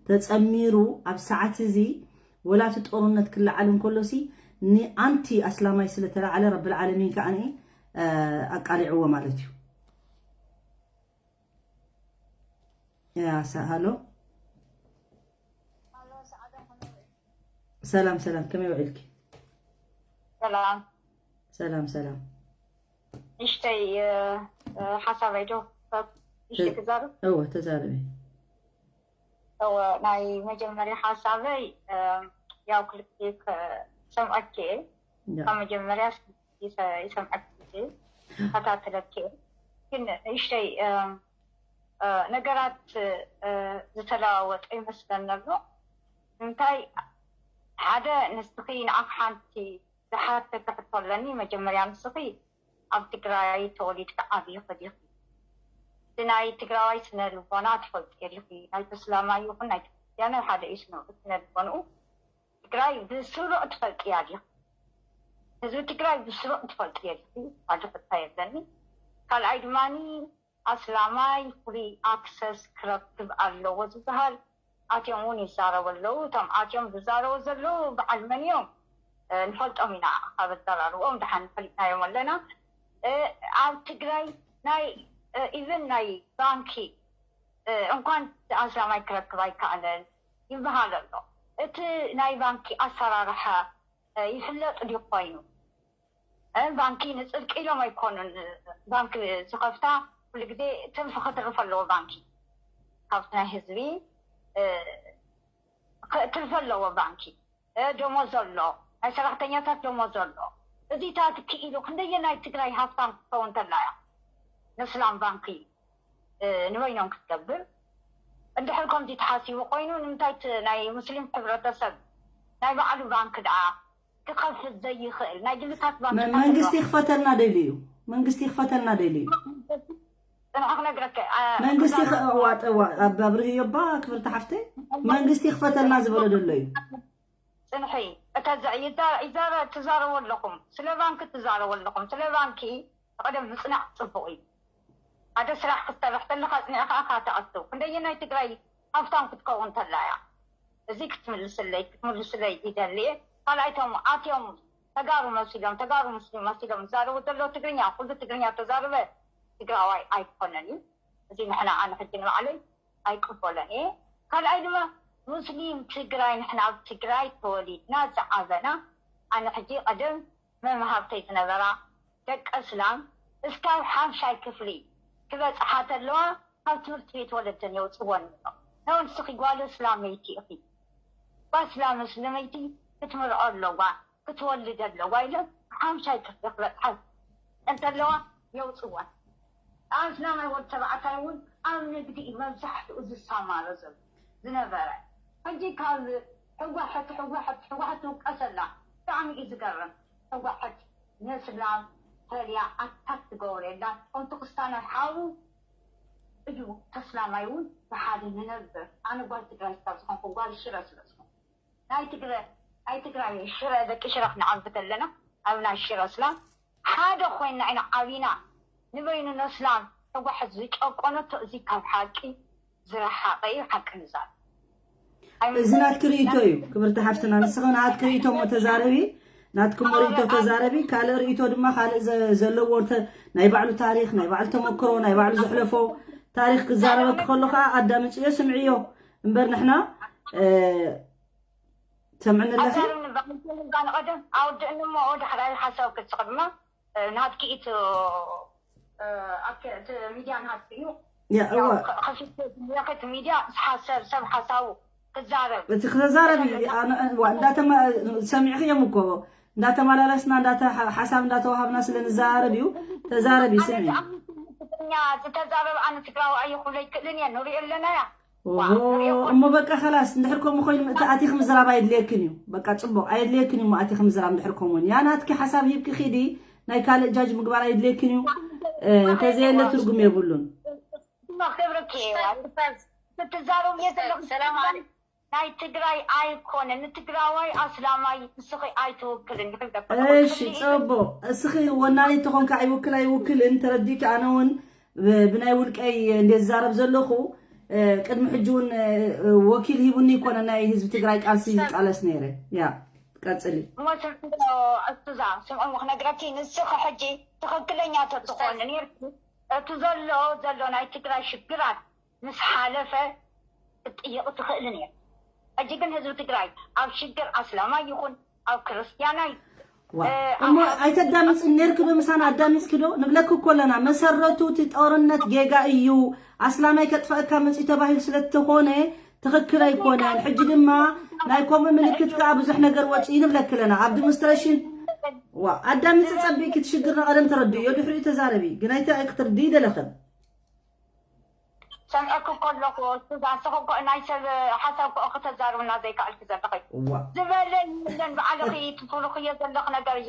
ተፀሚሩ ኣብ ሰዓት እዚ ወላ እቲ ጦርነት ክለዓል እንከሎ ሲ ንኣንቲ ኣስላማይ ስለተላዓለ ረብል ዓለሚን ከዓ ኣቃሊዕዎ ማለት እዩ። ያ ሃሎ ሰላም ሰላም፣ ከመይ ውዒልኪ? ሰላም ሰላም ሰላም። ንእሽተይ ሓሳበይ ዶ ንእሽተይ ክዛርብ? እወ ተዛረቢ። እወ ናይ መጀመርያ ሓሳበይ ያው ክልቴ ሰምዐኪ ካብ መጀመርያ ይሰምዐኪ ይከታተለኪ ግን ንእሽተይ ነገራት ዝተለዋወጠ ይመስለኒ ኣሎ። እንታይ ሓደ ንስኺ ንዓኺ ሓንቲ ዝሓተኪ ሕቶ ኣለኒ። መጀመርያ ንስኺ ኣብ ትግራይ ተወሊድኪ ዓብይኺ ዲኺ? እቲ ናይ ትግራዋይ ስነ ልቦና ትፈልጥዮ ዲኺ? ናይ ተስላማይ ይኹን ናይ ክርስትያናይ ሓደ እዩ ስነ ልቦንኡ። ትግራይ ብስሩዕ ትፈልጥያ ዲኺ? ህዝቢ ትግራይ ብስሩዕ ትፈልጥዮ ዲኺ? ሓደ ሕቶ የለኒ። ካልኣይ ድማ ኣስላማይ ፍሪ ኣክሰስ ክረክብ ኣለዎ ዝበሃል ኣትዮም እውን ይዛረቡ ኣለዉ። እቶም ኣትዮም ዝዛረቡ ዘለዉ በዓል መን እዮም? ንፈልጦም ኢና፣ ካብ ኣዘራርብኦም ደሓን ፈሊጥናዮም ኣለና። ኣብ ትግራይ ናይ ኢቨን ናይ ባንኪ እንኳን ኣስላማይ ክረክብ ኣይከኣለን ይበሃል ኣሎ። እቲ ናይ ባንኪ ኣሰራርሓ ይፍለጥ ድዩ ኮይኑ? ባንኪ ንፅድቂ ኢሎም ኣይኮኑን ባንኪ ዝኸፍታ፣ ኩሉ ግዜ ትርፊ ክትርፍ ኣለዎ ባንኪ ካብቲ ናይ ህዝቢ ትርፊ ኣለዎ ባንኪ። ደሞዝ ኣሎ፣ ናይ ሰራሕተኛታት ደሞዝ ኣሎ። እዚታት ክኢሉ ክንደየናይ ትግራይ ሃፍታም ክትከውን ተላ እያ? ንስላም ባንኪ ንበይኖም ክትገብር እንድሕር ከምዚ ተሓሲቡ ኮይኑ ንምንታይ ናይ ሙስሊም ሕብረተሰብ ናይ ባዕሉ ባንኪ ደኣ ክኸፍት ዘይኽእል ናይ ግልታት ባንኪ መንግስቲ ክፈተልና ደልዩ መንግስቲ ክፈተልና ደልዩ ጽንሐ ክነግረከ መንግስቲ ዋጠዋ ኣብርህዮ ባ ክብርቲ ሓፍተይ መንግስቲ ክፈተልና ዝበሎ ደሎ እዩ ጽንሒ እተ ይዛረ ትዛረቡ ኣለኹም ስለ ባንኪ ትዛረቡ ኣለኹም ስለ ባንኪ ቀደም ምጽናዕ ጽቡቕ እዩ ሓደ ስራሕ ክትሰርሕ ተለካ ጽኒዕካ ኢካ ትኣቱ ክንደየናይ ትግራይ ሃፍታም ክትከውን ተላ እያ እዚ ክትምልስለይ ክትምልስለይ ይደሊ ካልኣይቶም ኣትዮም ተጋሩ መሲሎም ተጋሩ ሙስሊም መሲሎም ዝዛረቡ ዘለዉ ትግርኛ ኩሉ ትግርኛ ተዛረበ ትግራዋይ ኣይኮነን እዩ እዚ ንሕና ኣነ ሕጂ ንባዕለይ ኣይቅበሎን እየ ካልኣይ ድማ ሙስሊም ትግራይ ንሕና ኣብ ትግራይ ተወሊድና ዝዓበና ኣነ ሕጂ ቀደም መምሃርተይ ዝነበራ ደቂ እስላም እስካብ ሓምሻይ ክፍሊ ክበፅሓ ተለዋ ካብ ትምህርቲ ቤት ወለደን የውፅወን ነውን ስኺ ጓል እስላመይቲ ኢኺ ጓል እስላም እስልመይቲ ክትምርዖ ኣለዋ ክትወልድ ኣለዋ ኢለ ሓምሻይ ክፍሊ ክበፅሓ እንተለዋ የውፅወን ኣብ እስላማይ ወዲ ተባዕታይ እውን ኣብ ንግዲ እዩ መብዛሕትኡ ዝሳማረ ዘሎ ዝነበረ ሕጂ ካብ ሕዋሕት ሕዋሕት ሕዋሕት ትውቀሰላ ብጣዕሚ እዩ ዝገርም ሕዋሕት ንእስላም ፈልያ ኣታክ ትገብር የላ ከምቲ ክስታናይ ሓዉ እዩ ተስላማይ እውን ብሓደ ንነብር ኣነ ጓል ትግራይ ስታብ ዝኾንኩ ጓል ሽረ ስለ ዝኾንኩ ናይ ትግረ ናይ ትግራይ ሽረ ደቂ ሽረ ክንዓቢ ተለና ኣብ ናይ ሽረ ስላም ሓደ ኮይና ኢና ዓቢና ንበይኑ ነስላም ህወሓት ዝጨቆነቶ እዚ ካብ ሓቂ ዝረሓቐ እዩ ሓቂ ንዛረብ እዚ ናትኪ ርእይቶ እዩ ክብርቲ ሓፍትና ንስኺ ናትኪ ርእይቶ እሞ ተዛረቢ ናትክሞ ርእይቶ ተዛረቢ ካልእ ርእይቶ ድማ ካልእ ዘለዎ ናይ ባዕሉ ታሪክ ናይ ባዕሉ ተመክሮ ናይ ባዕሉ ዘሕለፎ ታሪክ ክዛረበኪ ከሎ ከዓ ኣዳምፅዮ ስምዕዮ እምበር ንሕና ሰምዕኒ ኣለኺ? ኣዛርብኒ በዓልቲ ንባን ቐደም ኣውድእኒ እሞ ዳሕራይ ሓሳብ ክትስቕ ድማ ናትኪ እቲ ኣብቲ እቲ ሚድያ ናትኪ እዩ። ያ እወ። ከፊት ሚድያ ሓሳብ ሰብ ሓሳቡ ክዛረብ። እቲ ክተዛረብ እዩ። ኣነ እዋ እንዳተማ ሰሚዕኺ እዮም እኮ እንዳተመላለስና እንዳተ ሓሳብ እንዳተዋሃብና ስለ ንዛረብ እዩ። ተዛረቢ ስምዒ። ዝተዛረብ ኣነ ትግራዊ ኣይኹለይ ክእልን እየ ንሪኦ ኣለና እያ። ኦሆ እሞ በቃ ከላስ እንድሕር ከምኡ ኮይኑ ምእቲ ኣቲኽ ምዝራብ ኣየድልየክን እዩ በቃ ፅቡቅ ኣየድልየክን እዩ ኣቲኽ ምዝራብ እንድሕር ከምኡን ያ ናትኪ ሓሳብ ሂብኪ ኪዲ ናይ ካልእ ጃጅ ምግባር ኣየድልየክን እዩ እንተዘየለ ትርጉም የብሉን ክትዛረቡ ዘለኹም ናይ ትግራይ ኣይኮነ ንትግራዋይ ኣስላማይ ንስኺ ኣይትውክልን ይኽልደፈ እሺ ፅቡቅ እስኺ ወናኒ ተኾንካ ኣይውክል ኣይውክልን ተረዲኪ ኣነ እውን ብናይ ውልቀይ እንደ ዝዛረብ ዘለኹ ቅድሚ ሕጂ እውን ወኪል ሂቡኒ ይኮነ ናይ ህዝቢ ትግራይ ቃልሲ ዝቃለስ ነይረ ያ ቀፅሊ እሞ ስምዕዮ እቱዛ ስምዑ ክነግረኪ ንስኺ ሕጂ ትኽክለኛ ተትኾኒ ነርኪ እቲ ዘሎ ዘሎ ናይ ትግራይ ሽግራት ምስ ሓለፈ ክትጥይቕ ትኽእልን እየ። ሕጂ ግን ህዝቢ ትግራይ ኣብ ሽግር ኣስላማይ ይኹን ኣብ ክርስትያናይ እሞ ኣይተዳምፅን ነርኪ ዶ ምሳና ኣዳሚፅኪ ዶ ንብለኪ እኮ ኣለና መሰረቱ እቲ ጦርነት ጌጋ እዩ ኣስላማይ ከጥፈእካ መፅኡ ተባሂሉ ስለተኾነ ትኽክል ኣይኮነን ሕጂ ድማ ናይ ከምኡ ምልክት ከዓ ብዙሕ ነገር ወፅኡ ንብለኪ ኣለና ኣብ ዲሞንስትሬሽን ኣዳምፂ ፀቢእኪ ትሽግር ንቐደም ተረድእዮ ድሕሪኡ ተዛረቢ ግን ኣይተ ክትርድኢ ደለኽን ሰምዐኪ ከለኹ ሱዛን ስኺ እኮ ናይ ሰብ ሓሳብ ክኦ ክተዛርብና ዘይከኣልኪ ዘለኺ ዝበለ የለን ባዕልኺ ትፍርኽዮ ዘለኺ ነገር እዩ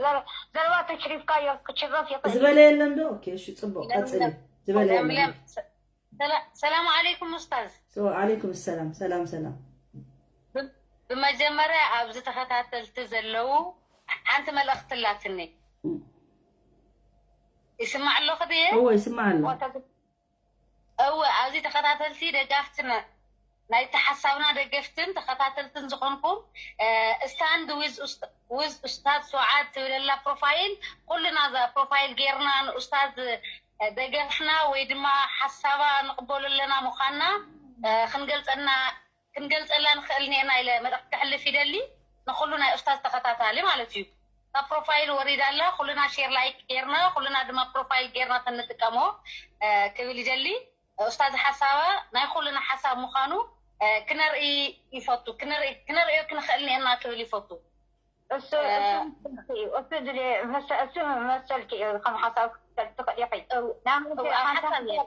ዘረባ ተሽሪፍካዮ ክሽረፍ ይኽእል ዝበለ የለን ዶ እሺ ፅቡቅ ቀፅሊ ዝበለ የለን ሰላም ዓለይኩም ኡስታዝ ዓለይኩም ሰላም ሰላም ሰላም ብመጀመርያ ኣብዚ ተኸታተልቲ ዘለዉ ሓንቲ መልእኽቲ ኣላትኒ ይስማዕ ኣለኹ ድየ እወ ይስማዕ ኣሎ እወ ኣብዚ ተኸታተልቲ ደጋፍትና ናይቲ ሓሳብና ደገፍትን ተኸታተልትን ዝኾንኩም፣ stand with ኡስታዝ ሱዓድ ትብለላ ፕሮፋይል፣ ኩልና እዛ ፕሮፋይል ጌርና ንኡስታዝ ደገፍና ወይ ድማ ሓሳባ ንቕበሎ ኣለና ምዃንና ክንገልጸልና ክንገልጸላ ንኽእል ኔና ኢለ መልእኽቲ ከሕልፍ ይደሊ። ንኹሉ ናይ ኡስታዝ ተኸታታሊ ማለት እዩ። ካብ ፕሮፋይል ወሪዳ ኣላ፣ ኩልና ሼር ላይክ ጌርና፣ ኩልና ድማ ፕሮፋይል ጌርና ተንጥቀሞ ክብል ይደሊ። ኡስታዝ ሓሳባ ናይ ኩልና ሓሳብ ምዃኑ ክነርኢ ይፈቱ፣ ክነርእዮ ክንኽእል ኔና ክብል ይፈቱ። እሱ እሱ ድሌ እሱ መሰልኪ እዩ ከም ሓሳብ ክትሰል ትኽእል ኢኺ።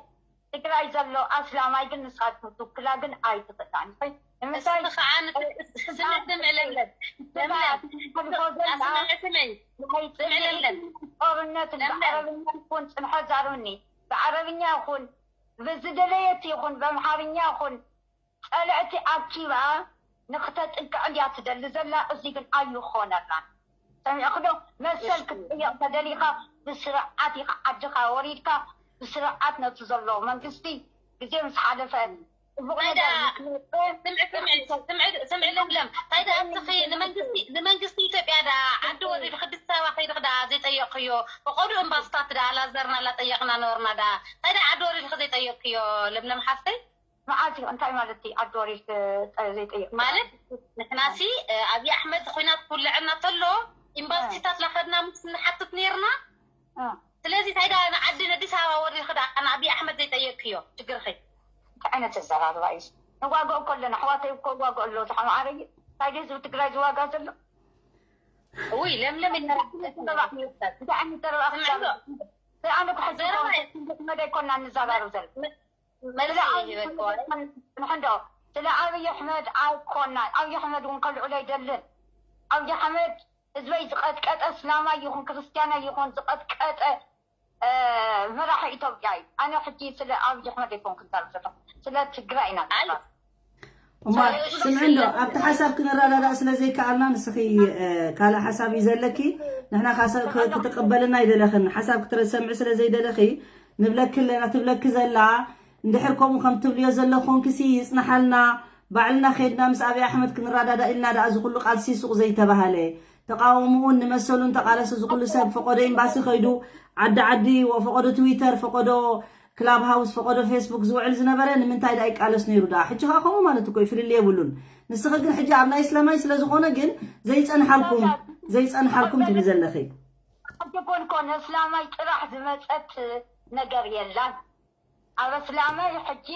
ትግራይ ዘሎ ኣስላማይ ግን ንስኻ ትውክላ ግን ኣይትኽእላን። ንምንታይ ስምዕለለን ጦርነት ብዓረብኛ ይኹን ጽንሐ ዛርብኒ ብዓረብኛ ይኹን ብዝደለየት ይኹን ብኣምሓርኛ ይኹን ጸልዕቲ ኣኪባ ንክተጥቅዕ እንድያ ትደሊ ዘላ። እዚ ግን ኣይኾነላን። ሰሚዕክዶ? መሰል ክትጥየቕ ተደሊኻ ብስርዓት ኢኻ ዓድኻ ወሪድካ ብስርዓት ነቲ ዘሎ መንግስቲ ግዜ ምስ ሓለፈ ስምዒ ለምለም እንታይ ደኣ እስኺ ንመንግስቲ ኢትዮጵያ ደኣ ዓዲ ወሪድኺ ኣዲስ ኣበባ ከይድኺ ደኣ ዘይጠየቕኽዮ? ፈቐዱ እምባስታት ደኣ ኣላዘርና ኣላጠየቕና ነበርና ደኣ እንታይ ደኣ ዓዲ ወሪድኺ ዘይጠየቕኽዮ? ለምለም ሓፍተይ መዓዝ እዩ እንታይ ማለት እዩ ዓዲ ወሪድ ዘይጠየቕ ማለት ንሕናሲ ኣብይ ኣሕመድ ኹናት ክውልዐና ተሎ ኢምባሲታት ላኸድና ምስ ንሓትት ነርና። ስለዚ እንታይ ዳ ንዓዲ ነዲስ ኣበባ ወሪድኺ ዳ ንኣብይ ኣሕመድ ዘይጠየቅክዮ ችግርኺ? እንታይ ዓይነት ኣዘራርባ እዩ? ንዋግኦ እኮ ኣለና ኣሕዋተይ እኮ ዋግኦ ኣሎ ዝሓማዓረይ እንታይ ደ ህዝቢ ትግራይ ዝዋጋ ዘሎ ውይ ለምለም እንታይ ዓይነት ዘረባ ክዛረብ ኣነ ኩሕጂ መደይ ኮና ንዛራረብ ዘሎ መልሲ ይበልክዋ ንሕንዶ ስለ ኣብይ ኣሕመድ ኣይኮና ኣብይ ኣሕመድ እውን ከልዕሎ ኣይደልን ኣብይ ኣሕመድ ህዝበይ ዝቀጥቀጠ እስላማይ ይኹን ክርስትያናይ ይኹን ዝቀጥቀጠ መራሒ ኢትዮጵያ እዩ ኣነ ሕጂ ስለ ኣብይ ኣሕመድ ኣይኮን ክዛረብ ዘለኹ ስለ ትግራይ ኢና እማ ስምዒ እንዶ ኣብቲ ሓሳብ ክንረዳዳእ ስለ ዘይከኣልና ንስኺ ካልእ ሓሳብ እዩ ዘለኪ ንሕና ክትቅበልና ይደለኽን ሓሳብ ክትሰምዒ ስለ ዘይደለኺ ንብለኪ ኣለና ትብለኪ ዘላ እንድሕር ከምኡ ከም ትብልዮ ዘለኹንኪሲ ይጽናሓልና ባዕልና ኸድና ምስ ኣብይ ኣሕመድ ክንረዳዳእ ኢልና ደኣ እዚ ኩሉ ቃልሲ ሱቕ ዘይተባሃለ ተቓውምኡን ንመሰሉን ተቓለሰ እዚ ኩሉ ሰብ ፈቐዶ ኤምባሲ ኸይዱ ዓዲ ዓዲ ፈቐዶ ትዊተር ፈቐዶ ክላብ ሃውስ ፈቐዶ ፌስቡክ ዝውዕል ዝነበረ ንምንታይ ደኣ ይቃለስ ነይሩ ደኣ ሕጂ ኸዓ ከምኡ ማለት እኮ እዩ ፍልል የብሉን ንስኺ ግን ሕጂ ኣብ ናይ እስላማይ ስለ ዝኾነ ግን ዘይጸንሓልኩም ዘይጸንሓልኩም ትብሊ ዘለኺ ሕጂ ኮንኮ ንእስላማይ ጥራሕ ዝመጸት ነገር የላን ኣብ ኣስላማይ ሕጂ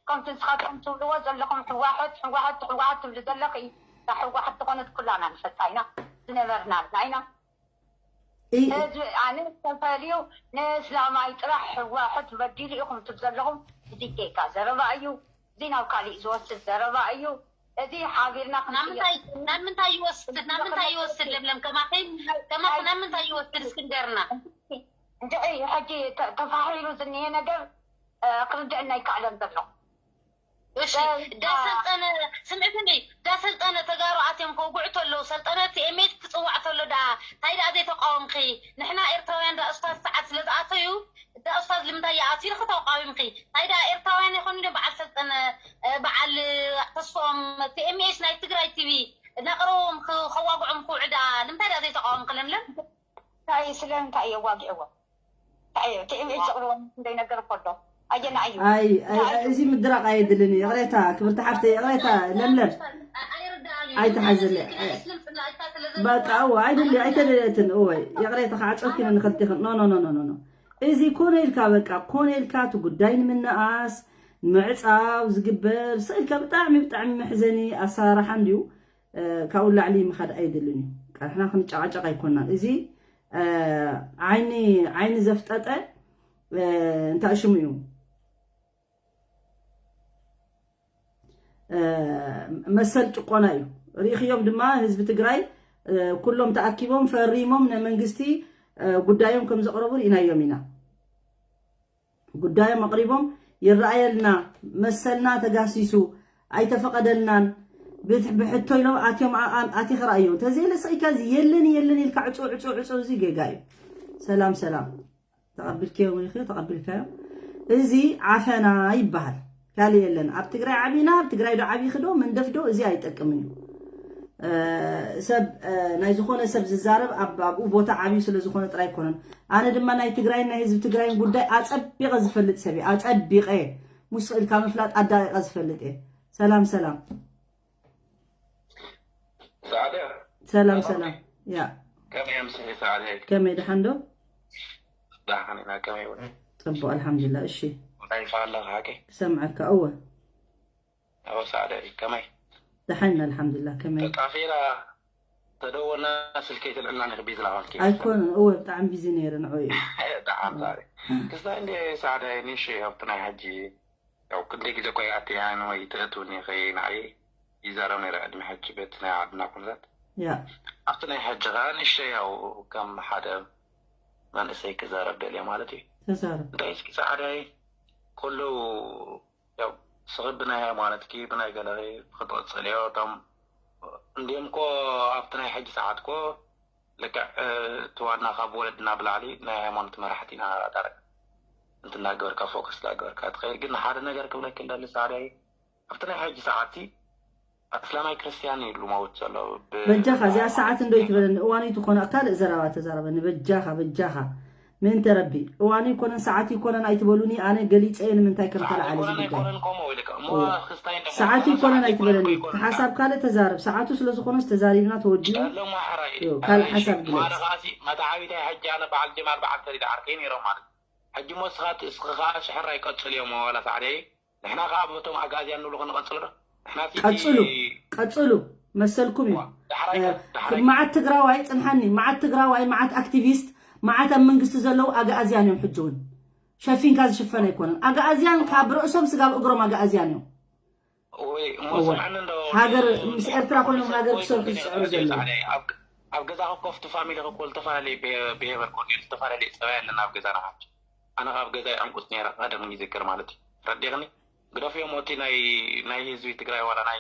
ከምቲ ንስኻትኩም ትብልዎ ዘለኹም ሕዋሕት ሕዋሕት ሕዋሕት ትብሊ ዘለኺ እታ ሕዋሕት ዝኾነት ኩላና ንፈልጣ ኢና ዝነበርና ኣለና ኢና እዚ ኣነ ተፈልዩ ንእስላማይ ጥራሕ ሕዋሕት በዲሉ ኢኹም ትብ ዘለኹም እዚ ጌጋ ዘረባ እዩ እዚ ናብ ካሊእ ዝወስድ ዘረባ እዩ እዚ ሓቢርና ክንቅየር ናብ ምንታይ ይወስድ ናብ ምንታይ ይወስድ ለምለም ከማኺ ከማኺ ናብ ምንታይ ይወስድ እስክንደርና እንድዒ ሕጂ ተፋሒሩ ዝኒሀ ነገር ክርድአና ይከኣለን ዘሎ እሺ ዳሰልጠነ ስምዕትኒ ዳሰልጠነ ተጋሩ ኣትዮም ከውግዑ ተለዉ ሰልጠነ ቲኤምኤች ክፅዋዕ ተሎ ዳ ታይ ዳ ዘይተቃወምኪ ንሕና ኤርትራውያን ዳ እስታዝ ሰዓት ስለ ዝኣተዩ ዳ እስታዝ ልምንታይ ይኣትዩ ኢልኪ ተቃዊምኪ ታይ ዳ ኤርትራውያን ይኮኑ ዶ በዓል ሰልጠነ በዓል ተስፎም ቲኤምኤች ናይ ትግራይ ቲቪ እናቅረቦም ከዋግዖም ክውዕዳ ንምንታይ ዳ ዘይተቃወምኪ ለምለም እንታይ ስለምንታይ የዋግዕዎ እንታይ እዩ ቲኤምኤች ዘቕርቦ ክንደይ ነገር እኮ ኣሎ ኣየና እዩ ኣይ ኣይ እዚ ምድራቕ ኣየድልን እዩ ይቕሬታ ክብርቲ ሓፍተይ ይቕሬታ ለምለም ኣይትሓዝለ በቃ እወ ኣይደሊ ኣይተደለትን እወ ይቕሬታ ክዓፀኪ ንኽልቲኽን ኖ ኖ ኖ ኖ እዚ ኮነ ኢልካ በቃ ኮነ ኢልካ እቲ ጉዳይ ንምንኣስ ንምዕፃው ዝግበር ሰኢልካ ብጣዕሚ ብጣዕሚ መሕዘኒ ኣሰራርሓ እንድዩ ካብኡ ላዕሊ ምኻድ ኣይድልን እዩ ቃልሕና ክንጨቃጨቅ ኣይኮናን እዚ ዓይኒ ዓይኒ ዘፍጠጠ እንታይ ሽሙ እዩ መሰል ጭቆና እዩ ርኢኽዮም ድማ ህዝቢ ትግራይ ኩሎም ተኣኪቦም ፈሪሞም ንመንግስቲ ጉዳዮም ከም ዘቕረቡ ርኢናዮም ኢና ጉዳዮም ኣቕሪቦም ይረኣየልና መሰልና ተጋሲሱ ኣይተፈቐደልናን ብሕቶ ኢሎም ኣትዮም ኣቲኺ ረኣዮ እንተዘየለ ስኢካ የለን የለን ኢልካ ዕፁ ዕፁ ዕፁ እዚ ጌጋ እዩ ሰላም ሰላም ተቐቢልክዮ ኢኺ ተቐቢልካዮ እዚ ዓፈና ይበሃል ካልእ የለን። ኣብ ትግራይ ዓቢና፣ ኣብ ትግራይ ዶ ዓቢኺ ዶ መንደፍ ዶ፣ እዚ ኣይጠቅምን እዩ። እ፣ ሰብ፣ እ፣ ናይ ዝኾነ ሰብ ዝዛረብ ኣብ፣ ኣብኡ ቦታ ዓብዩ ስለ ዝኾነ ጥራይ ኣይኮነን። ኣነ ድማ ናይ ትግራይን ናይ ህዝቢ ትግራይን ጉዳይ ኣጸቢቐ ዝፈልጥ ሰብ እየ። ኣጸቢቐ፣ ሙስ ኢልካ ምፍላጥ ኣዳቂቐ ዝፈልጥ እየ። ሰላም ሰላም። ሳዕድያ ሰላም ሰላም። ያ ከመይ ኣምስሒ ሳዕድያ? ከመይ፣ ደሓን ዶ? ደሓን ኢና። ከመይ እውን ጽቡቕ ኣልሓምዱሊላህ። እሺ እንታይ ይፋለኻ ሓቂ? ክሰምዐካ። እወ ኣዎ ሳዕድያ ከመይ? ደሓን ኢና ኣልሓምዱሊላህ። ከመይ? ተጣፊራ ተደወልና ስልከይ ትልዕልና ነክ ቢዚ ላባልኪ ኣይኮነን። እወ ብጣዕሚ ቢዚ ነይረ ንዑ እዩ። ደሓን ሳዕድያ ክስታይ እንደ ሳዕድያ ንሽ ኣብቲ ናይ ሕጂ ያው ክንደይ ግዜ እኮ ይኣትያን ወይ ትእትውኒ ከይ ንዓይ ይዛረብ ነይረ ቅድሚ ሕጂ በቲ ናይ ዓድና ኩነታት ያ ኣብቲ ናይ ሕጂ ከዓ ንእሽተይ ያው ከም ሓደ መንእሰይ ክዛረብ ደልየ ማለት እዩ። ተዛረብ። እንታይ እስኪ ፃዕዳይ ኩሉ ያው ስኽብ ብናይ ሃይማኖትኪ ብናይ ገለኺ ክትቕፅልዮ እቶም እንዲኦም እኮ ኣብቲ ናይ ሕጂ ሰዓት እኮ ልክዕ እቲ ዋና ካብ ወለድና ብላዕሊ ናይ ሃይማኖት መራሕቲ ኢና ዳርጋ እንትናገበርካ ፎከስ ዳገበርካ ትኸይድ። ግን ሓደ ነገር ክብለኪ እንደሊ ፃዕዳይ ኣብቲ ናይ ሕጂ ሰዓት ኣስላማይ ክርስቲያን ይብሉ መውት ዘሎ ብ- በጃኻ እዚኣ ሰዓት እንዶ ይትበለኒ እዋኑ ይትኾነ ካልእ ዘረባ ተዛረበኒ በጃኻ በጃኻ ምእንተ ረቢ እዋኑ ይኮነን ሰዓት ይኮነን ኣይትበሉኒ ኣነ ገሊፀ እየ ንምንታይ ከም ተለዓለ እዚ ኣይኮነን ጉዳይ ኣይኮነን ከምኡ ኢልካ እሞ እወ። ክስታይ እንደ ሰዓት ሰዓት ይኮነን ይኮነን ኣይትበለኒ እኮ ይኮነን ተሓሳብ ካልእ ተዛረብ ሰዓቱ ስለ ዝኾነስ ተዛሪብና ተወዲኡ ጨለማ ሕራይ እዩ፣ ካልእ ሓሳብ ግለጽ። ማለ ከዓሲ መታዓቢታይ ሕጂ ኣነ በዓል ጀማል በዓል ፈሪድ ዓርከይ ነይሮም ማለት ሕጂ ሞ ስኻት እስኺ ከዓ ሽሕራይ ቀፅል እዮም ዋላ ሳዕደይ ንሕና ከዓ በቶም ኣጋዝያን ንብሉ ክንቐፅል ዶ ንሕና እቲ- ቀፅሉ ቀፅሉ መሰልኩም እዩ ዳሕራይ እ፣ ዳሕራይ መዓት ትግራዋይ ፅንሓኒ መዓት ትግራዋይ መዓት ኣክቲቪስት መዓት ኣብ መንግስቲ ዘለዉ ኣጋኣዝያን እዮም ሕጂ እውን ሸፊንካ ዝሽፈን ኣይኮነን ኣጋኣዝያን ካብ ርእሶም ስጋብ እግሮም ኣጋኣዝያን እዮም ወይ እሞ እወ። ስምዕኒ እንዶ ሃገር ምስ ኤርትራ ኮይኖም ሃገር ክሰርሑ ዝፅዕሩ ዘለዉ ኣብ ገዛ ኮፍ ቲ ፋሚሊ ክኮ ዝተፈላለዩ ብሄበር ኮ ዝተፈላለዩ ፀባይ ኣለና ኣብ ገዛና ሓፍቲ ኣነ ካብ ገዛ ይዕንቁት ነይረ ቀደም ይዝክር ማለት እዩ ረዲኽኒ ግደፍዮም እቲ ናይ ናይ ህዝቢ ትግራይ ዋላ ናይ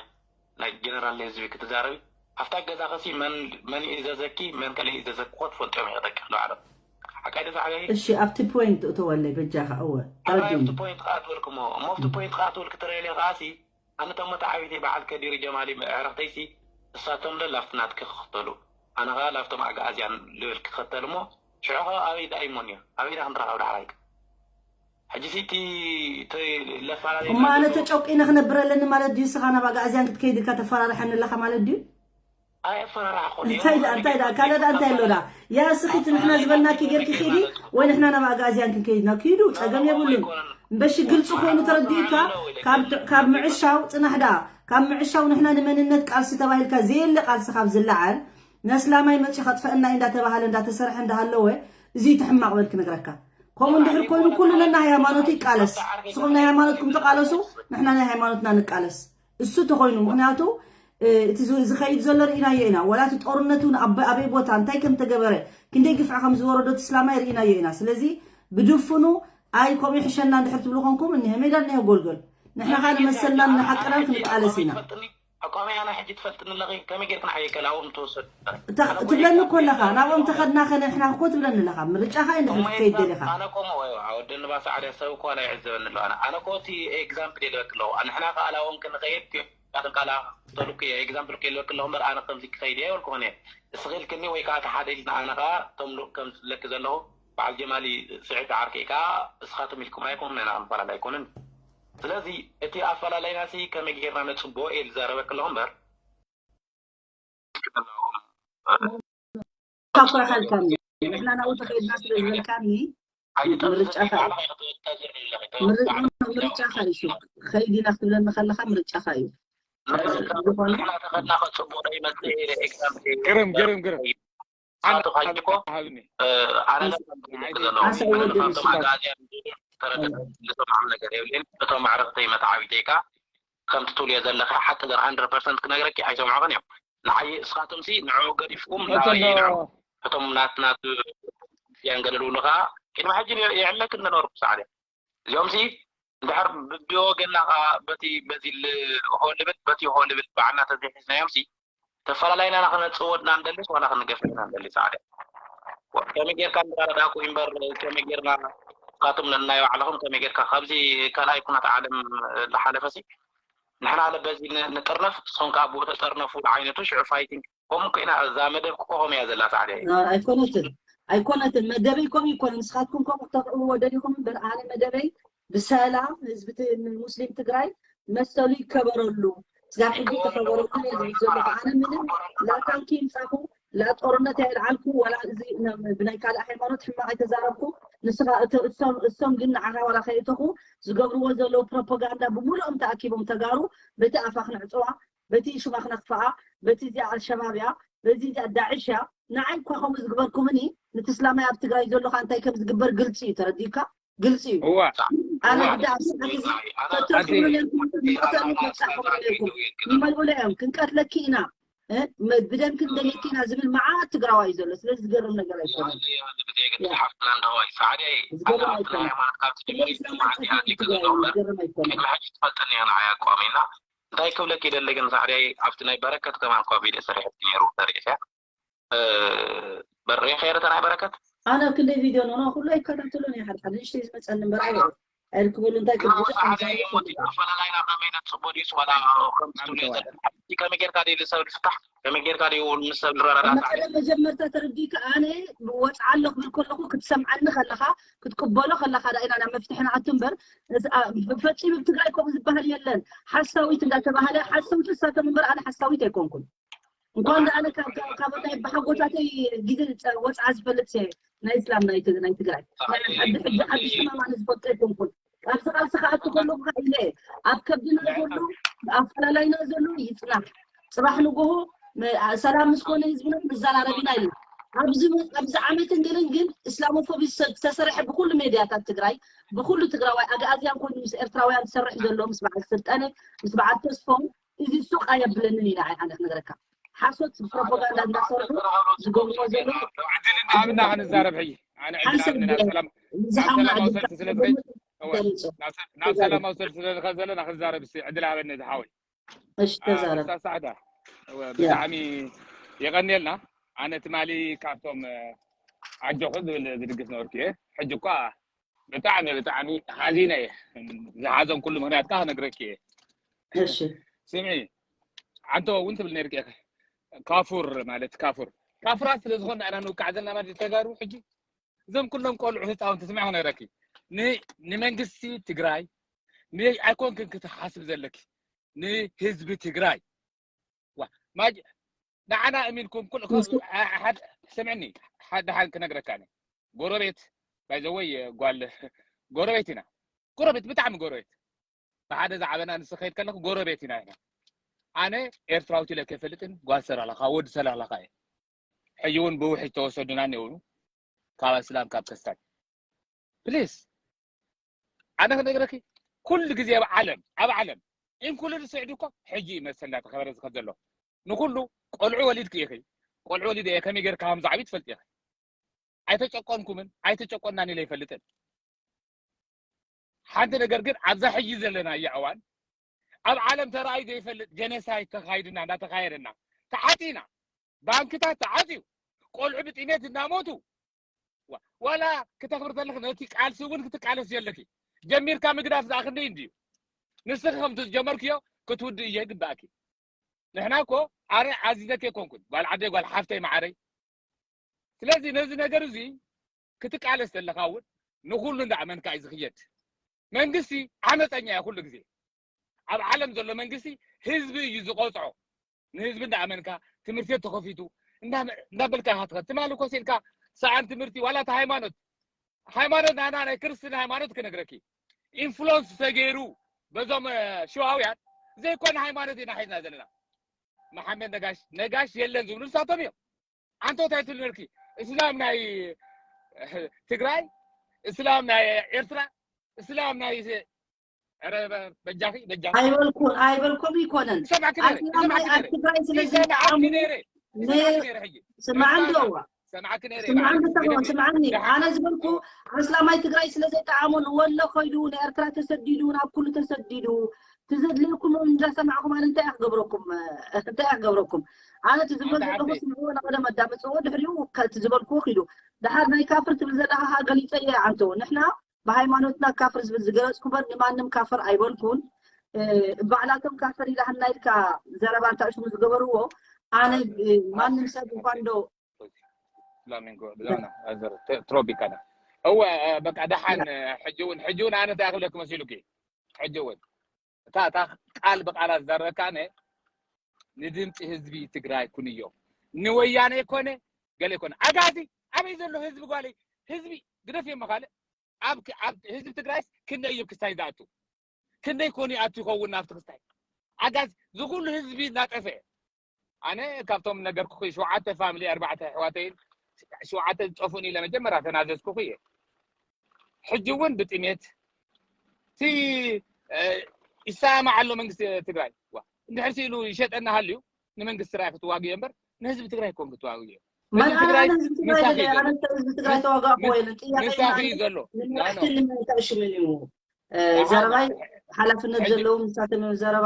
ናይ ጀነራል ህዝቢ ክትዛረቢ ኣብታ ገዛ ከሲ መን መን ይእዘዘኪ መን ከለ ይእዘዘኪ ኮ ትፈልጦም ይቀጠቂ ኣለዉ ዓለም ሓቃይ ደዛ ዓበይ እሺ ኣብቲ ፖይንት እተወለይ በጃኻ እወ ኣባይ ተረዲኒ ኣብቲ ፖይንት ከዓ ትብል ክሞ እሞ ኣብቲ ፖይንት ከዓ ትብል ክትረየለ ከዓሲ ኣነ ተሞ ተዓቢተይ በዓል ከዲር ጀማሊ ዕረኽተይሲ እሳቶም ለ ላፍቲ ናትኪ ክኽተሉ ኣነ ከዓ ላፍቶም ኣግኣዝያን ልብል ክኸተል እሞ ሽዑ ከዓ ኣበይ ዳ ይሞን እዮ ኣበይ ዳ ክንረኸብ ዳሕራይ ሕጂ ሲ እቲ ለፈላለዩ እሞ ኣነ ተጨቂነ ክነብር ኣለኒ ማለት ድዩ ስኻ ናብ ኣግኣዝያን ክትከይድ ኢልካ ተፈራርሐኒ ኣለኻ ማለት ድዩ ኣየፈራራሕኹ እንታይ ደኣ እንታይ ደኣ ካልእ ደኣ እንታይ ኣሎ ደኣ ያ ስኺት ንሕና ዝበልናኪ ጌርኪ ኺዲ ወይ ንሕና ናብ ኣግኣዝያን ክንከይድና ኪዱ ፀገም የብሉን እምበሺ ግልፂ ኮይኑ ተረዲእካ ካብ ካብ ምዕሻው ፅናሕ ደኣ ካብ ምዕሻው ንሕና ንመንነት ቃልሲ ተባሂልካ ዘየለ ቃልሲ ካብ ዝለዓል ነስላማይ መፂኡ ከጥፈአና እዩ እንዳተባሃለ እንዳተሰርሐ እንዳሃለወ እዚ ተሕማቕ በል ክነግረካ ከምኡ እንድሕር ኮይኑ ኩሉ ነናይ ሃይማኖቱ ይቃለስ ንስኹም ናይ ሃይማኖትኩም ተቃለሱ ንሕና ናይ ሃይማኖትና ንቃለስ እሱ ተኾይኑ ምክንያቱ እቲ ዝኸይድ ዘሎ ርኢናዮ ኢና ዋላ እቲ ጦርነት እውን ኣበይ ቦታ እንታይ ከም ተገበረ ክንደይ ግፍዒ ከም ዝወረዶ እቲ ስላማይ ርኢናዮ ኢና ስለዚ ብድፍኑ ኣይ ከምኡ ይሕሸና እንድሕር ትብሉ ኮንኩም እኒሀ ሜዳ እኒሀ ጎልጎል ንሕና ከዓ ንመሰልናን ንሓቅናን ክንቃለስ ኢና ኣቋሚ ኣነ ሕጂ ትፈልጥኒ ኣለኺ ከመይ ጌርክን ዓየ ከላዎም ተወሰዱ ትብለኒ እኮ ኣለኻ ናብኦም ተኸድና ከ ንሕና እኮ ትብለኒ ኣለኻ ምርጫኻ እንድሕር ክትከይድ ደሊኻ ኣነ ኮሞ ወደንባ ሳዕድያ ሰብ እኮ ኣይዕዘበኒ ኣሎ ኣነ ኣነ ኮ እቲ ኤግዛምፕል የልበክ ኣለኹ ንሕና ከኣላዎም ክንኸይድ ናቶም ካላ ተሉክ ኤግዛምፕል ከይልበክ ኣለኹ እምበር ኣነ ከምዚ ክኸይድ እየ ይበልኩ ኾነ እስኺ ኢልክኒ ወይ ከዓ ተሓደ ኢልና ኣነ ከዓ እቶም ልኡክ ከም ዝብለኪ ዘለኹ በዓል ጀማሊ ስዒድ ዓርከይ ከዓ እስኻቶም ኢልኩም ኣይኮኑን ኢና ክንፈላለ ኣይኮኑን ስለዚ እቲ ኣፈላለይና ሲ ከመይ ጌርና ነፅቦ እየ ዝዛረበክ ኣለኹ እምበር ታኮራካልካኒ ንሕና ናብኡ ተኸይድና ስለ ዝበልካኒ ምርጫኻ ምርጫኻ እዩ ከይድ ኢና ክትብለኒ ከለኻ ምርጫኻ እዩ ዝኾነ ግርም ግርም ግርም ሃብኒ ኣነ ኣሳ ወደን እሱ ተረድእ ዝሰምዓም ነገር የብልን እቶም ኣዕረኽተይ መተዓቢተይ ከዓ ከምቲ ትብልዮ ዘለኻ ሓቂ ዘር ሃንድረድ ፐርሰንት ክነግረኪ ኣይሰምዑኽን እዮም ንዓይ እስኻቶም ሲ ንዕኡ ገዲፍኩም ናበይ ንዕኡ እቶም ናትና ያንገለልውሉ ከዓ ቅድሚ ሕጂ የዕለክን ነበርኩ ሳዕደ እዚኦም ሲ እንድሕር ብወገንና ከዓ በቲ በዚ ሆ ልብል በቲ ሆ ልብል ባዕልና ተዘይሒዝናዮም ሲ ተፈላለይና ንክነፅወድና ንደልስ ዋላ ክንገፍሕ ኢና ንደሊ ሳዕደ ከመይ ጌርካ ንረዳዳእኩ እምበር ከመይ ጌርና ካቶም ነናይ ባዕልኹም ከመይ ጌርካ ካብዚ ካልኣይ ኩናት ዓለም ዝሓለፈሲ ንሕና ለ በዚ ንጥርነፍ፣ ንሶም ከዓ ብኡ ተጠርነፉ ዓይነቱ ሽዑ ፋይቲንግ ከምኡ ኮይና እዛ መደብ ክቆም እያ ዘላ ሳዕሪ። ኣይኮነትን ኣይኮነትን መደበይ ከምኡ ይኮነ። ንስኻትኩም ከምኡ ክተቕርብዎ ደሊኹም እምበር ኣነ መደበይ ብሰላም ህዝቢ ሙስሊም ትግራይ መሰሉ ይከበረሉ። ስጋብ ሕጂ ተኸበረሉ እየ ዝብል ዘለኹ። ኣነ ምንም ላታንኪ ይምፃኹ ላጦርነት ኣይልዓልኩ ዋላ እዚ ብናይ ካልእ ሃይማኖት ሕማቕ ኣይተዛረብኩ። ንስኻ እቶም ግን ንዓኻ ዋላ ከይእተኹ ዝገብርዎ ዘለዉ ፕሮፓጋንዳ ብምሉኦም ተኣኪቦም ተጋሩ በቲ ኣፋ ክነዕፅዋ በቲ ሽማ ክነኽፍኣ በቲ እዚኣ ኣልሸባብ እያ በዚ እዚኣ ዳዕሽ እያ። ንዓይ እኳ ከምኡ ዝግበርኩምኒ ንቲ እስላማይ ኣብ ትግራይ ዘሎ ከዓ እንታይ ከም ዝግበር ግልፂ እዩ። ተረዲእካ? ግልፂ እዩ። ኣነ ግዳ ኣብ ስራሕ እዚ ተተርኩምኒ መብፅዕኩም ነርኩም ይመልኡለ እዮም ክንቀትለኪ ኢና ብደም ክንደልየኪ ኢና ዝብል መዓት ትግራዋይ እዩ ዘሎ። ስለዚ ዝገርም ነገር ኣይኮነን። ዝገርም ኣይኮነን። ዝገርም ኣይኮነን። እንታይ ክብለኪ ደሊ ግን ሳዕሪያይ ኣብቲ ናይ በረከት ከማን እኳ ቪድዮ ሰሪሐትኪ ነይሩ ተሪእያ በሬ ከይረ ተናይ በረከት ኣነ ክንደይ ቪድዮ ኖኖ ኩሉ ኣይከታተሎን እየ ሓደ ሓደ ንእሽተይ ዝመፀኒ እምበር ኣይ ኣይርክበሉ እንታይ ክብሉ ኣፈላላይና ከመይ ነፅቦ ድዩስ ዋላ ከምቲ ትብሎ ከመይ ጌርካ ድዩ ንሰብ ዝፍታሕ ከመይ ጌርካ ድዩ ምስ ሰብ ዝረዳዳ መጀመርታ ተረዲእካ ኣነ ወፅዓ ኣሎ ክብል ከለኩ ክትሰምዓኒ ከለካ ክትቅበሎ ከለካ ዳኢና ናብ መፍትሒ ንኣቱ እምበር ፈፂሙ ብትግራይ ከምኡ ዝበሃል የለን። ሓሳዊት እንዳተባሃለ ሓሰውቲ እሳቶም እምበር ኣነ ሓሳዊት ኣይኮንኩን። እንኳን ደኣ ኣነ ካብ ናይ ብሓጎታተይ ግዜ ወፅዓ ዝፈልጥ ናይ እስላም ናይ ትግራይ ናይ ዓዲ ሕጂ ዓዲ ሽማም ኣነ ዝፈልጦ ኣይኮንኩን። ኣብዚ ቃልሲ ክኣቱ ከለኩ ኢለ ኣብ ከብድና ዘሎ ኣፈላላይና ዘሎ ይፅናሕ። ፅባሕ ንጎሆ ሰላም ምስ ኮነ ህዝብና ንዘራረብ ኢና ኢሉ ኣብዚ ኣብዚ ዓመትን ገለን ግን እስላሞፎቢ ዝተሰርሐ ብኩሉ ሜድያታት ትግራይ ብኩሉ ትግራዋይ ኣግኣዝያን ኮይኑ ምስ ኤርትራውያን ዝሰርሕ ዘሎ ምስ በዓል ስልጠነ ምስ በዓል ተስፎም እዚ ሱቕ ኣየብለንን ኢና ኣነ ክነግረካ ሓሶት ፕሮፓጋንዳ እንዳሰርሑ ዝገብርዎ ዘሎ ኣብና ክንዛረብ ሕጂ ኣነ ዕድል ሃበኒ ናብ ሰላም ናብ ሰላማዊ ሰልፊ ስለ ዝኸይድ ናብ ሰላማዊ ሰልፊ ስለ ዝኸይድ ዘለና ክንዛረብ እስቲ ዕድል ሃበኒ ዝሓወይ እሺ ተዛረብ ሳዕዳ ብጣዕሚ የቐንየልና ኣነ ትማሊ ካብቶም ኣጆኹ ዝብል ዝድግፍ ነበርኩ እየ ሕጂ እኳ ብጣዕሚ ብጣዕሚ ሓዚነ እየ ዝሓዘን ኩሉ ምክንያት ከዓ ክነግረኪ እየ እሺ ስምዒ ኣንተ እውን ትብል ነርክ ካፉር ማለት ካፉር ካፉራት ስለ ዝኾንና ኢና ንውቃዕ ዘለና ማለት ተጋሩ ሕጂ እዞም ኩሎም ቆልዑ ህፃውንቲ ስምዒ ክነግረኪ ንመንግስቲ ትግራይ ኣይኮንክን ክትሓስብ ዘለኪ ንህዝቢ ትግራይ ንዓና እሚንኩም ኩል ስምዕኒ ሓደ ሓን ክነግረካ ጎረቤት ባይዘወይ ጓል ጎረቤት ኢና ጎረቤት ብጣዕሚ ጎረቤት ብሓደ ዝዓበና ንስ ከይድ ከለኩ ጎረቤት ኢና ኢና ኣነ ኤርትራዊት ኢለ ከይፈልጥን ጓል ሰላላካ ወዲ ሰላላካ እየ ሕጂ እውን ብውሕጅ ተወሰዱና እኒው ካብ እስላም ካብ ክርስታን ፕሊስ ኣነ ክነግረኪ ኩሉ ግዜ ኣብ ዓለም ኣብ ዓለም ኢንኩሉድ ስዕዲ እኮ ሕጂ ይመስል እንዳተኸበረ ዝኸድ ዘሎ ንኩሉ ቆልዑ ወሊድኪ ኢኺ ቆልዑ ወሊደ እየ ከመይ ጌርካ ከም ዝዓብዩ ትፈልጢ ኢኺ ኣይተጨቆንኩምን ኣይተጨቆናን ኢለ ይፈልጥን ሓንቲ ነገር ግን ኣብዛ ሕጂ ዘለናዮ እዋን ኣብ ዓለም ተራእዩ ዘይፈልጥ ጀነሳይድ ተኻይድና እንዳተኻየደና ተዓፂና ባንክታት ተዓፅዩ ቆልዑ ብጥሜት እናሞቱ ዋላ ክተኽብር ተለክ ነቲ ቃልሲ እውን ክትቃለስ የለኪ ጀሚርካ ምግዳፍ ዝኣክንደይ እንድዩ ንስኺ ከምቲ ዝጀመርክዮ ክትውድእ እየ ግባእኪ ንሕና እኮ ኣነ ዓዚዘኪ ኣይኮንኩን ጓል ዓደይ ጓል ሓፍተይ ማዓረይ ስለዚ ነዚ ነገር እዚ ክትቃለስ ዘለካ እውን ንኩሉ እንዳኣመንካ እዩ ዝኽየድ መንግስቲ ዓመፀኛ እያ ኩሉ ግዜ ኣብ ዓለም ዘሎ መንግስቲ ህዝቢ እዩ ዝቆፅዖ ንህዝቢ እንዳኣመንካ ትምህርቲ ተኸፊቱ እንዳበልካ ኢኻ ትኸድ ትማሊ ኮሲልካ ሰኣን ትምህርቲ ዋላ እቲ ሃይማኖት ሃይማኖት ናና ናይ ክርስትና ሃይማኖት ክነግረኪ ኢንፍሉንስ ተገይሩ በዞም ሽዋውያን ዘይኮነ ሃይማኖት ኢና ሒዝና ዘለና መሓመድ ነጋሽ ነጋሽ የለን ዝብሉ ንሳቶም እዮም ኣንተ እንታይ ትብል ነርኪ እስላም ናይ ትግራይ እስላም ናይ ኤርትራ እስላም ናይ ረ በጃኺ በጃኺ ኣይበልኩን ኣይበልኩም ይኮነን ሰማዕኪ ነረ ኣስላም ኣብ ትግራይ ስለ ሰማዕኪ ዝጣዓሙ ነረ ሰማዕኪ ነረ ሕጂ ስማዕ እንዶ ሰማዕኪ ነረ ስማዕ እንዶ ተኸው ስማዕኒ ኣነ ዝበልኩ ኣስላማይ ትግራይ ስለ ዘይጣዓሙ ንወሎ ከይዱ ንኤርትራ ተሰዲዱ ናብ ኩሉ ተሰዲዱ ትዘድልየኩም እንዳሰማዕኩም ኣነ እንታይ ክገብረኩም እንታይ ክገብረኩም ኣነ ትዝብሎ ዘለኹ ስምዕዎ ናቀደም ኣዳምፅዎ ድሕሪኡ ከቲ ዝበልክዎ ኪዱ ድሓር ናይ ካፍር ትብል ዘለካ ከዓ ገሊፀ እየ ኣንተዎ ንሕና ብሃይማኖትና ካፍር ዝብል ዝገለፅኩ በር ንማንም ካፍር ኣይበልኩን። ባዕላቶም ካፍር ኢላህና ኢልካ ዘረባ እንታይ ሽሙ ዝገበርዎ ኣነ ማንም ሰብ እኳ እንዶ ፍላሚንጎ ብዛና ኣዘር ትሮፒካና እወ በቃ ደሓን ሕጂ እውን ሕጂ እውን ኣነ እንታይ ክብለክ መሲሉኪ ሕጂ እውን እታ እታ ቃል ብቃላት ዘረካ ኣነ ንድምፂ ህዝቢ ትግራይ ኩንዮ ንወያነ ኮነ ገለ ኮነ ኣጋዚ ኣበይ ዘሎ ህዝቢ ጓለይ ህዝቢ ግደፍ እዮም ካልእ ኣብ ህዝቢ ትግራይስ ክንደይ እዩ ክስታይ ዝኣቱ ክንደይ ኮን ይኣቱ ይኸውን ናብቲ ክስታይ ኣጋዚ ዝኩሉ ህዝቢ እናጠፈ ኣነ ካብቶም ነገርኩ ሸውዓተ ፋሚሊ ኣርባዕተ ኣሕዋተይን ሸውዓተ ዝጠፉን ኢለ መጀመርያ ተናዘዝኩ እየ ሕጂ እውን ብጥሜት እቲ ይሰማማዕ ኣሎ መንግስቲ ትግራይ እንድሕር ኢሉ ይሸጠና ሃልዩ ንመንግስቲ ትግራይ ክትዋግዮ እምበር ንህዝቢ ትግራይ ኮን ክትዋግዮ ህዝቢ ትግራይ ተዋጋእኩ ወይ ጥያቄ ዘሎ ሽምን እዩ ዘረባይ ሓላፍነት ዘለዎም ንሳቶም ዘረባ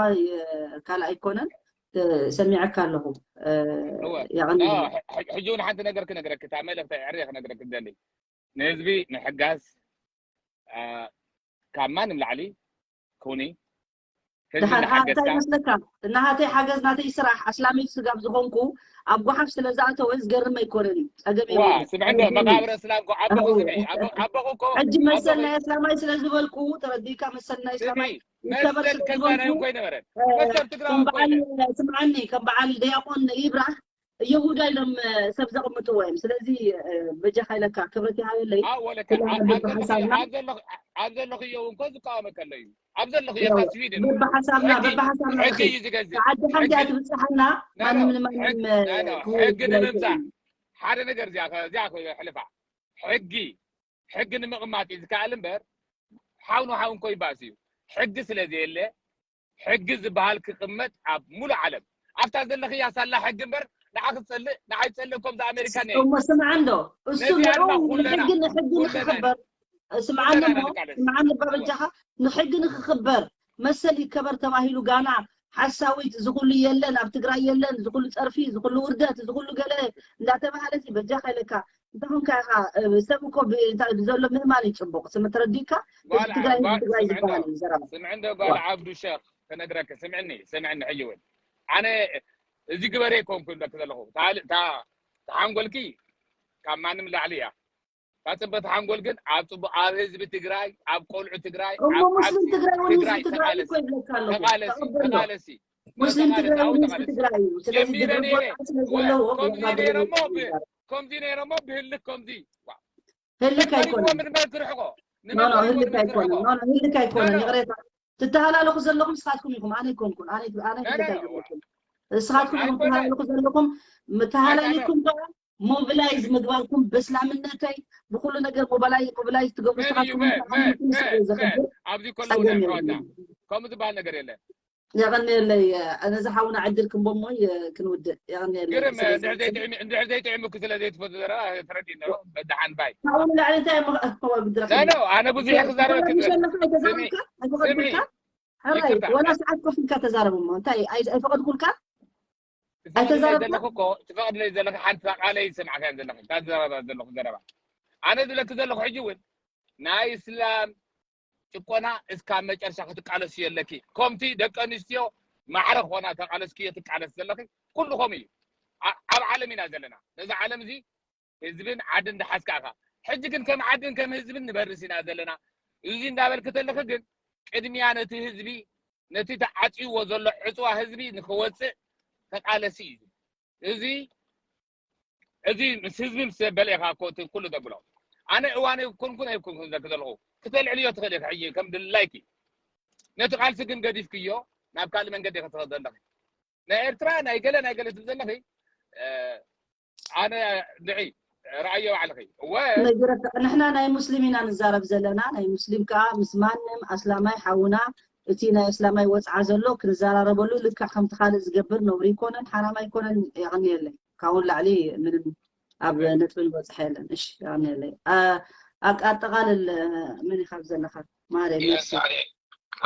ካልእ ኣይኮነን ሰሚዐካ ኣለኹ። ሕጂ እውን ሓንቲ ነገር ክነግረክ እታ መልእኽቲ ዕርየ ክነግረክ ደሊ ንህዝቢ ምሕጋዝ ካብ ማንም ላዕሊ ኩኒ እንታይ ይመስለካ? ናሃተይ ሓገዝ ናተይ ስራሕ ኣስላሚት ስጋብ ዝኾንኩ ኣብ ጓሓፍ ስለ ዝኣተወ ዝገርም ኣይኮነን እዩ። ጸገም ስምዕዶ መቃብር እስላም ኣቦኹ ስምዒ ኣቦኹ እኮ ሕጂ መሰል ናይ ኣስላማይ ስለ ዝበልኩ ተረዲእካ መሰል ናይ ኣስላማይ ይከበር ስለ ዝበልኩ ስምዓኒ ከም በዓል ደያቆን ይብራህ የሁዳ ኢሎም ሰብ ዘቕምጥዎ እዮም። ስለዚ በጃኻ ኢለካ ክብረት ይሃበለይ። ኣብ ዘለኽዮ እውን ኮ ዝቃወመ ከሎ እዩ ኣብ ዘለኽዮ ስዊድን በብሓሳብና በብሓሳብና ሕጊ እዩ ዝገዝእ ዓዲ ሓንቲ እያ ትብፅሓና። ማንም ንማንም ሕጊ ንምምፃእ ሓደ ነገር እዚኣ እዚኣ ሕልፋ ሕጊ ሕጊ ንምቕማጥ እዩ ዝከኣል እምበር ሓው ንሓው እንኮ ይባእስ እዩ። ሕጊ ስለ ዘየለ ሕጊ ዝበሃል ክቕመጥ ኣብ ሙሉእ ዓለም ኣብታ ዘለኽያ ሳላ ሕጊ እምበር ንዓ ክትፀልእ ንዓ ይፀልእ ከምዚ ኣሜሪካ ነ እሞ ስምዓ እንዶ እሱ ንዑ ንሕጊ ንሕጊ ንክኽበር ስምዓኒ እሞ ስምዓኒ ባበጃኻ ንሕጊ ንክኽበር መሰል ይከበር ተባሂሉ ጋና ሓሳዊት ዝኹሉ የለን ኣብ ትግራይ የለን ዝኹሉ ፀርፊ ዝኹሉ ውርደት ዝኹሉ ገለ እንዳተባሃለ በጃኻ ኢለካ እንተኾንካ ኢኻ ሰብ እኮ ብዘሎ ምህማን እዩ ፅቡቕ ስም ተረዲእካ ትግራይ ትግራይ ዝበሃል እዩ ዘረባ ስምዕ እንደ ጓል ዓብዱ ሸኽ ተነግረክ ስምዕኒ ስምዕኒ ሕጂ እውን ኣነ እዚ ግበረ ይኮንኩ ይብለክ ዘለኹ ተሓንጎልኪ ካብ ማንም ላዕሊ እያ ታፅበ ተሓንጎል ግን ኣብ ፅቡቅ ኣብ ህዝቢ ትግራይ ኣብ ቆልዑ ትግራይ እሞ ሙስሊም ትግራይ እውን ህዝቢ ትግራይ እኮ ይብለካ ኣለኹ ተቐበሎ ሙስሊም ትግራይ እውን ህዝቢ ትግራይ እዩ ስለዚህ ድርጎ ስለ ዘለዎ ከምዚ ነይረሞ ብህልክ ከምዚ ህልክ ኣይኮነን ምንመክርሕቆ ህልክ ኣይኮነን ህልክ ኣይኮነን ይቅሬታ ትተሃላለኹ ዘለኹም ንስኻትኩም ኢኹም ኣነ ኣይኮንኩን ኣነ ህልክ ኣይኮንኩን ንስኻትኩም ኢኹም ትተሃላለኹ ዘለኹም ተሃላሊኩም ከዓ ሞቢላይዝ ምግባርኩም በስላምነተይ ብኩሉ ነገር ሞባላይ ሞቢላይዝ ትገብሩ ንስኻትኩም ዘኽብር ኣብዚ ከለዉ ናይ ኣሕዋትና ከምኡ ዝበሃል ነገር የለን የቐንየለይ ነዚ ሓውና ዕድል ክንቦሞ ክንውድእ የቐንየለይ ግርም እንድሕር ዘይጥዕምኩ ስለ ዘይትፈቱ ዘረባ ተረዲእ ነሮ በድሓን ባይ ካብኡ ንላዕሊ እንታይ እሞ ክኸወል ብድረክ ኖ ኣነ ብዙሕ ክዛረበ ዘለካ ኣይተዛረብካ ኣይፈቐድኩልካ ሕራይ ወላ ሰዓት ኮፍ ኢልካ ተዛረብ እሞ እንታይ ኣይፈቐድኩልካ ትፈቕድለይ ዘለኺ እኮ ትፈቕድለይ ዘለኺ ሓንቲ ቃለይ ይሰምዓካ ዘለኺ እታ ዝዘረባ ዘለኹ ዘረባ ኣነ ዝብለኪ ዘለኹ ሕጂ እውን ናይ እስላም ጭቆና እስካብ መጨረሻ ክትቃለስዮ ኣለኪ። ከምቲ ደቂ ኣንስትዮ ማዕረ ክኾና ተቃለስክዮ ትቃለስ ዘለኺ ኩሉ ከምኡ እዩ። ኣብ ዓለም ኢና ዘለና። ነዚ ዓለም እዚ ህዝብን ዓድን ድሓዝካ ኢኻ። ሕጂ ግን ከም ዓድን ከም ህዝብን ንበርስ ኢና ዘለና። እዚ እንዳበልኪ ተለኺ ግን ቅድሚያ ነቲ ህዝቢ ነቲ ተዓፅይዎ ዘሎ ዕፅዋ ህዝቢ ንክወፅእ ተቃለሲ እዩ። እዚ እዚ ምስ ህዝቢ ምስ ዘበለ ኢኻ እኮ እቲ ኩሉ ዘብሎ ኣነ እዋነ ኮንኩን ኣይኮንኩን ዘክ ዘለኹ ክተልዕልዮ ትኽእል ኢኻ ሕጂ ከም ድላይኪ ነቲ ቃልሲ ግን ገዲፍክዮ ናብ ካልእ መንገዲ ኢኻ ትኸድ ዘለኺ ናይ ኤርትራ ናይ ገለ ናይ ገለ ትብል ዘለኺ ኣነ ንዒ ረኣዮ ባዕልኺ እወ ንሕና ናይ ሙስሊም ኢና ንዛረብ ዘለና ናይ ሙስሊም ከዓ ምስ ማንም ኣስላማይ ሓውና እቲ ናይ እስላማይ ወፅዓ ዘሎ ክንዘራረበሉ ልክዕ ከምቲ ካልእ ዝገብር ነውሪ ኣይኮነን ሓራም ኣይኮነን የቐንየለይ ካብኡ ንላዕሊ ምንም ኣብ ነጥቢ ንበፅሐ የለን እሺ የቐንየለይ ኣጠቃልል መን ኢኻ ዘለኻ ማርያም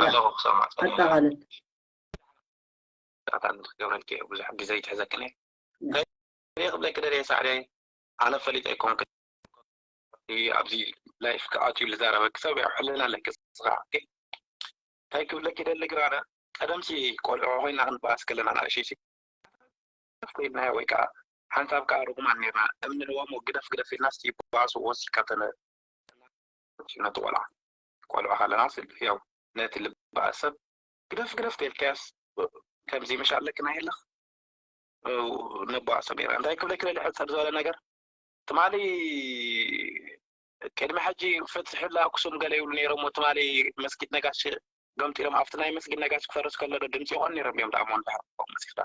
ኣለኹ ክሰማዕ ኣጠቃልል ዳታ ንክገብረልኪ ብዙሕ ግዜ ይትሕዘክን እየ ክብለኪ ደልየ ሳዕደይ ኣነ ፈሊጠ ኣይኮንክ ኣብዚ ላይፍ ክኣትዩ ዝዛረበኪ ሰብ ያው ሕልና ኣለኪ። ስኻ እንታይ ክብለኪ ደሊ ግራ፣ ቀደምሲ ቆልዑ ኮይና ክንበኣስ ከለና ንኣሽቱ ኮይና ወይ ከዓ ሓንሳብ ከዓ ርጉማን ነርና። እምኒ ንቦሞ ግደፍ ግደፍ ኢልና ስቲ ባሱ ወሲካ ተነ ነቲ ቆልዓ ቆልዑ ከለና ስል ያው ነቲ ልባ ሰብ ግደፍ ግደፍ ተልካያስ ከምዚ ምሽ ኣለክና የለኽ። ነባሶ ነይራ እንታይ ክብለክ ደሊ ሕፅር ዝበለ ነገር ትማሊ ቅድሚ ሕጂ ፍትሒ ላ ኣክሱም ገለ ይብሉ ነይሮም። ትማሊ መስጊድ ነጋሽ ገምጢሎም ኣብቲ ናይ መስጊድ ነጋሽ ክፈርስ ከሎ ዶ ድምፂ ይኾን ነይሮም እዮም ዳሞ እንድሕር መፂፍታ።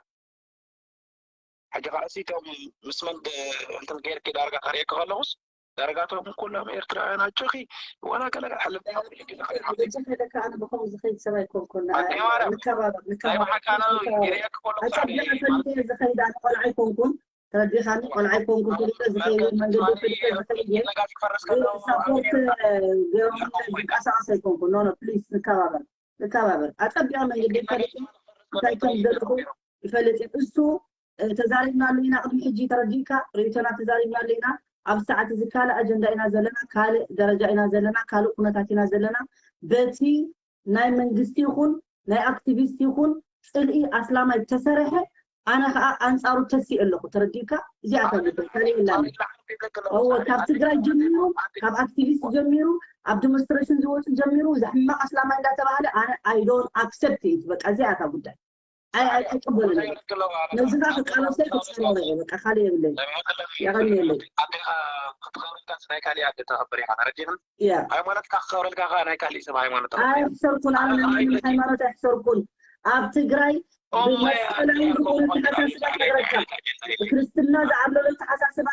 ሕጂ ከዓ እሲ እቶም ምስ መን ድ- እንትን ገይርኪ ዳርጋ ከርእየኪ ከለኹስ ዳርጋቶም ኩሎም ኤርትራውያን ኣጆኺ ዋላ ገለ ሕልም በጃ ከይደካ ኣነ ብከምኡ ዝኸይድ ሰብ ኣይኮንኩን። ኣዴ ማርያም ንከባበር ናይ ንከባበር ብሓቃ ነው ንከባበር። ይርእየኪ ከለኹ ኣጸቢቐ ፈሊጠ ዝኸይድ ኣነ ቆልዓ ኣይኮንኩን። ተረዲኻኒ? ቆልዓ ኣይኮንኩን። ፈሊጠ ዝኸይድ መንገዲ ፈሊጠ ዝኸይድ እየ። ነጋሽ ክፈርስ ከሎ ግን ሳፖርት ገይሮም ዝንቀሳቐስ ኣይኮንኩን። ኖ ኖ ፕሊስ ንከባበር ንከባበር። ኣጸቢቐ መንገዲ ፈሊጠ እንታይ ከም ዘለኹ ይፈልጥ እዩ። እሱ እ፣ ተዛሪብናሉ ኢና ቅድሚ ሕጂ ተረዲእካ ርእይቶና ተዛሪብናሉ ኢና። ኣብ ሰዓት እዚ ካልእ ኣጀንዳ ኢና ዘለና፣ ካልእ ደረጃ ኢና ዘለና፣ ካልእ ኩነታት ኢና ዘለና። በቲ ናይ መንግስቲ ይኹን ናይ ኣክቲቪስት ይኹን ፅልኢ ኣስላማይ ተሰረሐ ኣነ ከዓ ኣንፃሩ ተሲእ ኣለኹ። ተረዲእካ? እዚኣ እታ ጉዳይ ካልእ የላን። እዎ ካብ ትግራይ ጀሚሩ ካብ ኣክቲቪስት ጀሚሩ ኣብ ዲሞንስትሬሽን ዝወፁ ጀሚሩ ዘሕማቅ ኣስላማይ እንዳተባሃለ ኣነ I don't accept it። በቃ እዚኣ እታ ጉዳይ ኣይ ኣይ ኣይቅበልን እየ። ነዚ ከዓ ክቃለሶ ክፅዕሮ እየ። በቃ ካልእ የብለይ። የቐንየለይ። ኣዴኻ ክትኸብረልካ ናይ ካሊእ ኣደ ተኸብር ኢኻ ተረዲእኒ። ያ ሃይማኖትካ ክኸብረልካ ከዓ ናይ ካሊእ ሰብ ሃይማኖት ተኸብር ኢኻ። ኣይሕሰርኩን። ኣነ ናይ ማንም ሃይማኖት ኣይሕሰርኩን። ኣብ ትግራይ ብመስቀላዊ ዝኾነ ተሓሳስባ ክነግረካ፣ ብክርስትና ዝዓብለሎ ተሓሳስባ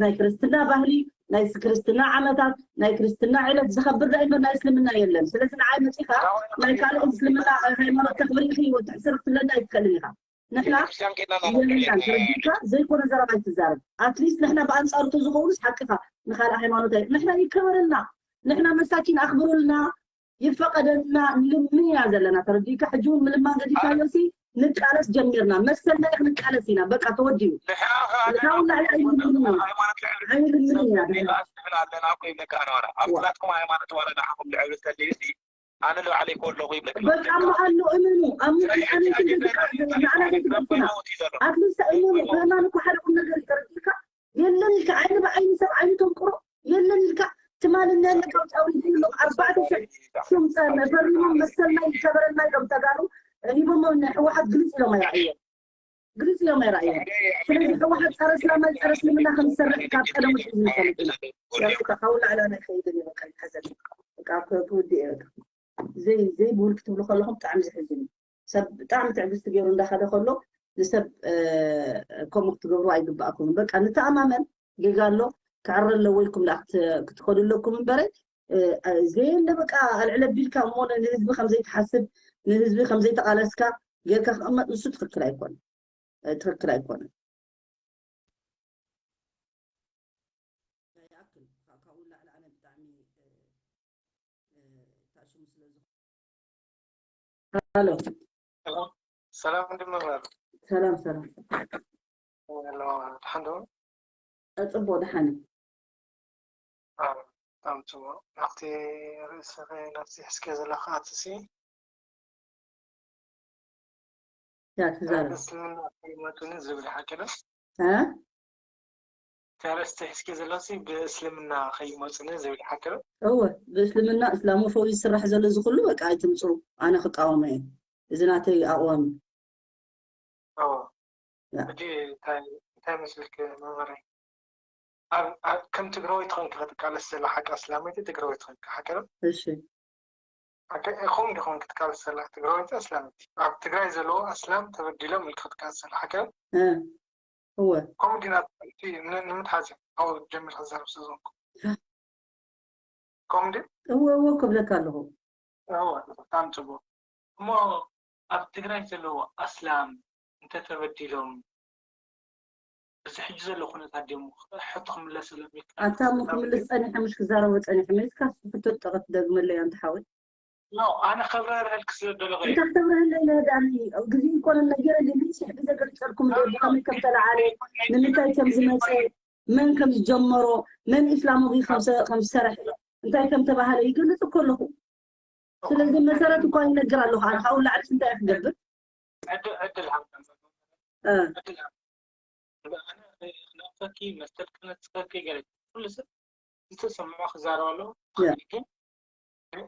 ናይ ክርስትና ባህሊ ናይ ክርስትና ዓመታት ናይ ክርስትና ዕለት ዝኸብር ዳ እምበር ናይ እስልምና የለን። ስለዚ ንዓይ መፂኻ ናይ ካልእ እስልምና ሃይማኖት ተኽብር ኢኺ ወይ ትሕስር ክትብለና ኣይትኽእልን ኢኻ። ንሕና የብልናን ተረዲእካ ዘይኮነ ዘረባ ኣይትዛረብ። ኣትሊስት ንሕና ብኣንፃሩ ተዝኸውንስ ሓቅኻ ንኻልእ ሃይማኖት ኣይ ንሕና ይከበረልና ንሕና መሳኪን ኣኽብሩልና ይፈቐደልና ንልምን ኢና ዘለና። ተረዲእካ ሕጂ እውን ምልማን ገዲፍናዮ ሲ ንቃለስ ጀሚርና መሰልና ኢኽ ንቃለስ ኢና በቃ ተወዲኡ። ንሕና ከዓ ንሕና እውን ላዕሊ ኣይንልምን ኢና። ሃይማኖት ልዕሊ ኣይንልምን ኢና። ንብል ኣለና እኮ ይብለካ ኣነ ዋላ ኣብቲ ናትኩም ሃይማኖት ዋላ ንዓኹም ልዕሊ ተልዩ ሲ ኣነ ንባዕለይ ከለኹ ይብለካ በቃ እሞ ኣሎ እመኑ ኣምኑ ኣነ ክንደይ ደቃ ንዓና ዘይትገፉና ኣትሊስት እመኑ ብህና ንኮ ሓደ ቁም ነገር ተረዲእካ የለን ኢልካ ዓይኒ ብዓይኒ ሰብ ዓይኒ ተንቅሮ የለን ኢልካ ትማሊ እናለ ካብ ጫውሪ ዝብሎም ኣርባዕተ ሰብ ሹም ፈሪሞም መሰልና ይከበረልና ኢሎም ተጋሩ ሂቦሞ ንሕወሓት ግልፅ ኢሎም ኣይረኣዮም ግልፅ ኢሎም ኣይረኣዮም ስለዚ ሕወሓት ፀረ እስላማይ ፀረ እስልምና ከም ዝሰርሕ ካብ ቀደሙ ትሕዚ ንፈልጥ ኢና ያካ ካብ ላዕላ ናይ ከይድን እዩ በቃ ይትሐዘል በቃ ክውድእ እየ በቃ ዘይ ዘይብውል ክትብሉ ከለኹም ብጣዕሚ ዘሕዝን እዩ ሰብ ብጣዕሚ ትዕግስቲ ገይሩ እንዳኸደ ከሎ ንሰብ ከምኡ ክትገብሩ ኣይግባእኩምን በቃ ንተኣማመን ጌጋ ኣሎ ክዕረ ኣለዎ ኢልኩም ዳ ክትኸዱ ኣለኩም እምበረ ዘየለ በቃ ኣልዕለ ቢልካ እሞ ንህዝቢ ከምዘይትሓስብ ንህዝቢ ከምዘይተቃለስካ ጌርካ ክቕመጥ ንሱ ትክክል ኣይኮነ ትክክል ኣይኮነ ይኣክል ካብኡ ላዕሊ ኣነ ብጣዕሚ ታሽሙ ስለ ዝኾነ ሄሎ ሰላም እንዲ መምህር ሰላም ሰላም ኣለዋ ድሓን ዶ ፅቡቅ ድሓን እዩ ብጣዕሚ ፅቡቅ ናብቲ ርእስኺ ናብቲ ሕዝኪ ዘለካ ኣትሲ ያ ትዛረብ እስልምና ከይመጡኒ ዝብል ሓቂ ዶ እ ተረስተ ሕዝኪ ዘለሲ ብእስልምና ከይመፁኒ ዝብል ሓቂ ዶ እወ ብእስልምና እስላሞፎቢ ዝስራሕ ዘሎ እዚ ኩሉ በቃ ኣይትምፁ ኣነ ክቃወሞ እየ እዚ ናተይ ኣቅዋም እዩ እወ ያ። ሕጂ እንታይ እንታይ መስልክ መምህረይ ኣብ ኣብ- ከም ትግራወይቲ ኮንኪ ክትቃለስ ዘላ ሓቂ ኣስላመይቲ ትግራወይቲ ኮንኪ ሓቂ ዶ እሺ ሓቂ ኢኹም ዲኹም ክትቃለስ ዘላ ትግራወይቲ ኣስላመይቲ ኣብ ትግራይ ዘለዉ ኣስላም ተበዲሎም ኢልኪ ክትቃለስ ዘላ ሓቂ ዶ እ እወ ከምኡ ዲና እቲ ን- ንምትሓዝ እዩ ኣብኡ ጀሚር ክዛረብ ስለ ዝኾንኩ ያ። ከምኡ ድዩ እወ እወ ክብለካ ኣለኹ እወ ብጣዕሚ ፅቡቅ እሞ ኣብ ትግራይ ዘለዉ ኣስላም እንተተበዲሎም እዚ ሕጂ ዘሎ ኩነታት ድዮም ሕቶ ክምለሰሎም ኢልካ ኣታ እሞ ክምልስ ፀኒሐ ምሽ ክዛረቦ ፀኒሐ መሊስካ ሕቶ ጠቐት ደግመለይ ኣንተ ሓወይ ኖ ኣነ ከብረረልክ ስለ ደለኹ እንታይ ክተብረህለይ ለህዳኒ ግዜ ይኮነ ነገር ልልይ ሽሕ ግዜ ገልፀልኩም ዶ ብከመይ ከም ተለዓለ ንምንታይ ከም ዝመፀ መን ከም ዝጀመሮ መን ኢስላሞቪ ከም ዝሰርሐ እንታይ ከም ተባሃለ ይገልጽ እኮ ኣለኹ። ስለዚ መሰረት እኳ ይነግር ኣለኹ። ኣነ ካብኡ ላዕሊ እንታይ ክገብር? ዕድል ዕድል ሃብና እ፣ ዕድል ሃብና። ኣነ ክነቕፈኪ መሰል ክነስከኪ ገለ ኩሉ ሰብ ዝተሰምዖ ክዛረብ ኣለዎ። ያ። ግን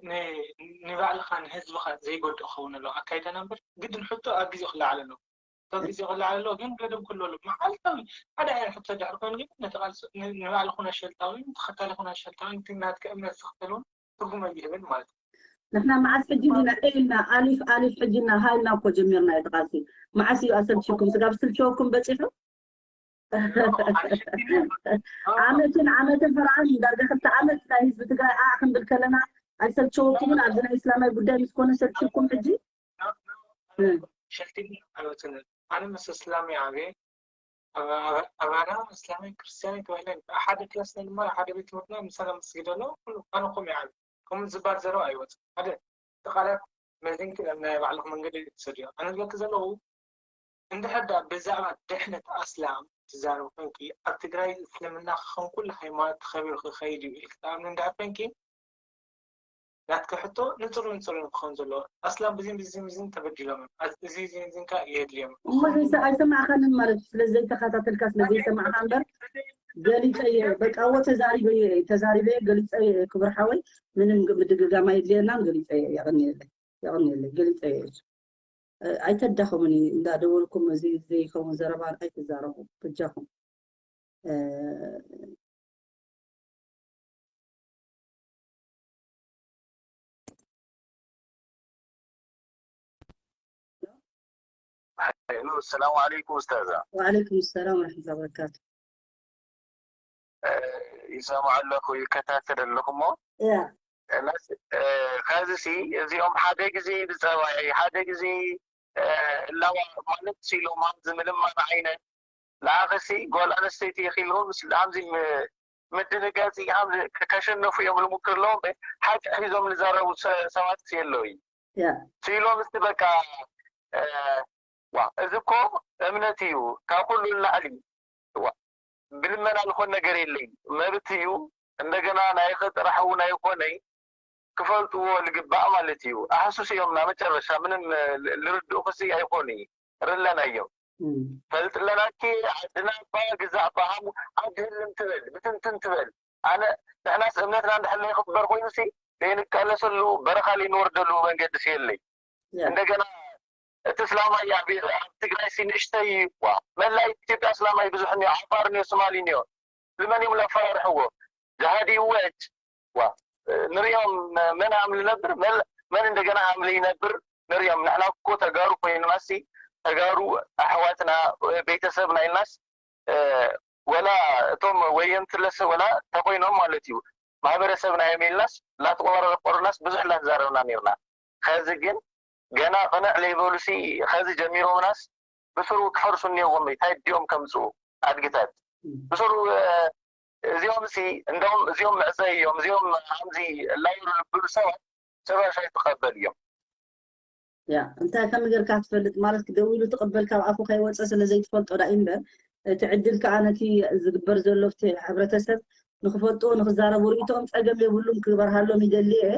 ን- ንባዕልኻ ንህዝብኻ ዘይጎድእ ክኸውን ኣለዎ ኣካይዳና እምበር ግድን ሕቶ ኣብ ግዜ ክለዓል ኣለዎ። ኣብ ግዜ ክለዓል ኣለዎ ግን ገደብ ክህሉ ኣለዎ። መዓልታዊ ሓደ ዓይነት ሕቶ ድሕሪ ኮይኑ ግን ነቲ ቃልሲ ን- ንባዕሊ ኩነ ሸልጣዊ ተኸታሊ ኩነ ሸልጣዊ ናትካ እምነት ዝኽተል እውን ትርጉም ኣይህብን ማለት እዩ። ንሕና መዓስ ሕጂ ኢና ዒልና ኣሊፍ ኣሊፍ ሕጂ ኢና ሃልና እኮ ጀሚርና እቲ ቃልሲ። መዓስ እዩ ኣሰልችኩም? ስጋብ ስልቸወኩም በጺሑ? ዓመትን ዓመትን ፈርዓን ዳርጋ ክልተ ዓመት ናይ ህዝቢ ትግራይ ኣዕ ክንብል ከለና ኣይሰልቸወኩምን? ኣብዚ ናይ እስላማይ ጉዳይ ምስ ኮነ ሰልችኩም ሕጂ? እ፣ ሸልቲኒ ኣይወፅንን። ኣነ ምስ እስላም እየ ዓብየ። ኣባና እስላማይ ክርስቲያናይ ተባሂለ ሓደ ክላስና ድማ ሓደ ቤት ትምህርትና ምሳና መስጊድ ኣሎ። ኣነ ከምኡ ይዓል ከምኡ ዝባል ዘረባ ኣይወፅን። ሓደ እቲ ቃላት መዚንኪ ናብ ናይ ባዕልኹም መንገዲ ትሰድዮ። ኣነ ዝብለኪ ዘለኹ እንድሕር ዳ ብዛዕባ ድሕነት ኣስላም ትዛረብ ኮንኪ ኣብ ትግራይ እስልምና ከም ኩሉ ሃይማኖት ተኸቢሩ ክኸይድ እዩ ኢልክ ትኣምኒ እንድሕር ኮንኪ ናትኪ ሕቶ ንፁር ንፁር ክኸውን ዘለዎ ኣስላም ብዚን ብዚን ብዚን ተበዲሎም እዮም። እዚ እዚ እዚ ከ የድልዮም እሞ ዘይሰ- ኣይሰማዕካንን ማለት እዩ። ስለ ዘይተኸታተልካ ስለ ዘይሰማዕካ እምበር ገሊፀ እየ። በቃ እዎ ተዛሪበ እየ ተዛሪበ እየ ገሊፀ እየ። ክቡር ሓወይ ምንም ምድግጋም ኣየድልየናን። ገሊፀ እየ። የቐንየለይ የቐንየለይ። ገሊፀ እየ። እ፣ ኣይተዳኸሙኒ እንዳደወልኩም እዚ ዘይኸውን ዘረባ ኣይትዛረቡ በጃኹም። እ፣ ሰላም ዓለይኩም ኡስታዛ። ወዓለይኩም ሰላም ወረሕመቱላሂ ወበረካቱ። ይሰምዖ ኣለኹ፣ ይከታተል ኣለኹ እሞ ያ ካዚ ሲ እዚኦም ሓደ ግዜ ብፀባይ ሓደ ግዜ እላዋ ማለት ሲሎም ሃምዚ ምልማን ዓይነት ንኣኸሲ ጓል ኣነስተይቲ ኢኺ ኢልኩም ምስ ሃምዚ ም- ምድንጋፂ ሃምዚ ከሸነፉ እዮም ልሙክር ኣለዎም። ሓቂ ሒዞም ልዛረቡ ሰ- ሰባት ሲ የለውይ ያ ሲሎም እስቲ በቃ እ፣ ዋ እዚ እኮ እምነት እዩ ካብ ኩሉ ንላዕሊ ዋ ብልመና ዝኾን ነገር የለይ መብት እዩ። እንደገና ናይ ጥራሕ እውን ኣይኮነይ ክፈልጥዎ ልግባእ ማለት እዩ። ኣህሱስ እዮም ና መጨረሻ ምንም ል- ልርድኡ ክሲ ኣይኮኑ እዩ ርለና እዮም እም፣ ፈልጥለናኪ ዓድና እባ ግዛእ ባሃሙ ዓዲ ህልም ትበል ብትንትን ትበል ኣነ ንሕናስ እምነትና እንድሕር ይኽበር ኮይኑ ሲ ዘይንቃለሰሉ በረኻ ዘይንወርደሉ መንገዲ ሲ የለይ ያ እንደገና እቲ እስላማይ ኣብ ኣብ ትግራይ ሲ ንእሽተይ እዩ እኳ መላእ ኢትዮጵያ እስላማይ ብዙሕ እኒኦ ዓፋር እኒኦ ሶማሊ እኒኦ ንመን እዮም ለፈራርሕዎ ጃሃዲ ይወጅ ዋ ንሪኦም መን ሃምሊ ነብር መን እንደገና ሃምሊ ይነብር ንሪኦም ንሕና እኮ ተጋሩ ኮይንና ሲ ተጋሩ ኣሕዋትና ቤተሰብና ኢልናስ ወላ እቶም ወየንቲ ለሰ ወላ ተኮይኖም ማለት እዩ ማህበረሰብና እዮም ኢልናስ ላተቆራረቆርናስ ብዙሕ ላተዛረብና ነርና ከዚ ግን ገና ቅንዕ ለይበሉ ሲ ከዚ ጀሚሮምናስ ብስሩ ክፈርሱ እኒኦዎም እንታይ ድኦም ከምፅኡ ኣድግታት ብስሩ እዚኦም ሲ እንደውም እዚኦም መዕፀይ እዮም እዚኦም ከምዚ ላይሩ ልብሉ ሰባት ጭራሽ ኣይትቀበል እዮም ያ እንታይ ከም ገርካ ትፈልጥ ማለት ደው ኢሉ ትቕበል ካብ ኣፉ ከይወፀ ስለ ዘይትፈልጦ ዳ እምበር እቲ ዕድል ከዓ ነቲ ዝግበር ዘሎ ኣብቲ ሕብረተሰብ ንክፈልጥዎ ንክዛረቡ ርእይቶኦም ፀገም የብሉም ክበርሃሎም ይደሊ እየ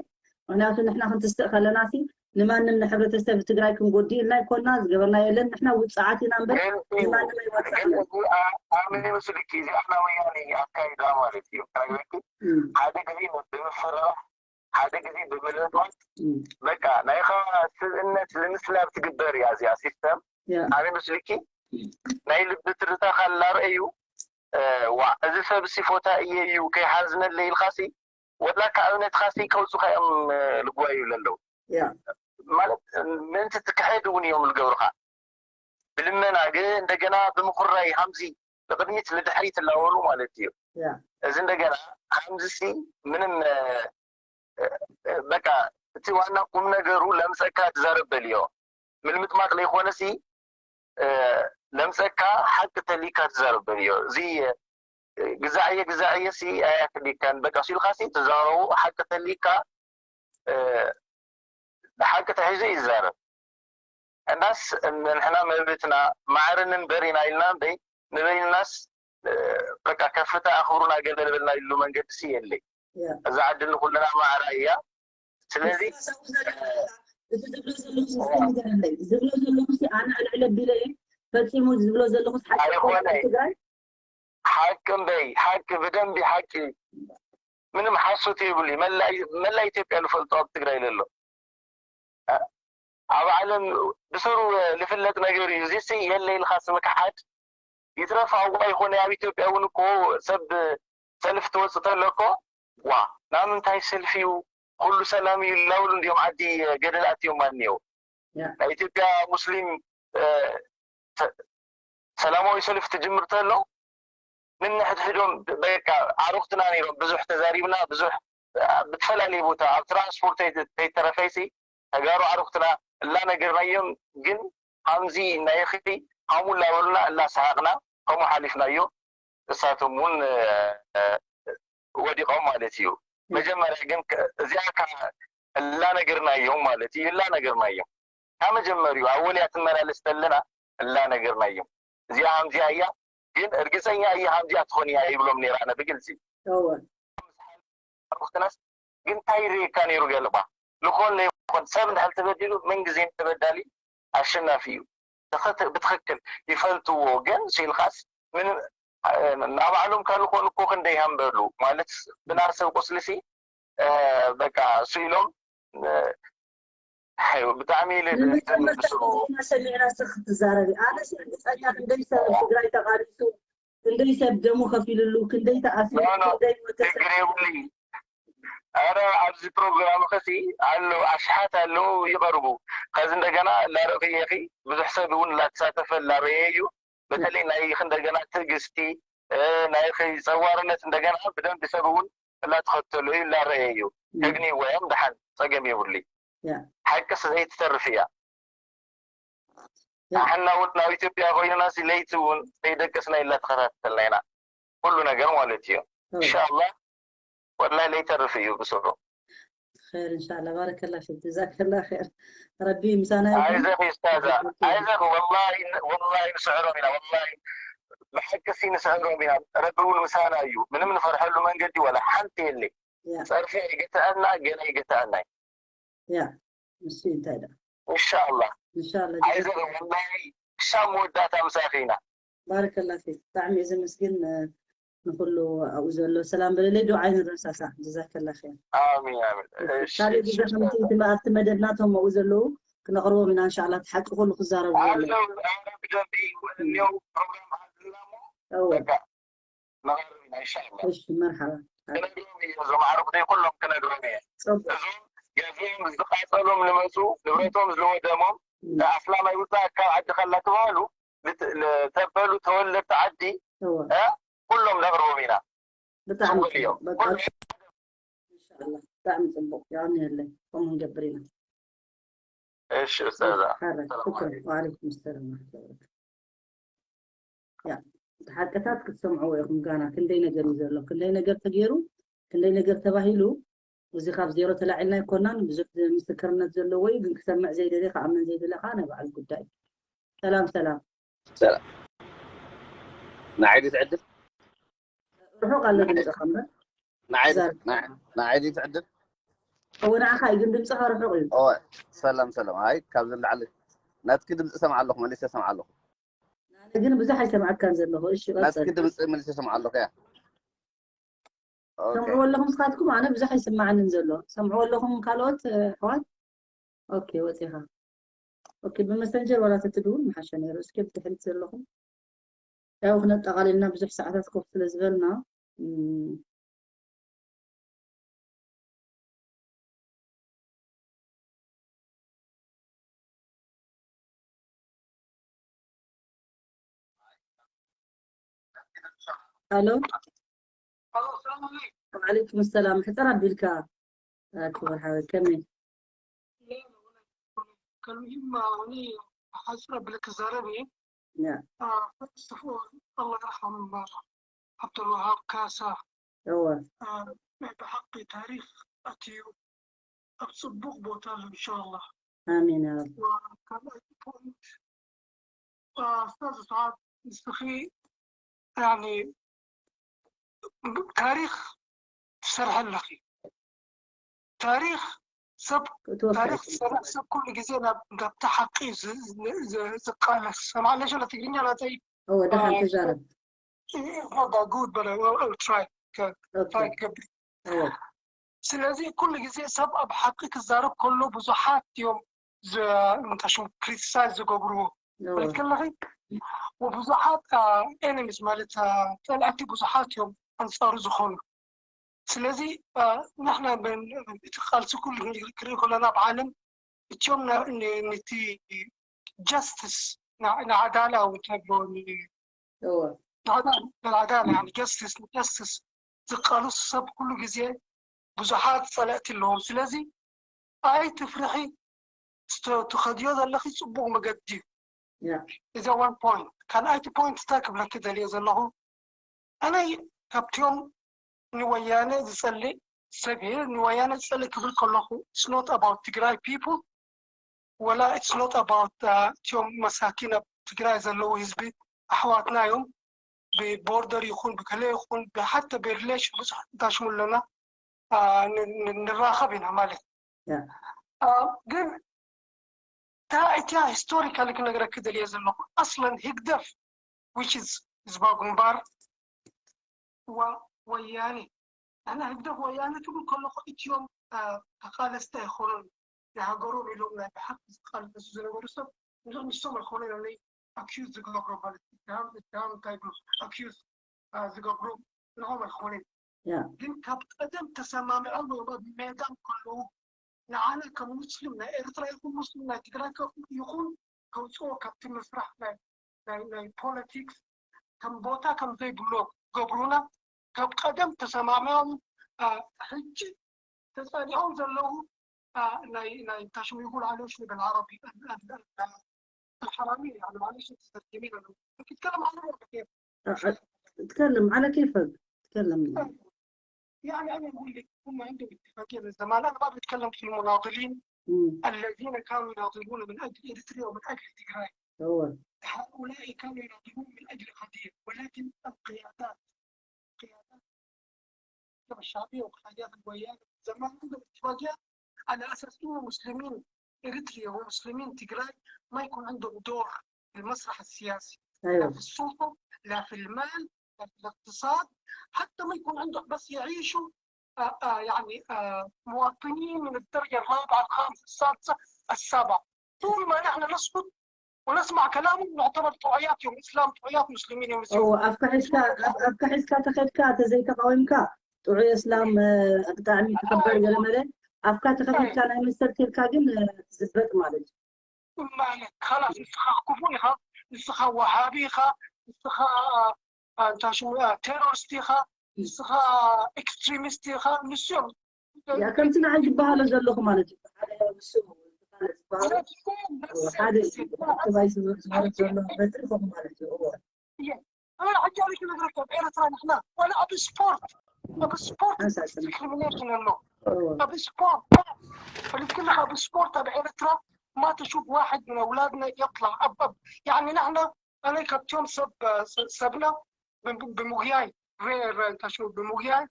ምክንያቱ ንሕና ክንትስእ ከለና ሲ ንማንም ንሕብረተሰብ ትግራይ ክንጎዲ ኢልና ይኮና ዝገበርና የለን ንሕና ውፅዓት ኢና እምበር ንማንም ኣይወፃእና ኣነ ይመስልኪ እዚኣ ናይ ወያኔ ኣካይዳ ማለት እዩ ሓደ ግዜ ብምፍርራሕ ሓደ ግዜ ብምልምማት በቃ ናይ ስብእነት ንምስላብ ትግበር እያ እዚኣ ሲስተም ኣነ ምስልኪ ናይ ልቢ ትርታ ካላርአዩ ዋ እዚ ሰብ ሲ ፎታ እየ እዩ ከይሓዝነለ ኢልካ ሲ ወላ ካብ እምነትካ ሲ ከውፁካ እዮም ልጓዩ ለለው ማለት ምእንቲ ትክሕድ እውን እዮም ዝገብሩካ ብልመና ግን እንደገና ብምኩራይ ሃምዚ ንቅድሚት ንድሕሪት ትላወሉ ማለት እዩ እዚ እንደገና ሃምዚ ሲ ምንም በቃ እቲ ዋና ቁም ነገሩ ለምፀካ ትዛረብ በልዮ ምልምጥማጥ ለይኮነ ሲ ለምፀካ ሓቂ ተሊካ ትዛረብ በልዮ እዚ ግዛዕየ ግዛዕየ ሲ ኣያክሊካን በቃ ሲልካ ሲ ትዛረቡ ሓቂ ተሊካ ሓቂ ተሒዙ ይዛረብ እናስ ንሕና መብትና ማዕርንን በሪና ኢልና እምበይ ንበይንናስ በቃ ከፍታ ኣኽብሩና ገለ ዝበልና ኢሉ መንገዲ ሲ የለይ እዛ ዓዲ ንኩልና ማዕረ እያ። ስለዚ እዚ ዝብሎ ዘለኹ ንገረለይ። ዝብሎ ዘለኹ ኣነ ዕልዕል ኣቢለ እየ ፈፂሙ ዝብሎ ዘለኹ ሓቂ ኣይኮነ። ትግራይ ሓቂ እምበይ ሓቂ ብደንቢ ሓቂ ምንም ሓሶት የብሉ። መላ ኢትዮጵያ ዝፈልጦ ኣብ ትግራይ ዘሎ ኣብ ዓለም ብስሩ ዝፍለጥ ነገር እዩ። እዚሲ የለ ኢልካ ስምክሓድ ይትረፍ ኣብዋ ይኮነ ኣብ ኢትዮጵያ እውን እኮ ሰብ ሰልፍ ትወፅእ ተሎ እኮ ዋ ናብ ምንታይ ሰልፊ እዩ ኩሉ ሰላም እዩ ይላውሉ እንዲኦም ዓዲ ገደል ኣትዮም ኣንየው ናይ ኢትዮጵያ ሙስሊም ሰላማዊ ሰልፍ ትጅምር ተሎ ንንሕድሕዶም በቃ ኣሩክትና ነይሮም ብዙሕ ተዛሪብና ብዙሕ ብትፈላለየ ቦታ ኣብ ትራንስፖርት ተይተረፈይሲ ተጋሩ ኣሩክትና እላ ነገርናዮም ግን ሃምዚ ናይኺ ሃሙ ላበሉና እላ ሰሓቅና ከምኡ ሓሊፍናዮ እሳቶም እውን ወዲቆም ማለት እዩ መጀመርያ ግን እዚኣ እላ ነገርናዮም ማለት እዩ እላ ነገርናዮም ካብ መጀመሪኡ ኣወልያ ትመላለስ ተለና እላ ነገርናዮም እዚኣ ሃምዚያ እያ ግን እርግፀኛ እያ ሃምዚያ ትኾን እያ ይብሎም ነይራ ኣነ ብግልፂ እወ ኣርክትናስ ግን እንታይ ይርእየካ ነይሩ ገልባ ልኾን ለይኾን ሰብ እንድሕር ተበዲሉ ምን ግዜን ተበዳሊ ኣሸናፊ እዩ ብትኽክል ይፈልጥዎ ግን ሲልኻስ ምንም ናባዕሎም ካልኾን እኮ ክንደይ ሃንበሉ ማለት ብናሰብ ቁስልሲ በቃ እሱ ኢሎም ብጣዕሚ ኢለ ሰሚዕና ስ ክትዛረቢ ኣነስ ርግፀኛ ክንደይ ሰብ ትግራይ ተቃሊሱ ክንደይ ሰብ ደሙ ከፊልሉ ክንደይ ተኣሲሩ ክንደይ ሞተ ችግር የብሉ ኣረ ኣብዚ ፕሮግራም ከሲ ኣሎ ኣሽሓት ኣለዉ ይቐርቡ ከዚ እንደገና ላረእኽየኺ ብዙሕ ሰብ እውን ላተሳተፈ ላረየ እዩ በተለይ ናይ እንደገና ትዕግስቲ ናይ ጸዋርነት እንደገና ብደንብ ሰብ እውን ላተኸተሉ እዩ ላረየ እዩ ተግኒ ወዮም ደሓን ጸገም የብሉ ሓቅስ ዘይትተርፍ እያ ንሕና እውን ናብ ኢትዮጵያ ኮይንና ሲ ለይቲ እውን ከይደቀስና ኢላ ተኸታተልና ኢና ኩሉ ነገር ማለት እዩ እንሻላ ወላ ለይተርፍ እዩ ብስሩ خير إن شاء الله بارك الله فيك جزاك الله خير ربي مسانا ኣይዘኺ ስታዛ ኣይዘኺ ወላሂ ወላሂ ንስዕሮም ኢና ወላሂ ብሓቂ ሲ ንስዕሮም ኢና ረቢ እውን ምሳና እዩ ምንም ንፈርሐሉ መንገዲ ወላ ሓንቲ የለይ ፀርፊ ኣይገተኣና ገና ኣይገተኣና ያ እሱ እንታይ ዳ እንሻላ እንሻላ ኣይዘኺ ወላሂ ክሳብ መወዳእታ ምሳኺ ኢና ባረከላ ፊክ ብጣዕሚ እዩ ዘመስግን ንኩሉ ኣብኡ ዘሎ ሰላም በለለይ ዱዓ ይንረሳሳ ጀዛከላ ኸይር ኣሚን ኣሚን ካልእ ግዜ ከምቲ ኣብቲ መደብናቶም ኣብኡ ዘለዉ ክነቕርቦም ኢና እንሻላ እቲ ሓቂ ኩሉ ክዛረቡ ኣለዉ ብደንቢ እኒው ፕሮግራም ኣዝላሞ እወ ነቕርብ ኢና እንሻላ እሺ መርሓባ ክነግሮም እየ እዞም ዓርኩተይ ኩሎም ክነግሮም እየ ፅቡቅ እዞም ገዝኦም ዝቃፀሎም ዝመፁ ንብረቶም ዝወደሞም ኣስላማይ ውፃእ ካብ ዓዲ ከላ ተባሃሉ ተበሉ ተወለድቲ ዓዲ እወ ኩሎም ነቕርቦም ኢና ብጣዕሚ ፅቡቅ እዮም ፅቡቅ በቃ እንሻላ ብጣዕሚ ፅቡቅ የቐንየለይ ከምኡ ንገብር ኢና እሺ ኡስታዛ ሓረ ሽክረን ወዓለይኩም ሰላም ወረሕመቱላሂ ወበረካቱ ያ እቲ ሓቅታት ክትሰምዕዎ ኢኹም ጋና ክንደይ ነገር እዩ ዘሎ ክንደይ ነገር ተገይሩ ክንደይ ነገር ተባሂሉ እዚ ካብ ዜሮ ተላዒልና ኣይኮናን ብዙሕ ምስክርነት ዘለዎ እዩ ግን ክሰምዕ ዘይደሊ ክኣምን ዘይደሊ ከዓ ናይ ባዕሉ ጉዳይ እዩ ሰላም ሰላም ሰላም ንዓይ ድዩ ትዕድል ርሑቕ ኣሎ ድምፅኻ እምበር ንዓይ ድዩ ትዕድል እወ ንዓኻ እዩ ግን ድምፅኻ ርሑቕ እዩ እወ ሰላም ሰላም ኣይ ካብዚ ንላዕሊ ናትኪ ድምፂ ሰምዓ ኣለኹ መሊሰ ሰምዓ ኣለኹ ኣነ ግን ብዙሕ ኣይሰምዐካን ዘለኹ እሺ ቀፅል ናትኪ ድምፂ መሊሰ ሰምዓ ኣለኹ እያ ሰምዕዎ ኣለኹም ስኻትኩም ኣነ ብዙሕ ኣይስማዓንን ዘሎ ሰምዕዎ ኣለኹም ካልኦት ኣሕዋት ኦኬ ወፂኻ ኦኬ ብመሰንጀር ዋላ ተትድውል ምሓሸ ነይሩ እስኪ ብድሕሪት ዘለኹም ያው ክነጠቓልልና ብዙሕ ሰዓታት ኮፍ ስለ ዝበልና الو وعليكم السلام حتى ربي لك كبر حاول كمل كلمة حسرة بلك الزربي لا آه، first of all الله يرحمه عبد الوهاب كاسة هو آه، بحق تاريخ أتيو أبصبق بوتال إن شاء الله امين يا رب وكان أستاذ سعاد ንስኺ يعني ታሪኽ ትሰርሐ ኣለኺ። ታሪኽ ሰብ ክትወፍር ታሪኽ ዝሰርሕ ሰብ ኩሉ ግዜ ናብ ናብቲ ሓቂ ዝ- ዝ- ዝ- ዝቃለስ። ሰማዕለሽ ለ ትግርኛ ናተይ እወ ደሓን ተዛረብ not that good, but I will, I will try. ኦኬ Try ክገብር። እወ ስለዚ ኩሉ ግዜ ሰብ ኣብ ሓቂ ክዛረብ ከሎ ብዙሓት እዮም ዝ- እንታይ ሽሙ criticize ዝገብርዎ እወ ማለት ከለኺ ወብዙሓት enemies ማለት አ፣ ጸላእቲ ብዙሓት እዮም ኣንጻሩ ዝኾኑ። ስለዚ አ፣ ንሕና ብ- እቲ ቃልሲ ኩሉ ክንርኢ ከለና ኣብ ዓለም እቲኦም ና- ን- ነቲ justice ንዓዳላ እውን ተብሎ እወ ንዓዳላ justice justice ዝቃለሱ ሰብ ኩሉ ግዜ ብዙሓት ጸላእቲ ኣለዎም። ስለዚ ኣይትፍርሒ፣ ትኸድዮ ዘለኺ ጽቡቕ መገዲ እዩ። ያ እዚ one point። ካልኣይቲ point እንታይ ክብለኪ ደልየ ዘለኹ፣ ኣነ ካብቲኦም ንወያነ ዝጸልእ ሰብ እየ። ንወያነ ዝጸልእ ክብል ከለኹ it's not about ትግራይ people ወላ it's not about እቲኦም መሳኪን ኣብ ትግራይ ዘለዉ ህዝቢ ኣሕዋትና እዮም። ብቦርደር ይኹን ብከለ ይኹን ብሓተ ብሪሌሽን ብዙሕ እንታሽሙ ኣለና አ፣ ን- ን- ንራኸብ ኢና ማለት ያ አ፣ ግን እታ እቲያ ሂስቶሪካሊ ክነግረኪ ደልየ ዘለኹ ኣስለን ህግደፍ which is ህዝባዊ ግንባር ዋ- ወያኔ ኣነ ህግደፍ ወያነ ክብል ከለኹ እቲኦም አ፣ ተቃለስቲ ኣይኮኑን። ንሃገሮም ኢሎም ናይ ብሓቂ ዝቃለሱ ዝነበሩ ሰብ ንሶም ንሶም ኣይኮኑን ናይ ኣኪዩዝ ዝገብሮ ማለት ዳም ዳም እንታይ ብሎ ኣኪዩዝ ዝገብሩ ንኦም ኣይኮኑን። ያ ግን ካብ ቀደም ተሰማሚዖም እዮም ኣብ ሜዳ ከለዉ ንዓና ከም ሙስሊም ናይ ኤርትራ ይኹን ሙስሊም ናይ ትግራይ ከ- ይኹን ከውፅኦ ካብቲ መስራሕ ናይ ናይ ናይ ፖለቲክስ ከም ቦታ ከም ዘይብሎ ገብሩና ካብ ቀደም ተሰማሚዖም አ፣ ሕጂ ተፀኒዖም ዘለዉ አ፣ ናይ ናይ ታሽሚጉል عليش بالعربي الحرامية يعني معلش تترجمين بتتكلم عربي ولا كيف؟ اتكلم على كيفك اتكلم يعني انا اقول لك هم عندهم اتفاقيه من زمان انا ما بتكلم في المناضلين مم. الذين كانوا يناضلون من اجل اريتريا ومن اجل تجراي هو هؤلاء كانوا يناضلون من اجل قضيه ولكن القيادات قيادات الشعبيه وقيادات الويان زمان عندهم اتفاقيات على اساس انه مسلمين اريتريا ومسلمين تجراي ما يكون عندهم دور في المسرح السياسي لا ايوه في السلطه لا في المال لا في الاقتصاد حتى ما يكون عندهم بس يعيشوا آه آه يعني آه مواطنين من الدرجه الرابعه الخامسه السادسه السابعه طول ما نحن نسكت ونسمع كلامهم نعتبر طوعيات يوم اسلام طوعيات مسلمين يوم او افكا حسكا افكا حسكا تخيلكا تزي تقاومكا ጥዑይ እስላም ብጣዕሚ ክኽበር ገለ መለ ኣፍካ ተኸፊትካ ናይ መሰል ቴልካ ግን ዝበጥ ማለት እዩ ማለት ካላስ ንስኻ ክፉእ ኢኻ ንስኻ ወሃቢ ኢኻ ንስኻ እንታይ ሽሙ ቴሮሪስት ኢኻ ንስኻ ኤክስትሪሚስት ኢኻ ንሱ እዮም ያ ከምቲ ንዓይ ዝበሃሎ ዘለኹ ማለት እዩ ሓደ ንሱ ሓደ እዩ ተባይ ዝበሃል ዘሎ በትሪ ከምኡ ማለት እዩ እዎ ኣነ ሕጂ ኣነ ክነግረካ ኣብ ኤርትራ ንሕና ዋላ ኣብ ስፖርት ኣብ ስፖርት ሓንሳብ ስነ ዲስክሪሚኔሽን ኣሎ እዎ ኣብ ስፖርት ፈሊጥክና ኣብ ስፖርት ኣብ ኤርትራ ما تشوف واحد من اولادنا يطلع اب اب يعني نحن انا كابتن سب سبنا بموغياي غير انت شو بموغياي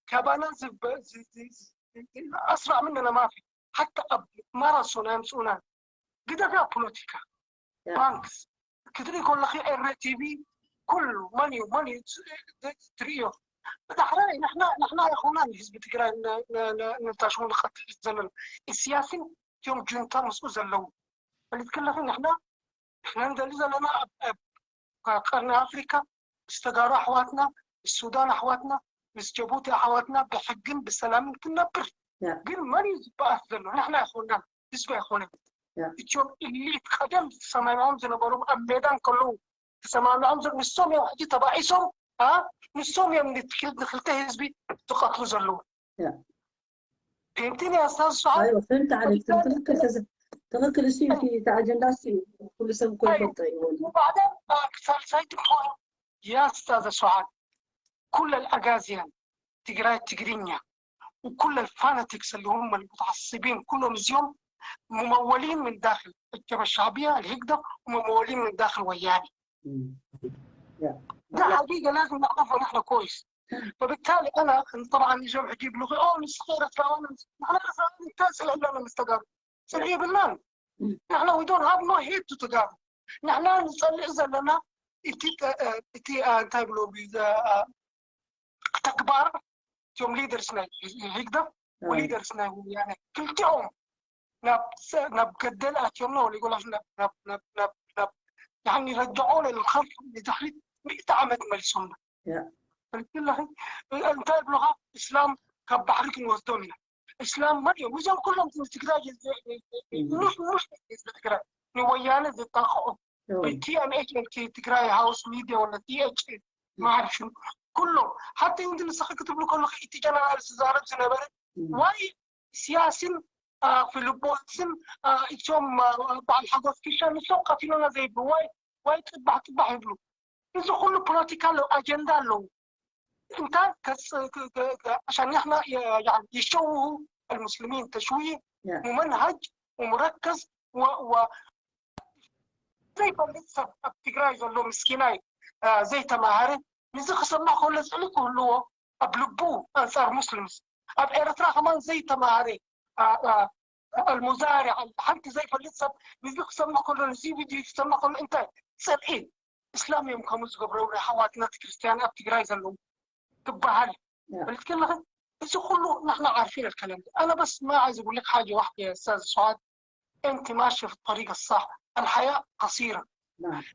كابانا زب اسرع مننا ما في حتى اب ماراثون يمسونا قد فيها بوليتيكا ያ ባንክስ ክትርኢ ከለኺ ኤረ ቲቪ ኩሉ መን እዩ መን እዩ ትርእዮ ብዳሕራይ ንሕና ንሕና ይኹና ንህዝቢ ትግራይ ንታሽሙ ንቐትል ዘለና ኢስያስን እቲኦም ጁንታ ምስኡ ዘለዉ ፈሊጥክለኺ ንሕና ንሕና ንደሊ ዘለና ኣብ ኣብ ቀርኒ ኣፍሪካ ምስ ተጋሩ ኣሕዋትና ምስ ሱዳን ኣሕዋትና ምስ ጀቡቲ ኣሕዋትና ብሕግን ብሰላምን ክንነብር ያ ግን መን እዩ ዝበኣስ ዘሎ ንሕና ኣይኮናን ህዝቢ ኣይኮነን ያ እቲኦም ኢሊት ቀደም ተሰማሚዖም ዝነበሩ ኣብ ሜዳ እንከለዉ ተሰማሚዖም ዘ- ንሶም እዮም ሕጂ ተባኢሶም ኣ ንሶም እዮም ንትክል- ንክልተ ህዝቢ ዝቀትሉ ዘለዉ ያ فهمتني يا استاذ سعد؟ ايوه فهمت عليك ትክክል ተዘ- ትክክል እሱ እዩ እቲ ኣጀንዳ እሱ እዩ ኩሉ ሰብ እኮ ይፈልጦ እዩ ወላ وبعدين اه ሳልሳይቲ point يا استاذ سعد كل الاغازيان ትግራይ ትግርኛ وكل الفاناتكس اللي هم المتعصبين كلهم እዚኦም ممولين من داخل الجبهة الشعبية الهجدة وممولين من داخل وياني እም። ያ ده حقيقة لازم نعرفه نحن كويس فبالتالي انا طبعا يجب حكي بلغه او نسخه رفعون نحن رفعون تاسع لنا مستقر سبعي بالله نحن we don't have no hate to تجارب نحن نصلي زلنا እቲ እቲ እንታይ ብሎ ተግባር እቶም leaders ናይ ህግደፍ و leaders ናይ ወያነ ክልቲኦም ናብ ገደል ኣትዮምና ወሊጎላሽ ናብ ናብ ናብ ናብ ናብ يعني رجعونا للخلف لتحت مئة ዓመት መሊሶምና فلكن እንታይ ብሎኻ እስላም ካብ ባሕሪ ክንወስዶም ኢና እስላም መን እዮም እዞም ኩሎም ትግራይ ትግራይ ንወያነ ዝጣቕዑ ብቲ ኤምኤች ኤልቲ ትግራይ ሃውስ ሚድያ ወላ ቲኤች ማዕርፍን ኩሎም ሓቲ እንግሊዝ ክትብሉ ከለኹ እቲ ጀነራል ዝዛረብ ዝነበረ ዋይ ስያስን ፊልቦስን እቶም በዓል ሓጎስ ኪሻ ንሶም ቀቲሎና ዘይብሉ ዋይ ዋይ ጥባሕ ጥባሕ ይብሉ እዚ ኩሉ ፖለቲካ ኣለዉ ኣጀንዳ ኣለዉ እንታይ عشان نحن يشوهوا المسلمين تشويه ممنهج ومركز و ዘይፈልጥ ሰብ ኣብ ትግራይ ዘሎ ምስኪናይ ዘይተማሃረ ንዚ ክሰማዕ ከሎ ስእሊ ክህልዎ ኣብ ልቡ ኣንፃር ሙስሊምስ ኣብ ኤርትራ ከማን ዘይተማሃረ المزارع ሓንቲ ዘይፈልጥ ሰብ ንዚ ክሰምዕ ከሎ ንዚ ቪድዮ ክሰምዕ ከሎ እንታይ ፅልኢ እስላም እዮም ከምኡ ዝገብረው ናይ ሓዋትና እቲ ክርስትያን ኣብ ትግራይ ዘለዉ ክበሃል ፈልጥ ከለኸ እዚ ኩሉ ንሕና ዓርፊን الكلام ده أنا بس ما عايز أقول لك حاجة واحدة يا أستاذ سعاد أنت ماشي في الطريق الصح الحياة قصيرة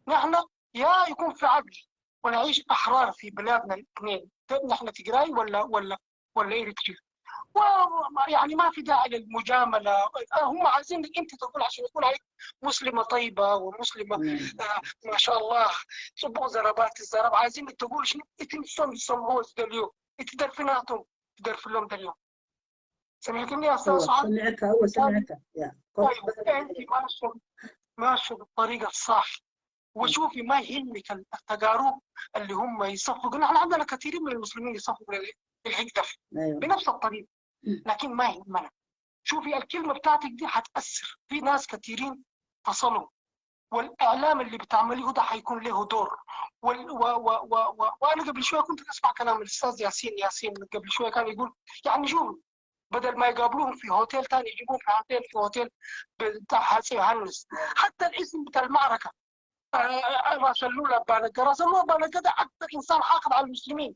نحن يا يكون في عدل ونعيش أحرار في بلادنا الاثنين نحن تجراي ولا ولا ولا إريتريا يعني ما في داعي للمجاملة هم عايزين انك انت تقول عشان يقول عليك مسلمة طيبة ومسلمة آه ما شاء الله ጽቡቕ ዘረባት ትዛረብ عايزين تقول شنو እቲ ንሶም ዝሰምዑዎ ዝደልዩ እቲ ደርፊ ናቶም ትደርፍሎም ደልዮም سمعتني يا استاذ سعاد؟ سمعتها هو سمعتها طيب انت ماشي ماشي بالطريقة الصح وشوفي ما يهمك التجارب اللي هم يصفقوا نحن عندنا كثيرين من المسلمين يصفقوا للهجدف أيوة. بنفس الطريقه لكن ما يهمنا شوفي الكلمه بتاعتك دي حتاثر في ناس كثيرين فصلوا والاعلام اللي بتعمليه ده حيكون له دور وال... و... و... و... و... وانا قبل شويه كنت اسمع كلام الاستاذ ياسين ياسين قبل شويه كان يقول يعني شوفوا بدل ما يقابلوهم في هوتيل ثاني يجيبوهم في هوتيل في هوتيل بتاع حسي يوحنس حتى الاسم بتاع المعركه ራስ ሉላ ባነገ ራስ ሉላ ባነገ ده اكثر انسان حاقد على المسلمين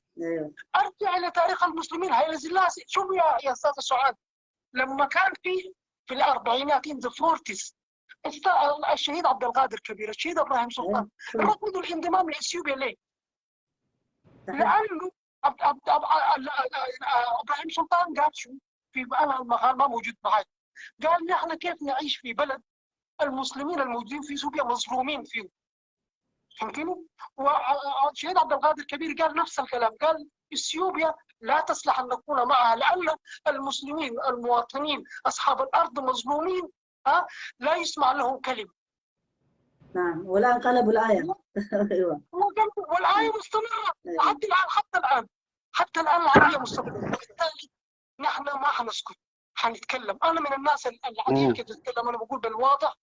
ارجع الى تاريخ المسلمين هايلة سلاسي شوف يا يا استاذ سعاد لما كان في في الاربعينات in the forties الشهيد عبد القادر كبير الشهيد ابراهيم سلطان رفضوا الانضمام لاثيوبيا ليه؟ لانه ابراهيم سلطان قال شو؟ في انا المقال ما موجود معي قال نحن كيف نعيش في بلد المسلمين الموجودين في اثيوبيا مظلومين فيه فهمتني؟ والشهيد عبد القادر كبير قال نفس الكلام قال اثيوبيا لا تصلح ان نكون معها لان المسلمين المواطنين اصحاب الارض مظلومين ها لا يسمع لهم كلمه نعم ولا انقلبوا الايه ايوه والايه مستمره حتى الان حتى الان حتى الان العمليه مستمره وبالتالي نحن ما حنسكت حنتكلم انا من الناس العديد كده اتكلم انا بقول بالواضح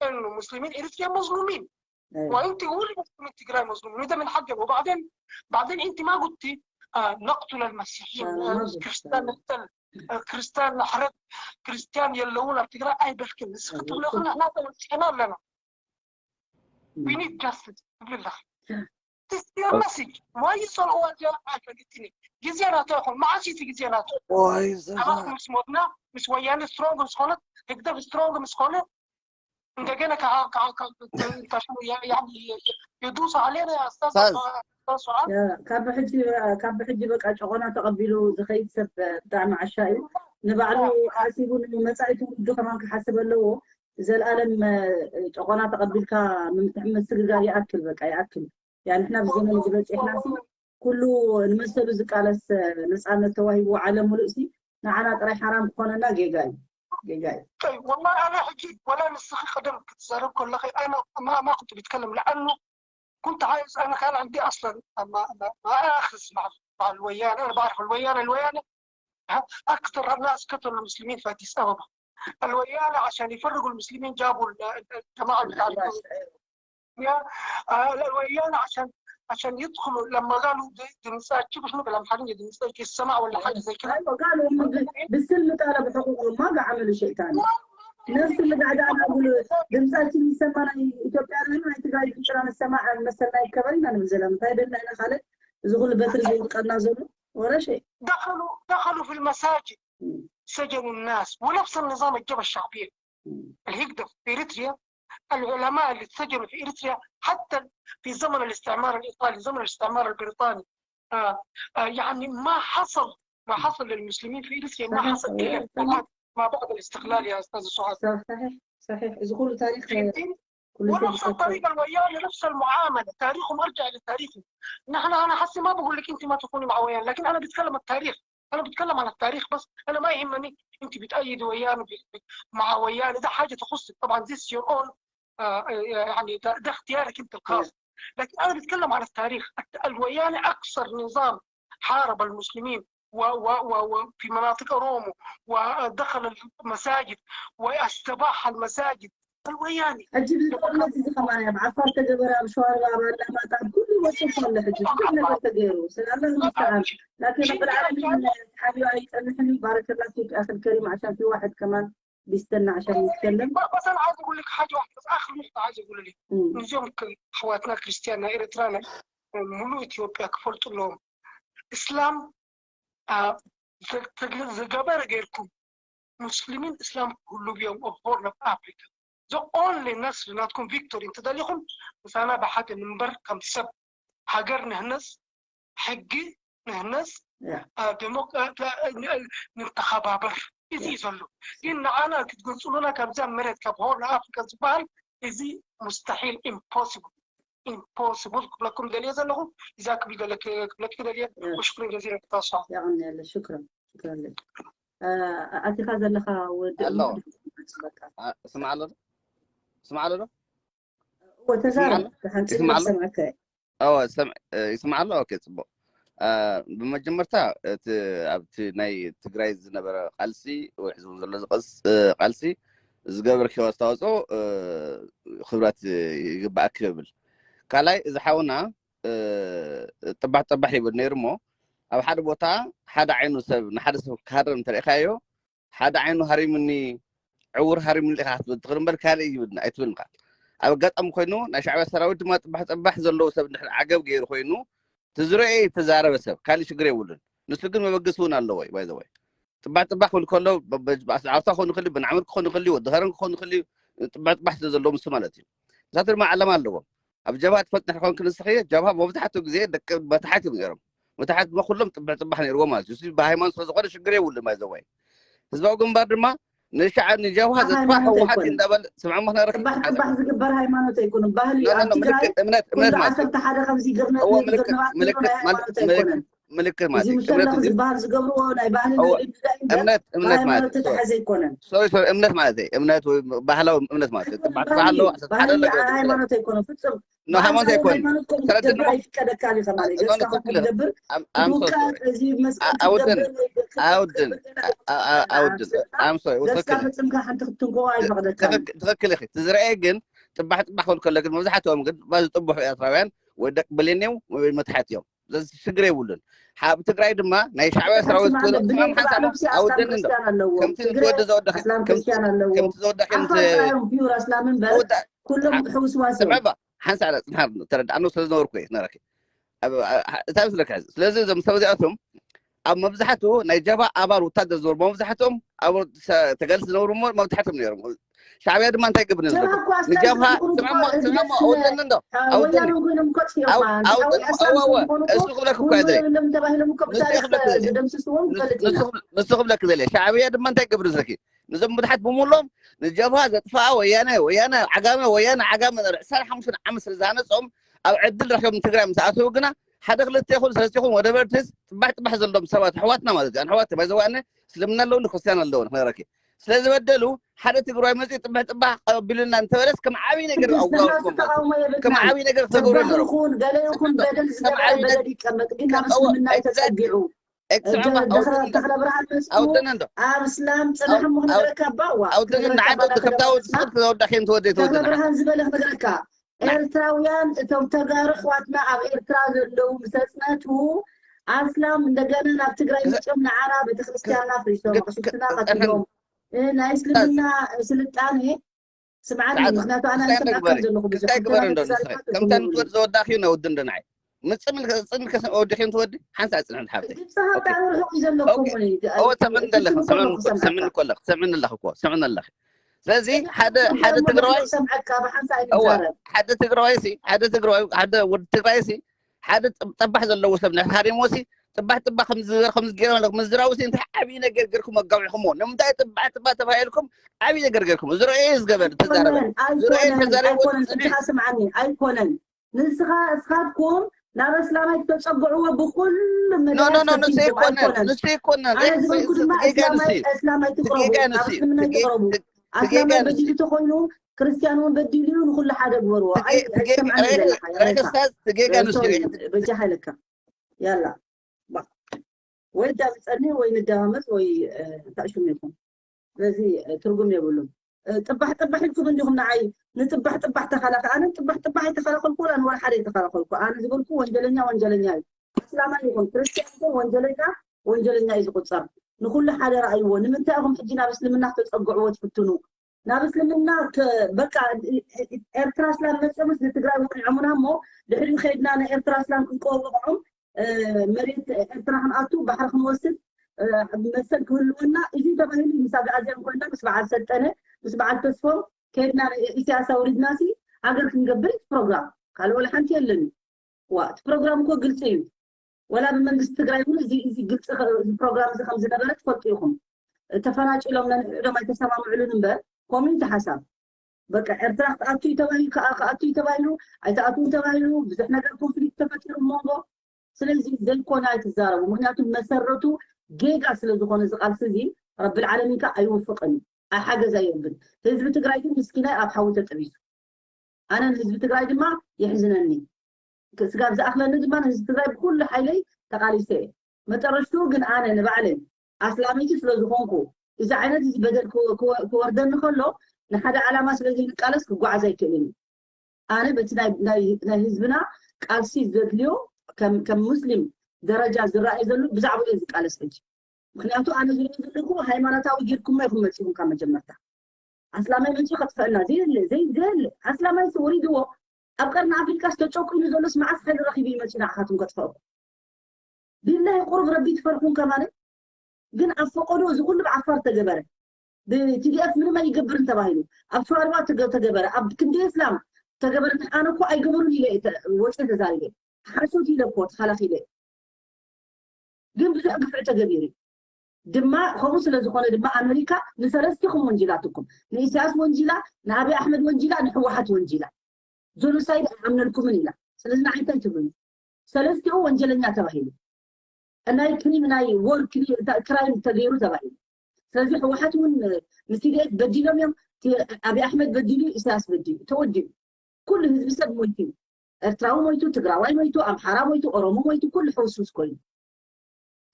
انه مسلمين اريتريا مظلومين وانت قولي مسلمين تجراي مظلومين وده من حقك وبعدين بعدين انت ما قلتي آه نقتل المسيحيين كريستيان نقتل كريستيان نحرق كريستيان يلونا بتجراي اي بالكل نسخت ولا خلنا احنا مسيحيين لنا we need justice بالله This is your message. Why you so over there? I forget it. ግዜ ናቶ ይኹን መዓስ እቲ ግዜ ናቶ ዋይ ዘዛ ኣባክ ምስ ሞትና ምስ ወያነ ስትሮንግ ምስ ኾነት ህግደፍ ስትሮንግ ምስ ኾነ እንደገና يدوس علينا يا استاذ أستاذ. استاذ سعاد ካብ ብሕጂ ካብ ብሕጂ በቃ ጨቆና ተቐቢሉ ዝኸይድ ሰብ ብጣዕሚ ዓሻ እዩ ንባዕሉ ሓሲቡ ንመፃኢ ትውልዱ ከማን ክሓስብ ኣለዎ ዘልኣለም ጨቆና ተቐቢልካ ንምትሕምስግጋር ይኣክል በቃ ይኣክል ያ ንሕና ብዘመን ዝበፂሕና ሲ ኩሉ ንመሰሉ ዝቃለስ ነፃነት ተዋሂቡ ዓለም ሙሉእ ሲ ንዓና ጥራይ ሓራም ክኾነና ጌጋ እዩ ጌጋ እዩ طيب والله انا حكيت ولا نسخ قدم تتزارب كل خير انا ما ما كنت بتكلم لانه كنت عايز انا كان عندي اصلا ما ما, ما اخذ مع مع الويان انا بعرف الويان الويان اكثر الناس قتلوا المسلمين في اديس ابابا الويان عشان يفرقوا المسلمين جابوا الجماعه بتاع الويان عشان عشان يدخلوا لما قالوا د- ድምጻችሁ ብሕኑ بالأمحارኛ ድምጻችሁ ይሰማዕ ወላ ሓቂ ዘይከነ قالوا هم ب- بالسلم طالبوا حقوقهم ما قاعد عملوا شيء ثاني نفس اللي قاعد انا اقول ድምጻችን ይሰማና ኢትዮጵያ ና ናይ ትግራይ ድምፅና ንሰማዕ መሰልና ይከበር ኢና ንብል ዘለና እንታይ ደልና ኢና ካልእ እዚ ኩሉ በትሪ ዝውድቀና ዘሎ ወረ ሸይ دخلوا دخلوا في المساجد سجنوا الناس ونفس النظام الجبهة الشعبية الهيك ده في إريتريا العلماء اللي اتسجنوا في إريتريا حتى في زمن الاستعمار الإيطالي زمن الاستعمار البريطاني آه آه يعني ما حصل ما حصل للمسلمين في إريتريا ما صحيح، حصل صحيح، إلا صحيح. ما بعد الاستقلال يا أستاذ سعاد صحيح صحيح እዚ ኩሉ ታሪክ فهمتني؟ ኩሉ ونفس ታሪክ الطريقة الويانة نفس المعاملة تاريخهم أرجع لتاريخهم نحن أنا حسي ما بقول لك أنت ما تكوني مع ويان لكن أنا بتكلم التاريخ أنا بتكلم عن التاريخ بس أنا ما يهمني أنت بتأيد ويان وب- ب- مع ويان ده حاجة تخصك طبعا this your own آه، آه، يعني ده, ده اختيارك أنت الخاص لكن أنا بتكلم عن التاريخ الت- الوياني أكثر نظام حارب المسلمين و و و وفي مناطق رومو ودخل المساجد واستباح المساجد الوياني ሕጂ ብዚ ጦርነት እዚ ከማን ኣብ ዓፋር ተገበረ ኣብ ሸዋሮ ኣብ ኣላማጣ ኣብ ኩሉ ወፅእ ኣሎ ሕጂ ብዙሕ ነገር ተገይሩ ስለ ኣላህ ምስተዓን ላኪን ረብል ዓለሚን ሓቢኡ ኣይፀንሕን እዩ ባረከላ ፊክ ኣኽል ከሪም ዓሻን ፊ ዋሕድ ከማን ቢስተና ዓሻን ይትከለም ب- بس انا عايز اقول لك حاجه واحده بس اخر نقطه عايز اقول لك እም፣ እዚኦም ክ- ኣሕዋትና ክርስትያንና ኤርትራና ሙሉእ ኢትዮጵያ ክፈልጡ ኣለዎም እስላም ኣ፣ ዝ- ትግ- ዝገበረ ገይርኩም ሙስሊሚን እስላም ክህሉ እዮም ኣብ ሆርን ኦፍ ኣፍሪካ the only ነስሪ ናትኩም ቪክቶሪ እንተደሊኹም ምሳና ብሓደ ምንበር ከም ሰብ ሃገር ንህነስ ሕጊ ንህነስ ያ። ኣ፣ ዴሞክራ- ተ- ን- ንተኸባበር እዚ እዩ ዘሎ ግን ንዓና ክትገንፅሉና ካብዛ መሬት ካብ ሆርን ኣፍሪካ ዝበሃል እዚ ሙስተሒል ኢምፖስብል ኢምፖስብል ክብለኩም ደልየ ዘለኹ እዛ ክብል ዘለክ ክብለክ ደልየ ያ። ወሽክርን ጀዚረ ክታሳ የቐንየለ ሽክረን ሽክረን ኣቲኻ ዘለኻ ወዲ ኣሎ። በቃ አ- ስማዕ ኣሎ ዶ? ስማዕ ኣሎ ዶ? እወ ተዛረብ ይስማዕ ኣሎ? ብሓንፂ ይስማዕ ኣሎ? ሰምዐካ ኣዎ፣ ሰም- እ፣ ይስማዕ ኣሎ። ኦኬ፣ ፅቡቅ። አ፣ ብመጀመርታ እቲ ኣብቲ ናይ ትግራይ ዝነበረ ቃልሲ ወይ ሕዚ እውን ዘሎ ዝቀስ- እ፣ ቃልሲ ዝገበርክዮ ኣስተዋፅኦ እ፣ ክብረት ይግባኣክ ይብል። ካልኣይ እዚ ሓውና እ፣ ጥባሕ ጥባሕ ይብል ነይሩ እሞ ኣብ ሓደ ቦታ ሓደ ዓይኑ ሰብ ንሓደ ሰብ ክሃርም እንተሪእካዮ ሓደ ዓይኑ ሃሪሙኒ ዕውር ሃሪሙኒ ኢኻ ክትብል ትኽእል እምበር ካልእ ይብል ኣይትብል ኢኻ ኣብ ኣጋጣሚ ኮይኑ ናይ ሻዕብያ ሰራዊት ድማ ጥባሕ ጥባሕ ዘለዉ ሰብ እንድሕር ዓገብ ገይሩ ኮይኑ ትዝረኦ ዝተዛረበ ሰብ ካልእ ሽግር የብሉን ንሱ ግን መበገሲ እውን ኣለዎ እዩ ባይዘወይ ጥባሕ ጥባሕ ክብል ከሎ ዓርሳ ክኾን ይኽእል ብንዓመር ክኾን ይኽእል ወዲ ኸረን ክኾን ይኽእል ጥባሕ ጥባሕ ስለ ዘለዎ ምስ ማለት እዩ ንሳት ድማ ዓለማ ኣለዎም ኣብ ጀብሃ ትፈልጥ ንሕር ኮንክ ንስኺ ጀብሃ መብዛሕትኡ ግዜ ደቂ መታሓት እዮም ነይሮም መታሓት ድማ ኩሎም ጥብሕ ጥባሕ ነይርዎ ማለት እዩ ብሃይማኖት ስለ ዝኾነ ሽግር የብሉ ባይዘወይ ህዝባዊ ግንባር ድማ ንሻዕ ንጀብሃ ዘጥፋ ህወሓት እንዳበል ስምዓ ምክንያት ጥባሕ ጥባሕ ዝግበር ሃይማኖት ኣይኮነን ባህሊ እዩ ኣብ ትግራይ እምነት እምነት ማለት ዓሰርተ ሓደ ከምዚ ግርነት ምልክት ማለት ምልክት ምልክት ማለት እዚ ምሸላ ዝበሃል ዝገብርዎ ናይ ባህሊ እምነት እምነት ማለት ተታሓዘ ኣይኮነን ሶሪ ሶሪ እምነት ማለት እዩ እምነት ወይ ባህላዊ እምነት ማለት እዩ ጥባሕ ጥባሕ ኣለዎ ዓሰርተ ሓደ ኣለዎ ሃይማኖት ኣይኮነን ፍጹም ሃይማኖት ኣይኮነን ተረድሞ ኣይፍቀደካ ሊ ከማለ ገጽካ ክገብር ኣውድን ኣውድን ኣምሶ ገጽካ ፈጽምካ ሓንቲ ክትንኮ ኣይፈቅደካ ትኽክል ኢኺ ትዝረኤ ግን ጥባሕ ጥባሕ ክብል ከሎ ግን መብዛሕትኦም ግን ዝጥብሑ ኤርትራውያን ወይ ደቂ ብሌን እዮም ወይ መትሓት እዮም ሽግር የብሉን ኣብ ትግራይ ድማ ናይ ሻዕብያ ሰራዊት ኣውደን እንዶ ከምቲ ወዲ ዘወደኸ ከምቲ ዘወደኸ ኩሎም ሕውስዋስ እዮም ሓንሳ ጽንሓር ተረዳእኖ ስለ ዝነበርኩ እየ ነረኪ እታ ስለካ ስለዚ እዞም ሰብ እዚኣቶም ኣብ መብዛሕትኡ ናይ ጀባ ኣባል ወታደር ዝነበሩ መብዛሕትኦም ኣብ ተጋልሲ ዝነበሩ እሞ መብዛሕትኦም ነይሮም ሻዕብያ ድማ እንታይ ገብር ንጀብሃ ስምዕሞ ኣውደኒ እንዶ ኣውደኒ እሱ ክብለክ እኳ ንሱ ክብለክ ዘለ ሻዕብያ ድማ እንታይ ገብር ዝለኪ ነዞም ብዙሓት ብምሎም ንጀብሃ ዘጥፍኣ ወያነ ወያነ ዓጋመ ወያነ ዓጋመ ዕስራን ሓሙሽተን ዓመት ስለ ዝሃነፆም ኣብ ዕድል ረኪቦም ንትግራይ ምስ ኣተዉ ግና ሓደ ክልተ ይኹን ሰለስተ ይኹን ወደበር ትስ ጥባሕ ጥባሕ ዘለዎም ሰባት ኣሕዋትና ማለት እዩ ኣሕዋት ባይዘዋነ እስልምና ኣለውን ክርስትያን ኣለውን ክነረኪ ስለ ዝበደሉ ሓደ ትግራይ መፅኡ ጥባሕ ጥባሕ ቀቢሉና እንተበለስ ከም ዓብይ ነገር ኣውጋውኩም ከም ዓብይ ነገር ተገብሩ ነሩ ይኹን ገለ ይኹን በደል ዝገበረ በደል ይቀመጥ ግን ናብ እስልምና ተፀጊዑ ተኽለ ብርሃን መፅኡ ኣብ እስላም ፅናሕ እሞ ክነግረካ ኣባ ዋ ኣውደን ንዓዶ ተከብታዊ ስቅት ክዘወዳኪ እንትወደ ተኽለ ተወደና ብርሃን ዝበለ ክነግረካ ኤርትራውያን እቶም ተጋሩ ኣሕዋትና ኣብ ኤርትራ ዘለዉ ምስ ኣጽነቱ ኣስላም እንደገና ናብ ትግራይ መጽኦም ንዓና ቤተክርስትያንና ኣፍሪሶም ኣቕሽሽትና ቀቲሎም ናይ እስልምና ስልጣኔ ስምዓኒ ምክንያቱ ኣነ ሰምዓካ ዘለኹ ብዙሕ እንታይ ግበር እንዶ ንስኸ ከምተን ትወድ ዘወዳኽዩ ነውድ እንዶ ንዓይ ምፅምል ከወዲኽዮ እንትወዲ ሓንሳ ፅንሕን ሓብተይ ግብፅኻ ብጣዕሚ ርሑቕ እዩ ዘለኩም ሰምዕኒ ኣለኽ ሰምዕኒ ኣለኽ እኮ ሰምዕኒ ኣለኽ ስለዚ ሓደ ሓደ ትግራዋይ ሓደ ትግራዋይ ሲ ሓደ ትግራዋይ ሓደ ወዲ ትግራይ ሲ ሓደ ጠባሕ ዘለዎ ሰብ ናይ ሃሪሞ ሲ ጥባሕ ጥባሕ ከም ዝዘር ከም ዝገረ ከም ዝራው ሲ እንታይ ዓብይ ነገር ገርኩም ኣጋውዕኹሞ ንምንታይ ጥባሕ ጥባሕ ተባሂልኩም ዓብይ ነገር ገርኩም ዝረኤ ዝገበር ተዛረበ ዝረኤ ተዛረበ ስምዓኒ ኣይኮነን ንስኻ እስኻትኩም ናብ እስላማይ ተጸግዕዎ ብኩሉ ንሱ ይኮነን ንሱ ይኮነን እስላማይ ትቅረቡ ኣብ እስልምና ትቅረቡ ኣስላማይ በዲሉ ተኮይኑ ክርስቲያን እውን በዲሉ እዩ ንኩሉ ሓደ ግበርዎ በጃ ሓይለካ ያላ ወይ ዳምፀኒ ወይ ንደማመፅ ወይ እንታይ ሽሙ ይኹን ስለዚ ትርጉም የብሉን ጥባሕ ጥባሕ ኢልኩም እንዲኹም ንዓይ ንጥባሕ ጥባሕ ተኸላኸ ኣነ ጥባሕ ጥባሕ ኣይተኸላኸልኩ ወላ ንወላ ሓደ ኣይተኸላኸልኩ ኣነ ዝበልኩ ወንጀለኛ ወንጀለኛ እዩ ኣስላማይ ይኹን ክርስቲያን ይኹን ወንጀለኛ ወንጀለኛ እዩ ዝቁፀር ንኩሉ ሓደ ረኣይዎ ንምንታይ ኢኹም ሕጂ ናብ እስልምና ክተፀግዕዎ ትፍትኑ ናብ እስልምና በቃ ኤርትራ እስላም መፅኦምስ ንትግራይ ወቂዖምና እሞ ድሕሪኡ ከይድና ንኤርትራ እስላም ክንቀወቅዖም መሬት ኤርትራ ክንኣቱ ባሕሪ ክንወስድ መሰል ክህልወና እዚ ተባሂሉ ምስ ኣግኣዝያን ኮይና ምስ በዓል ሰልጠነ ምስ በዓል ተስፎም ከይድና ኢሳያስ ኣውሪድና ሲ ሃገር ክንገብር እቲ ፕሮግራም ካልእ ወላ ሓንቲ የለን ዋ እቲ ፕሮግራም እኮ ግልፂ እዩ ወላ ብመንግስቲ ትግራይ እውን እዚ እዚ ግልፂ እዚ ፕሮግራም እዚ ከም ዝነበረ ትፈልጡ ኢኹም ተፈናጭሎም ነንሕዶም ኣይተሰማምዕሉን እምበር ከምኡ እዩ ሓሳብ በቃ ኤርትራ ክትኣቱ እዩ ተባሂሉ ክኣቱ እዩ ተባሂሉ ኣይትኣትውን ተባሂሉ ብዙሕ ነገር ኮንፍሊክት ተፈጢሩ መንጎ ስለዚ ዘይኮነ ኣይትዛረቡ ምክንያቱ መሰረቱ ጌጋ ስለዝኾነ እዚ ቃልሲ እዚ ረብል ዓለሚን ከ ኣይውፍቅን እዩ ኣይሓገዝ ኣይብን ህዝቢ ትግራይ ግን ምስኪናይ ኣብ ሓዊ ተጠቢሱ ኣነ ንህዝቢ ትግራይ ድማ የሕዝነኒ ስጋብ ዝኣኽለኒ ድማ ንህዝቢ ትግራይ ብኩሉ ሓይለይ ተቃሊሰ እየ መጨረሽትኡ ግን ኣነ ንባዕለይ ኣስላመይቲ ስለዝኾንኩ እዚ ዓይነት እዚ በደል ክወርደኒ ከሎ ንሓደ ዓላማ ስለዘይንቃለስ ክጓዓዝ ኣይክእልን እዩ ኣነ በቲ ናይ ህዝብና ቃልሲ ዘድልዮ ከም ሙስሊም ደረጃ ዝረኣይ ዘሎ ብዛዕባ እየ ዝቃለስ ሕጂ ምክንያቱ ኣነ ዝሪኦ ዘለኹ ሃይማኖታዊ ጌርኩሞ ኢኹም መፂኹም ካብ መጀመርታ ኣስላማይ መፂኡ ከጥፈአና ዘየለ ዘይ ዘየለ ኣስላማይ ወሪድዎ ኣብ ቀርኒ ኣፍሪቃ ዝተጨቁኑ ዘሎስ መዓስ ሓይሊ ረኪቡ ይመፂ ንዓኻትኩም ከጥፈአኩም ቢላሂ ቁሩብ ረቢ ትፈርሑን ከማነ ግን ኣብ ፈቀዶ እዚ ኩሉ ብዓፋር ተገበረ ብቲዲኤፍ ምንም ኣይገብርን ተባሂሉ ኣብ ሸዋርባ ተገበረ ኣብ ክንዲ እስላም ተገበረ ኣነ እኮ ኣይገበሩን ኢለ ወፂ ተዛሪበ ሓሶት ኢለ እኮ ተኸላኺለ ግን ብዙሕ ግፍዒ ተገቢሩ ድማ ከምኡ ስለ ዝኾነ ድማ ኣመሪካ ንሰለስቲኹም ወንጂላትኩም ንኢሳያስ ወንጂላ ንኣብይ ኣሕመድ ወንጂላ ንሕወሓት ወንጂላ ጆኖሳይድ ኣይኣምነልኩምን ኢላ ስለዚ ንዓይ እንታይ ትብሉኒ ሰለስቲኡ ወንጀለኛ ተባሂሉ ናይ ክሪም ናይ ዎር ክራይም ተገይሩ ተባሂሉ ስለዚ ህወሓት እውን ምስ ቲዲኤፍ በዲሎም እዮም ኣብይ ኣሕመድ በዲሉ ኢሳያስ በዲሉ ተወዲኡ ኩሉ ህዝቢ ሰብ ሞይቱ እዩ ኤርትራዊ ሞይቱ ትግራዋይ ሞይቱ ኣምሓራ ሞይቱ ኦሮሞ ሞይቱ ኩሉ ሕውስውስ ኮይኑ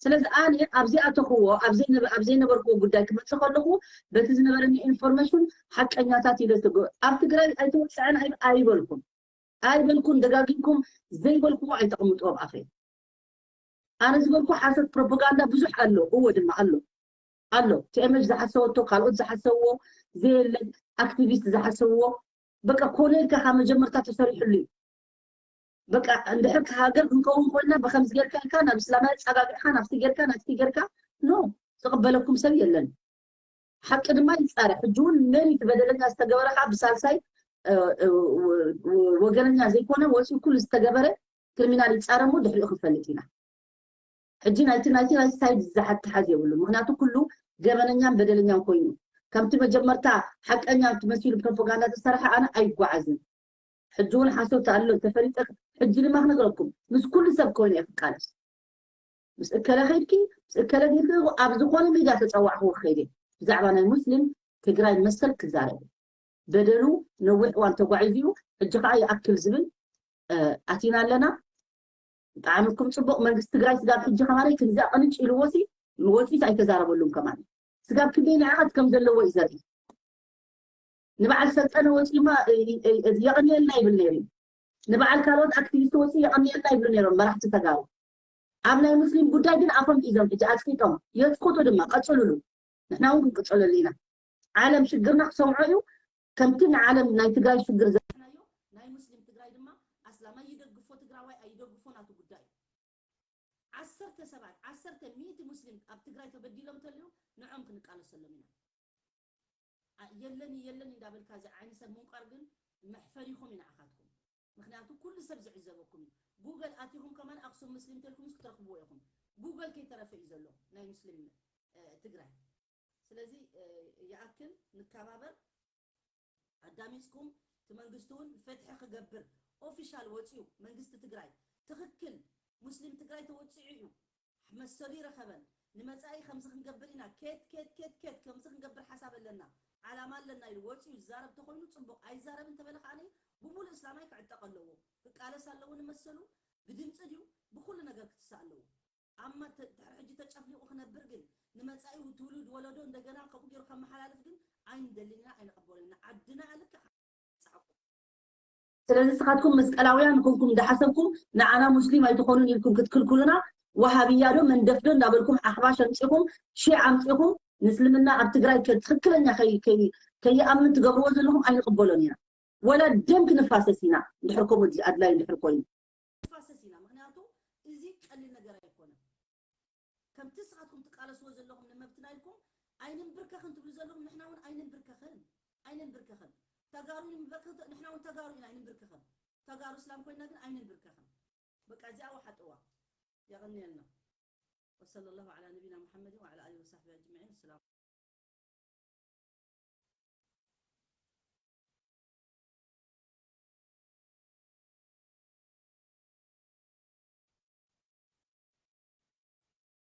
ስለዚ ኣነ ኣብዚኣተኽዎ ኣብ ዘይነበርክዎ ጉዳይ ክመፅእ ከለኹ በቲ ዝነበረኒ ኢንፎርሜሽን ሓቀኛታት ኢለ ዝተገ ኣብ ትግራይ ኣይተወፅዐን ኣይበልኩን ኣይበልኩን ደጋጊምኩም ዘይበልክዎ ኣይተቕምጡ ኣብ ኣፈይ ኣነ ዝበልኩ ሓሶት ፕሮፓጋንዳ ብዙሕ ኣሎ እዎ ድማ ኣሎ ኣሎ ቲኤምኤች ዝሓሰበቶ ካልኦት ዝሓሰብዎ ዘየለ ኣክቲቪስት ዝሓሰብዎ በቃ ኮነ ኢልካ ካብ መጀመርታ ተሰሪሕሉ እዩ በቃ እንድሕር ሃገር ክንከውን ኮይና ብከምዚ ጌርካ ኢልካ ናብ እስላማይ ጸጋግዕካ ናብቲ ጌርካ ናብቲ ጌርካ ኖ ዝቕበለኩም ሰብ የለን ሓቂ ድማ ይጻረ ሕጂ እውን መን እቲ በደለኛ ዝተገበረ ከዓ ብሳልሳይ ወገነኛ ዘይኮነ ወፂኡ ኩሉ ዝተገበረ ክሪሚናል ይጻረ እሞ ድሕሪኡ ክንፈልጥ ኢና ሕጂ ናይቲ ናይቲ ናይ ሳይድ ዝሓትሓዝ የብሉ ምክንያቱ ኩሉ ገበነኛን በደለኛን ኮይኑ ከምቲ መጀመርታ ሓቀኛ ትመሲሉ ፕሮፓጋንዳ ተሰርሐ ኣነ ኣይጓዓዝን ሕጂ እውን ሓሶት ኣሎ ተፈሊጠ ሕጂ ድማ ክነግረኩም ምስ ኩሉ ሰብ ኮይኑ እየ ክቃለስ ምስ እከለ ከይድኪ ምስ እከለ ከይድኪ ኣብ ዝኾነ ሚድያ ተፀዋዕክዎ ክኸይድ እየ ብዛዕባ ናይ ሙስሊም ትግራይ መሰል ክዛረብ በደሉ ነዊሕ እዋን ተጓዒዙ እዩ ሕጂ ከዓ ይኣክል ዝብል ኣቲና ኣለና ብጣዕሚ ኩም ፅቡቅ መንግስቲ ትግራይ ስጋብ ሕጂ ከማለይ ክንዚ ኣቀንጭ ኢልዎ ሲ ወፂት ኣይተዛረበሉን ከማለይ ስጋብ ክንደይ ንዕቀት ከም ዘለዎ እዩ ዘርኢ ንበዓል ሰልጠነ ወፂኡማ የቐንየልና ይብል ነይሩ። ንበዓል ካልኦት ኣክቲቪስት ወፂኡ የቐንየልና ይብሉ ነይሮም መራሕቲ ተጋሩ። ኣብ ናይ ሙስሊም ጉዳይ ግን ኣፎም ሒዞም ሕጂ ኣፅቂጦም የፅቁጡ ድማ። ቀፅሉሉ። ንሕና እውን ክንቅፅለሉ ኢና። ዓለም ሽግርና ክሰምዖ እዩ። ከምቲ ንዓለም ናይ ትግራይ ሽግር ዘናዮ ናይ ሙስሊም ትግራይ ድማ ኣስላማይ ይደግፎ ትግራዋይ ኣይደግፎ ናቱ ጉዳይ እዩ። ዓሰርተ ሰባት ዓሰርተ ሚእቲ ሙስሊም ኣብ ትግራይ ተበዲሎም ተልዩ ንዖም ክንቃለሰሎም ኢና። የለን የለን እንዳበልካ እዚ ዓይኒ ሰብ ምንቋር ግን መሕፈሪኹም ኢና ኣኻትኩም። ምክንያቱ ኩሉ ሰብ ዝዕዘበኩም እዩ። ጉገል ኣቲኹም ከማን ኣክሱም ሙስሊም ተልኩምስ ክትረኽብዎ ኢኹም። ጉገል ከይተረፈ እዩ ዘሎ ናይ ሙስሊም ትግራይ። ስለዚ ይኣክል ንከባበር። ኣዳሚፅኩም እቲ መንግስቲ እውን ፍትሒ ክገብር ኦፊሻል ወፂኡ መንግስቲ ትግራይ ትኽክል ሙስሊም ትግራይ ተወፂዑ እዩ መሰሉ ይረኸበን ንመፃኢ ከምዚ ክንገብር ኢና ኬት ኬት ኬት ኬት ከምዚ ክንገብር ሓሳብ ኣለና ዓላማ ኣለና ኢሉ ወፂኡ ዝዛረብ ተኮይኑ ፅቡቅ ኣይዛረብ እንተበለ ከዓ ብሙሉእ እስላማይ ክዕጠቅ ኣለዎ ክቃለስ ኣለዎ ንመሰሉ ብድምፂ ድዩ ብኩሉ ነገር ክትሳ ኣለዎ ኣማ ድሕሪ ሕጂ ተጨፍሊቁ ክነብር ግን ንመፃኢ ትውልድ ወለዶ እንደገና ከምኡ ገይሩ ከመሓላልፍ ግን ኣይንደልን ኢና ኣይንቅበሎን ኢና ዓድና ልክዕ ስለዚ ንስኻትኩም መስቀላውያን ኮንኩም እንዳሓሰብኩም ንዓና ሙስሊም ኣይትኾኑን ኢልኩም ክትክልክሉና ዋሃብያ ዶ መንደፍ ዶ እንዳበልኩም ኣሕባሽ ኣምፂኹም ሺዕ ኣምፂኹም ምስልምና ኣብ ትግራይ ትክክለኛ ከይኣምን ትገብርዎ ዘለኹም ኣይንቅበሎን ኢና ወላ ደም ክንፋሰስ ኢና እንድሕር ከምኡ ኣድላይ እንድሕር ኮይኑ ንፋሰስ ኢና ምክንያቱ እዚ ቀሊል ነገር ኣይኮነን ከምቲ ስኻትኩም ትቃለስዎ ዘለኹም ንመብትና ኢልኩም ኣይንንብርከኽን ትብሉ ዘለኹም ንሕና እውን ኣይንንብርከኽን ኣይንንብርከኽን ተጋሩ ንሕና እውን ተጋሩ ኢና ኣይንንብርከኽን ተጋሩ እስላም ኮይና ግን ኣይንንብርከኽን በቃ እዚኣ ወሓጥዋ የቐንየልና وصلى الله على نبينا محمد وعلى آله وصحبه أجمعين السلام